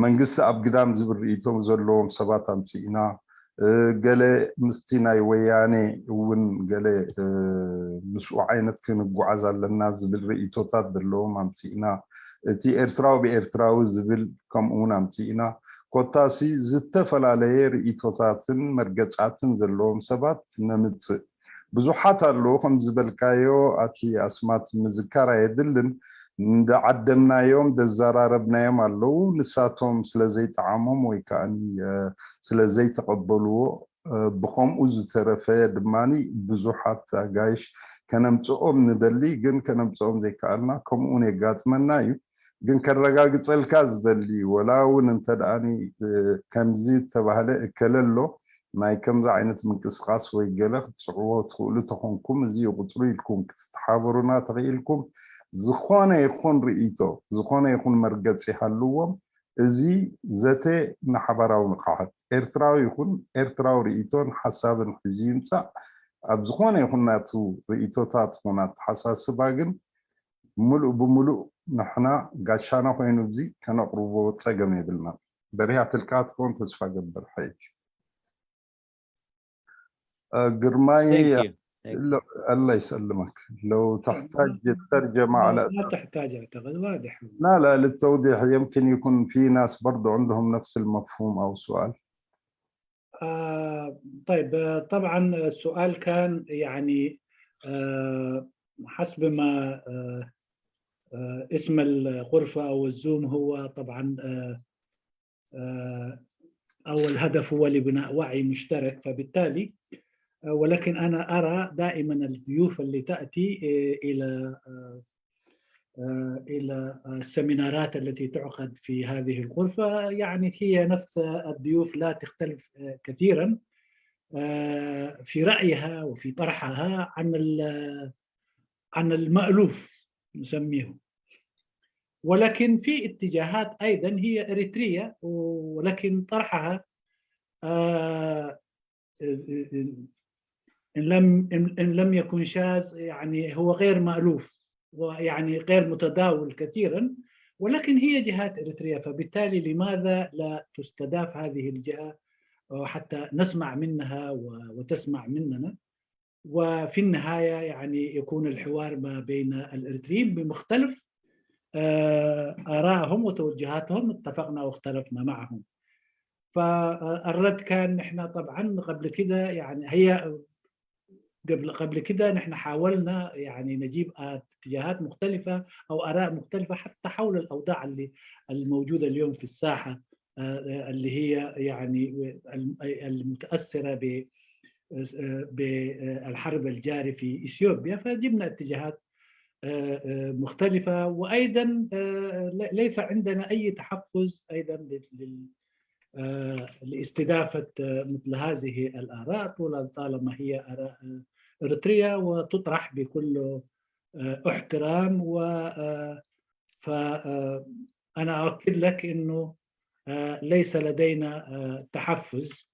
መንግስቲ ኣብ ግዳም ዝብል ርእይቶ ዘለዎም ሰባት ኣምፂእና፣ ገለ ምስቲ ናይ ወያኔ እውን ገለ ምስኡ ዓይነት ክንጓዓዝ ኣለና ዝብል ርእይቶታት ዘለዎም ኣምፂእና፣ እቲ ኤርትራዊ ብኤርትራዊ ዝብል ከምኡ እውን ኣምፂእና። ኮታሲ ዝተፈላለየ ርእይቶታትን መርገፃትን ዘለዎም ሰባት ነምፅእ። ብዙሓት ኣለዉ ከም ዝበልካዮ ኣቲ ኣስማት ምዝካር ኣየድልን። እንዳዓደምናዮም ደዘራረብናዮም ኣለዉ። ንሳቶም ስለ ዘይጠዓሞም ወይ ከዓኒ ስለ ዘይተቐበልዎ ብኸምኡ ዝተረፈ ድማ ብዙሓት ኣጋይሽ ከነምፅኦም ንደሊ፣ ግን ከነምፅኦም ዘይከኣልና ከምኡውን የጋጥመና እዩ። ግን ከረጋግፀልካ ዝደሊ ወላ እውን እንተ ደኣኒ ከምዚ ዝተባህለ እከለ ኣሎ ናይ ከምዚ ዓይነት ምንቅስቃስ ወይ ገለ ክትፅዕዎ ትኽእሉ ተኾንኩም እዚ ቁፅሩ ኢልኩም ክትተሓበሩና ተኽኢልኩም ዝኾነ ይኹን ርእይቶ ዝኾነ ይኹን መርገፂ ሃልዎም እዚ ዘተ ንሓባራዊ ንቕሓት ኤርትራዊ ይኹን ኤርትራዊ ርእይቶን ሓሳብን ሒዙ ይምፃእ ኣብ ዝኾነ ይኹን ናቱ ርእይቶታት ኾነ ኣተሓሳስባ ግን ምሉእ ብምሉእ ንሕና ጋሻና ኮይኑ እዚ ከነቕርቦ ፀገም የብልና። በሪሃትልካ ትኸውን ተስፋ ገብር ሓይሽ። ግርማይ الله يسلمك لو تحتاج الترجمة على لا تحتاج اعتقد واضح لا لا للتوضيح يمكن يكون في ناس برضو عندهم نفس المفهوم او سؤال. آه طيب آه طبعا السؤال كان يعني آه حسب ما آه آه اسم الغرفة أو الزوم هو طبعا آه آه أو الهدف هو لبناء وعي مشترك فبالتالي آه ولكن أنا أرى دائما الضيوف اللي تأتي آه إلى آه الى السيمينارات التي تعقد في هذه الغرفه يعني هي نفس الضيوف لا تختلف كثيرا في رايها وفي طرحها عن عن المالوف نسميه. ولكن في اتجاهات ايضا هي اريتريه ولكن طرحها آه، ان لم ان لم يكن شاذ يعني هو غير مالوف ويعني غير متداول كثيرا. ولكن هي جهات اريتريه فبالتالي لماذا لا تستضاف هذه الجهه حتى نسمع منها وتسمع مننا وفي النهايه يعني يكون الحوار ما بين الاريتريين بمختلف آرائهم وتوجهاتهم اتفقنا واختلفنا معهم. فالرد كان احنا طبعا قبل كده يعني هي قبل قبل كده نحن حاولنا يعني نجيب اتجاهات مختلفه او اراء مختلفه حتى حول الاوضاع اللي الموجوده اليوم في الساحه اللي هي يعني المتاثره بالحرب الجاري في اثيوبيا فجبنا اتجاهات مختلفه وايضا ليس عندنا اي تحفظ ايضا لاستضافه مثل هذه الاراء طالما هي اراء اريتريه وتطرح بكل احترام و فانا اؤكد لك انه ليس لدينا تحفظ.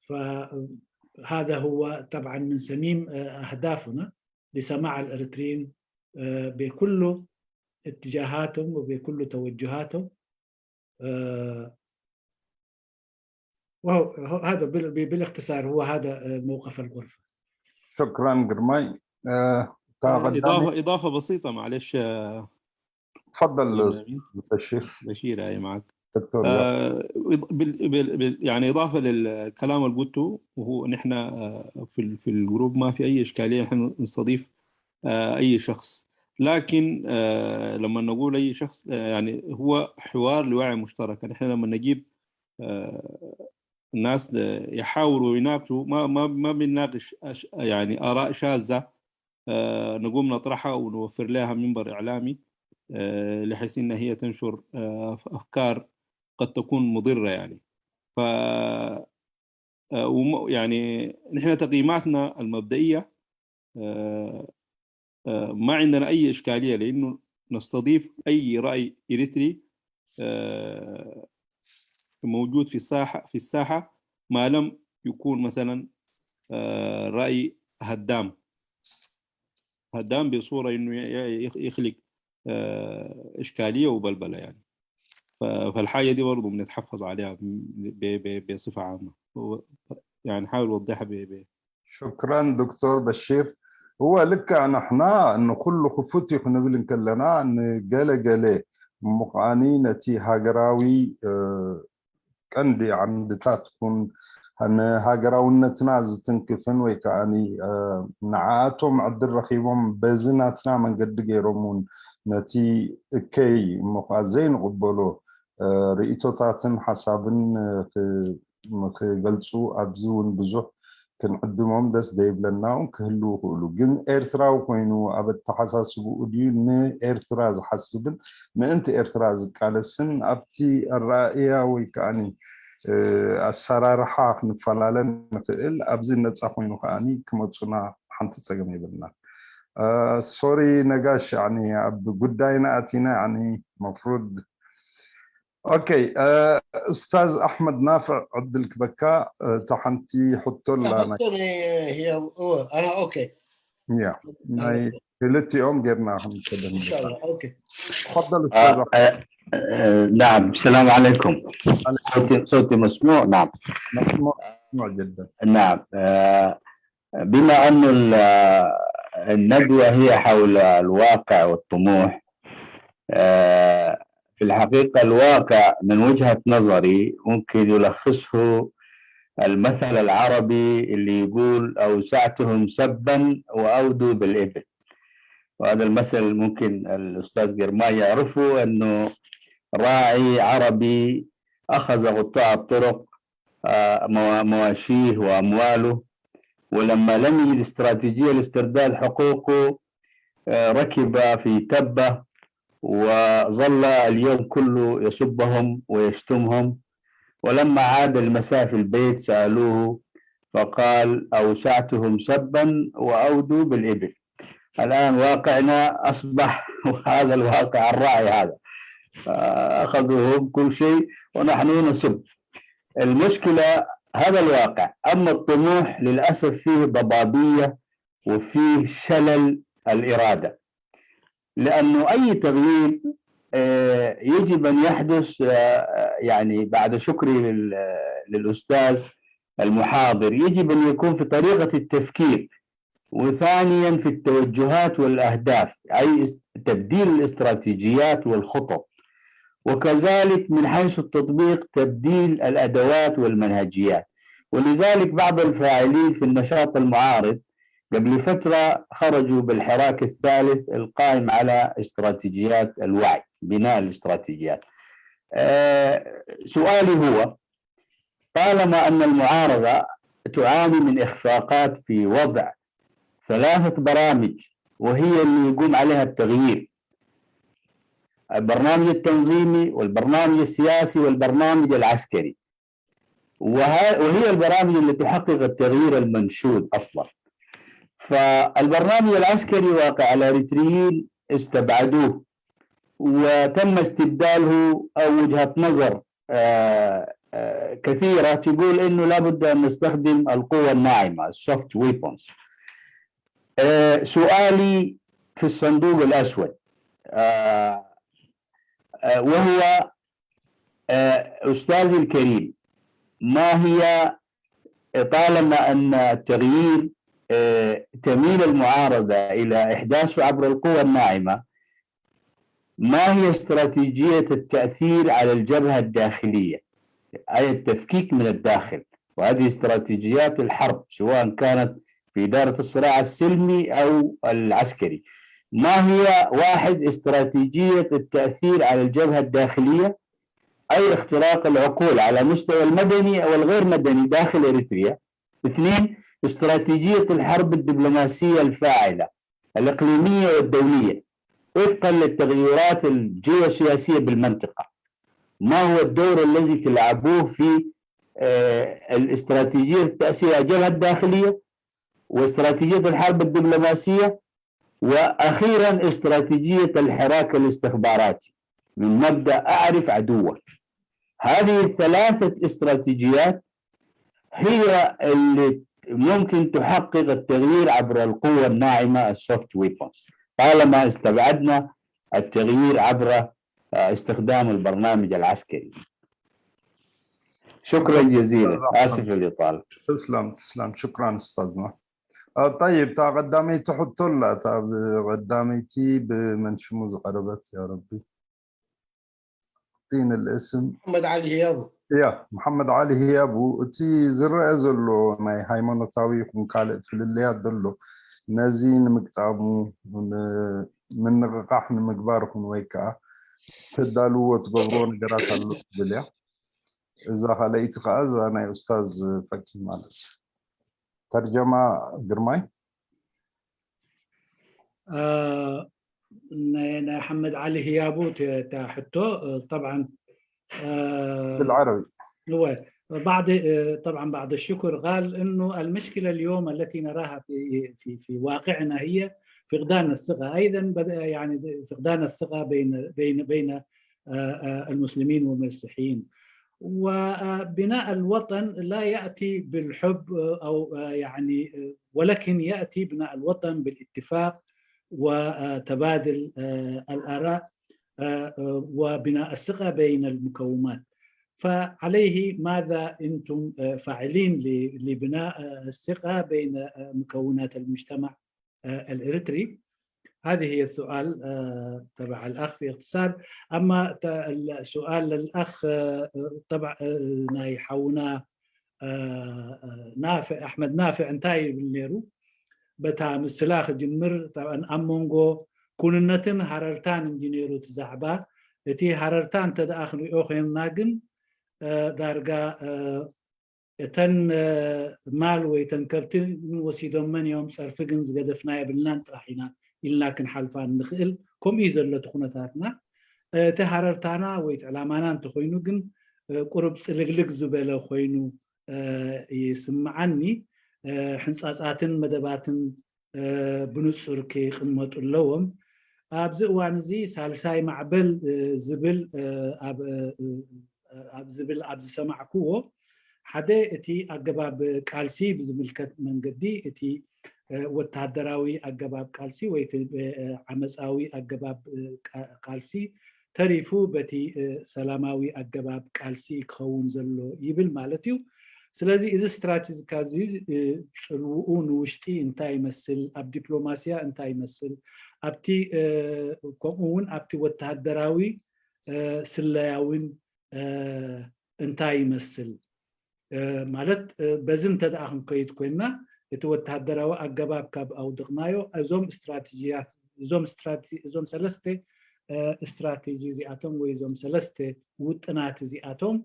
فهذا هو طبعا من صميم اهدافنا لسماع الاريتريين بكل اتجاهاتهم وبكل توجهاتهم. وهو هذا بالاختصار هو هذا موقف الغرفه. شكرا ግርማይ. اضافه اضافه بسيطه معلش. تفضل بشير. بشير اي معك. دكتور آه بال بال بال يعني اضافه للكلام اللي قلته وهو نحن آه في في الجروب ما في اي اشكاليه نحن نستضيف آه اي شخص. لكن آه لما نقول اي شخص آه يعني هو حوار لوعي مشترك. نحن لما نجيب آه الناس يحاولوا يناقشوا ما ما ما بنناقش يعني اراء شاذه. آه نقوم نطرحها ونوفر لها منبر اعلامي آه لحيث ان هي تنشر آه افكار قد تكون مضره يعني. ف آه، وم- يعني نحن تقييماتنا المبدئية، آه، آه، ما عندنا أي إشكالية، لأنه نستضيف أي رأي إريتري، آه، موجود في الساحة، في الساحة، ما لم يكون مثلًا، آه، رأي هدام، هدام بصورة إنه ي- ي- يخ- يخلق، آه، إشكالية وبلبلة يعني. ف- فالحاجة دي برضو بنتحفظ عليها ب- ب- بصفة عامة. هو- يعني نحاول نوضحها ب- ب- شكرا دكتور بشير. هو ልክዕ ንሕና ንኹሉ ክፉት እዩ ክንብል እንከለና፣ ንገለ ገለ እሞ ከዓኒ ነቲ ሃገራዊ፣ እ፣ ቀንዲ ዓምድታት ኩን ንሃገራውነትና ዝትንክፍን ወይ ከዓኒ፣ እ፣ ንዓኣቶም ዕድል ረኺቦም በዚ ናትና መንገዲ ገይሮም እውን ነቲ እከይ እሞ ከዓ ዘይንቕበሎ፣ እ፣ ርእይቶታትን ሓሳብን፣ እ፣ ክ- ንክገልፁ ኣብዚ እውን ብዙሕ ክንዕድሞም ደስ ዘይብለና እውን ክህልው ይኽእሉ። ግን ኤርትራዊ ኮይኑ ኣብ ኣተሓሳስብኡ ድዩ ንኤርትራ ዝሓስብን ምእንቲ ኤርትራ ዝቃለስን ኣብቲ ኣረኣእያ ወይ ከዓኒ፣ እ፣ ኣሰራርሓ ክንፈላለ ንኽእል። ኣብዚ ነፃ ኮይኑ ከዓኒ ክመፁና ሓንቲ ፀገም የብልና። እ፣ ሶሪ ነጋሽ፣ ያኒ ኣብ ጉዳይና ኣቲና፣ ያኒ መፍሩድ ኦኬ፣ እ፣ ኡስታዝ ኣሕመድ ናፍዕ ዕድል ክበካ፣ እ፣ እታ ሓንቲ ሕቶ ኣላ ናይ ሕቶ ናይ- እወ፣ ኣና ኦኬ። ያ ናይ ክልቲኦም ጌርና ክንከደም ኢንሻላህ ኦኬ። ተፈضل ኡስታዝ ኣሕመድ። نعم، السلام عليكم. صوتي صوتي مسموع؟ نعم. መስሙዕ መስሙዕ ጀደን نعم. آه، بما أن ال- الندوة هي حول الواقع والطموح، آه، في الحقيقة الواقع من وجهة نظري ممكن يلخصه المثل العربي اللي يقول: أوسعتهم سبا وأودوا بالإبل. وهذا المثل ممكن الأستاذ جرماي يعرفه، أنه راعي عربي أخذ قطاع الطرق، آه، موا- مواشيه وأمواله، ولما لم يجد استراتيجية لاسترداد حقوقه، آه، ركب في تبة وظل اليوم كله يسبهم ويشتمهم. ولما عاد المساء في البيت سألوه فقال: أوسعتهم سبا وأودوا بالإبل. الآن واقعنا أصبح هذا الواقع الراعي هذا، آه، أخذوا هم كل شيء ونحن نسب. المشكلة هذا الواقع. أما الطموح للأسف فيه ضبابية وفيه شلل الإرادة، لأنه أي تغيير، آه، يجب أن يحدث، آه، يعني بعد شكري لل- للأستاذ المحاضر، يجب أن يكون في طريقة التفكير، وثانيا في التوجهات والأهداف، أي است- تبديل الاستراتيجيات والخطط، وكذلك من حيث التطبيق تبديل الأدوات والمنهجيات. ولذلك بعض الفاعلين في النشاط المعارض قبل فترة خرجوا بالحراك الثالث القائم على استراتيجيات الوعي، بناء الاستراتيجيات. آه، سؤالي هو: طالما أن المعارضة تعاني من إخفاقات في وضع ثلاثة برامج، وهي اللي يقوم عليها التغيير، البرنامج التنظيمي والبرنامج السياسي والبرنامج العسكري، وه- وهي البرامج اللي تحقق التغيير المنشود أصلا. فالبرنامج العسكري واقع الأريتريين استبعدوه، وتم استبداله أو وجهة نظر، آه، آه، كثيرة تقول إنه لابد أن نستخدم القوة الناعمة، ال soft weapons. آه، سؤالي في الصندوق الأسود، آه، آه، وهو، آه، أستاذي الكريم، ما هي، طالما أن التغيير، آه، تميل المعارضة إلى إحداثه عبر القوى الناعمة، ما هي استراتيجية التأثير على الجبهة الداخلية، أي التفكيك من الداخل؟ وهذه استراتيجيات الحرب، سواء كانت في إدارة الصراع السلمي أو العسكري. ما هي، واحد، استراتيجية التأثير على الجبهة الداخلية، أي اختراق العقول على مستوى المدني أو الغير مدني داخل إريتريا؟ اثنين، استراتيجية الحرب الدبلوماسية الفاعلة الإقليمية والدولية وفقا للتغيرات الجيوسياسية بالمنطقة. ما هو الدور الذي تلعبوه في آه، الاستراتيجية التأثير على الجبهة الداخلية، واستراتيجية الحرب الدبلوماسية، وأخيرًا استراتيجية الحراك الاستخباراتي، من مبدأ أعرف عدوك. هذه الثلاثة استراتيجيات هي اللي ممكن تحقق التغيير عبر القوة الناعمة، ال soft weapons، طالما استبعدنا التغيير عبر، آه، استخدام البرنامج العسكري. شكرًا جزيلًا، آسف للإطالة. تسلم، تسلم. شكرًا أستاذنا. آه، طيب، تا قدامي تحط لها، تا قدامي تي بمن شموز غربت يا ربي. اعطيني الاسم. محمد علي هيابو. يا محمد علي هيابو، تي زر ازلو ماي هايمونوتاوي يكون كالئ في اللي يدلو. نزين مكتابو من، من نقاح من مقباركم ويكا. تدالو وتقبرو نقرات هلو بليا. إذا خليت خاز أنا أستاذ فكي مالك. ترجمة قرماي. آه، ናይ ናይ ሓመድ ዓሊ ህያቡ ተ- እታ ሕቶ። آه، طبعا، آه، بالعربي. هو بعد، آه، طبعا بعد الشكر، قال إنه المشكلة اليوم التي نراها في في في واقعنا هي فقدان الثقة. أيضا بدأ يعني فقدان الثقة بين بين بين، آه، آه، المسلمين والمسيحيين. وبناء الوطن لا يأتي بالحب، آه، أو، آه، يعني، آه، ولكن يأتي بناء الوطن بالاتفاق وتبادل، آه، الآراء، آه، آه، وبناء الثقة بين المكونات. فعليه ماذا أنتم، آه، فاعلين ل- لبناء، آه، الثقة بين، آه، مكونات المجتمع، آه، الإريتري؟ هذه هي السؤال، آه، تبع الأخ في اختصار. أما ت- السؤال للأخ، آه، تبع، آه، ناي حونا، آه، آه، نافع، أحمد نافع እንታይ ይብል ነይሩ? በታ ምስላ ክጅምር፣ ጠብዐን ኣብ መንጎ ኩንነትን ሃረርታን እንጂ ነይሩ እቲ ዛዕባ። እቲ ሃረርታ እንተ ደኣ ክንሪኦ ኮይንና ግን፣ እ፣ ዳርጋ፣ እ፣ እተን፣ እ፣ ማል ወይ እተን ከብቲ ግን ወሲዶመን እዮም፣ ጸርፊ ግን ዝገደፍና የብልናን ጥራሕ ኢና ኢልና ክንሓልፋ ንኽእል። ከምኡ እዩ ዘሎ እቲ ኩነታትና። እቲ ሃረርታና ወይ እቲ ዕላማና እንተኾይኑ ግን፣ እ፣ ቁሩብ ጽልግልግ ዝበለ ኮይኑ፣ እ፣ ይስምዓኒ። እ፣ ሕንጻጻትን መደባትን፣ እ፣ ብንጹር ክቕመጡ ኣለዎም። ኣብዚ እዋን እዚ ሳልሳይ ማዕበል፣ እ፣ ዝብል፣ እ፣ ኣብ፣ እ፣ እ፣ ኣብ ዝብል ኣብ ዝሰማዕክዎ ሓደ እቲ ኣገባብ ቃልሲ ብዝምልከት መንገዲ እቲ፣ እ፣ ወተሃደራዊ ኣገባብ ቃልሲ ወይ እቲ፣ እ፣ ዓመጻዊ ኣገባብ፣ እ፣ ቃ- ቃልሲ ተሪፉ በቲ፣ እ፣ ሰላማዊ ኣገባብ ቃልሲ ክኸውን ዘሎ ይብል ማለት እዩ። ስለዚ እዚ ስትራቴጂካ እዚ፣ እ፣ ጽልውኡ ንውሽጢ እንታይ ይመስል፣ ኣብ ዲፕሎማስያ እንታይ ይመስል፣ ኣብቲ፣ እ፣ ከምኡ እውን ኣብቲ ወተሃደራዊ፣ እ፣ ስለያውን፣ እ፣ እንታይ ይመስል፣ እ፣ ማለት፣ እ፣ በዚ እንተ ደኣ ክንከይድ ኮይንና እቲ ወተሃደራዊ ኣገባብ ካብ ኣውደቕናዮ እዞም ስትራቴጂያት እዞም ስትራቴ እዞም ሰለስተ፣ እ፣ ስትራቴጂ እዚኣቶም ወይ እዞም ሰለስተ ውጥናት እዚኣቶም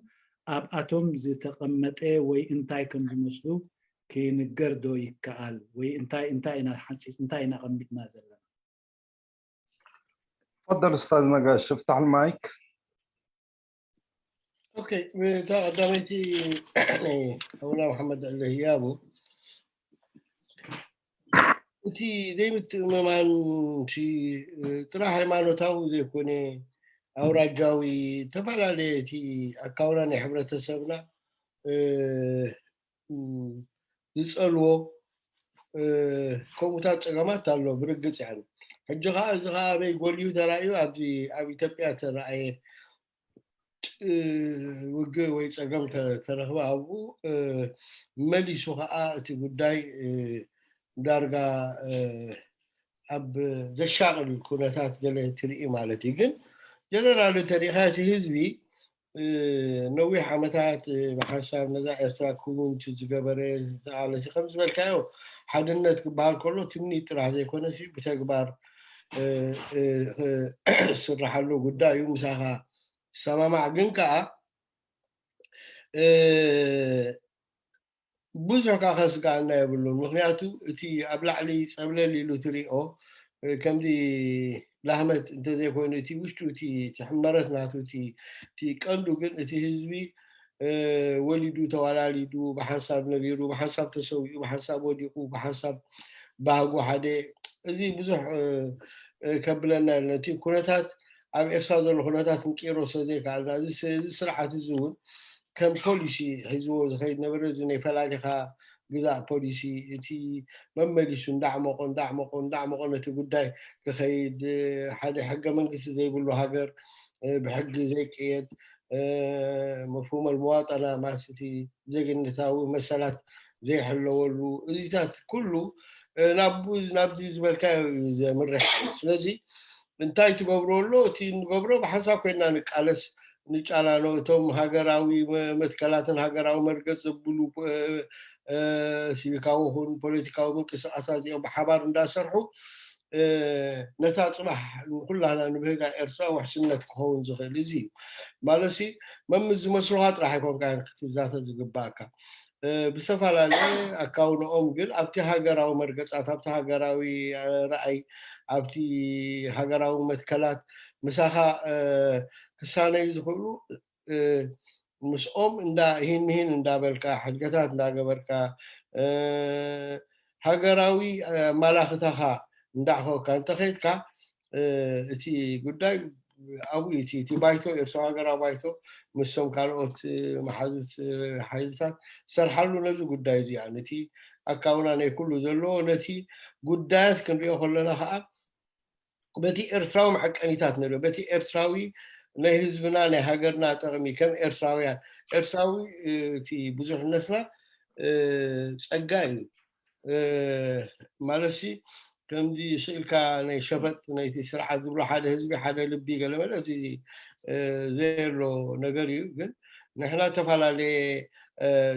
ኣብኣቶም ዝተቐመጠ ወይ እንታይ ከም ዝመስሉ ክንገር ዶ ይከኣል? ወይ እንታይ እንታይ ኢና ሓንፂፅ እንታይ ኢና ቀሚጥና ዘለና? تفضل أستاذ نقاش، افتح المايك. ኦኬ፣ እታ ቀዳመይቲ ናይ ኣቡና መሓመድ ኣለ ህያቡ፣ እቲ ዘይምትእምማን እቲ ጥራሕ ሃይማኖታዊ ዘይኮነ ኣውራጃዊ፣ ዝተፈላለየ እቲ ኣካውና ናይ ሕብረተሰብና፣ እ፣ ም፣ ዝጸልዎ፣ እ፣ ከምኡታት ጸገማት ኣሎ ብርግጽ። ያኒ ሕጂ ኸዓ እዚ ኸዓ ኣበይ ጎልዩ ተራእዩ? ኣብዚ ኣብ ኢትዮጵያ ተራእየ። እ፣ ውግእ ወይ ጸገም ተ- ተረኽበ ኣብኡ፣ እ፣ መሊሱ ኸዓ እቲ ጉዳይ፣ እ፣ ዳርጋ፣ እ፣ ኣብ ዘሻቕል ኩነታት ገለ ትርኢ ማለት እዩ። ግን ጀነራል ተሪኻ እቲ ህዝቢ፣ እ፣ ነዊሕ ዓመታት፣ እ፣ ብሓንሳብ ነዛ ኤርትራ ክውንቲ ዝገበረ ዝተቓለሲ ከም ዝበልካዮ ሓድነት ክበሃል ከሎ ትምኒት ጥራሕ ዘይኮነሲ ብተግባር፣ እ፣ እ፣ እ፣ ዝስረሓሉ ጉዳይ እዩ። ምሳኻ ሰማማዕ ግን ከኣ፣ እ፣ ብዙሕ ከኣ ከስግኣና የብሉን። ምኽንያቱ እቲ ኣብ ላዕሊ ጸብለል ኢሉ ትሪኦ፣ እ፣ ከምዚ ላህመት እንተዘይኮይኑ እቲ ውሽጡ እቲ፣ እቲ ሕመረት ናቱ እቲ፣ እቲ ቀንዱ ግን እቲ ህዝቢ ወሊዱ ተዋላሊዱ ብሓንሳብ ነቢሩ ብሓንሳብ ተሰዊኡ ብሓንሳብ ወዲቁ ብሓንሳብ ባህጉ ሓደ እዚ ብዙሕ ከብለና ነቲ ኩነታት ኣብ ኤርትራ ዘሎ ኩነታት ንቂሮ ስለ ዘይከኣልና እዚ ስርዓት እዚ እውን ከም ፖሊሲ ሒዝዎ ዝኸይድ ነበረ። እዚ ናይ ፈላሊኻ ግዛእ ፖሊሲ እቲ መመሊሱ እንዳዕመቆ እንዳዕመቆ እንዳዕመቆ ነቲ ጉዳይ ክኸይድ ሓደ ሕገ መንግስቲ ዘይብሉ ሃገር ብሕጊ ዘይቀየድ መፍሁም ኣልመዋጠና ማለት እቲ ዜግነታዊ መሰላት ዘይሕለወሉ እዚታት ኩሉ ናብዚ ዝበልካዮ እዩ ዘምርሕ። ስለዚ እንታይ ትገብሮ ኣሎ? እቲ ንገብሮ ብሓንሳብ ኮይና ንቃለስ ንጫናኖ እቶም ሃገራዊ መትከላትን ሃገራዊ መርገፅ ዘብሉ ሲቪካዊ ኹን ፖለቲካዊ ምንቅስቃሳት እዚኦም ብሓባር እንዳሰርሑ ነታ ፅባሕ ንኩላና ንብህጋ ኤርትራ ውሕስነት ክኸውን ዝኽእል እዚ እዩ። ማለት መምስ ዝመስሉካ ጥራሕ ኣይኮንካን ክትዛተ ዝግባእካ። ብዝተፈላለየ ኣካውንኦም ግን ኣብቲ ሃገራዊ መርገፃት ኣብቲ ሃገራዊ ራእይ ኣብቲ ሃገራዊ መትከላት ምሳኻ ክሳነዩ ዝኽእሉ ምስኦም እንዳ ሂንሂን እንዳበልካ ሕድገታት እንዳገበርካ ሃገራዊ ኣማላኽታኻ እንዳዕኸብካ እንተኸይድካ እቲ ጉዳይ ኣብኡ እቲ እቲ ባይቶ ኤርትራዊ ሃገራዊ ባይቶ ምስቶም ካልኦት መሓዙት ሓይልታት ዝሰርሓሉ ነዚ ጉዳይ እዚ እቲ ኣካውና ናይ ኩሉ ዘለዎ ነቲ ጉዳያት ክንሪኦ ከለና ከዓ በቲ ኤርትራዊ መዐቀኒታት ንሪኦ በቲ ኤርትራዊ ናይ ህዝብና ናይ ሃገርና ጥቕሚ ከም ኤርትራውያን ኤርትራዊ እቲ ብዙሕነትና ጸጋ እዩ። ማለት ከምዚ ስኢልካ ናይ ሸፈጥ ናይቲ ስርዓት ዝብሎ ሓደ ህዝቢ ሓደ ልቢ ገለመለ እቲ ዘየሎ ነገር እዩ። ግን ንሕና ዝተፈላለየ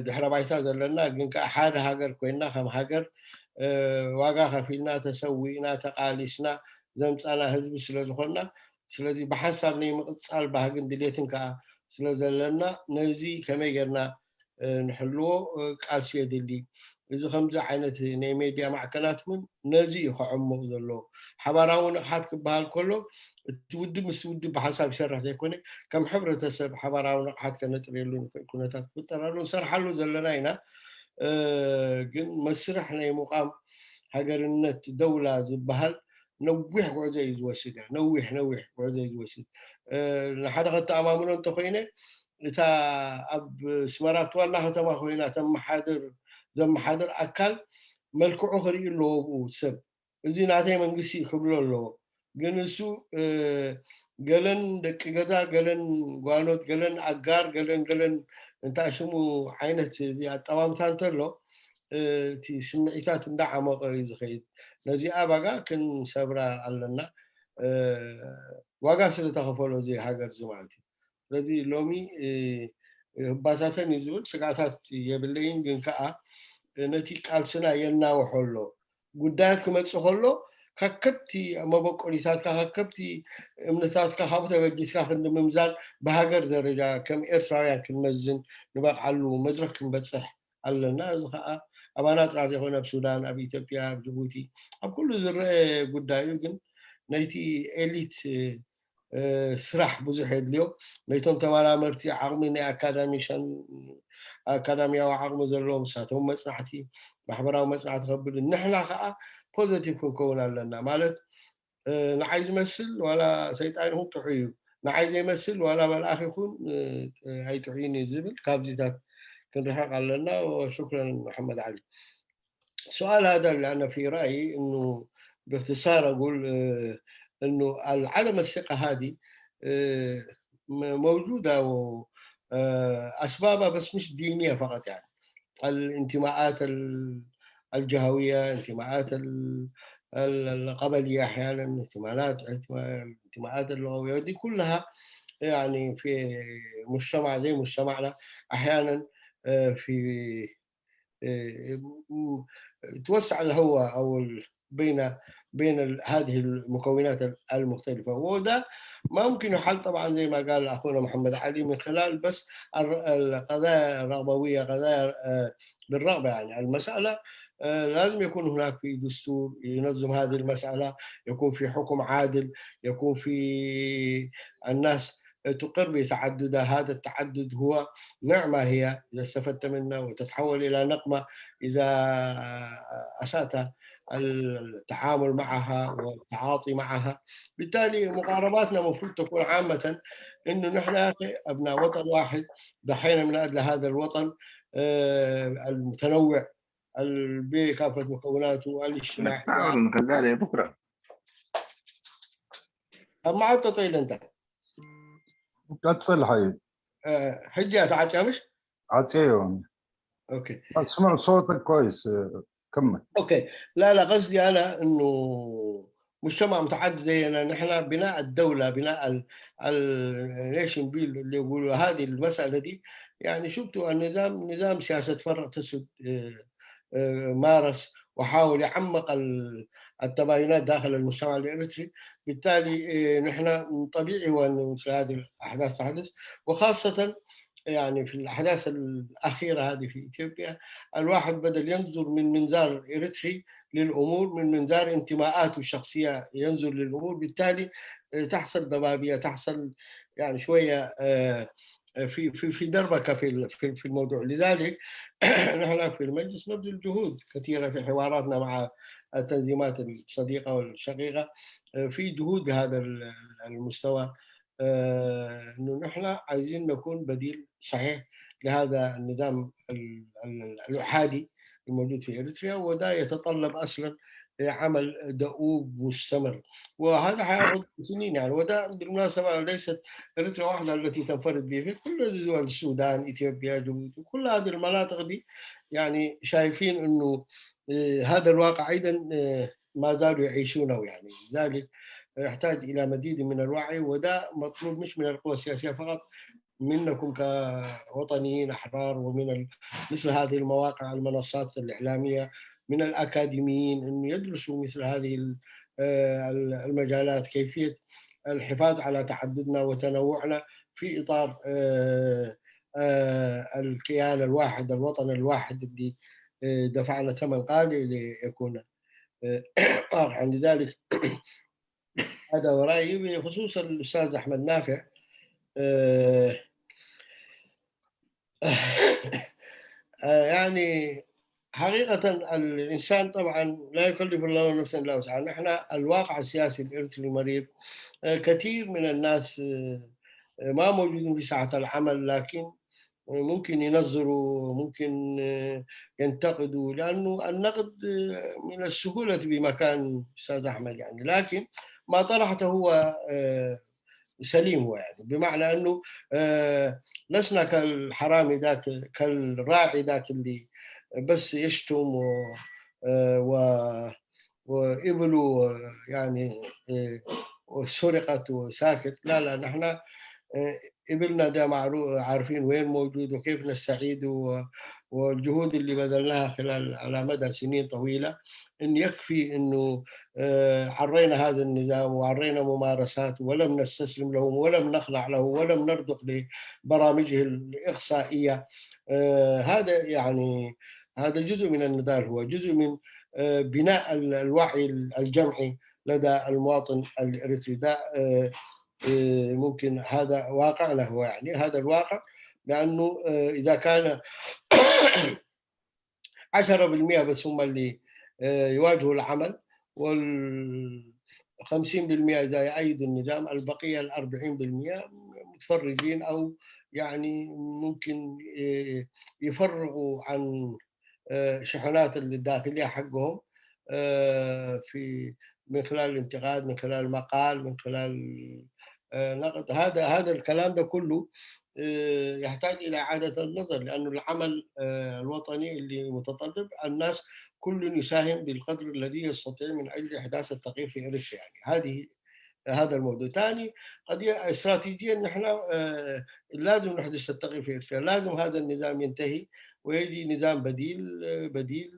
ድሕረ ባይታ ዘለና ግን ከዓ ሓደ ሃገር ኮይና ከም ሃገር ዋጋ ከፊልና ተሰዊእና ተቃሊስና ዘምፃና ህዝቢ ስለዝኮንና ስለዚ ብሓንሳብ ናይ ምቕፃል ባህግን ድሌትን ከዓ ስለዘለና ነዚ ከመይ ጌርና ንሕልዎ ቃልሲ የድሊ። እዚ ከምዚ ዓይነት ናይ ሜድያ ማዕከናት እውን ነዚ እዩ ከዕምቕ ዘሎ። ሓባራዊ ንቕሓት ክበሃል ከሎ እቲ ውድብ ምስ ውድብ ብሓንሳብ ይሰርሕ ዘይኮነ ከም ሕብረተሰብ ሓባራዊ ንቕሓት ከነጥርየሉ ንኽእል ኩነታት ክፍጠር ኣሎ። ንሰርሓሉ ዘለና ኢና። ግን መስርሕ ናይ ምቋም ሃገርነት ደውላ ዝበሃል ነዊሕ ጉዕዞ እዩ ዝወስድ። ነዊሕ ነዊሕ ጉዕዞ እዩ ዝወስድ። ንሓደ ከተኣማምኖ እንተኮይነ እታ ኣብ ስመራ እቲ ዋና ከተማ ኮይና ተመሓድር ዘመሓድር ኣካል መልክዑ ክርኢ ኣለዎ ብኡ ሰብ እዚ ናተይ መንግስቲ ክብሎ ኣለዎ። ግን እሱ ገለን ደቂ ገዛ ገለን ጓኖት ገለን ኣጋር ገለን ገለን እንታይ ሽሙ ዓይነት እዚ ኣጠማምታ እንተሎ እቲ ስምዒታት እንዳዓመቐ እዩ ዝኸይድ። ነዚኣ ባጋ ክንሰብራ ኣለና። ዋጋ ስለተኸፈሎ እዚ ሃገር እዚ ማለት እዩ። ስለዚ ሎሚ ህባሳተን እዩ ዝብል ስጋታት የብለይን፣ ግን ከዓ ነቲ ቃልስና የናውሖ ኣሎ። ጉዳያት ክመፅእ ከሎ ከከብቲ መበቆሊታትካ ከከብቲ እምነታትካ ካብኡ ተበጊስካ ክንዲ ምምዛን ብሃገር ደረጃ ከም ኤርትራውያን ክንመዝን ንበቕዓሉ መድረክ ክንበፅሕ ኣለና። እዚ ከዓ ኣባና ጥራሕ ዘይኮነ ኣብ ሱዳን፣ ኣብ ኢትዮጵያ፣ ኣብ ጅቡቲ፣ ኣብ ኩሉ ዝረአ ጉዳይ እዩ። ግን ናይቲ ኤሊት ስራሕ ብዙሕ የድልዮ። ነይቶም ተመራመርቲ ዓቕሚ ናይ ኣካዳሚሻን ኣካዳሚያዊ ዓቕሚ ዘለዎም ንሳቶም መፅናዕቲ ማሕበራዊ መፅናዕቲ ከብሉ ንሕና ከዓ ፖዘቲቭ ክንከውን ኣለና ማለት ንዓይ ዝመስል ዋላ ሰይጣን ይኹን ጥዑይ እዩ፣ ንዓይ ዘይመስል ዋላ መልኣኽ ይኹን ኣይጥዑይን እዩ ዝብል ካብዚታት ክንርሕቕ ኣለና። ሽኩረን መሓመድ ዓሊ። السؤال هذا اللي أنا في رأيي إنه باختصار أقول إنه عدم الثقة هذه موجودة وأسبابها بس مش دينية فقط، يعني الانتماءات الجهوية، انتماءات القبلية أحيانا، انتماءات انتماءات اللغوية، دي كلها يعني في مجتمع زي مجتمعنا أحيانا في توسع الهوة أو بين بين هذه المكونات المختلفة، وده ما ممكن يحل طبعا زي ما قال أخونا محمد علي من خلال بس القضايا الرغبوية، قضايا بالرغبة، يعني المسألة لازم يكون هناك في دستور ينظم هذه المسألة، يكون في حكم عادل، يكون في الناس تقر بتعددها. هذا التعدد هو نعمة، هي إذا استفدت منه، وتتحول إلى نقمة إذا أسأت التعامل معها والتعاطي معها. بالتالي مقارباتنا مفروض تكون عامة، إنه نحن يا أخي أبناء وطن واحد، ضحينا من أجل هذا الوطن آه، المتنوع ال- بكافة مكوناته الاجتماعية. نتعاون، خليها لبكره. ما عاد تطيل أنت. ቀጽል ሓዩ آه، ሕጂ እያ ተዓጽያ ምሽ? ዓጽዮ ኦኬ ስምዕ صوتك كويس. كمل. ኦኬ لا لا قصدي أنا إنه مجتمع متعدد زينا نحن، بناء الدولة، بناء ال nation build اللي يقولوا، هذه المسألة دي يعني شفتوا النظام نظام سياسة فرق تسد آه، آه، مارس وحاول يعمق ال- التباينات داخل المجتمع الإريتري. بالتالي آه، نحن طبيعي هو أنه مثل هذه الأحداث تحدث، وخاصة يعني في الأحداث الأخيرة هذه في إثيوبيا الواحد بدل ينظر من منظار إريتري للأمور من منظار انتماءاته الشخصية ينظر للأمور، بالتالي آه، تحصل ضبابية، تحصل يعني شوية آه، في في في دربكة في ال- في في الموضوع. لذلك نحن في المجلس نبذل جهود كثيرة في حواراتنا مع التنظيمات الصديقة والشقيقة آه، في جهود بهذا ال- المستوى آه، إنه نحن عايزين نكون بديل صحيح لهذا النظام ال- ال- الأحادي الموجود في إريتريا، وده يتطلب أصلا عمل دؤوب مستمر، وهذا حياخذ سنين يعني. وده بالمناسبة ليست إريتريا وحدها التي تنفرد به، في كل دول السودان، إثيوبيا، جيبوتي، كل هذه المناطق دي يعني شايفين إنه آه، هذا الواقع أيضا آه، ما زالوا يعيشونه يعني. لذلك يحتاج إلى مزيد من الوعي، وده مطلوب مش من القوى السياسية فقط، منكم كوطنيين أحرار ومن ال- مثل هذه المواقع، المنصات الإعلامية، من الأكاديميين، أن يدرسوا مثل هذه ال- آه، المجالات، كيفية الحفاظ على تعددنا وتنوعنا في إطار آه، آه، الكيان الواحد، الوطن الواحد اللي آه، دفعنا ثمن غالي ليكون آه، واقعا. لذلك هذا رأيي بخصوص الأستاذ أحمد نافع. آه، آه، يعني حقيقة الإنسان طبعا لا يكلف الله نفسا إلا وسعها. نحن الواقع السياسي الإريتري مرير. آه، كثير من الناس آه، آه، ما موجودين في ساحة العمل، لكن ممكن ينظروا، ممكن آه، ينتقدوا، لأنه النقد آه، من السهولة بمكان أستاذ أحمد يعني. لكن ما طرحته هو آه، سليم، هو يعني بمعنى أنه آه، لسنا كالحرامي ذاك، كالراعي ذاك اللي بس يشتم و آه، و وإبله يعني آه، وسرقت وساكت. لا لا، نحن آه، إبلنا ده معروف، عارفين وين موجود وكيف نستعيده و- والجهود اللي بذلناها خلال على مدى سنين طويلة، إن يكفي إنه آه، عرينا هذا النظام وعرينا ممارساته ولم نستسلم لهم ولم نخضع له ولم نرضخ لبرامجه الإقصائية. آه، هذا يعني هذا جزء من النضال، هو جزء من آه، بناء ال- الوعي الجمعي لدى المواطن الإريتري. ده آه، آه، ممكن هذا واقعنا، هو يعني هذا الواقع، لأنه آه، إذا كان عشرة بالمية بس هم اللي آه، يواجهوا العمل، وال خمسين بالمية إذا يؤيدوا النظام، البقية الأربعين بالمية متفرجين أو يعني ممكن آه، يفرغوا عن آه، شحنات الداخلية حقهم آه، في من خلال الانتقاد، من خلال مقال، من خلال آه، نقد. هذا هذا الكلام ده كله آه، يحتاج إلى إعادة النظر، لأن العمل آه، الوطني اللي متطلب الناس كل يساهم بالقدر الذي يستطيع من أجل إحداث التغيير في إريتريا. يعني هذه هذا الموضوع. ثاني قضية استراتيجيا، نحن آه، لازم نحدث التغيير في إريتريا، لازم هذا النظام ينتهي ويجي نظام بديل آه، بديل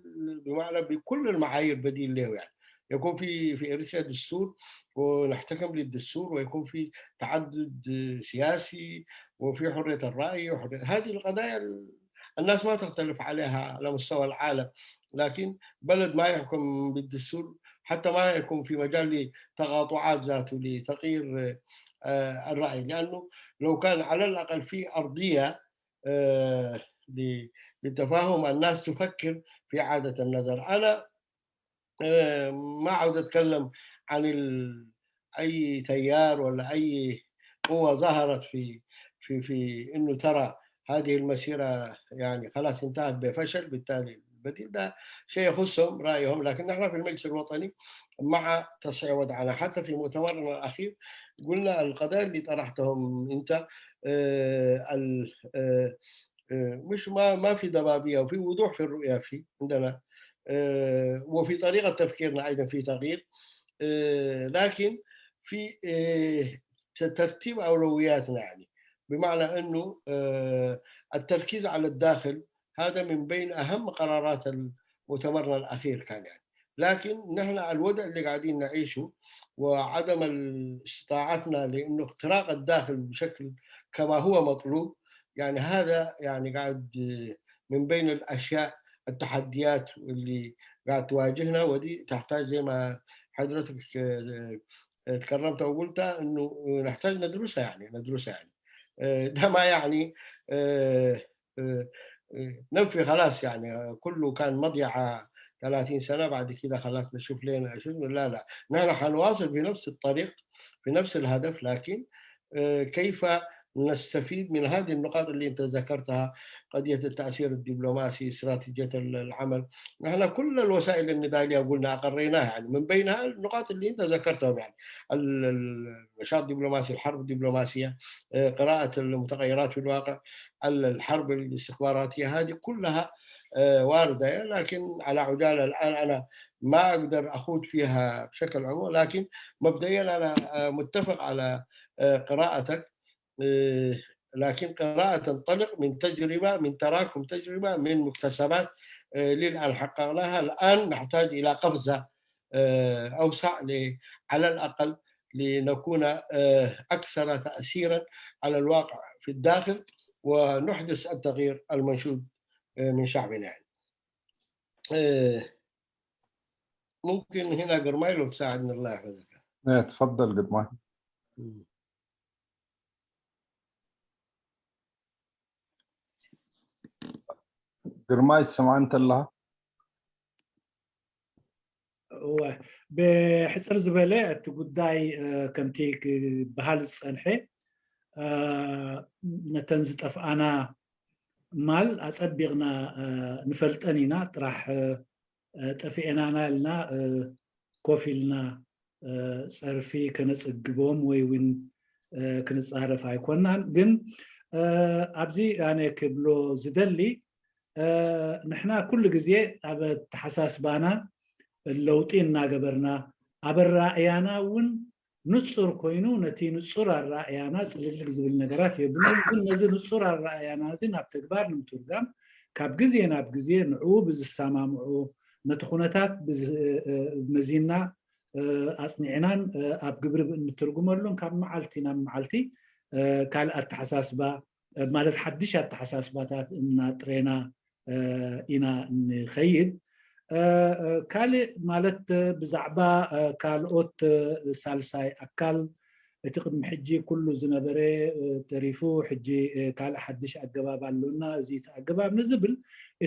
بمعنى بكل المعايير بديل له يعني. يكون في في إريتريا دستور ونحتكم للدستور، ويكون في تعدد سياسي وفي حرية الرأي وحرية هذه القضايا ال- الناس ما تختلف عليها على مستوى العالم. لكن بلد ما يحكم بالدستور حتى ما يكون في مجال لتقاطعات ذاته لتغيير آه، الرأي، لأنه لو كان على الأقل في أرضية، آه، ل- للتفاهم، الناس تفكر في إعادة النظر. أنا آه، ما عاوز أتكلم عن ال... أي تيار ولا أي قوة ظهرت في في في إنه ترى هذه المسيرة يعني خلاص انتهت بفشل، بالتالي البديل ده شيء يخصهم، رأيهم. لكن نحن في المجلس الوطني مع تصحيح وضعنا، حتى في مؤتمرنا الأخير قلنا القضايا اللي طرحتهم أنت، آه، ال- آه، آه، مش ما ما في دبابية، وفي وضوح في الرؤية في عندنا، آه، وفي طريقة تفكيرنا أيضا في تغيير، آه، لكن في آه، ت- ترتيب أولوياتنا، يعني بمعنى أنه آه، التركيز على الداخل هذا من بين أهم قرارات مؤتمرنا الأخير كان، يعني. لكن نحن الوضع اللي قاعدين نعيشه وعدم استطاعتنا لأنه اختراق الداخل بشكل كما هو مطلوب، يعني هذا يعني قاعد آه، من بين الأشياء، التحديات اللي قاعد تواجهنا، ودي تحتاج زي ما حضرتك آه، آه، تكرمت وقلت إنه نحتاج ندرسها، يعني ندرسها، يعني آه، ده ما يعني آه، آه، آه، ننفي خلاص، يعني آه، كله كان مضيعة ثلاثين سنة، بعد كده خلاص نشوف لنا شو اسمه. لا، لا، نحن حنواصل في نفس الطريق، في نفس الهدف، لكن آه، كيف نستفيد من هذه النقاط اللي أنت ذكرتها، قضية التأثير الدبلوماسي، استراتيجية العمل. نحن كل الوسائل النضالية قلنا أقريناها، يعني من بينها النقاط اللي أنت ذكرتهم، يعني ال- ال- النشاط الدبلوماسي، الحرب الدبلوماسية، آه، قراءة المتغيرات في الواقع، ال- الحرب الاستخباراتية، هذه كلها آه، واردة، لكن على عجالة الآن أنا ما أقدر أخوض فيها بشكل عمومي، لكن مبدئيا أنا آه، متفق على آه، قراءتك، آه، لكن قراءة تنطلق من تجربة، من تراكم تجربة، من مكتسبات آه، للآن حققناها. الآن نحتاج إلى قفزة آه، أوسع ل-، على الأقل لنكون آه، أكثر تأثيرا على الواقع في الداخل، ونحدث التغيير المنشود آه، من شعبنا، يعني. آه، ممكن هنا قرماي لو تساعدني، الله يحفظك. إيه، تفضل قرماي. قرماي، سمع أنت الله؟ እወ፣ ብሕፅር ዝበለ እቲ ጉዳይ እ፣ ከምቲ ክበሃል ዝፀንሐ እ፣ ነተን ዝጠፍኣና ማል ኣፀቢቕና እ፣ ንፈልጠን ኢና። ጥራሕ እ፣ እ፣ ጠፊኤናና ኢልና እ፣ ኮፍ ኢልና እ፣ ፀርፊ ከነፅግቦም ወይ እውን እ፣ ክንፃረፍ ኣይኮናን። ግን እ፣ ኣብዚ ኣነ ክብሎ ዝደሊ እ፣ ንሕና ኩሉ ግዜ ኣብ ኣተሓሳስባና ለውጢ እናገበርና ኣብ ኣረኣእያና እውን ንፁር ኮይኑ ነቲ ንፁር ኣረኣእያና ፅልግልግ ዝብል ነገራት የብሉን። ግን ነዚ ንፁር ኣረኣእያና እዚ ናብ ተግባር ንምትርጋም ካብ ግዜ ናብ ግዜ ንዕኡ ብዝሰማምዑ ነቲ ኩነታት ብዝ- እ፣ መዚና እ፣ ኣፅኒዕናን እ፣ ኣብ ግብሪ ብእንትርጉመሉን ካብ መዓልቲ ናብ መዓልቲ እ፣ ካልእ ኣተሓሳስባ እ፣ ማለት ሓድሽ ኣተሓሳስባታት እናጥሬና እ፣ ኢና ንኸይድ። እ፣ እ፣ ካልእ ማለት እ፣ ብዛዕባ እ፣ ካልኦት እ፣ ሳልሳይ ኣካል እቲ ቅድሚ ሕጂ ኩሉ ዝነበረ እ፣ ተሪፉ ሕጂ እ፣ ካልእ ሓድሽ ኣገባብ ኣሎና። እዚ እቲ ኣገባብ ንዝብል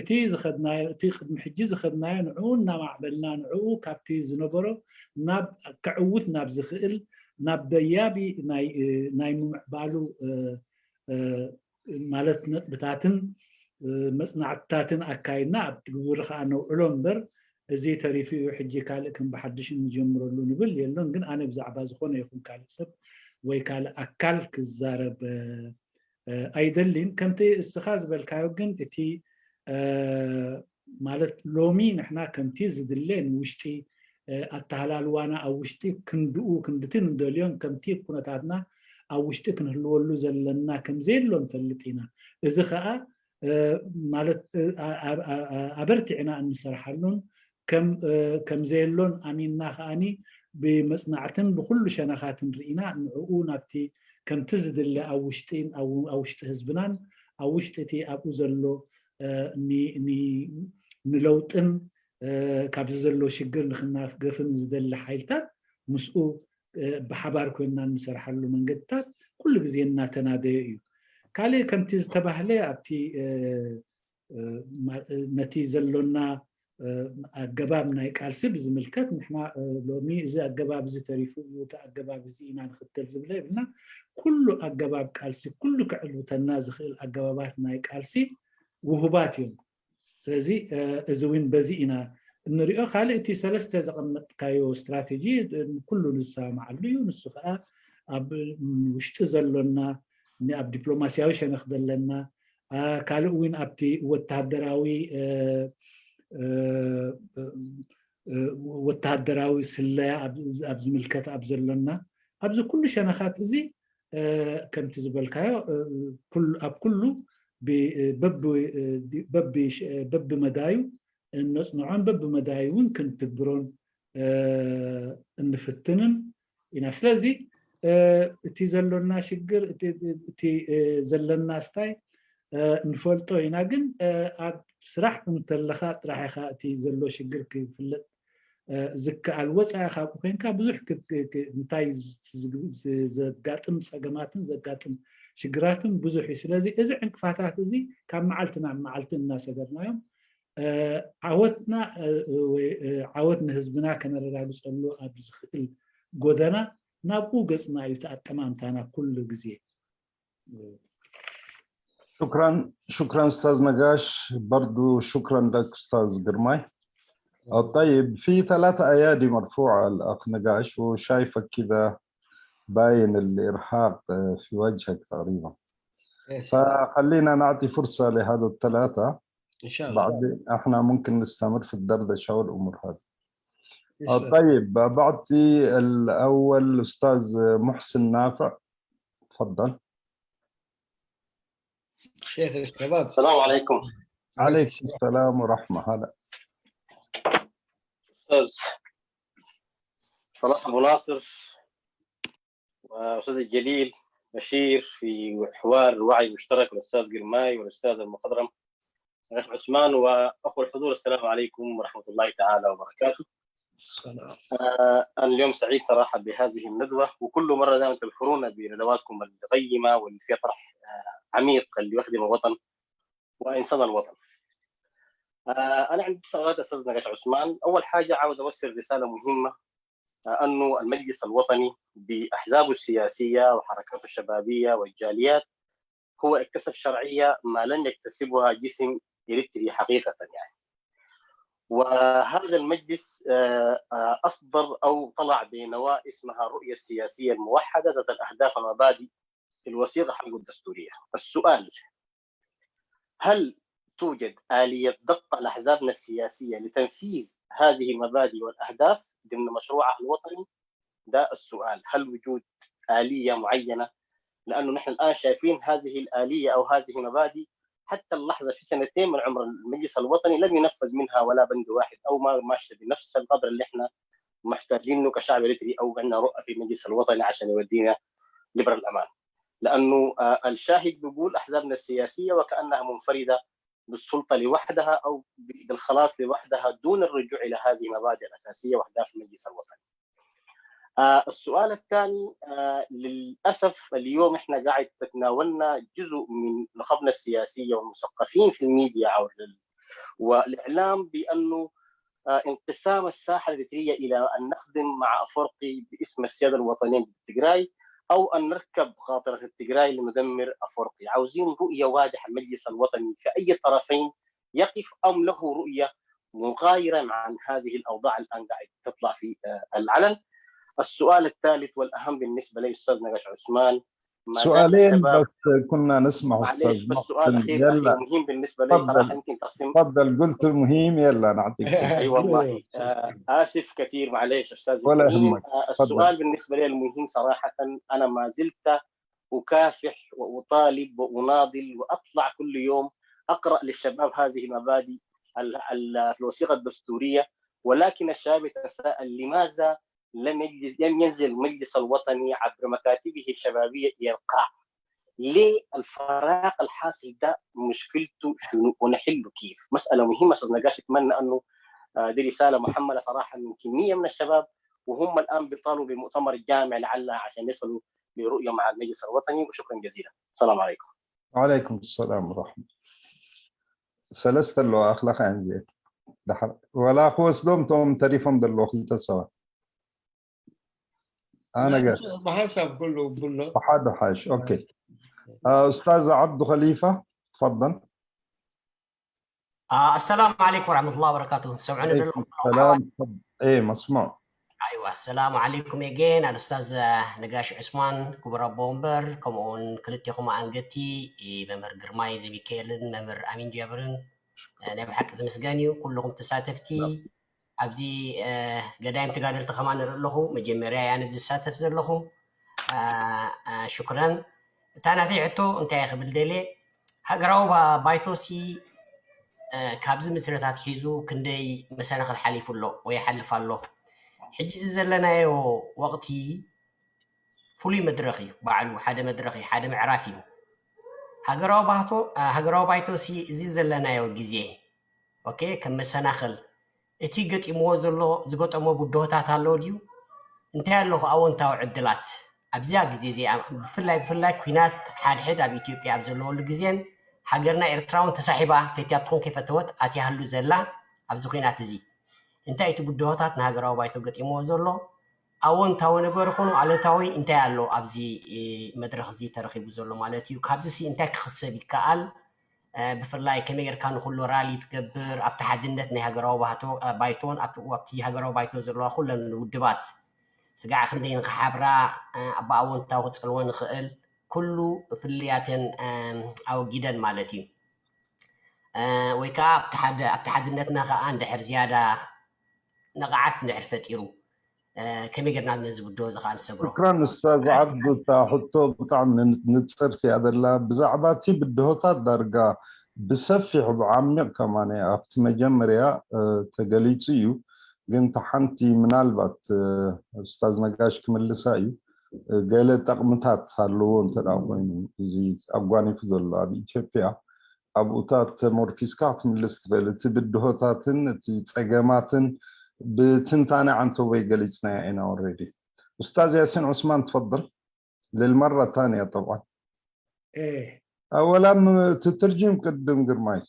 እቲ ዝኸድናዮ እቲ ቅድሚ ሕጂ ዝኸድናዮ ንዕኡ እናማዕበልና ንዕኡ ካብቲ ዝነበሮ ናብ ከዕውት ናብ ዝኽእል ናብ ደያቢ ናይ እ፣ ናይ ምምዕባሉ እ፣ እ፣ ማለት ነጥብታትን እ፣ መፅናዕትታትን ኣካይድና ኣብ ግብሪ ከዓ ነውዕሎ እምበር እዚ ተሪፉ እዩ ሕጂ ካልእ ከም ብሓድሽ እንጀምረሉ ንብል የሎን። ግን ኣነ ብዛዕባ ዝኾነ ይኹን ካልእ ሰብ ወይ ካልእ ኣካል ክዛረብ እ፣ እ፣ ኣይደሊን። ከምቲ እስኻ ዝበልካዮ ግን እቲ እ፣ ማለት ሎሚ ንሕና ከምቲ ዝድለ ንውሽጢ እ፣ ኣተሃላልዋና ኣብ ውሽጢ ክንድኡ ክንድቲ ንደልዮን ከምቲ ኩነታትና ኣብ ውሽጢ ክንህልወሉ ዘለና ከም ዘየሎ ንፈልጥ ኢና። እዚ ኸኣ እ፣ ማለት እ፣ ኣ- ኣ- ኣ- ኣ- ኣበርቲዕና እንሰርሓሉን ከም እ፣ ከም ዘየሎን ኣሚንና ከኣኒ ብመጽናዕትን ብኹሉ ሸነኻትን ርኢና ንዕኡ ናብቲ ከምቲ ዝድለ ኣብ ውሽጢ ኣብ ኣብ ውሽጢ ህዝብናን ኣብ ውሽጢ እቲ ኣብኡ ዘሎ እ፣ ኒ- ኒ- ንለውጥን እ፣ ካብዚ ዘሎ ሽግር ንክናገፍን ዝደሊ ሓይልታት ምስኡ ብሓባር ኮይንና እንሰርሓሉ መንገድታት ኩሉ ግዜ እናተናደየ እዩ። ካልእ ከምቲ ዝተባህለ ኣብቲ ነቲ ዘሎና ኣገባብ ናይ ቃልሲ ብዝምልከት ንሕና ሎሚ እዚ ኣገባብ እዚ ተሪፉ እቲ ኣገባብ እዚ ኢና ንኽተል ዝብለ የብልና። ኩሉ ኣገባብ ቃልሲ ኩሉ ክዕልውተና ዝኽእል ኣገባባት ናይ ቃልሲ ውሁባት እዮም። ስለዚ እዚ እውን በዚ ኢና እንሪኦ። ካልእ እቲ ሰለስተ ዘቐመጥካዮ ስትራቴጂ ኩሉ ንሰማማዓሉ እዩ። ንሱ ከዓ ኣብ ውሽጢ ዘሎና ኣብ ዲፕሎማሲያዊ ሸነኽ ዘለና ካልእ እውን ኣብቲ ወተሃደራዊ ወተሃደራዊ ስለያ ኣብ ዝምልከት ኣብ ዘሎና ኣብዚ ኩሉ ሸነኻት እዚ ከምቲ ዝበልካዮ ኣብ ኩሉ በብመዳዩ እነፅንዖን በብመዳዩ እውን ክንትግብሮን እንፍትንን ኢና። ስለዚ እቲ ዘሎና ሽግር እቲ ዘለና ስታይ ንፈልጦ ኢና፣ ግን ኣብ ስራሕ እንተለኻ ጥራሕ ኢኻ እቲ ዘሎ ሽግር ክፍለጥ ዝከኣል። ወፃኢ ካብኡ ኮይንካ ብዙሕ እንታይ ዘጋጥም ፀገማትን ዘጋጥም ሽግራትን ብዙሕ እዩ። ስለዚ እዚ ዕንቅፋታት እዚ ካብ መዓልቲ ናብ መዓልቲ እናሰገርናዮም ዓወትና ዓወት ንህዝብና ከነረጋግፀሉ ኣብ ዝኽእል ጎደና ናብኡ ገፅና እዩ ተኣጠማምታና ኩሉ ግዜ። شكرا شكرا استاذ نقاش، برضو شكرا لك استاذ قرماي. طيب، في ثلاثة ايادي مرفوعة الاخ نقاش، وشايفك كذا باين الارهاق في وجهك تقريبا. فخلينا نعطي فرصة لهذا الثلاثة. ان شاء الله. بعدين احنا ممكن نستمر في الدردشة والامور هذه. طيب، بعطي الاول استاذ محسن نافع، تفضل. شيخ الشباب. السلام عليكم. عليكم السلام ورحمة. هلا. استاذ صلاح ابو ناصر واستاذ الجليل بشير في حوار وعي مشترك، الاستاذ قرماي والاستاذ المخضرم الاخ عثمان واخو الحضور، السلام عليكم ورحمه الله تعالى وبركاته. السلام. آه، انا اليوم سعيد صراحه بهذه الندوه، وكل مره دائما تذكرونا بندواتكم القيمه واللي فيها طرح آه، عميق اللي يخدم الوطن وانسان الوطن. آه، انا عندي سؤالات استاذ نقاش عثمان. اول حاجه عاوز اوصل رساله مهمه، آه، انه المجلس الوطني باحزابه السياسيه وحركاته الشبابيه والجاليات هو اكتسب شرعيه ما لم يكتسبها جسم اريتري حقيقه يعني. وهذا المجلس آه، آه، اصدر او طلع بنواه اسمها الرؤيه السياسيه الموحده ذات الاهداف والمبادئ في الوثيقه حقه الدستوريه. السؤال: هل توجد اليه ضغط على احزابنا السياسيه لتنفيذ هذه المبادئ والاهداف ضمن مشروعها الوطني؟ ده السؤال، هل وجود اليه معينه؟ لانه نحن الان شايفين هذه الاليه او هذه المبادئ حتى اللحظه في سنتين من عمر المجلس الوطني لم ينفذ منها ولا بند واحد او ما ماشيه بنفس القدر اللي احنا محتاجينه كشعب اريتري او عندنا رؤى في المجلس الوطني عشان يودينا لبر الامان. لانه آه، الشاهد بيقول احزابنا السياسيه وكانها منفرده بالسلطه لوحدها او بالخلاص لوحدها دون الرجوع الى هذه المبادئ الاساسيه واهداف المجلس الوطني. آه، السؤال الثاني، آه، للاسف اليوم احنا قاعد تتناولنا جزء من نخبنا السياسيه والمثقفين في الميديا او والاعلام بانه آه، انقسام الساحه الاريتريه الى ان نخدم مع افرقي باسم السياده الوطنيه ضد تجراي، او ان نركب قاطره التجراي لندمر افرقي. عاوزين رؤيه واضحه المجلس الوطني في اي طرفين يقف، ام له رؤيه مغايره عن هذه الاوضاع الان قاعد تطلع في آه، العلن. السؤال الثالث والاهم بالنسبه لي استاذ نقاش عثمان، سؤالين بس كنا نسمع. معليش، بس سؤال اخير يلا. مهم بالنسبه لي صراحه، يمكن تقسيم. تفضل، قلت مهم، يلا نعطيك. اي والله. آه، اسف كثير، معليش استاذ. ولا يهمك. آه، السؤال بالنسبه لي المهم صراحه، انا ما زلت اكافح واطالب واناضل واطلع كل يوم اقرا للشباب هذه المبادئ في الوثيقه الدستوريه، ولكن الشباب يتساءل لماذا لم يجلس لم ينزل المجلس الوطني عبر مكاتبه الشبابيه الى القاع؟ ليه الفراغ الحاصل ده مشكلته شنو ونحله كيف؟ مساله مهمه استاذ نقاش، اتمنى انه آه، دي رساله محمله صراحه من كميه من الشباب، وهم الآن بيطالبوا بمؤتمر جامع لعلها عشان يصلوا لرؤية مع المجلس الوطني. وشكرا جزيلا. السلام عليكم. وعليكم السلام ورحمة. ሰለስተ ኣለዋ ኣኽላኻ እንዚኤት ድሓር ወላ ክወስዶም እቶም ተሪፎም ዘለዉ ክልተ ሰባት ኣነ ገ ብሓንሳብ ኩሉ ብሎ ብሓደ ሓሽ ኦኬ ኡስታዝ ዓብዱ ኸሊፋ ትፈضل السلام عليكم ورحمة الله وبركاته سمعوني ሰላም እየ መስሙዕ ኣይዋ ሰላም ዓለይኩም የጌን ኣልስታዝ ነጋሽ ዑስማን ክቡር ኣቦ ወንበር ከምኡውን ክልቴኹም ኣንገቲ መምህር ግርማይ ዘሚካኤልን መምህር ኣሚን ጀብርን ናይ ብሓቂ ዝምስገን እዩ ኩልኹም ተሳተፍቲ ኣብዚ ገዳይም ተጋደልቲ ከማ ንርኢ ኣለኹ መጀመርያ እያ ነዚ ዝሳተፍ ዘለኹ ሽኩረን እታ ናተይ ሕቶ እንታይ ክብል ደልየ ሃገራዊ ባይቶሲ ካብዚ ምስረታት ሒዙ ክንደይ መሰናኽል ሓሊፉ ኣሎ ወይ ሓልፍ ኣሎ ሕጂ እዚ ዘለናዮ ወቕቲ ፍሉይ መድረኽ እዩ ባዕሉ ሓደ መድረኽ እዩ ሓደ ምዕራፍ እዩ ሃገራዊ ባህቶ ሃገራዊ ባይቶሲ እዚ ዘለናዮ ግዜ ኦኬ ከም መሰናኽል እቲ ገጢምዎ ዘሎ ዝገጠሞ ብድሆታት ኣሎ ድዩ እንታይ ኣለኹ ኣወንታዊ ዕድላት ኣብዚኣ ግዜ እዚኣ ብፍላይ ብፍላይ ኩናት ሓድሕድ ኣብ ኢትዮጵያ ኣብ ዘለወሉ ግዜን ሃገርና ኤርትራ እውን ተሳሒባ ፈትያ ትኹን ከይፈተወት ኣትያህሉ ዘላ ኣብዚ ኩናት እዚ እንታይ እቲ ብድሆታት ንሃገራዊ ባይቶ ገጢምዎ ዘሎ ኣወንታዊ ነገር ይኹን ኣሉታዊ እንታይ ኣሎ ኣብዚ መድረኽ እዚ ተረኺቡ ዘሎ ማለት እዩ ካብዚ ሲ እንታይ ክኽሰብ ይከኣል ብፍላይ ከመይ ጌርካ ንኩሉ ራሊ ትገብር ኣብቲ ሓድነት ናይ ሃገራዊ ባይቶን ኣብቲ ሃገራዊ ባይቶ ዘለዋ ኩለን ውድባት ስጋዕ ክንደይ ንክሓብራ ኣብ ኣወንታዊ ክፀልዎ ንክእል ኩሉ ፍልያተን ኣወጊደን ማለት እዩ ወይ ከዓ ኣብቲ ሓድነትና ከዓ እንድሕር ዝያዳ ነቕዓት እንድሕር ፈጢሩ ከመይ ጌርና ነዚ ብድሆ እዚ ከዓ ንሰግሮ ሽክራን ኡስታዝ ዓብዱ እታ ሕቶ ብጣዕሚ ንፅርቲ እያ ዘላ ብዛዕባ እቲ ብድሆታት ዳርጋ ብሰፊሕ ብዓሚቕ ከማን ኣብቲ መጀመርያ ተገሊፁ እዩ ግን እታ ሓንቲ ምናልባት ኡስታዝ ነጋሽ ክምልሳ እዩ ገለ ጠቕምታት ኣለዎ እንተ ኮይኑ እዚ ኣጓኒፉ ዘሎ ኣብ ኢትዮጵያ ኣብኡታት ተመርኪስካ ክትምልስ ትኽእል እቲ ብድሆታትን እቲ ፀገማትን ብትንታነ ዓንተቦይ ገሊፅናዮ ኢና already ኡስታዝ ያሲን ዑስማን ትፈضل للمرة الثانية طبعا ايه أولا ትትርጅም ቅድም ግርማይ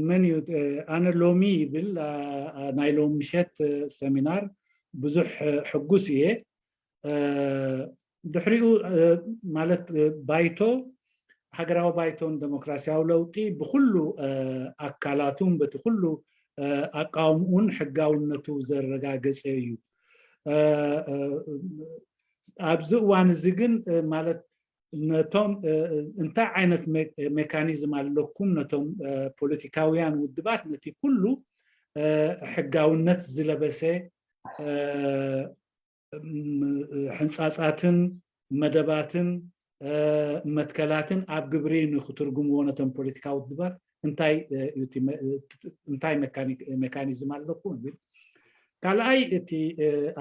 መን እዩ ኣነ ሎሚ ይብል ናይ ሎም ምሸት ሰሚናር ብዙሕ ሕጉስ እየ ድሕሪኡ ማለት ባይቶ ሃገራዊ ባይቶን ዴሞክራሲያዊ ለውጢ ብኩሉ ኣካላቱን በቲ ኩሉ ኣቃውምኡን ሕጋውነቱ ዘረጋገፀ እዩ ኣብዚ እዋን እዚ ግን ማለት ነቶም እንታይ ዓይነት ሜካኒዝም ኣለኩም ነቶም ፖለቲካውያን ውድባት ነቲ ኩሉ ሕጋውነት ዝለበሰ ሕንፃፃትን መደባትን መትከላትን ኣብ ግብሪ ንክትርጉምዎ ነቶም ፖለቲካዊ ውድባት እንታይ ሜካኒዝም ኣለኩም ይብል ካልኣይ እቲ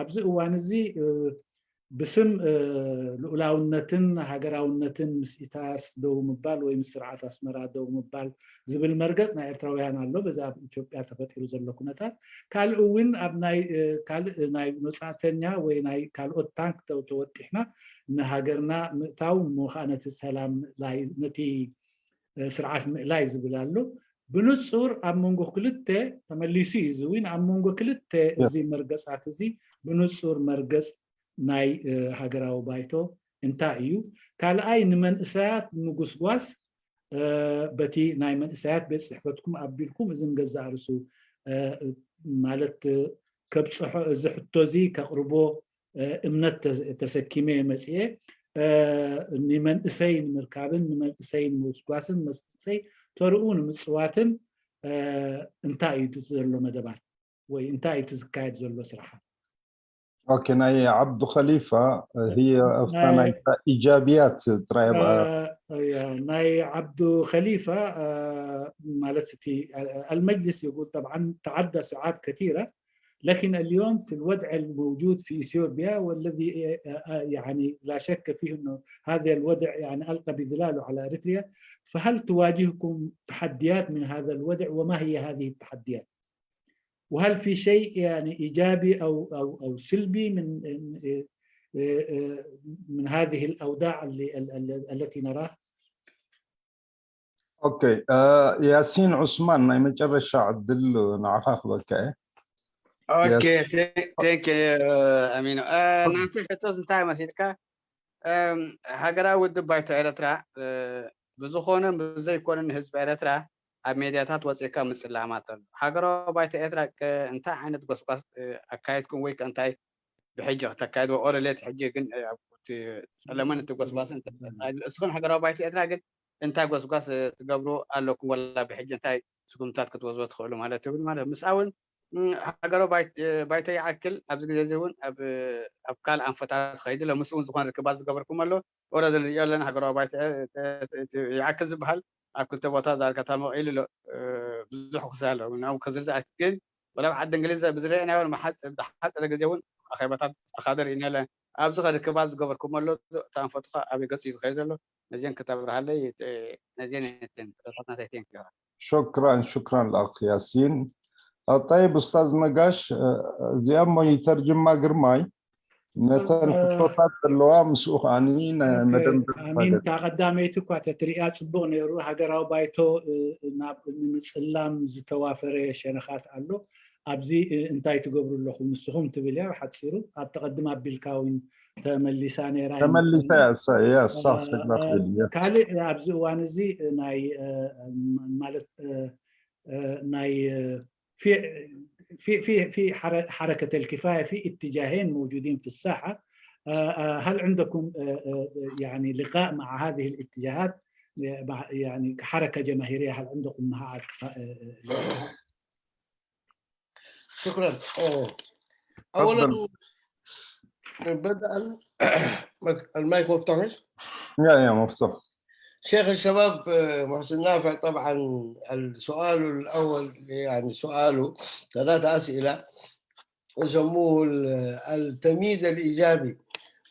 ኣብዚ እዋን እዚ ብስም ልኡላውነትን ሃገራውነትን ምስ ኢሳያስ ደው ምባል ወይ ምስ ስርዓት ኣስመራ ደው ምባል ዝብል መርገፅ ናይ ኤርትራውያን ኣሎ በዚ ኣብ ኢትዮጵያ ተፈጢሩ ዘሎ ኩነታት ካልእ እውን ኣብ ናይ ካልእ ናይ መፃእተኛ ወይ ናይ ካልኦት ታንክ ተወጢሕና ንሃገርና ምእታው እሞ ከዓ ነቲ ሰላም ምእላይ ነቲ ስርዓት ምእላይ ዝብል ኣሎ ብንፁር ኣብ መንጎ ክልተ ተመሊሱ እዩ ዝውን ኣብ መንጎ ክልተ እዚ መርገፃት እዚ ብንፁር መርገፅ ናይ ሃገራዊ ባይቶ እንታይ እዩ ካልኣይ ንመንእሰያት ምጉስጓስ በቲ ናይ መንእሰያት ቤት ፅሕፈትኩም ኣቢልኩም እዚ ንገዛእ ርሱ ማለት ከብፅሖ እዚ ሕቶ እዚ ከቕርቦ እምነት ተሰኪመ መፅኤ ንመንእሰይ ንምርካብን ንመንእሰይ ንምውስጓስን መሰይ ተርኡ ንምፅዋትን እንታይ እዩ ዘሎ መደባት ወይ እንታይ እዩ ዝካየድ ዘሎ ስራሓት ኦኬ ናይ ዓብዱ ኸሊፋ هي ናይታ ኢጃብያት ጥራይ ናይ ዓብዱ ኸሊፋ ማለት እቲ المجلس يقول طبعا تعدى ساعات كثيرة لكن اليوم في الوضع الموجود في إثيوبيا، والذي، آه، آه، يعني لا شك فيه أنه هذا الوضع يعني ألقى بظلاله على أريتريا، فهل تواجهكم تحديات من هذا الوضع، وما هي هذه التحديات؟ وهل في شيء يعني إيجابي أو، أو، أو سلبي من، من هذه الأوضاع اللي، ال-، ال-، التي نراها؟ ኦኬ፣ ያሲን ዑስማን፣ ናይ መጨረሻ ዕድል ንዓኻ ክበካ እየ። ኦኬ፣ thank you ኣሚኖ። ናንተ ሕቶስ እንታይ መሲልካ? ሃገራዊ ውድብ ባይቶ ኤርትራ ብዝኾነን ብዘይኮነን ህዝቢ ኤርትራ ኣብ ሜድያታት ወፂእካ ምፅላማት ኣሎ። ሃገራዊ ባይቶ ኤርትራ እንታይ ዓይነት ጎስጓስ ኣካየድኩም ወይ እንታይ ብሕጂ ክተካየድዎ ኦረሌት ሕጂ ግን ፀለመን እቲ ጎስጓስ እስኽን ሃገራዊ ባይቶ ኤርትራ ግን እንታይ ጎስጓስ ትገብሩ ኣለኩም ወላ ብሕጂ እንታይ ስጉምታት ክትወዝዎ ትኽእሉ ማለት ትብል ማለት ምስኣ እውን ሃገራዊ ባይቶ ይኣክል ኣብዚ ግዜ እዚ እውን ኣብ ካልእ ኣንፈታት ኸይዲ ኣሎ። ምስ እውን ዝኾነ ርክባት ዝገበርኩም ኣሎ ኦረዲ ንሪኦ ኣለና። ሃገራዊ ባይቶ ይኣክል ዝበሃል ኣብ ክልተ ቦታ ዳርጋ ተመቒሉ ኣሎ። ብዙሕ ክሳሎ ናው ከዝርዳ ግን ወላ ኣብ ዓዲ እንግሊዝ ብዝረአናዮ ብሓፅረ ግዜ እውን ኣኼባታት ዝተኻደ ርኢና ኣለና። ኣብዚ ኸ ርክባት ዝገበርኩም ኣሎ ተኣንፈጥኻ ኣበይ ገፁ እዩ ዝኸይድ ዘሎ ነዚን ክተብርሃለይ ነዚን ናተይ ቴንክ شكرا شكرا الأخ ياسين. طيب أستاذ نقاش، እዚኣ እሞ ይተርጅማ ግርማይ ነተን ሕቶታት ዘለዋ ምስኡ ከዓኒ መደምደም ኣሚን እታ ቀዳመይቲ እኳ ተትሪእያ ፅቡቕ ነይሩ። ሃገራዊ ባይቶ ናብ ንምፅላም ዝተዋፈረ ሸነኻት ኣሎ። ኣብዚ እንታይ ትገብሩ ኣለኹም ንስኹም ትብል እያ ብሓፂሩ። ኣብ ተቐድም ኣቢልካ እውን ተመሊሳ ነይራ ተመሊሳ እያ እሳ እያ እሳ ሰግና ትብል እያ ካልእ ኣብዚ እዋን እዚ ናይ ማለት ናይ في في في في حركة الكفاية في اتجاهين موجودين في الساحة. هل عندكم يعني لقاء مع هذه الاتجاهات؟ يعني كحركة جماهيرية هل عندكم مع شكرا. اولا بدءا المايك مفتوح مش؟ يا يا مفتوح. شيخ الشباب محسن نافع طبعا السؤال الاول يعني سؤاله ثلاثة اسئله يسموه التمييز الايجابي.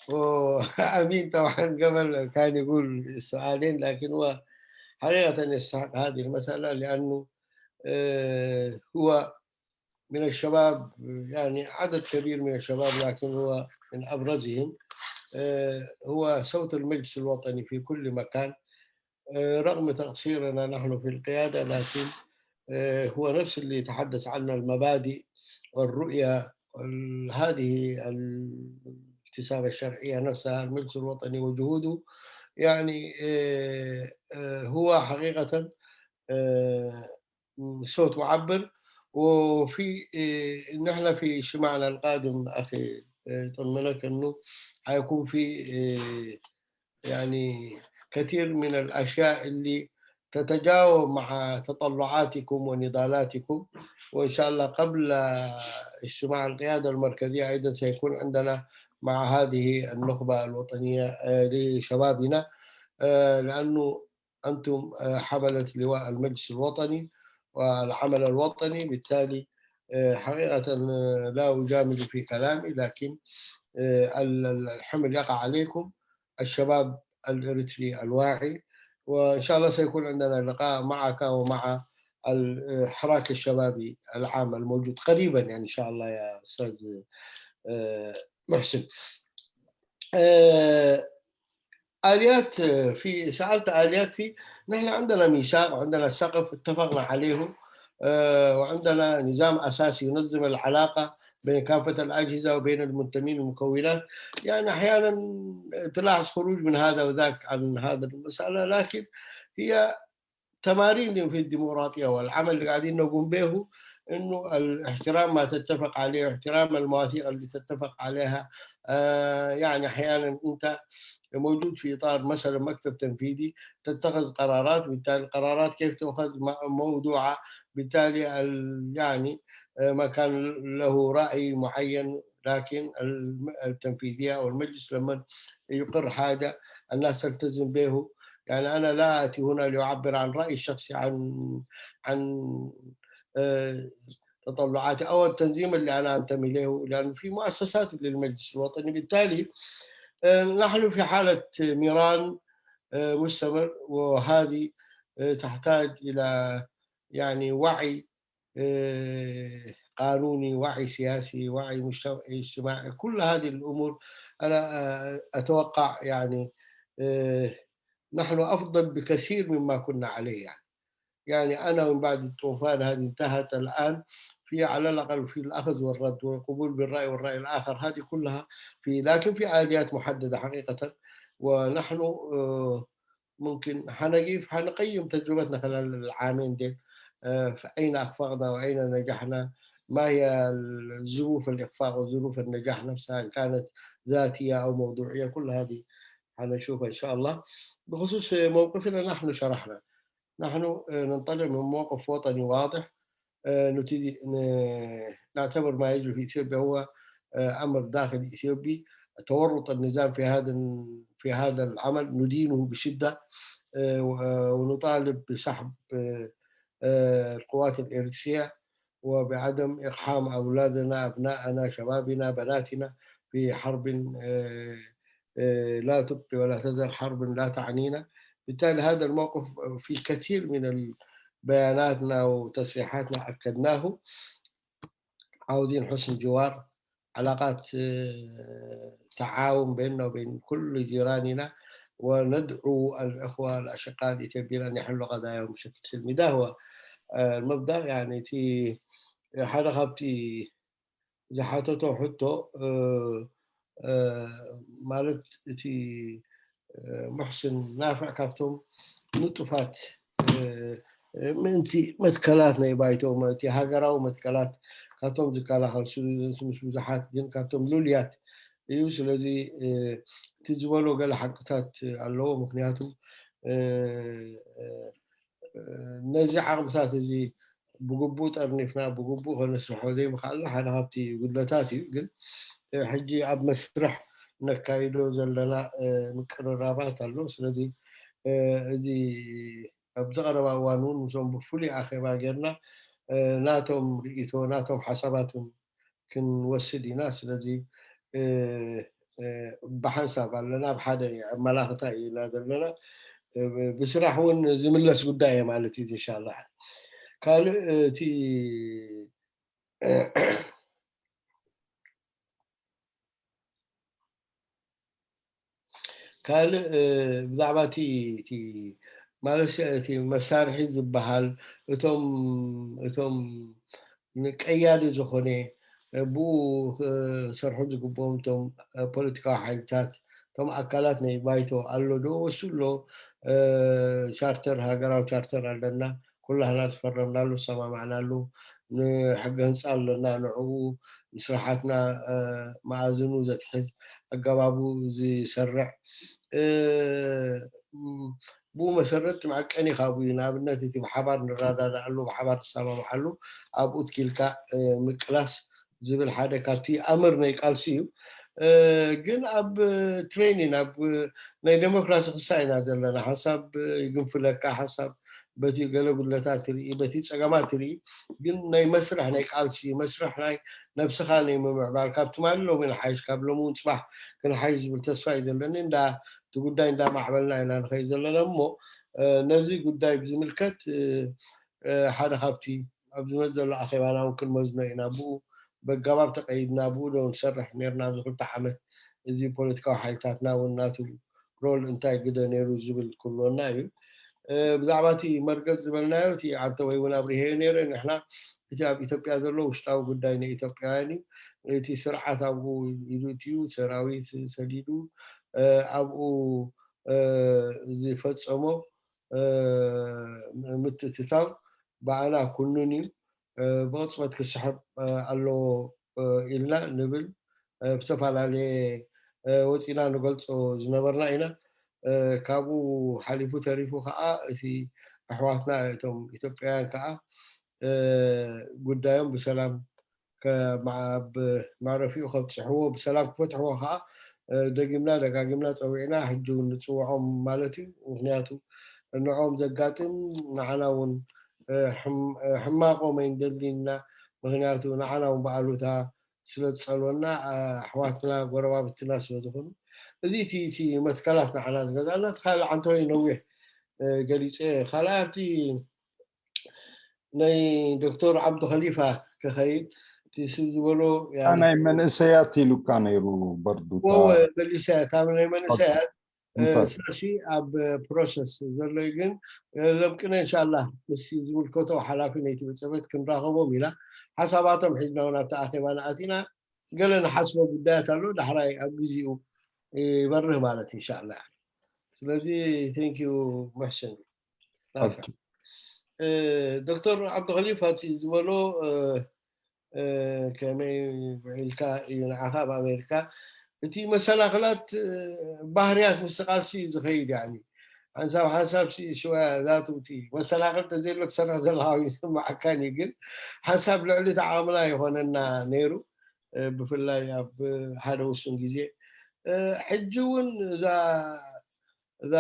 وامين طبعا قبل كان يقول سؤالين لكن هو حقيقه يستحق هذه المساله لانه هو من الشباب يعني عدد كبير من الشباب لكن هو من ابرزهم هو صوت المجلس الوطني في كل مكان. رغم تقصيرنا نحن في القياده لكن هو نفس اللي يتحدث عنه المبادئ والرؤيه هذه الاكتساب الشرعيه نفسها المجلس الوطني وجهوده يعني هو حقيقه صوت معبر. وفي نحن في اجتماعنا القادم اخي طمنك انه حيكون في يعني كثير من الاشياء اللي تتجاوب مع تطلعاتكم ونضالاتكم. وان شاء الله قبل اجتماع القياده المركزيه ايضا سيكون عندنا مع هذه النخبه الوطنيه لشبابنا لانه انتم حمله لواء المجلس الوطني والعمل الوطني بالتالي حقيقه لا اجامل في كلامي لكن الحمل يقع عليكم الشباب الاريتري الواعي. وان شاء الله سيكون عندنا لقاء معك ومع الحراك الشبابي العام الموجود قريبا يعني ان شاء الله يا استاذ محسن. اليات في سالت اليات في نحن عندنا ميثاق وعندنا سقف اتفقنا عليه وعندنا نظام اساسي ينظم العلاقه بين كافه الاجهزه وبين المنتمين المكونات. يعني احيانا تلاحظ خروج من هذا وذاك عن هذا المساله لكن هي تمارين في الديمقراطيه والعمل اللي قاعدين نقوم به انه الاحترام ما تتفق عليه واحترام المواثيق اللي تتفق عليها. آه يعني احيانا انت موجود في اطار مثلا مكتب تنفيذي تتخذ قرارات وبالتالي القرارات كيف تؤخذ موضوعه بالتالي يعني ما كان له راي معين لكن التنفيذيه او المجلس لما يقر حاجه الناس تلتزم به. يعني انا لا اتي هنا لاعبر عن رايي الشخصي عن عن تطلعاتي أو التنظيم اللي أنا أنتمي له، لأن في مؤسسات للمجلس الوطني. بالتالي، آه، نحن في حالة ميران، آه، مستمر، وهذه، آه، تحتاج إلى، يعني، وعي، آه، قانوني، وعي سياسي، وعي مجتمع-، اجتماعي. كل هذه الأمور أنا، آه، أتوقع، يعني، آه، نحن أفضل بكثير مما كنا عليه، يعني. يعني أنا من بعد الطوفان هذه انتهت، الآن في على الأقل في الأخذ والرد والقبول بالرأي والرأي الآخر، هذه كلها في، لكن في آليات محددة حقيقة. ونحن، آه، ممكن حنقيف، حنقيم تجربتنا خلال العامين ديل، آه، في أين أخفقنا وأين نجحنا، ما هي الظروف الإخفاق وظروف النجاح نفسها، إن كانت ذاتية أو موضوعية، كل هذه حنشوفها إن شاء الله. بخصوص موقفنا، نحن شرحنا، نحن، آه، ننطلق من موقف وطني واضح، آه، نتيجة ن-، نعتبر ما يجري في إثيوبيا هو، آه، أمر داخل إثيوبي. تورط النظام في هذا ال-، في هذا العمل ندينه بشدة، آه، و-، آه، ونطالب بسحب، آه، آه، القوات الإريترية وبعدم إقحام أولادنا، أبناءنا، شبابنا، بناتنا في حرب، آه، آه، لا تبقي ولا تذر، حرب لا تعنينا. بالتالي هذا الموقف في كثير من بياناتنا وتصريحاتنا أكدناه. عاوزين حسن جوار، علاقات، آه، تعاون بيننا وبين كل جيراننا، وندعو الإخوة الأشقاء الإثيوبيين أن يحلوا قضاياهم بشكل سلمي. ده هو، آه، المبدأ، يعني، في حدا خبتي ዝሓተቶ ሕቶ፣ እ፣ እ፣ ማለት እቲ፣ እ፣ ሙሕስን ናፍዕ ካብቶም ንጡፋት፣ እ፣ እ፣ ምእንቲ መትከላት ናይ ባይቶ፣ እቲ ሃገራዊ መትከላት ካብቶም ዝከላኸል፣ ሱ-፣ ምስ ብዙሓት ግን ካብቶም ልሉያት እዩ። ስለዚ፣ እ፣ እቲ ዝበሎ ገለ ሓቅታት ኣለዎ። ምኽንያቱ፣ እ፣ እ፣ ነዚ ዓቕምታት እዚ ብግቡእ ጠርኒፍና ብግቡእ ከነስርሖ ዘይምኽኣልና ሓደ ካብቲ ጉድለታት እዩ። ግን፣ እ፣ ሕጂ ኣብ መስርሕ ነካይዶ ዘለና፣ እ፣ ምቅርራባት ኣሎ። ስለዚ፣ እ፣ እዚ ኣብዚ ቀረባ እዋን እውን ምስኦም ብፍሉይ ኣኼባ ጌርና፣ እ፣ ናቶም ርእይቶ፣ ናቶም ሓሳባት እውን ክንወስድ ኢና። ስለዚ፣ እ፣ እ፣ ብሓንሳብ ኣለና፣ ኣብ ሓደ ኣመላኽታ ኢና ዘለና። እ፣ ብስራሕ እውን ዝምለስ ጉዳይ እየ ማለት እዩ፣ ኢንሻላህ። ካልእ፣ እቲ፣ ካልእ፣ እ፣ ብዛዕባ እቲ፣ እቲ፣ ማለት እቲ መሳርሒ ዝበሃል፣ እቶም፣ እቶም ንቀያዲ ዝኾነ፣ እ፣ ብኡ ክሰርሑ ዝግብኦም እቶም፣ እ፣ ፖለቲካዊ ሓይልታት፣ እቶም ኣካላት ናይ ባይቶ ኣሎ ዶ? ወሱ ኣሎ፣ እ፣ ቻርተር፣ ሃገራዊ ቻርተር ኣለና። ኩላህና ዝፈረምናሉ፣ ዝሰማማዕናሉ፣ ንሕገ ህንፃ ኣለና። ንዕኡ ንስራሓትና፣ እ፣ መኣዝኑ ዘትሕዝ፣ ኣገባቡ ዝሰርዕ፣ እ፣ ም-፣ ብኡ መሰረት እቲ መዐቀኒ ካብኡ እዩ። ንኣብነት፣ እቲ ብሓባር ንረዳዳኣሉ፣ ብሓባር ንሰማምዓሉ፣ ኣብኡ ትኪልካ፣ እ፣ ምቅላስ ዝብል ሓደ ካብቲ ኣምር ናይ ቃልሲ እዩ። እ፣ ግን ኣብ ትሬኒን፣ ኣብ ናይ ዴሞክራሲ ክሳ ኢና ዘለና። ሓንሳብ ይግንፍለካ፣ ሓንሳብ በቲ ገለ ጉድለታት ትርኢ፣ በቲ ጸገማት ትርኢ። ግን ናይ መስርሕ ናይ ቃልሲ፣ መስርሕ ናይ ነብስኻ ናይ ምምዕባል፣ ካብ ትማሊ ሎሚ ንሓይሽ፣ ካብ ሎሚ እውን ጽባሕ ክንሓይሽ ዝብል ተስፋ እዩ ዘለኒ። እንዳ፣ እቲ ጉዳይ እንዳማዕበልና ኢና ንኸይድ ዘለና እሞ፣ እ፣ ነዚ ጉዳይ ብዝምልከት፣ እ፣ እ፣ ሓደ ካብቲ ኣብ ዝመጽእ ዘሎ ኣኼባና እውን ክንመዝኖ ኢና። ብኡ በጋባብ ተቐይድና፣ ብኡ ዶ ንሰርሕ ነርና ኣብዚ ክልተ ዓመት፣ እዚ ፖለቲካዊ ሓይልታትና እውን ናቱ ሮል እንታይ ግደ ነይሩ ዝብል ክህልወና እዩ። እ፣ ብዛዕባ እቲ መርገጽ ዝበልናዮ፣ እቲ ዓንተወይ እውን ኣብሪሀዮ ነይረ። ንሕና እቲ ኣብ ኢትዮጵያ ዘሎ ውሽጣዊ ጉዳይ ናይ ኢትዮጵያውያን እዩ። እቲ ስርዓት ኣብኡ ኢዱ እትዩ፣ ሰራዊት ሰዲዱ፣ እ፣ ኣብኡ፣ እ፣ ዝፈጸሞ፣ እ፣ ምትእትታው ብኣና ኩኑን እዩ። እ፣ ብቕጽበት ክስሕብ፣ እ፣ ኣለዎ፣ እ፣ ኢልና ንብል፣ እ፣ ብዝተፈላለየ፣ እ፣ ወጺና ንገልጾ ዝነበርና ኢና። እ፣ ካብኡ ሓሊፉ ተሪፉ ከኣ፣ እቲ ኣሕዋትና እቶም ኢትዮጵያውያን ከኣ፣ እ፣ ጉዳዮም ብሰላም ከ-፣ መዓ-፣ ኣብ ማዕረፊኡ ከብጽሕዎ፣ ብሰላም ክፈትሕዎ ከኣ፣ እ፣ ደጊምና ደጋጊምና ጸዊዕና፣ ሕጂ እውን ንጽውዖም ማለት እዩ። ምኽንያቱ ንዕኦም ዘጋጥም ንዓና እውን፣ እ፣ ሕም-፣ እ፣ ሕማቖም ኣይንደልን ኢና። ምኽንያቱ ንዓና እውን ብኣሉታ ስለ ዝጸልወና፣ ኣሕዋትና ጎረባብትና ስለ ዝኾኑ፣ እዚ እቲ እቲ መትከላት ንዓና ዝገዛና። እቲ ካልእ ዓንተወይ ነዊሕ ገሊጸ። ካልኣይ ኣብቲ ናይ ዶክተር ዓብዱ ኸሊፋ ክኸይድ እቲ ስብ ዝበሎ ናይ መንእሰያት ኢሉካ ነይሩ። በርዱ መሊሰ። እታ ናይ መንእሰያት ሳሲ ኣብ ፕሮሰስ ዘሎ እዩ። ግን ለምቅነ እንሻላ ምስ ዝምልከቶ ሓላፊ ናይቲ ቤት ጽሕፈት ክንራኸቦም ኢና። ሓሳባቶም ሒዝና እውን ኣብቲ ኣኼባ ንኣቲና። ገለ ንሓስቦ ጉዳያት ኣሎ፣ ዳሕራይ ኣብ ግዜኡ ይበርህ ማለት እንሻላ። ስለዚ ቴንኪዩ መሕሰን። ዶክተር ዓብዱኸሊፋ እቲ ዝበሎ ከመይ ውዒልካ እዩ ንዓኻ ኣብ ኣሜሪካ? እቲ መሰናኽላት ባህርያት ምስ ቃልሲ እዩ ዝኸይድ። ያኒ ሓንሳብ ሓንሳብ ሽወያ ዛቱ እቲ መሰናኽል ተዘይሎ ትሰርሕ ዘለካ ኮይኑ ዝስማዓካን እዩ። ግን ሓንሳብ ልዕሊ እቲ ዓቕምና ይኾነና ነይሩ፣ ብፍላይ ኣብ ሓደ ውሱን ግዜ። ሕጂ እውን እዛ እዛ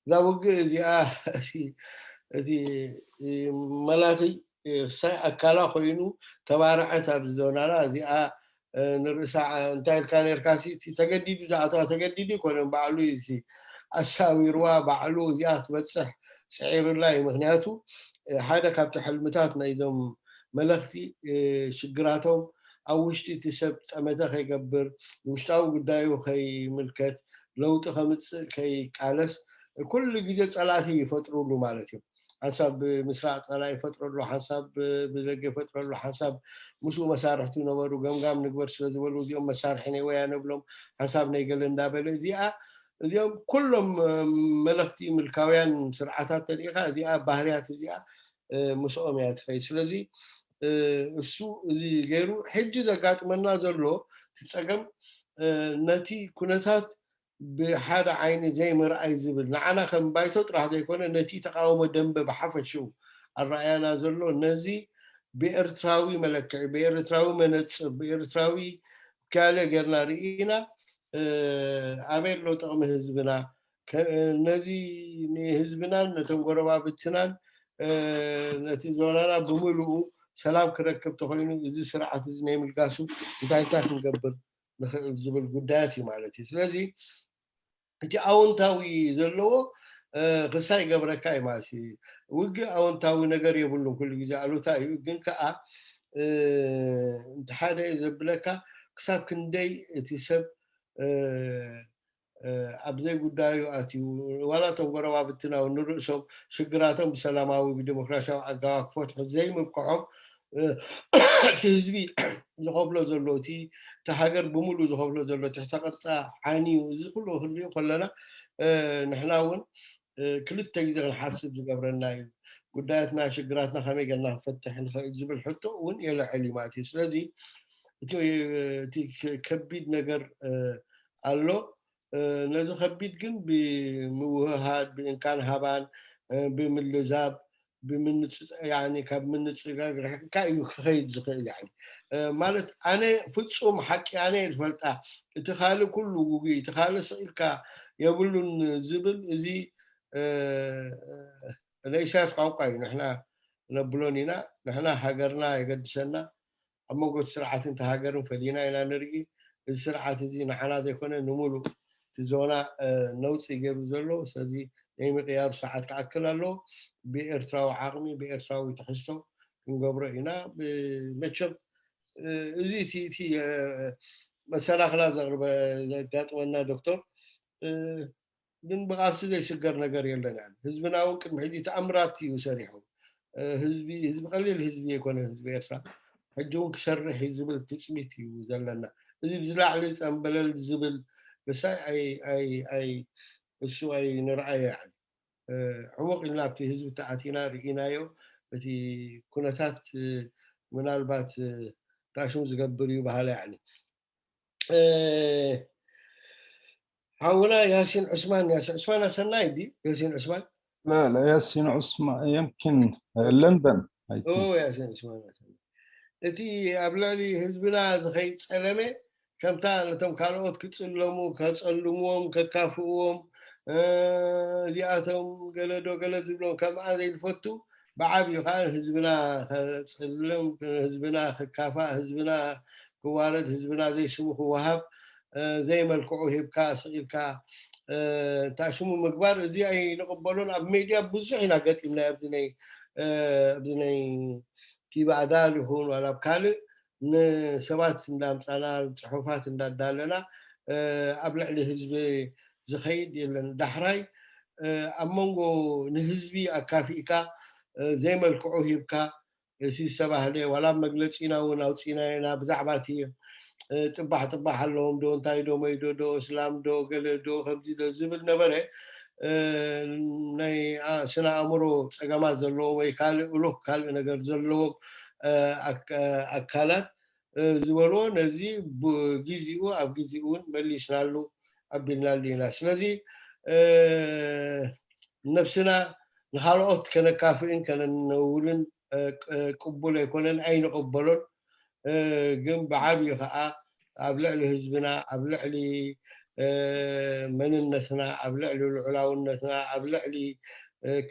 እዛ ውግእ እዚኣ እቲ መላኺ ሳይ ኣካላ ኮይኑ ተባርዐት ኣብዚ ዞናና እዚኣ ንርእሳ እንታይ ኢልካ ነርካ? እቲ ተገዲዱ ዝኣተዋ ተገዲዱ ይኮነን፣ ባዕሉ እዩ ኣሳዊርዋ፣ ባዕሉ እዚኣ ክትበፅሕ ፅዒሩላ እዩ። ምክንያቱ ሓደ ካብቲ ሕልምታት ናይዞም መለኽቲ ሽግራቶም ኣብ ውሽጢ እቲ ሰብ ጠመተ ከይገብር፣ ውሽጣዊ ጉዳዩ ከይምልከት፣ ለውጢ ከምፅእ ከይቃለስ ኩሉ ግዜ ፀላእቲ ይፈጥሩሉ ማለት እዮም። ሓንሳብ ብምስራቅ ፀላኢ ይፈጥረሉ፣ ሓንሳብ ብደገ ይፈጥረሉ፣ ሓንሳብ ምስኡ መሳርሕቲ ነበሩ፣ ገምጋም ንግበር ስለ ዝበሉ እዚኦም መሳርሒ ናይ ወያነ ብሎም፣ ሓንሳብ ናይ ገለ እንዳበለ እዚኣ እዚኦም ኩሎም መለኽቲ ምልካውያን ስርዓታት ተሪኢኻ እዚኣ ባህርያት እዚኣ ምስኦም እያ ትኸይድ። ስለዚ እሱ እዚ ገይሩ ሕጂ ዘጋጥመና ዘሎ እቲ ፀገም ነቲ ኩነታት ብሓደ ዓይኒ ዘይምርኣይ ዝብል ንዓና ከም ባይቶ ጥራሕ ዘይኮነ ነቲ ተቃውሞ ደንበ ብሓፈሽኡ ኣረኣያና ዘሎ ነዚ ብኤርትራዊ መለክዒ ብኤርትራዊ መነፅር ብኤርትራዊ ካለ ጌርና ርኢና ኣበይ ኣሎ ጥቕሚ ህዝብና? ነዚ ንህዝብናን ነቶም ጎረባብትናን ነቲ ዞናና ብምሉኡ ሰላም ክረክብ ተኮይኑ እዚ ስርዓት እዚ ናይ ምልጋሱ እንታይ እንታይ ክንገብር ንኽእል ዝብል ጉዳያት እዩ ማለት እዩ። ስለዚ እቲ ኣወንታዊ ዘለዎ ክሳይ ይገብረካ እዩ ማለት እዩ። ውግእ ኣወንታዊ ነገር የብሉን፣ ኩሉ ግዜ ኣሉታ እዩ። ግን ከዓ እንተ ሓደ እዩ ዘብለካ ክሳብ ክንደይ እቲ ሰብ ኣብ ዘይጉዳዩ ኣትዩ ዋላ እቶም ጎረባብትና እውን ንርእሶም ሽግራቶም ብሰላማዊ ብዲሞክራሲያዊ ኣገባብ ክፈትሑ ዘይምብቅዖም እቲ ህዝቢ ዝኸፍሎ ዘሎ እቲ እቲ ሃገር ብምሉእ ዝኸፍሎ ዘሎ ትሕተ ቅርፃ ዓንዩ እዚ ኩሉ ክንሪኦ ከለና ንሕና እውን ክልተ ግዜ ክንሓስብ ዝገብረና እዩ። ጉዳያትና ሽግራትና ከመይ ገና ክፈትሕ ንኽእል ዝብል ሕቶ እውን የለዕል እዩ ማለት እዩ። ስለዚ እቲ ከቢድ ነገር ኣሎ። ነዚ ከቢድ ግን ብምውህሃድ ብእንካን ሃባን ብምልዛብ ካብ ምንፅጋግ ርሕቅካ እዩ ክኸይድ ዝኽእል። ማለት ኣነ ፍፁም ሓቂ ኣነ ዝፈልጣ እቲ ካልእ ኩሉ ውጉይ እቲ ካልእ ስቕ ኢልካ የብሉን ዝብል እዚ ናይ ኢሳያስ ቋንቋ እዩ። ንሕና ነብሎን ኢና። ንሕና ሃገርና የገድሰና። ኣብ መንጎ እቲ ስርዓትን እቲ ሃገርን ፈሊና ኢና ንርኢ። እዚ ስርዓት እዚ ንዓና ዘይኮነ ንምሉእ እቲ ዞና ነውፂ ገይሩ ዘሎ። ስለዚ ናይ ምቅያሩ ሰዓት ክኣክል ኣለዎ። ብኤርትራዊ ዓቕሚ ብኤርትራዊ ትሕዝቶ ክንገብሮ ኢና። መቸም እዚ እቲ መሰናክላ ዘቅርበ ዘጋጥመና ዶክተር ግን ብቃልሲ ዘይስገር ነገር የለን። ህዝብና እውን ቅድሚ ሕጂ ተኣምራት እዩ ሰሪሑ። ህዝቢ ህዝቢ ቀሊል ህዝቢ ኣይኮነን ህዝቢ ኤርትራ። ሕጂ እውን ክሰርሕ እዩ ዝብል ትፅቢት እዩ ዘለና። እዚ ብዝላዕሊ ፀንበለል ዝብል ምሳይ እሱ ኣይንርኣዮ። ሕሙቕ ኢልና ኣብቲ ህዝቢ ተኣቲና ርኢናዮ። እቲ ኩነታት ምናልባት ታሽም ዝገብር እዩ ባህላ ያኒ ሓውና ያሲን ዑስማን ያሲን ዑስማን ኣሰናይ ዲ ያሲን ዑስማን لا لا ياسين عثمان يمكن لندن ያሲን ዑስማን እቲ ኣብ ልዕሊ ህዝብና ዝኸይድ ፀለመ ከምታ ነቶም ካልኦት ክፅለሙ ከፀልምዎም ከካፍእዎም እዚኣቶም ገለዶ ገለ ዝብሎም ከምኣ ዘይዝፈቱ ብዓብዩ ከዓ ህዝብና ከፅልም፣ ህዝብና ክካፋእ፣ ህዝብና ክዋረድ፣ ህዝብና ዘይስሙ ክወሃብ፣ ዘይመልክዑ ሂብካ ስኢልካ እንታ ሽሙ ምግባር፣ እዚ ኣይንቕበሉን። ኣብ ሜድያ ብዙሕ ኢና ገጢምና ኣብዚ ናይ ቲቪ ኣዳል ይኹን ዋላ ኣብ ካልእ ንሰባት እንዳምፃና፣ ፅሑፋት እንዳዳለና ኣብ ልዕሊ ህዝቢ ዝኸይድ የለን። ዳሕራይ ኣብ መንጎ ንህዝቢ ኣካፊእካ ዘይመልክዑ ሂብካ፣ እቲ ዝተባህለ ዋላ ኣብ መግለፂና እውን ኣውፂእና ኢና ብዛዕባ እቲ ፅባሕ ፅባሕ ኣለዎም ዶ እንታይ ዶ መይዶ ዶ እስላም ዶ ገለ ዶ ከምዚ ዶ ዝብል ነበረ። ናይ ስነ ኣእምሮ ፀገማት ዘለዎም ወይ ካልእ እሉኽ ካልእ ነገር ዘለዎም ኣካላት ዝበልዎ ነዚ ብግዜኡ ኣብ ግዜኡ እውን መሊስናሉ ኣቢልናሉ ኢና። ስለዚ ነብስና ንካልኦት ከነካፍእን ከነነውርን ቅቡል ኣይኮነን፣ ኣይንቕበሎን። ግን ብዓብዩ ከዓ ኣብ ልዕሊ ህዝብና፣ ኣብ ልዕሊ መንነትና፣ ኣብ ልዕሊ ልዑላውነትና፣ ኣብ ልዕሊ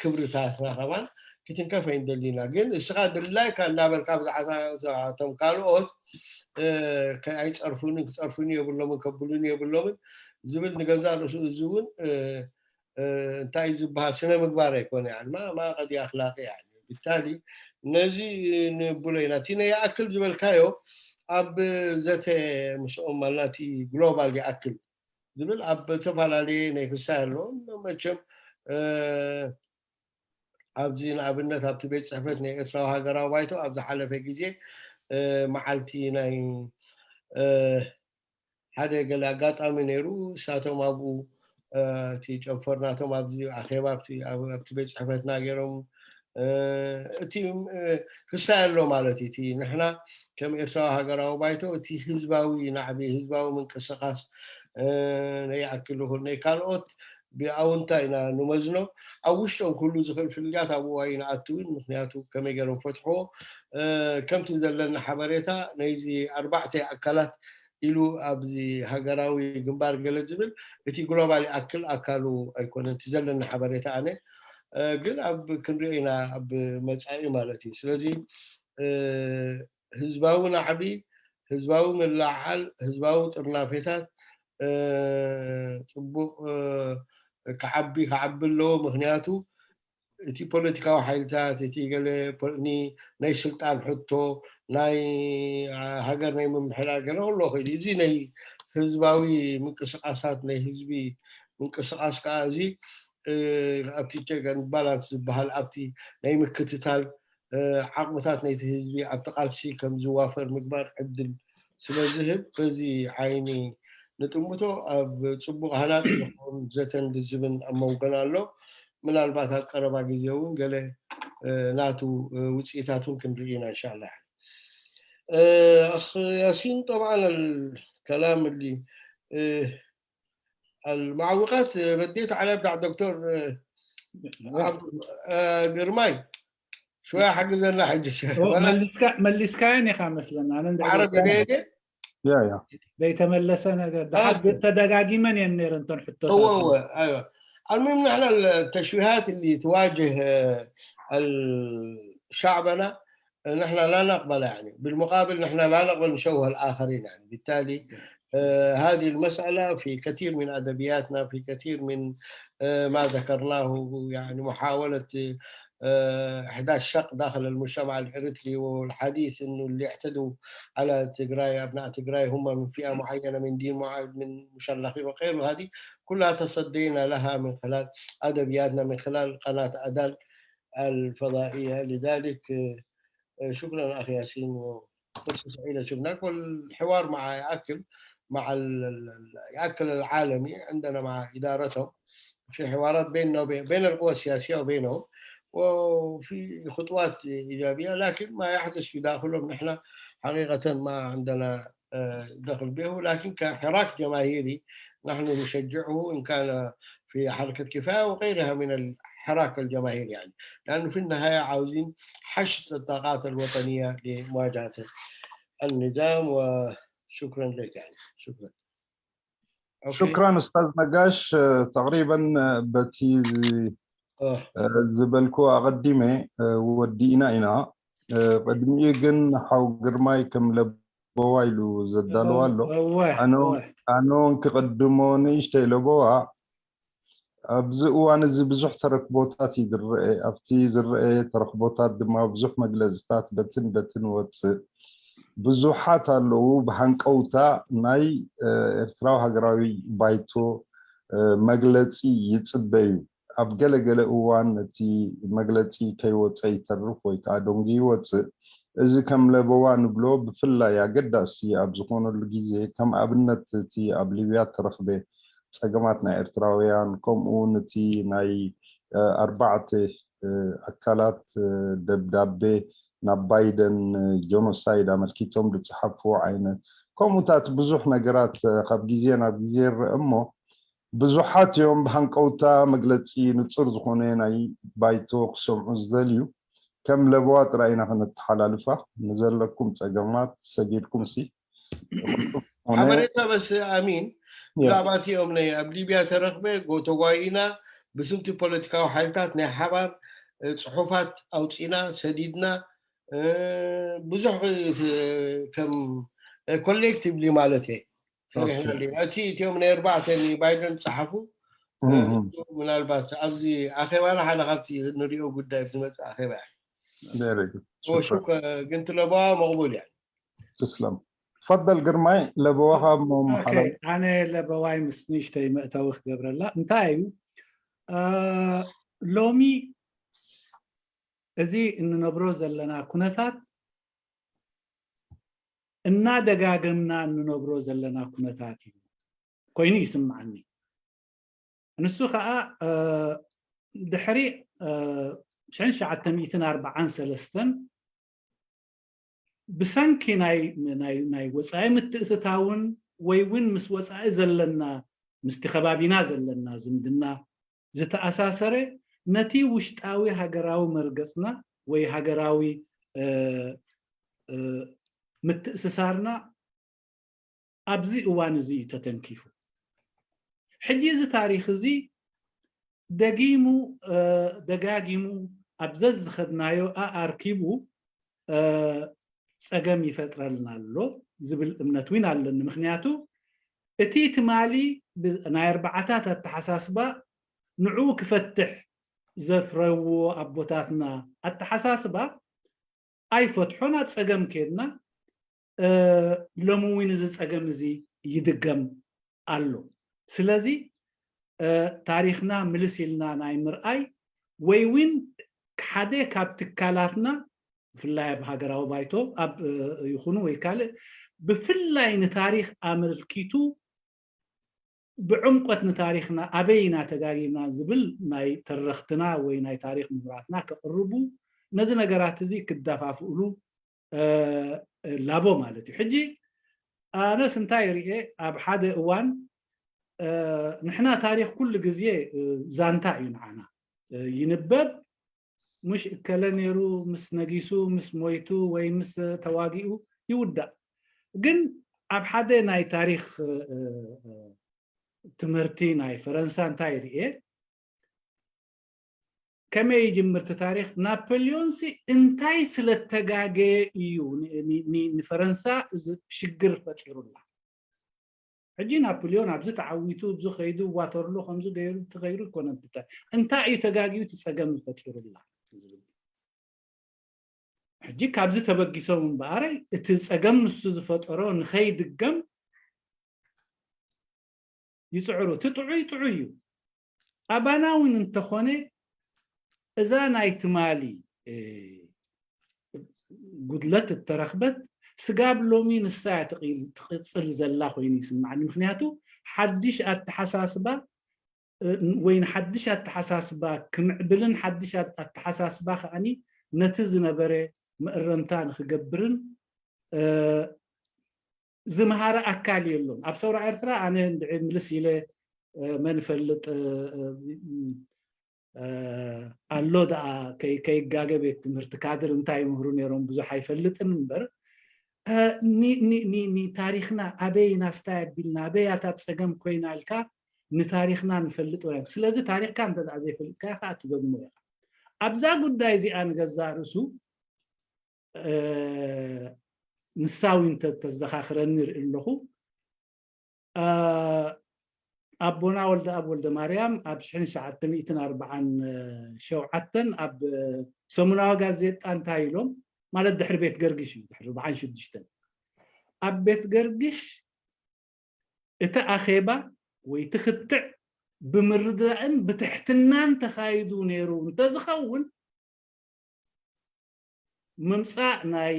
ክብርታትና ከማን ክትንከፍ ኣይንደሊና። ግን እስኻ ድላይካ እንዳበልካ ብዛዕባቶም ካልኦት ኣይፀርፉንን ክፀርፉኒ የብሎምን ከብሉኒ የብሎምን ዝብል ንገዛ ርእሱ እዚ እውን እንታይ ዝበሃል ስነ ምግባር ኣይኮነ ማ ቀዲ ኣክላቂ ብታሊ ነዚ ንብሎ ኢና። እቲ ናይ ይኣክል ዝበልካዮ ኣብ ዘተ ምስኦም ማለና እቲ ግሎባል ይኣክል ዝብል ኣብ ዝተፈላለየ ናይ ክሳይ ኣለዎም መቸም ኣብዚ ንኣብነት ኣብቲ ቤት ፅሕፈት ናይ ኤርትራዊ ሃገራዊ ባይቶ ኣብ ዝሓለፈ ግዜ መዓልቲ ናይ ሓደ ገለ ኣጋጣሚ ነይሩ። እሳቶም ኣብኡ እቲ ጨንፈር ናቶም ኣብዚ ኣኼባ ኣብቲ ቤት ፅሕፈትና ገይሮም እቲ ክሳይ ኣሎ ማለት እዩ። እቲ ንሕና ከም ኤርትራዊ ሃገራዊ ባይቶ እቲ ህዝባዊ ናዕቢ ህዝባዊ ምንቅስቃስ ነይኣክል ይኹን ናይ ካልኦት ብኣውንታ ኢና ንመዝኖ። ኣብ ውሽጦም ክህሉ ዝኽእል ፍልልያት ኣብኡ ኣይንኣትውን፣ ምክንያቱ ከመይ ገይሮም ፈትሕዎ። ከምቲ ዘለና ሓበሬታ ናይዚ ኣርባዕተ ኣካላት ኢሉ ኣብዚ ሃገራዊ ግንባር ገለ ዝብል እቲ ግሎባል ይኣክል ኣካሉ ኣይኮነን እቲ ዘለና ሓበሬታ ኣነ ግን ኣብ ክንሪኦ ኢና ኣብ መፃኢ ማለት እዩ። ስለዚ ህዝባዊ ናዕቢ፣ ህዝባዊ ምልዕዓል፣ ህዝባዊ ጥርናፌታት ፅቡቕ ክዓቢ ክዓቢ ኣለዎ። ምክንያቱ እቲ ፖለቲካዊ ሓይልታት እቲ ገለ ናይ ስልጣን ሕቶ ናይ ሃገር ናይ ምምሕዳር ገለ ክሎ ኸ እዚ ናይ ህዝባዊ ምንቅስቃሳት ናይ ህዝቢ ምንቅስቃስ ከዓ እዚ ኣብቲ ቸገን ባላንስ ዝበሃል ኣብቲ ናይ ምክትታል ዓቕምታት ናይቲ ህዝቢ ኣብቲ ቃልሲ ከም ዝዋፈር ምግባር ዕድል ስለ ዝህብ በዚ ዓይኒ ንጥምቶ ኣብ ፅቡቕ ሃናፂ ዝኸውን ዘተን ልዝብን ኣብ መንጎና ኣሎ። ምናልባት ኣብ ቀረባ ግዜ እውን ገለ ናቱ ውፅኢታት እውን ክንርኢ ኢና እንሻላ። ኣኽ ያሲን طبعا الكلام اللي المعوقات رديت عليها بتاع دكتور ግርማይ شوية حق ذا الناحية መሊስካየን ኢኻ መስለና። ኣነ عربي ليه ያ ያ ዘይተመለሰ ነገር ተደጋጊመን እየን ነይረን እተን ሕቶ المهم نحن التشويهات اللي تواجه شعبنا نحن لا نقبل يعني بالمقابل نحن لا نقبل نشوه الآخرين يعني بالتالي هذه المسألة في كثير من أدبياتنا في كثير من ما ذكرناه يعني محاولة إحداث شق داخل المجتمع الإريتري والحديث إنه اللي اعتدوا على تجراي أبناء تجراي هم من فئة معينة من دين معين من مشلخين وغيره هذه كلها تصدينا لها من خلال أدبياتنا من خلال قناة أدل الفضائية لذلك شكرا أخي ياسين وفرصة سعيدة شفناك والحوار مع يأكل مع يأكل العالمي عندنا مع إدارتهم في حوارات بيننا وبين بين القوى السياسية وبينهم وفي خطوات إيجابية لكن ما يحدث في داخلهم نحن حقيقة ما عندنا دخل به لكن كحراك جماهيري نحن نشجعه إن كان في حركة كفاية وغيرها من الحراك الجماهيري يعني لأنه في النهاية عاوزين حشد الطاقات الوطنية لمواجهة النظام وشكرا لك يعني شكرا شكرا استاذ نقاش تقريبا بتي ዝበልኩ ኣቐዲመ ወዲእና ኢና። ቅድሚኡ ግን ሓው ግርማይ ከም ለበዋ ኢሉ ዘዳለዋ ኣሎ። ኣነ እውን ክቕድሞ ንእሽተይ ለበዋ። ኣብዚ እዋን እዚ ብዙሕ ተረክቦታት እዩ ዝረአ። ኣብቲ ዝረአ ተረክቦታት ድማ ብዙሕ መግለፅታት በትን በትን ወፅእ። ብዙሓት ኣለዉ ብሃንቀውታ ናይ ኤርትራዊ ሃገራዊ ባይቶ መግለፂ ይፅበዩ። ኣብ ገለገለ እዋን እቲ መግለፂ ከይወፀ ይተርፍ ወይ ከዓ ደንጉዩ ይወፅእ። እዚ ከም ለበዋ ንብሎ ብፍላይ ኣገዳሲ ኣብ ዝኾነሉ ግዜ ከም ኣብነት እቲ ኣብ ሊብያ ተረኽበ ፀገማት ናይ ኤርትራውያን ከምኡ እውን እቲ ናይ ኣርባዕተ ኣካላት ደብዳቤ ናብ ባይደን ጀኖሳይድ ኣመልኪቶም ዝፀሓፍዎ ዓይነት ከምኡታት ብዙሕ ነገራት ካብ ግዜ ናብ ግዜ ይረአ እሞ ብዙሓት እዮም ብሃንቀውታ መግለፂ ንፁር ዝኾነ ናይ ባይቶ ክሰምዑ ዝደልዩ ከም ለበዋ ጥራይ ኢና ክነተሓላልፋ። ንዘለኩም ፀገማት ሰጊድኩም ሲ ሓበሬታ በስ ኣሚን ብዛዕባ እቲኦም ናይ ኣብ ሊብያ ተረኽበ ጎተጓይና ብስንቲ ፖለቲካዊ ሓይልታት ናይ ሓባር ፅሑፋት ኣውፂና ሰዲድና ብዙሕ ከም ኮሌክቲቭሊ ማለት እየ ሰሪሕና ዲና እቲ እቲኦም ናይ ኣርባዕተ ንባይደን ፀሓፉ ምናልባት ኣብዚ ኣኼባና ሓደ ካብቲ ንሪኦ ጉዳይ ዝመፅእ ኣኼባ እያ ሽኮር ግን ትለበዋ መቕቡል እያ ትስለም ፈደል ግርማይ ለበዋኻ ኣነ ለበዋይ ምስ ንእሽተይ መእተዊ ክገብረላ እንታይ እዩ ሎሚ እዚ እንነብሮ ዘለና ኩነታት እናደጋገምና እንነብሮ ዘለና ኩነታት እዩ ኮይኑ ይስምዓኒ። ንሱ ከዓ ድሕሪ ሽሕን ትሽዓተ ሚእትን ኣርብዓን ሰለስተን ብሰንኪ ናይ ወፃኢ ምትእትታውን ወይ እውን ምስ ወፃኢ ዘለና ምስቲ ከባቢና ዘለና ዝምድና ዝተኣሳሰረ ነቲ ውሽጣዊ ሃገራዊ መርገፅና ወይ ሃገራዊ ምትእስሳርና ኣብዚ እዋን እዚ እዩ ተተንኪፉ። ሕጂ እዚ ታሪኽ እዚ ደጊሙ ደጋጊሙ ኣብ ዘዝኸድናዮ ኣኣርኪቡ ፀገም ይፈጥረልና ኣሎ ዝብል እምነት እውን ኣለኒ። ምክንያቱ እቲ ትማሊ ናይ ኣርባዓታት ኣተሓሳስባ ንዕኡ ክፈትሕ ዘፍረዎ ኣቦታትና ኣተሓሳስባ ኣይፈትሖን ኣብ ፀገም ከድና ሎሚ እውን እዚ ፀገም እዚ ይድገም ኣሎ። ስለዚ ታሪኽና ምልስ ኢልና ናይ ምርኣይ ወይ እውን ሓደ ካብ ትካላትና ብፍላይ ኣብ ሃገራዊ ባይቶ ኣብ ይኹኑ ወይ ካልእ ብፍላይ ንታሪኽ ኣመልኪቱ ብዕምቆት ንታሪኽና ኣበይ ኢና ተጋጊና ዝብል ናይ ተረኽትና ወይ ናይ ታሪኽ ምሁራትና ከቕርቡ ነዚ ነገራት እዚ ክደፋፍእሉ ላቦ ማለት እዩ። ሕጂ ኣነስ እንታይ ርኤ ኣብ ሓደ እዋን ንሕና ታሪኽ ኩሉ ግዜ ዛንታ እዩ ንዓና ይንበብ ምሽ እከለ ነይሩ ምስ ነጊሱ ምስ ሞይቱ ወይ ምስ ተዋጊኡ ይውዳእ ግን ኣብ ሓደ ናይ ታሪኽ ትምህርቲ ናይ ፈረንሳ እንታይ ርኤ ከመይ ይጅምር እቲ ታሪኽ ናፖሊዮን ሲ እንታይ ስለተጋገየ እዩ ንፈረንሳ ሽግር ፈጢሩላ ሕጂ ናፖሊዮን ኣብዚ ተዓዊቱ እዚ ከይዱ ዋተርሎ ከምዚ ገይሩ ትኸይሩ ይኮነ እንታይ እዩ ተጋግዩ እቲ ፀገም ዝፈጢሩላ ዝብል ሕጂ ካብዚ ተበጊሶም እምበኣረይ እቲ ፀገም ንሱ ዝፈጠሮ ንኸይድገም ይፅዕሩ እቲ ጥዑይ ጥዑይ እዩ ኣባና እውን እንተኾነ እዛ ናይ ትማሊ ጉድለት እተረኽበት ስጋብ ሎሚ ንሳ እያ ትቕፅል ዘላ ኮይኑ ይስምዓኒ ምክንያቱ ሓድሽ ኣተሓሳስባ ወይ ንሓድሽ ኣተሓሳስባ ክምዕብልን ሓድሽ ኣተሓሳስባ ከዓኒ ነቲ ዝነበረ መእረምታ ንክገብርን ዝምሃረ ኣካል የሎን ኣብ ሰውራ ኤርትራ ኣነ እንድዒ ምልስ ኢለ መን ይፈልጥ ኣሎ ደኣ ከይጋገ ቤት ትምህርቲ ካድር እንታይ ይምህሩ ነይሮም ብዙሕ ኣይፈልጥን እምበር ታሪክና ኣበይ ናስታይ ኣቢልና ኣበይ ኣታ ፀገም ኮይና ኢልካ ንታሪኽና ንፈልጥ ወይ ስለዚ ታሪኽካ እንተ ዘይፈልጥካ ከዓ ትደግሞ ኢኻ። ኣብዛ ጉዳይ እዚኣ ንገዛእ ርእሱ ንሳ እውን ተዘኻኽረኒ ርኢ ኣለኹ። ኣቦና ወልደ ኣብ ወልደ ማርያም ኣብ ሽሕን ትሽዓተ ሚእትን ኣርባዓን ሸውዓተን ኣብ ሰሙናዊ ጋዜጣ እንታይ ኢሎም ማለት ድሕሪ ቤት ገርግሽ እዩ ድሕሪ ኣርባዓን ሽዱሽተን ኣብ ቤት ገርግሽ እቲ ኣኼባ ወይ ትኽትዕ ብምርዳእን ብትሕትናን ተኻይዱ ነይሩ እንተዝኸውን ምምፃእ ናይ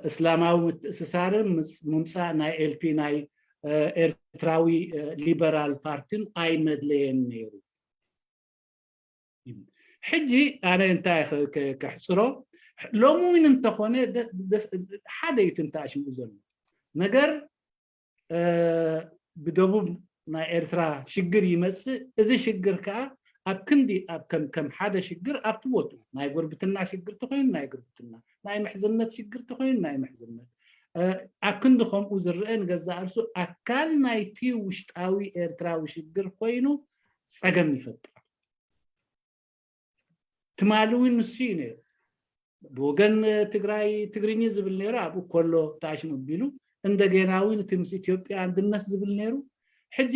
እስላማዊ ምትእስሳርን ምምፃእ ናይ ኤልፒ ናይ ኤርትራዊ ሊበራል ፓርቲን ኣይመድለየን ነይሩ። ሕጂ ኣነ እንታይ ከሕፅሮ ሎሚ እውን እንተኾነ ሓደ እዩ ትንታሽምኡ ዘሎ ነገር ብደቡብ ናይ ኤርትራ ሽግር ይመፅእ። እዚ ሽግር ከዓ ኣብ ክንዲ ከም ሓደ ሽግር ኣብቲ ቦትኡ ናይ ጉርብትና ሽግር ተኮይኑ ናይ ጉርብትና ናይ ምሕዝነት ሽግር ተኮይኑ ናይ ምሕዝነት ኣብ ክንዲ ከምኡ ዝረአ ንገዛእ ርእሱ ኣካል ናይቲ ውሽጣዊ ኤርትራዊ ሽግር ኮይኑ ፀገም ይፈጥር። ትማሊ እውን ንሱ እዩ ነይሩ። ብወገን ትግራይ ትግርኝ ዝብል ነይሩ ኣብኡ ከሎ ተኣሽም ኣቢሉ እንደገና እውን እቲ ምስ ኢትዮጵያ ኣንድነት ዝብል ነይሩ። ሕጂ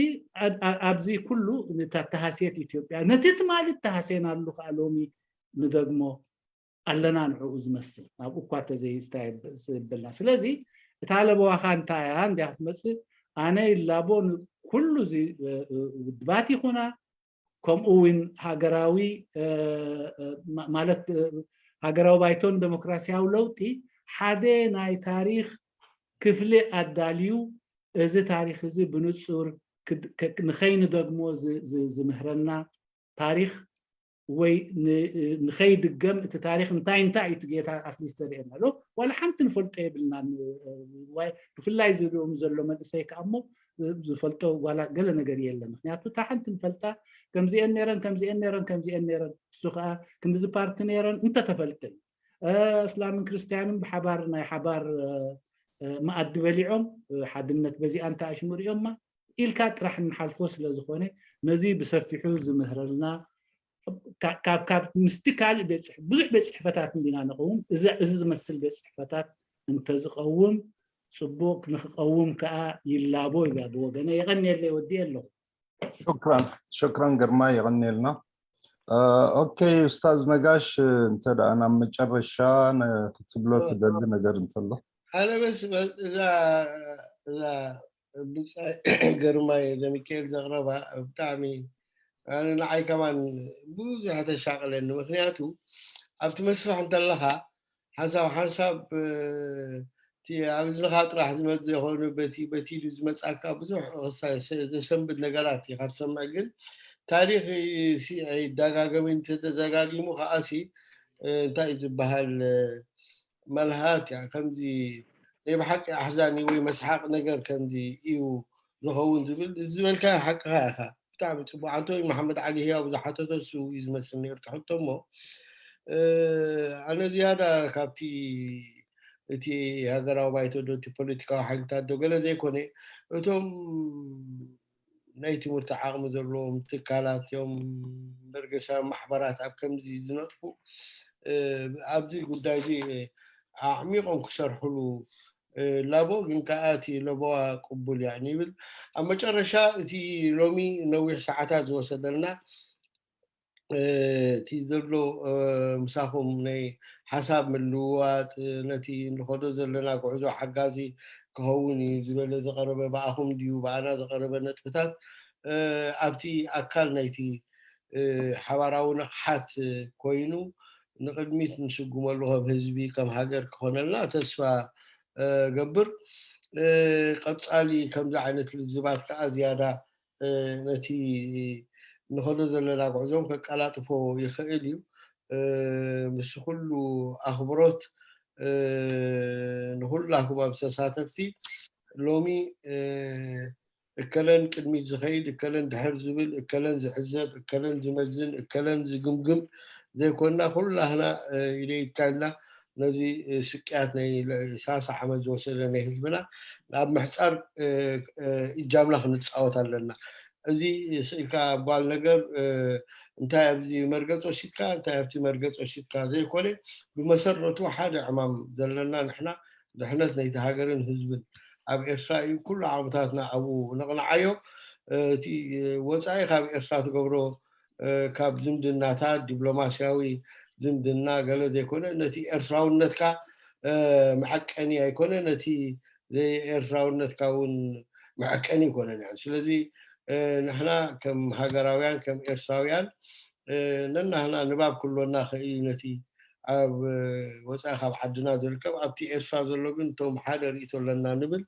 ኣብዚ ኩሉ እታ ተሃስየት ኢትዮጵያ ነቲ ትማሊ ተሃስየናሉ ከዓ ሎሚ ንደግሞ ኣለና ንዕኡ ዝመስል ናብኡ እኳ ተዘይዝበልና ስለዚ እታ ለበዋኻ እንታይ እያ እንዲያ ክትመፅእ ኣነ ይላቦ ንኩሉ እዚ ውድባት ይኹና ከምኡ እውን ሃገራዊ ማለት ሃገራዊ ባይቶን ዴሞክራሲያዊ ለውጢ ሓደ ናይ ታሪኽ ክፍሊ ኣዳልዩ እዚ ታሪኽ እዚ ብንፁር ንኸይንደግሞ ዝምህረና ታሪኽ ወይ ንኸይድገም እቲ ታሪኽ እንታይ እንታይ እዩ ጌታ ኣትሊስት ተርእየና ኣሎ ዋላ ሓንቲ ንፈልጦ የብልና ብፍላይ ዝብኦም ዘሎ መንእሰይ ከዓ እሞ ዝፈልጦ ዋላ ገለ ነገር የለን ምክንያቱ እታ ሓንቲ ንፈልጣ ከምዚአን ነረን ከምዚአን ነረን ከምዚአን ነረን እሱ ከዓ ክንዲዚ ፓርቲ ነረን እንተተፈልጥን እስላምን ክርስትያንን ብሓባር ናይ ሓባር መኣዲ በሊዖም ሓድነት በዚኣ እንታይ ኣሽሙ ሪኦማ ኢልካ ጥራሕ እንሓልፎ ስለ ዝኾነ ነዚ ብሰፊሑ ዝምህረልና ካብ ምስቲ ካልእ ቤት ብዙሕ ቤት ፅሕፈታት እንዲና ንኸውን እዚ ዝመስል ቤት ፅሕፈታት እንተዝቀውም ፅቡቅ ንክቀውም ከዓ ይላቦ ይብላ ብወገነ የቀንየለይ ወዲየ ኣለኹ ሹክራን ሹክራን ግርማ የቀንየልና ኦኬ ኡስታዝ ነጋሽ እንተ ደኣ ናብ መጨረሻ ክትብሎ ትደሊ ነገር እንተሎ ኣነ በስ እዛ እዛ ብጻይ ግርማይ ዘሚካኤል ዘቕረባ ብጣዕሚ ኣነ ንዓይ ከማን ብዙሕ ተሻቕለኒ ምክንያቱ ኣብቲ መስርሕ እንተለኻ ሓንሳብ ሓንሳብ እቲ ኣብ እዝንኻ ጥራሕ ዝመጽእ ዘይኮኑ በቲ በቲ ኢሉ ዝመጻካ ብዙሕ ዘሰንብድ ነገራት ኢኻ ትሰምዕ ግን ታሪኽ ኣይደጋገምን ተደጋጊሙ ከዓሲ እንታይ እዩ ዝበሃል መልሃት እያ ከምዚ ናይ ብሓቂ ኣሕዛኒ ወይ መስሓቅ ነገር ከምዚ እዩ ዝኸውን ዝብል ዝበልካ ሓቅኻ ኢኻ ብጣዕሚ ፅቡቅ ኣንቶኒ መሓመድ ዓሊ ህያው ዝሓተቶ እሱ እዩ ዝመስል ነይሩ ትሕቶ እሞ ኣነ ዝያዳ ካብቲ እቲ ሃገራዊ ባይቶ ዶ እቲ ፖለቲካዊ ሓይልታት ዶ ገለ ዘይኮነ እቶም ናይ ትምህርቲ ዓቕሚ ዘለዎም ትካላት እዮም በርገሳ ማሕበራት ኣብ ከምዚ ዝነጥፉ ኣብዚ ጉዳይ እዚ ኣዕሚቖም ክሰርሕሉ ላቦ ግን ከዓ እቲ ለበዋ ቅቡል እያ ይብል ኣብ መጨረሻ እቲ ሎሚ ነዊሕ ሰዓታት ዝወሰደልና እቲ ዘሎ ምሳኹም ናይ ሓሳብ ምልውዋጥ ነቲ ንኸዶ ዘለና ጉዕዞ ሓጋዚ ክኸውን እዩ ዝበለ ዝቐረበ ብኣኹም ድዩ ብኣና ዝቐረበ ነጥብታት ኣብቲ ኣካል ናይቲ ሓባራዊ ንቕሓት ኮይኑ ንቕድሚት ንስጉመሉ ከም ህዝቢ ከም ሃገር ክኾነልና ተስፋ ገብር ቀፃሊ ከምዚ ዓይነት ልዝባት ከዓ ዝያዳ ነቲ ንኸዶ ዘለና ጉዕዞን ከቀላጥፎ ይኽእል እዩ ምስ ኩሉ ኣኽብሮት ንኩላኩም ኣብ ተሳተፍቲ ሎሚ እከለን ቅድሚት ዝኸይድ እከለን ድሕር ዝብል እከለን ዝዕዘብ እከለን ዝመዝን እከለን ዝግምግም ዘይኮንና ኩላህና ኢደ ኢድካ ኢልና ነዚ ስቅያት ናይ ሰላሳ ዓመት ዝወሰደ ናይ ህዝብና ኣብ ምሕፃር እጃምና ክንፃወት ኣለና። እዚ ስኢልካ ጓል ነገር እንታይ ኣብዚ መርገፂ ወሲድካ እንታይ ኣብቲ መርገፂ ወሲድካ ዘይኮነ፣ ብመሰረቱ ሓደ ዕማም ዘለና ንሕና ድሕነት ናይቲ ሃገርን ህዝብን ኣብ ኤርትራ እዩ። ኩሉ ዓቕምታትና ኣብኡ ነቕንዓዮ። እቲ ወፃኢ ካብ ኤርትራ ትገብሮ ካብ ዝምድናታት ዲፕሎማስያዊ ዝምድና ገለ ዘይኮነ ነቲ ኤርትራውነትካ መዐቀኒ ኣይኮነ፣ ነቲ ዘይኤርትራውነትካ እውን መዐቀኒ ኣይኮነን። ስለዚ ንሕና ከም ሃገራውያን ከም ኤርትራውያን ነናህና ንባብ ክህልወና ክእል እዩ። ነቲ ኣብ ወፃኢ ካብ ዓድና ዝርከብ ኣብቲ ኤርትራ ዘሎ ግን እቶም ሓደ ርእይቶ ኣለና ንብል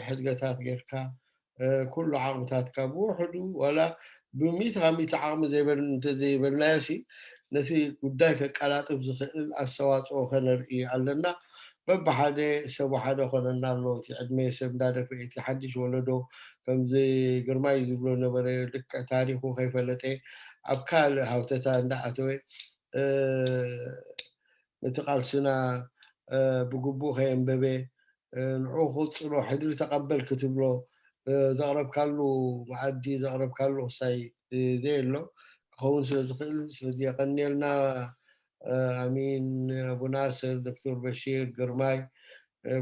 ሕድገታት ጌርካ ኩሉ ዓቕምታትካ ብውሕዱ ዋላ ብሚእቲ ካብ ሚእቲ ዓቕሚ ዘይበልናዮ ሲ ነቲ ጉዳይ ከቀላጥፍ ዝኽእል ኣስተዋፅኦ ከነርኢ ኣለና። በብሓደ ሰብ ሓደ ኮነና ኣሎ። እቲ ዕድመ ሰብ እንዳደፈ እቲ ሓድሽ ወለዶ ከምዚ ግርማይ ዝብሎ ነበረ ልክዕ ታሪኹ ከይፈለጠ ኣብ ካልእ ሃውተታ እንዳኣተወ ነቲ ቃልስና ብግቡእ ከየንበበ ንዕኡ ክቕፅሎ ሕድሪ ተቐበል ክትብሎ ዘቕረብካሉ መኣዲ ዘቕረብካሉ ክሳይ ዘየሎ ክኸውን ስለ ዝኽእል ስለዚ የቐንየልና። ኣሚን፣ ኣቡ ናስር፣ ዶክተር በሺር፣ ግርማይ፣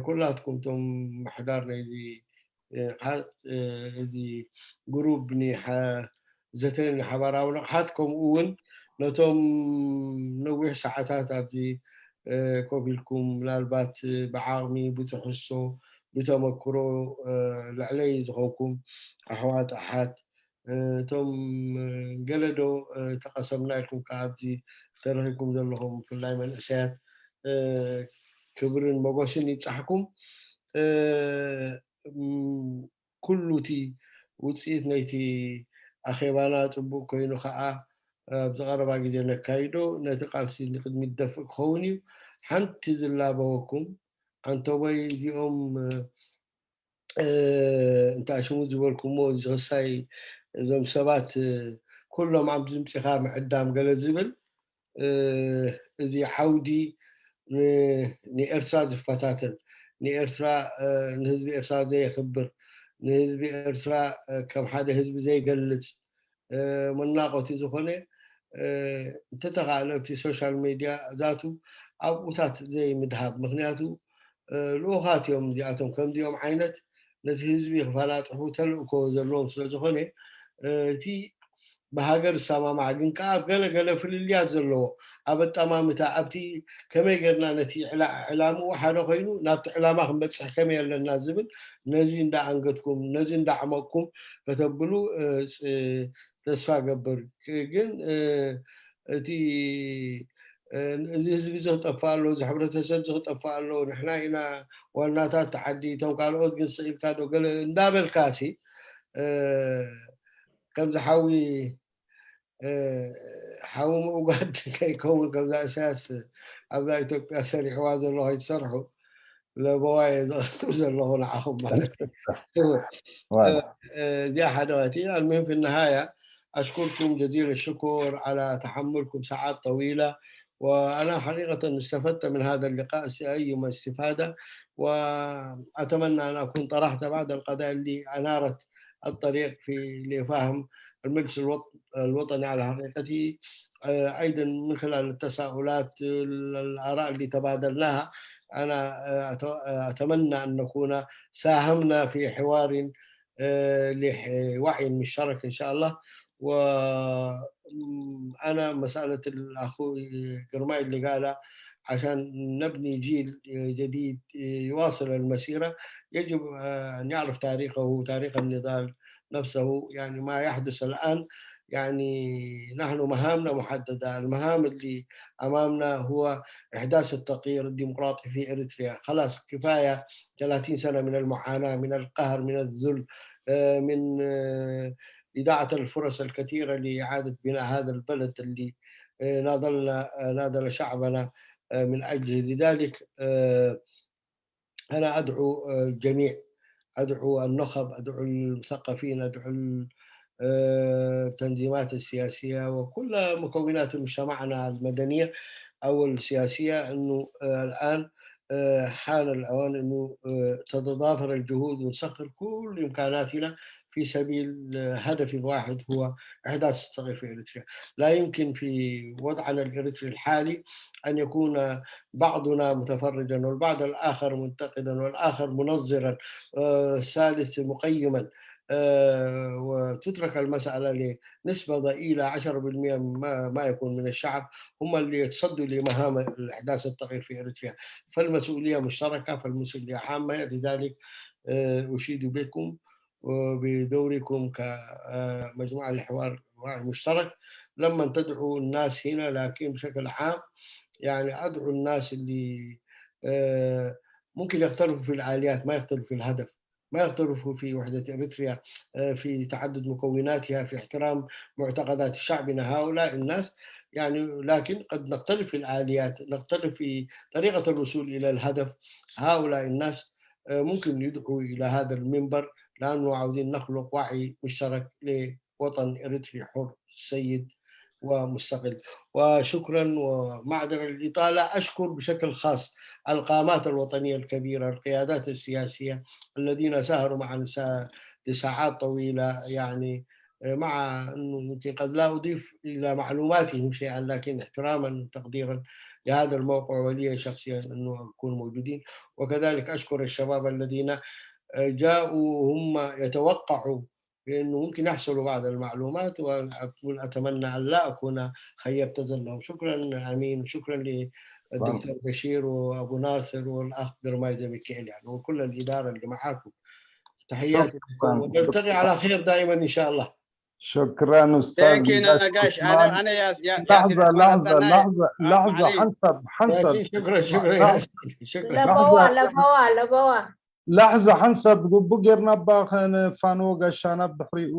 ኩላትኩም እቶም ምሕዳር ናይዚ እዚ ግሩብ ዘተ ሓባራዊ ንቕሓት ከምኡ እውን ነቶም ነዊሕ ሰዓታት ኣብዚ ኮፍ ኢልኩም ምናልባት ብዓቕሚ ብትሕዝቶ ብተመክሮ ልዕለይ ዝኾንኩም ኣሕዋት ኣሓት እቶም ገለ ዶ ተቐሰምና ኢልኩም ከዓ ኣብዚ ተረኺብኩም ዘለኹም ብፍላይ መንእሰያት ክብርን ሞጎስን ይብፃሕኩም። ኩሉ እቲ ውፅኢት ናይቲ ኣኼባና ፅቡቅ ኮይኑ ከዓ ኣብዚ ቀረባ ግዜ ነካይዶ ነቲ ቃልሲ ንቅድሚት ደፍእ ክኸውን እዩ። ሓንቲ ዝላበወኩም ኣንተቦይ እዚኦም እንታይ ሽሙ ዝበልኩሞ እዚ ክሳይ እዞም ሰባት ኩሎም ኣብ ድምፂኻ ምዕዳም ገለ ዝብል እዚ ዓውዲ ንኤርትራ ዝፈታተን ንኤርትራ ንህዝቢ ኤርትራ ዘየክብር ንህዝቢ ኤርትራ ከም ሓደ ህዝቢ ዘይገልፅ መናቆቲ ዝኾነ እንተተኻእለ ኣብቲ ሶሻል ሚድያ ዛቱ ኣብኡታት ዘይምድሃብ ምክንያቱ ልኡኻት እዮም እዚኣቶም ከምዚኦም ዓይነት ነቲ ህዝቢ ክፈላጥሑ ተልእኮ ዘለዎም ስለዝኾነ እቲ ብሃገር ዝሰማማዕ ግን ከዓ ኣብ ገለ ገለ ፍልልያት ዘለዎ ኣብ ኣጠማምታ ኣብቲ ከመይ ገርና ነቲ ዕላምኡ ሓደ ኮይኑ ናብቲ ዕላማ ክንበፅሕ ከመይ ኣለና ዝብል ነዚ እንዳኣንገትኩም ነዚ እንዳዕመቅኩም ከተብሉ ተስፋ ገብር። ግን እቲ እዚ ህዝቢ እዚ ክጠፍእ ኣሎ፣ እዚ ሕብረተሰብ እዚ ክጠፍእ ኣሎ፣ ንሕና ኢና ዋናታት እቲ ዓዲ፣ እቶም ካልኦት ግን ስቕ ኢልካ ዶ ገለ እንዳበልካ ሲ ከምዚ ሓዊ ሓዊ ምእጓድ ከይከውን ከምዛ እሳያስ ኣብዛ ኢትዮጵያ ሰሪሕዋ ዘሎ ከይትሰርሑ ለበዋ እየ ዘቐስብ ዘለኹ ንዓኹም ማለት እዩ። እዚኣ ሓደ ማለት እዩ። المهم في النهاية أشكركم جزيل الشكر على تحملكم ساعات طويلة وأنا حقيقة استفدت من هذا اللقاء أيما استفادة وأتمنى أن أكون طرحت بعض القضايا اللي أنارت الطريق في لفهم المجلس الوط- الوطني على حقيقته أيضا من خلال التساؤلات الآراء اللي تبادلناها أنا أتمنى أن نكون ساهمنا في حوار لوعي مشترك إن شاء الله. وأنا مسألة الأخو جرماي اللي قالها عشان نبني جيل جديد يواصل المسيرة يجب أن يعرف تاريخه وتاريخ النضال نفسه. يعني ما يحدث الآن يعني نحن مهامنا محددة. المهام اللي أمامنا هو إحداث التغيير الديمقراطي في إريتريا. خلاص كفاية ثلاثين سنة من المعاناة من القهر من الذل من إضاعة الفرص الكثيرة لإعادة بناء هذا البلد اللي ناضلنا ناضل شعبنا من أجله. لذلك أنا أدعو الجميع، أدعو النخب، أدعو المثقفين، أدعو التنظيمات السياسية وكل مكونات مجتمعنا المدنية أو السياسية أنه الآن حان الأوان أنه تتضافر الجهود ونسخر كل إمكاناتنا في سبيل هدف واحد، هو إحداث التغيير في إريتريا. لا يمكن في وضعنا الإريتري الحالي أن يكون بعضنا متفرجا والبعض الآخر منتقدا والآخر منظرا، الثالث مقيما، وتترك المسألة لنسبة ضئيلة، عشرة بالمئة ما يكون من الشعب هم اللي يتصدوا لمهام إحداث التغيير في إريتريا. فالمسؤولية مشتركة، فالمسؤولية عامة. لذلك أشيد بكم وبدوركم كمجموعة لحوار وعي مشترك، لما تدعوا الناس هنا، لكن بشكل عام يعني أدعو الناس اللي ممكن يختلفوا في الآليات، ما يختلفوا في الهدف، ما يختلفوا في وحدة إريتريا، في تعدد مكوناتها، في احترام معتقدات شعبنا، هؤلاء الناس. يعني لكن قد نختلف في الآليات، نختلف في طريقة الوصول إلى الهدف. هؤلاء الناس ممكن يدعوا إلى هذا المنبر، لأنه عاوزين نخلق وعي مشترك لوطن إريتري حر سيد ومستقل. وشكرا، ومعذرة للإطالة، أشكر بشكل خاص القامات الوطنية الكبيرة، القيادات السياسية الذين سهروا معنا لساعات طويلة، يعني مع أنه يمكن قد لا أضيف إلى معلوماتهم شيئا، لكن احتراما وتقديرا لهذا الموقع ولي شخصيا أنه يكونوا موجودين. وكذلك أشكر الشباب الذين جاءوا وهم يتوقعوا بأنه ممكن يحصلوا بعض المعلومات، وأقول أتمنى أن لا أكون خيبت ظنهم. شكرا أمين، وشكرا للدكتور بشير وأبو ناصر والأخ برمايزة ميكائيل، يعني، وكل الإدارة اللي معاكم. تحياتي لكم، ونلتقي على خير دائما إن شاء الله. شكرا استاذ لكن انا قاش انا انا يا يا ياسر لحظه اسمع، لحظه أنا- لحظه آه، لحظه معليش. حنسب حنسب ياسين، شكرا، شكرا ياسين، شكرا. ለበዋ ለበዋ ለበዋ ላሕዛ ሓንሳብ ግቡእ ጌርና ባ ከነፋንዎ ጋሻና ብድሕሪኡ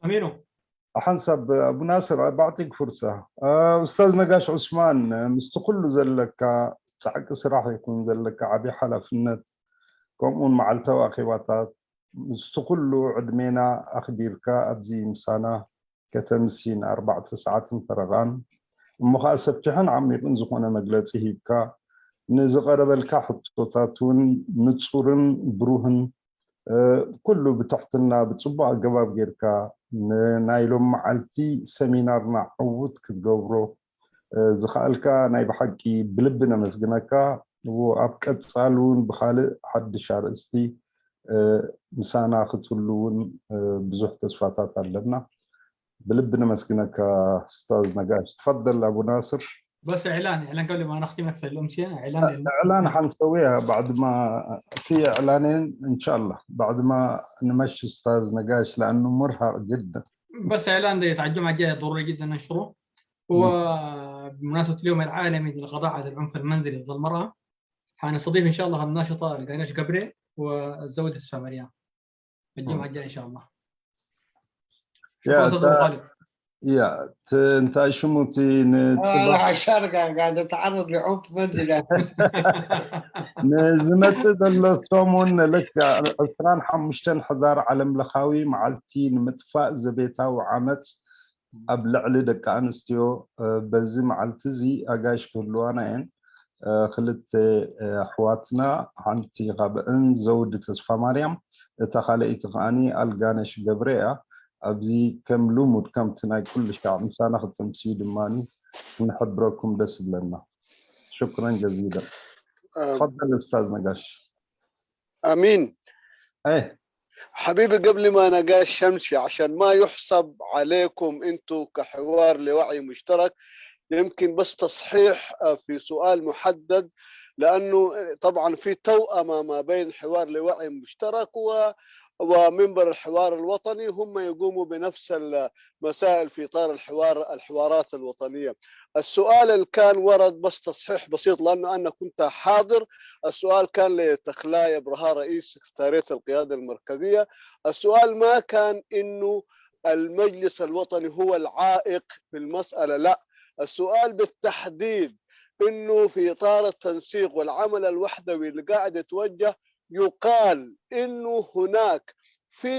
ኣሚኑ ሓንሳብ ኣቡ ናስር ኣባዕጢግ ፍርሳ ኡስታዝ ነጋሽ ዑስማን ምስቲ ኩሉ ዘለካ ጻዕቂ ስራሕ ይኹን ዘለካ ዓብዪ ሓላፍነት ከምኡውን መዓልታዊ ኣኼባታት ምስቲ ኩሉ ዕድሜና ኣኽቢርካ ኣብዚ ምሳና ከተምሲ ንኣርባዕተ ሰዓትን ፈረቓን እሞ ኸዓ ሰፊሕን ዓሚቕን ዝኾነ መግለፂ ሂብካ ንዝቐረበልካ ሕቶታት እውን ንፁርን ብሩህን ኩሉ ብትሕትና ብፅቡቕ ኣገባብ ጌርካ ንናይ ሎም መዓልቲ ሰሚናርና ዕዉት ክትገብሮ ዝኸኣልካ ናይ ብሓቂ ብልቢ ነመስግነካ። ኣብ ቀፃሊ እውን ብኻልእ ሓድሽ ኣርእስቲ ምሳና ክትህሉ እውን ብዙሕ ተስፋታት ኣለና። ብልቢ ነመስግነካ ኡስታዝ ነጋሽ። ትፈደል ኣቡ ናስር። بس اعلان اعلان قبل ما نختم في الامسيه اعلان اعلان حنسويها بعد ما في اعلانين ان شاء الله بعد ما نمشي استاذ نقاش لانه مرهق جدا. بس اعلان ده الجمعه الجايه ضروري جدا ننشره. وبمناسبه اليوم العالمي للقضاء على العنف المنزلي ضد المراه، حنستضيف ان شاء الله الناشطه القانيش قبري والزوجة تسفى مريم الجمعه الجايه ان شاء الله. شكرا يا استاذ تا- خالد. يا ت- እንታይ ሽሙ እቲ ንፅባሕ راح الشارقة قاعد أتعرض لعنف منزلي. ንዝመፅእ ዘሎ ሰሙን ልክዕ ዕስራን ሓሙሽተን ሕዳር ዓለም ለኻዊ መዓልቲ ንምጥፋእ ዘቤታዊ ዓመፅ ኣብ ልዕሊ ደቂ ኣንስትዮ በዚ መዓልቲ እዚ ኣጋይሽ ክህልዋና እየን። ክልተ ኣሕዋትና ሓንቲ ካብአን ዘውዲ ተስፋ ማርያም እታ ካልኣይቲ ከዓኒ ኣልጋነሽ ገብረ እያ። ኣብዚ ከም ልሙድ ከምቲ ናይ ኩሉ ሻዕ ምሳና ክተምስዩ ድማ ክንሕብረኩም ደስ ይብለና። شكرا جزيلا. تفضل استاذ نقاش. امين. ايه حبيبي قبل ما نقاش شمسي عشان ما يحسب عليكم انتو كحوار لوعي مشترك يمكن بس تصحيح في سؤال محدد لانه طبعا في توأمة ما بين حوار لوعي مشترك و ومنبر الحوار الوطني هم يقوموا بنفس المسائل في اطار الحوار الحوارات الوطنيه. السؤال اللي كان ورد بس تصحيح بسيط لانه انا كنت حاضر. السؤال كان لتخلاي ابرهاء رئيس سكرتاريه القياده المركزيه. السؤال ما كان انه المجلس الوطني هو العائق في المساله، لا. السؤال بالتحديد انه في اطار التنسيق والعمل الوحدوي اللي قاعد يتوجه يقال انه هناك في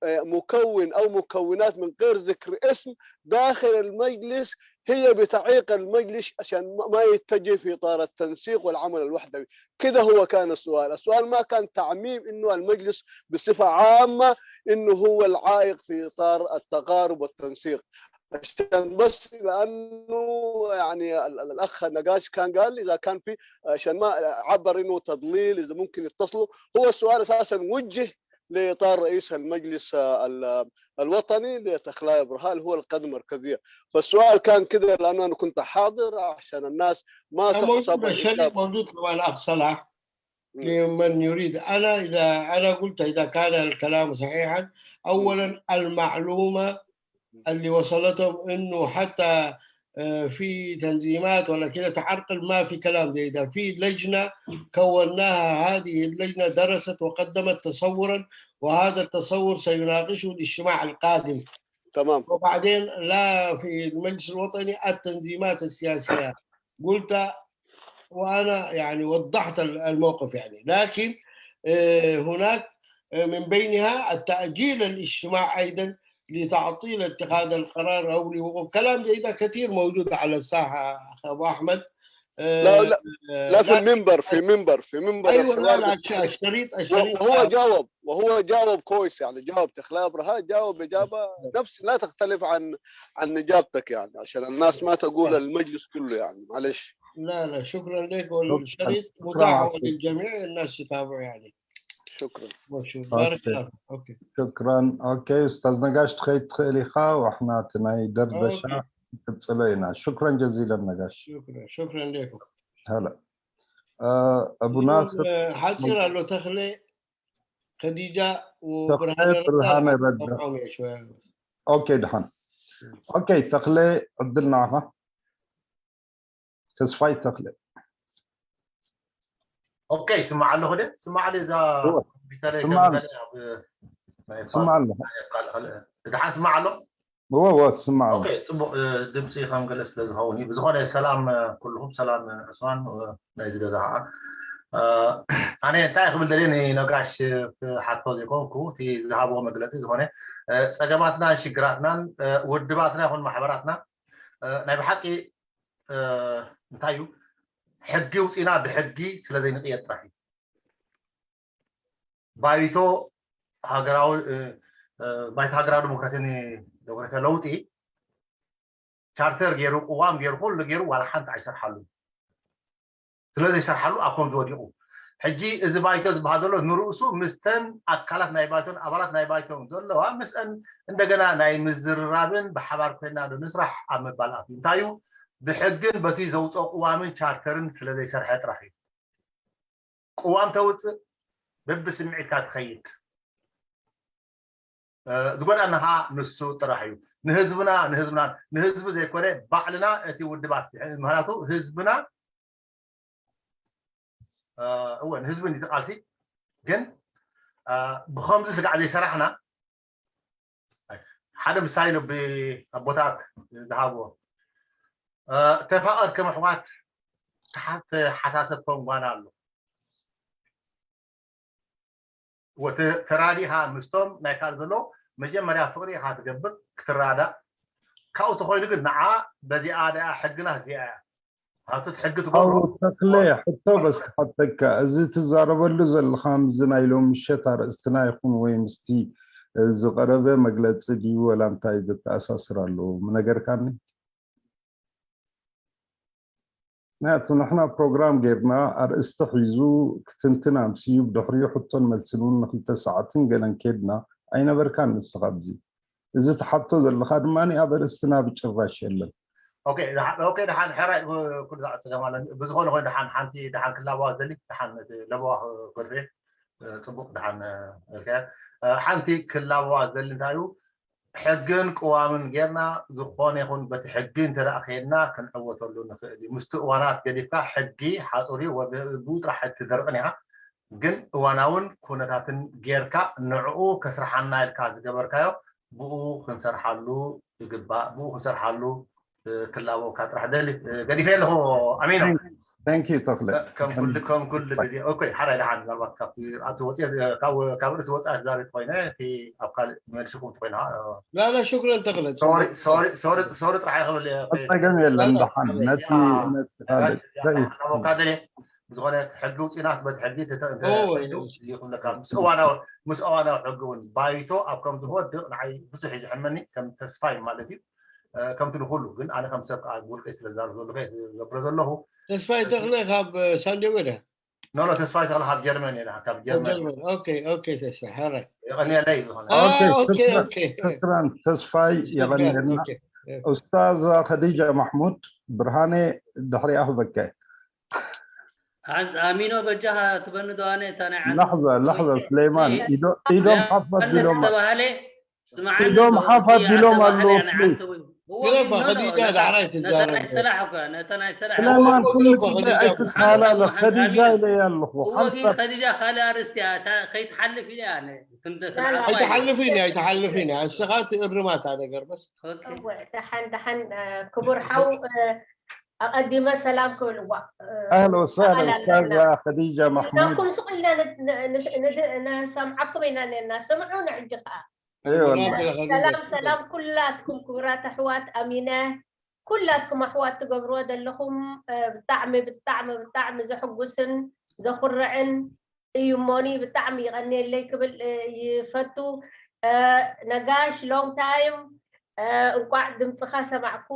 مكون او مكونات من غير ذكر اسم داخل المجلس هي بتعيق المجلس عشان ما يتجه في إطار التنسيق والعمل الوحدوي. كده هو كان السؤال. السؤال ما كان تعميم إنه المجلس بصفة عامة إنه هو العائق في إطار التقارب والتنسيق، عشان بس لأنه يعني الأخ نقاش كان قال إذا كان في، عشان ما عبر إنه تضليل، إذا ممكن يتصلوا. هو السؤال أساسا وجه لإطار رئيس المجلس الوطني لتخلاي برهال، هو القيادة المركزية. فالسؤال كان كده لأنه أنا كنت حاضر عشان الناس ما تحسب الشريط موجود كمان أخ صلاح لمن يريد. أنا إذا أنا قلت إذا كان الكلام صحيحا، أولا المعلومة اللي وصلتهم إنه حتى في تنظيمات ولا كده تعرقل، ما في كلام زي ده. في لجنة كوناها، هذه اللجنة درست وقدمت تصورا، وهذا التصور سيناقشه الاجتماع القادم. تمام. وبعدين لا، في المجلس الوطني التنظيمات السياسية، قلت وأنا يعني وضحت الموقف يعني، لكن هناك من بينها التأجيل الاجتماع أيضا لتعطيل اتخاذ القرار أو لوقوف كلام زي ده كثير موجود على الساحة أخ أبو أحمد. لا لا لا في المنبر، في منبر، في منبر أيوة. لا لا الشريط، الشريط وهو جاوب، وهو جاوب كويس يعني، جاوب تخلاي برهان، جاوب إجابة نفس، لا تختلف عن عن إجابتك يعني، عشان الناس ما تقول المجلس كله يعني، معلش. لا لا شكرا لك، والشريط متاح للجميع، الناس يتابعوا يعني. شكرا. بارك الله. أوكي. شكرا. أوكي أستاذ نقاش، تخيل تخيل إخا وإحنا تناي دردشة نقصله هنا. شكرا جزيلا نقاش. شكرا شكرا لكم. هلا. آه أبو ناصر. ሓፂር ኣሎ ተኽለ፣ ከዲጃ ተኽለ ብርሃነ ረዳ። ኦኬ ድሓን ኦኬ ተኽለ ዕድል ንዓኻ። ተስፋይ ተኽለ። ኦኬ ስማዕ ኣለኹ ደ ስማዕ እዛ ኮምፒተር ስማዕ ኣለኹ። ድሓን ስማዕ ኣሎ። እወ እወ ትስማዕ ኣሎ። ጽቡቕ ድምፂ ከም ገለ ስለ ዝኸውን እዩ። ብዝኾነ ሰላም ኩልኹም፣ ሰላም ዕስማን ናይዚ ገዛ ከዓ። ኣነ እንታይ ክብል ደልየ ንነጋሽ ክሓቶ ዘይኮንኩ እቲ ዝሃብዎ መግለፂ ዝኾነ ፀገማትናን ሽግራትናን ውድባትና ይኹን ማሕበራትና ናይ ብሓቂ እንታይ እዩ ሕጊ ውፂና ብሕጊ ስለ ዘይንቕየር ጥራሕ እዩ። ባይቶ ሃገራዊ ባይቶ ሃገራዊ ዲሞክራሲ ዲሞክራሲያዊ ለውጢ ቻርተር ገይሩ ቅዋም ገይሩ ኩሉ ገይሩ ዋላ ሓንቲ ኣይሰርሓሉ ስለ ዘይሰርሓሉ ኣብ ከምዚ ወዲቑ። ሕጂ እዚ ባይቶ ዝበሃል ዘሎ ንርእሱ ምስተን ኣካላት ናይ ባይቶን ኣባላት ናይ ባይቶን ዘለዋ ምስአን እንደገና ናይ ምዝርራብን ብሓባር ኮይና ዶ ንስራሕ ኣብ ምባል ኣትዩ። እንታይ እዩ ብሕግን በቲ ዘውፅኦ ቅዋምን ቻርተርን ስለ ዘይሰርሐ ጥራሕ እዩ። ቅዋም ተውፅእ በብስምዒትካ ትኸይድ። ዝጎዳና ከዓ ንሱ ጥራሕ እዩ። ንህዝብና ንህዝብና ንህዝቢ ዘይኮነ ባዕልና እቲ ውድባት ምክንያቱ ህዝብና እወ ንህዝቢ እንዲ ቃልሲ ግን ብከምዚ ስጋዕ ዘይሰራሕና ሓደ ምሳሌ ብ ኣቦታት ዝሃብዎ ተፋቐር ከም ኣሕዋት ተሓሳሰብ ከም ጓና ኣሎ። ተራዲኻ ምስቶም ናይ ካልእ ዘሎ መጀመርያ ፍቕሪ ኢኻ ትገብር ክትራዳእ ካብኡ ተኾይኑ ግን ንዓ በዚኣ ደኣ ሕግና እዚኣ እያ ኣቱት ሕጊ ትገብሮ ተኽለ ሕቶ በስ ክሓተካ እዚ ትዛረበሉ ዘለኻ ምስዚ ናይ ሎም ምሸት ኣርእስትና ይኹን ወይ ምስቲ ዝቐረበ መግለፂ ድዩ ወላ እንታይ ዘተኣሳስር ኣለዎ ምነገርካኒ? ምክንያቱ ንሕና ፕሮግራም ጌርና ኣርእስቲ ሒዙ ክትንትን ኣምስዩ ብድሕሪኡ ሕቶን መልስን እውን ንክልተ ሰዓትን ገለን ኬድና ኣይነበርካን ንስኻ ኣብዚ እዚ ትሓቶ ዘለኻ ድማ ኣብ ኣርእስትና ብጭራሽ የለን። ኦኬ ደሓን ሕራይ ኩሉ ሰዓት ፀገም ኣለኒ ብዝኾነ ኮይኑ ደሓን ሓንቲ ደሓን ክላበዋ ዝደሊ ደሓን ለበዋ ክገድፈ ፅቡቅ ደሓን ሓንቲ ክላበዋ ዝደሊ እንታይ እዩ ሕግን ቅዋምን ጌርና ዝኾነ ይኹን በቲ ሕጊ እንተ ከድና ክንዕወተሉ ንኽእል እዩ። ምስቲ እዋናት ገዲፍካ ሕጊ ሓፁር እዩ፣ ብኡ ጥራሕ ኣይትደርቕን ኢኻ። ግን እዋናውን ኩነታትን ጌርካ ንዕኡ ከስርሓና ኢልካ ዝገበርካዮ ብኡ ክንሰርሓሉ ይግባእ። ብኡ ክንሰርሓሉ ክላበወካ ጥራሕ ደሊ ገዲፈ ኣለኹ። ኣሜኖ Thank you ተኽለ። ከም ኩሉ ከም ኩሉ ግዜ ኦኬ ሓራይ ደሓን ምናልባት ካብቲ ኣብቲ ወፂአ ካብ ካብ ርእሲ ወፃኢ ክዛረብ ኮይነ እቲ ኣብ ካልእ መልስኩም እንተኮይነ لا لا شكرا ተኽለ ሶሪ ጥራሕ ይኽብል ጸገም የለን ደሓን ነቲ ኣቮካዶ ዝኾነ ሕጊ ውፅኢና በቲ ሕጊ ክብለካ ምስ እዋናዊ ምስ እዋናዊ ሕጊ እውን ባይቶ ኣብ ከምዚ ክወድቕ ንዓይ ብዙሕ እዩ ዝሕመኒ ከም ተስፋይ ማለት እዩ ከምቲ ንኩሉ ግን ኣነ ከም ሰብ ከዓ ብውልቀይ ስለ ዝዛረብ ዘለኹ ዝገብሮ ዘለኹ ተስፋይ ተኽለ ካብ ሳንዲጎ ደ ኖ ኖ ተስፋይ ተኽለ ካብ ጀርመን እየ ካብ ጀርመን ኦኬ ኦኬ ተስፋይ ሓራይ የቐንየለይ ዝኾነ ኦኬ ኦኬ ሽክራን ተስፋይ የቐንየልና ኡስታዝ ከዲጃ ማሕሙድ ብርሃነ ድሕሪኣ ክበከ ኣሚኖ በጃኻ ትበኒ ዶ ኣነ እታ ናይ ዓዲ ላሕዛ ላሕዛ ስሌማን ኢዶም ሓፍ ኣቢሎም ተባሃለ ኢዶም ሓፍ ኣቢሎም ኣለዉ ግረፋ ከዲጃ ዳሕራይ ትዛረብ ስሌማን ኩሉ ግዜ ኣይትተላለፍ ከዲጃ ኢለያ ኣለኹ ሓንሳብ ከዲጃ ካልእ ኣርእስቲ እያ እታ ከይትሓልፍ ኢለ እያ ኣነ ክንተ ኣይትሓልፍ ኢለ ኣይትሓልፍ ኢለ እስኻ ትእርማታ ነገር በስ ደሓን ደሓን ክቡር ሓው ኣቐዲመ ሰላም ክብል ዋ اهلا وسهلا استاذه خديجه محمود ናኩም ስቕ ኢልና ንሰምዓኩም ኢና ነና ስምዑና ሕጂ ከዓ ሰላም ሰላም ኩላትኩም ክቡራት ኣሕዋት ኣሚነ ኩላትኩም ኣሕዋት ትገብርዎ ዘለኹም ብጣዕሚ ብጣዕሚ ብጣዕሚ ዘሕጉስን ዘኹርዕን እዩ እሞኒ ብጣዕሚ ይቐንየለይ ክብል ይፈቱ ነጋሽ long time እንቋዕ ድምፅኻ ሰማዕኩ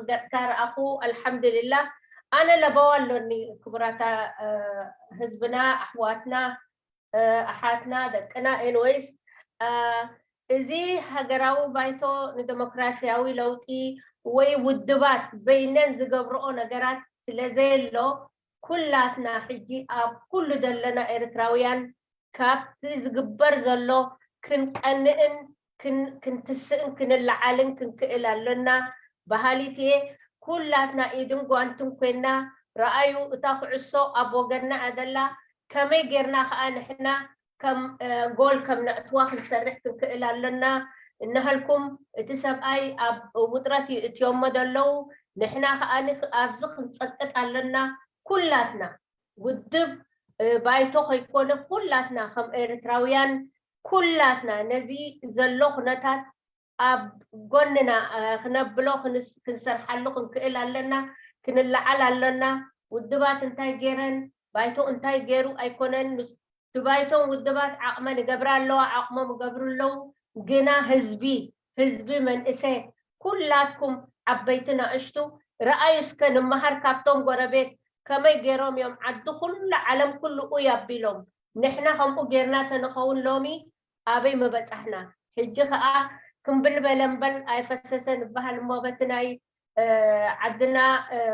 ገፅካ ረኣኹ ኣልሓምድልላ ኣነ ለበዋ ኣሎኒ ክቡራታ ህዝብና ኣሕዋትና ኣሓትና ደቅና anyways እዚ ሃገራዊ ባይቶ ንደሞክራሲያዊ ለውጢ ወይ ውድባት በይነን ዝገብርኦ ነገራት ስለዘየሎ ኩላትና ሕጂ ኣብ ኩሉ ዘለና ኤርትራውያን ካብቲ ዝግበር ዘሎ ክንቀንእን ክንትስእን ክንለዓልን ክንክእል ኣሎና በሃሊት እየ ኩላትና ኢድን ጓንትን ኮይና ረኣዩ እታ ኩዕሶ ኣብ ወገንና እያ ዘላ ከመይ ጌርና ከዓ ንሕና ከም ጎል ከም ነእትዋ ክንሰርሕ ክንክእል ኣሎና እነሀልኩም እቲ ሰብኣይ ኣብ ውጥረት ይእትዮሞ ዘለዉ ንሕና ከዓ ኣብዚ ክንፀቅጥ ኣሎና ኩላትና ውድብ ባይቶ ከይኮነ ኩላትና ከም ኤርትራውያን ኩላትና ነዚ ዘሎ ኩነታት ኣብ ጎንና ክነብሎ ክንሰርሓሉ ክንክእል ኣለና ክንለዓል ኣለና ውድባት እንታይ ገይረን ባይቶ እንታይ ገይሩ ኣይኮነን እቲ ባይቶን ውድባት ዓቕመን ይገብራ ኣለዋ ዓቕሞም ይገብሩ ኣለዉ ግና ህዝቢ ህዝቢ መንእሰ ኩላትኩም ዓበይቲ ናእሽቱ ረኣዩ እስከ ንመሃር ካብቶም ጎረቤት ከመይ ገይሮም እዮም ዓዲ ኩሉ ዓለም ኩሉ ኡይ ኣቢሎም ንሕና ከምኡ ጌርና ተንኸውን ሎሚ ኣበይ ምበጻሕና ሕጂ ከኣ ክምብል በለምበል ኣይፈሰሰ ንበሃል እሞ በቲ ናይ ዓድና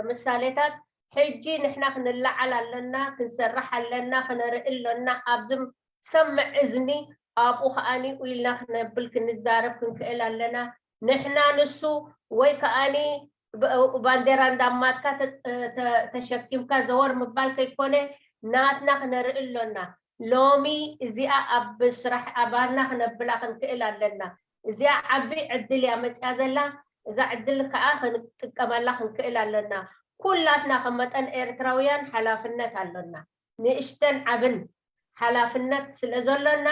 ምሳሌታት ሕጂ ንሕና ክንለዓል ኣለና ክንሰርሕ ኣለና ክነርኢ ኣሎና ኣብዚ ሰምዕ እዝኒ ኣብኡ ከኣ ኢልና ክነብል ክንዛረብ ክንክእል ኣለና ንሕና ንሱ ወይ ከኣ ባንዴራ እንዳማትካ ተሸኪምካ ዘወር ምባል ከይኮነ ናትና ክነርኢ ኣሎና ሎሚ እዚኣ ኣብ ስራሕ ኣባና ክነብላ ክንክእል ኣለና እዚኣ ዓቢ ዕድል እያ መፅያ ዘላ እዛ ዕድል ከዓ ክንጥቀመላ ክንክእል ኣለና ኩላትና ከም መጠን ኤርትራውያን ሓላፍነት ኣሎና ንእሽተን ዓብን ሓላፍነት ስለ ዘሎና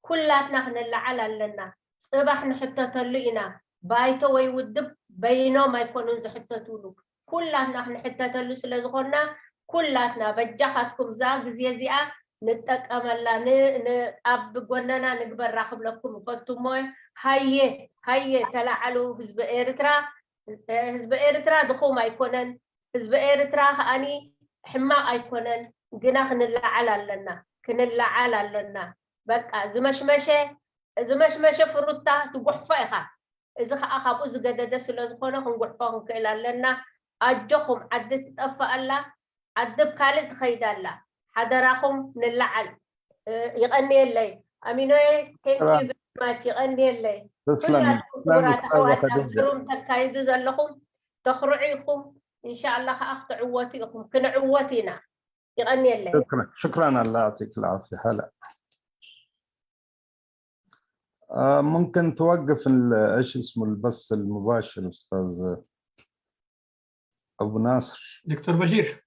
ኩላትና ክንለዓል ኣለና ፅባሕ ንሕተተሉ ኢና ባይቶ ወይ ውድብ በይኖም ኣይኮኑን ዝሕተትሉ ኩላትና ክንሕተተሉ ስለ ዝኾንና ኩላትና በጃኻትኩም እዛ ግዜ እዚኣ ንጠቀመላ ኣብ ጎነና ንግበራ ክብለኩም እፈቱ እሞ ሃየ ሃየ ተላዓሉ ህዝቢ ኤርትራ ህዝቢ ኤርትራ ድኹም ኣይኮነን ህዝቢ ኤርትራ ከኣኒ ሕማቕ ኣይኮነን ግና ክንለዓል ኣለና ክንለዓል ኣለና በቃ ዝመሽመሸ ዝመሽመሸ ፍሩታ ትጉሕፎ ኢኻ እዚ ከዓ ካብኡ ዝገደደ ስለ ዝኾነ ክንጉሕፎ ክንክእል ኣለና ኣጆኹም ዓዲ ትጠፍእ ኣላ ዓዲ ብ ካልእ ትኸይድ ኣላ ሓደራኹም ንለዓል ይቐንየለይ ኣሚኖየ ቴንኪዩ ቨሪ ማች ይቐንየለይ ኩላትኩም ክቡራት ኣሕዋት ኣብዚ ሩም ተካይዱ ዘለኹም ተኽርዑ ኢኹም እንሻላ ከዓ ክትዕወቱ ኢኹም ክንዕወት ኢና ይቐንየለይ شكرا الله يعطيك العافية هلا آه، ممكن توقف ال- ايش اسمه البث المباشر استاذ ابو ناصر دكتور بشير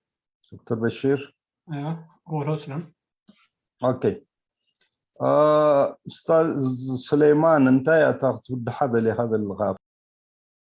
ዶክተር በሺር። ايوه، قول اسلم. ኦኬ። ኡስታዝ ሱሌማን፣ እንታይ ኣታ ክትውድሓ ደሊኻ ዘለኻ?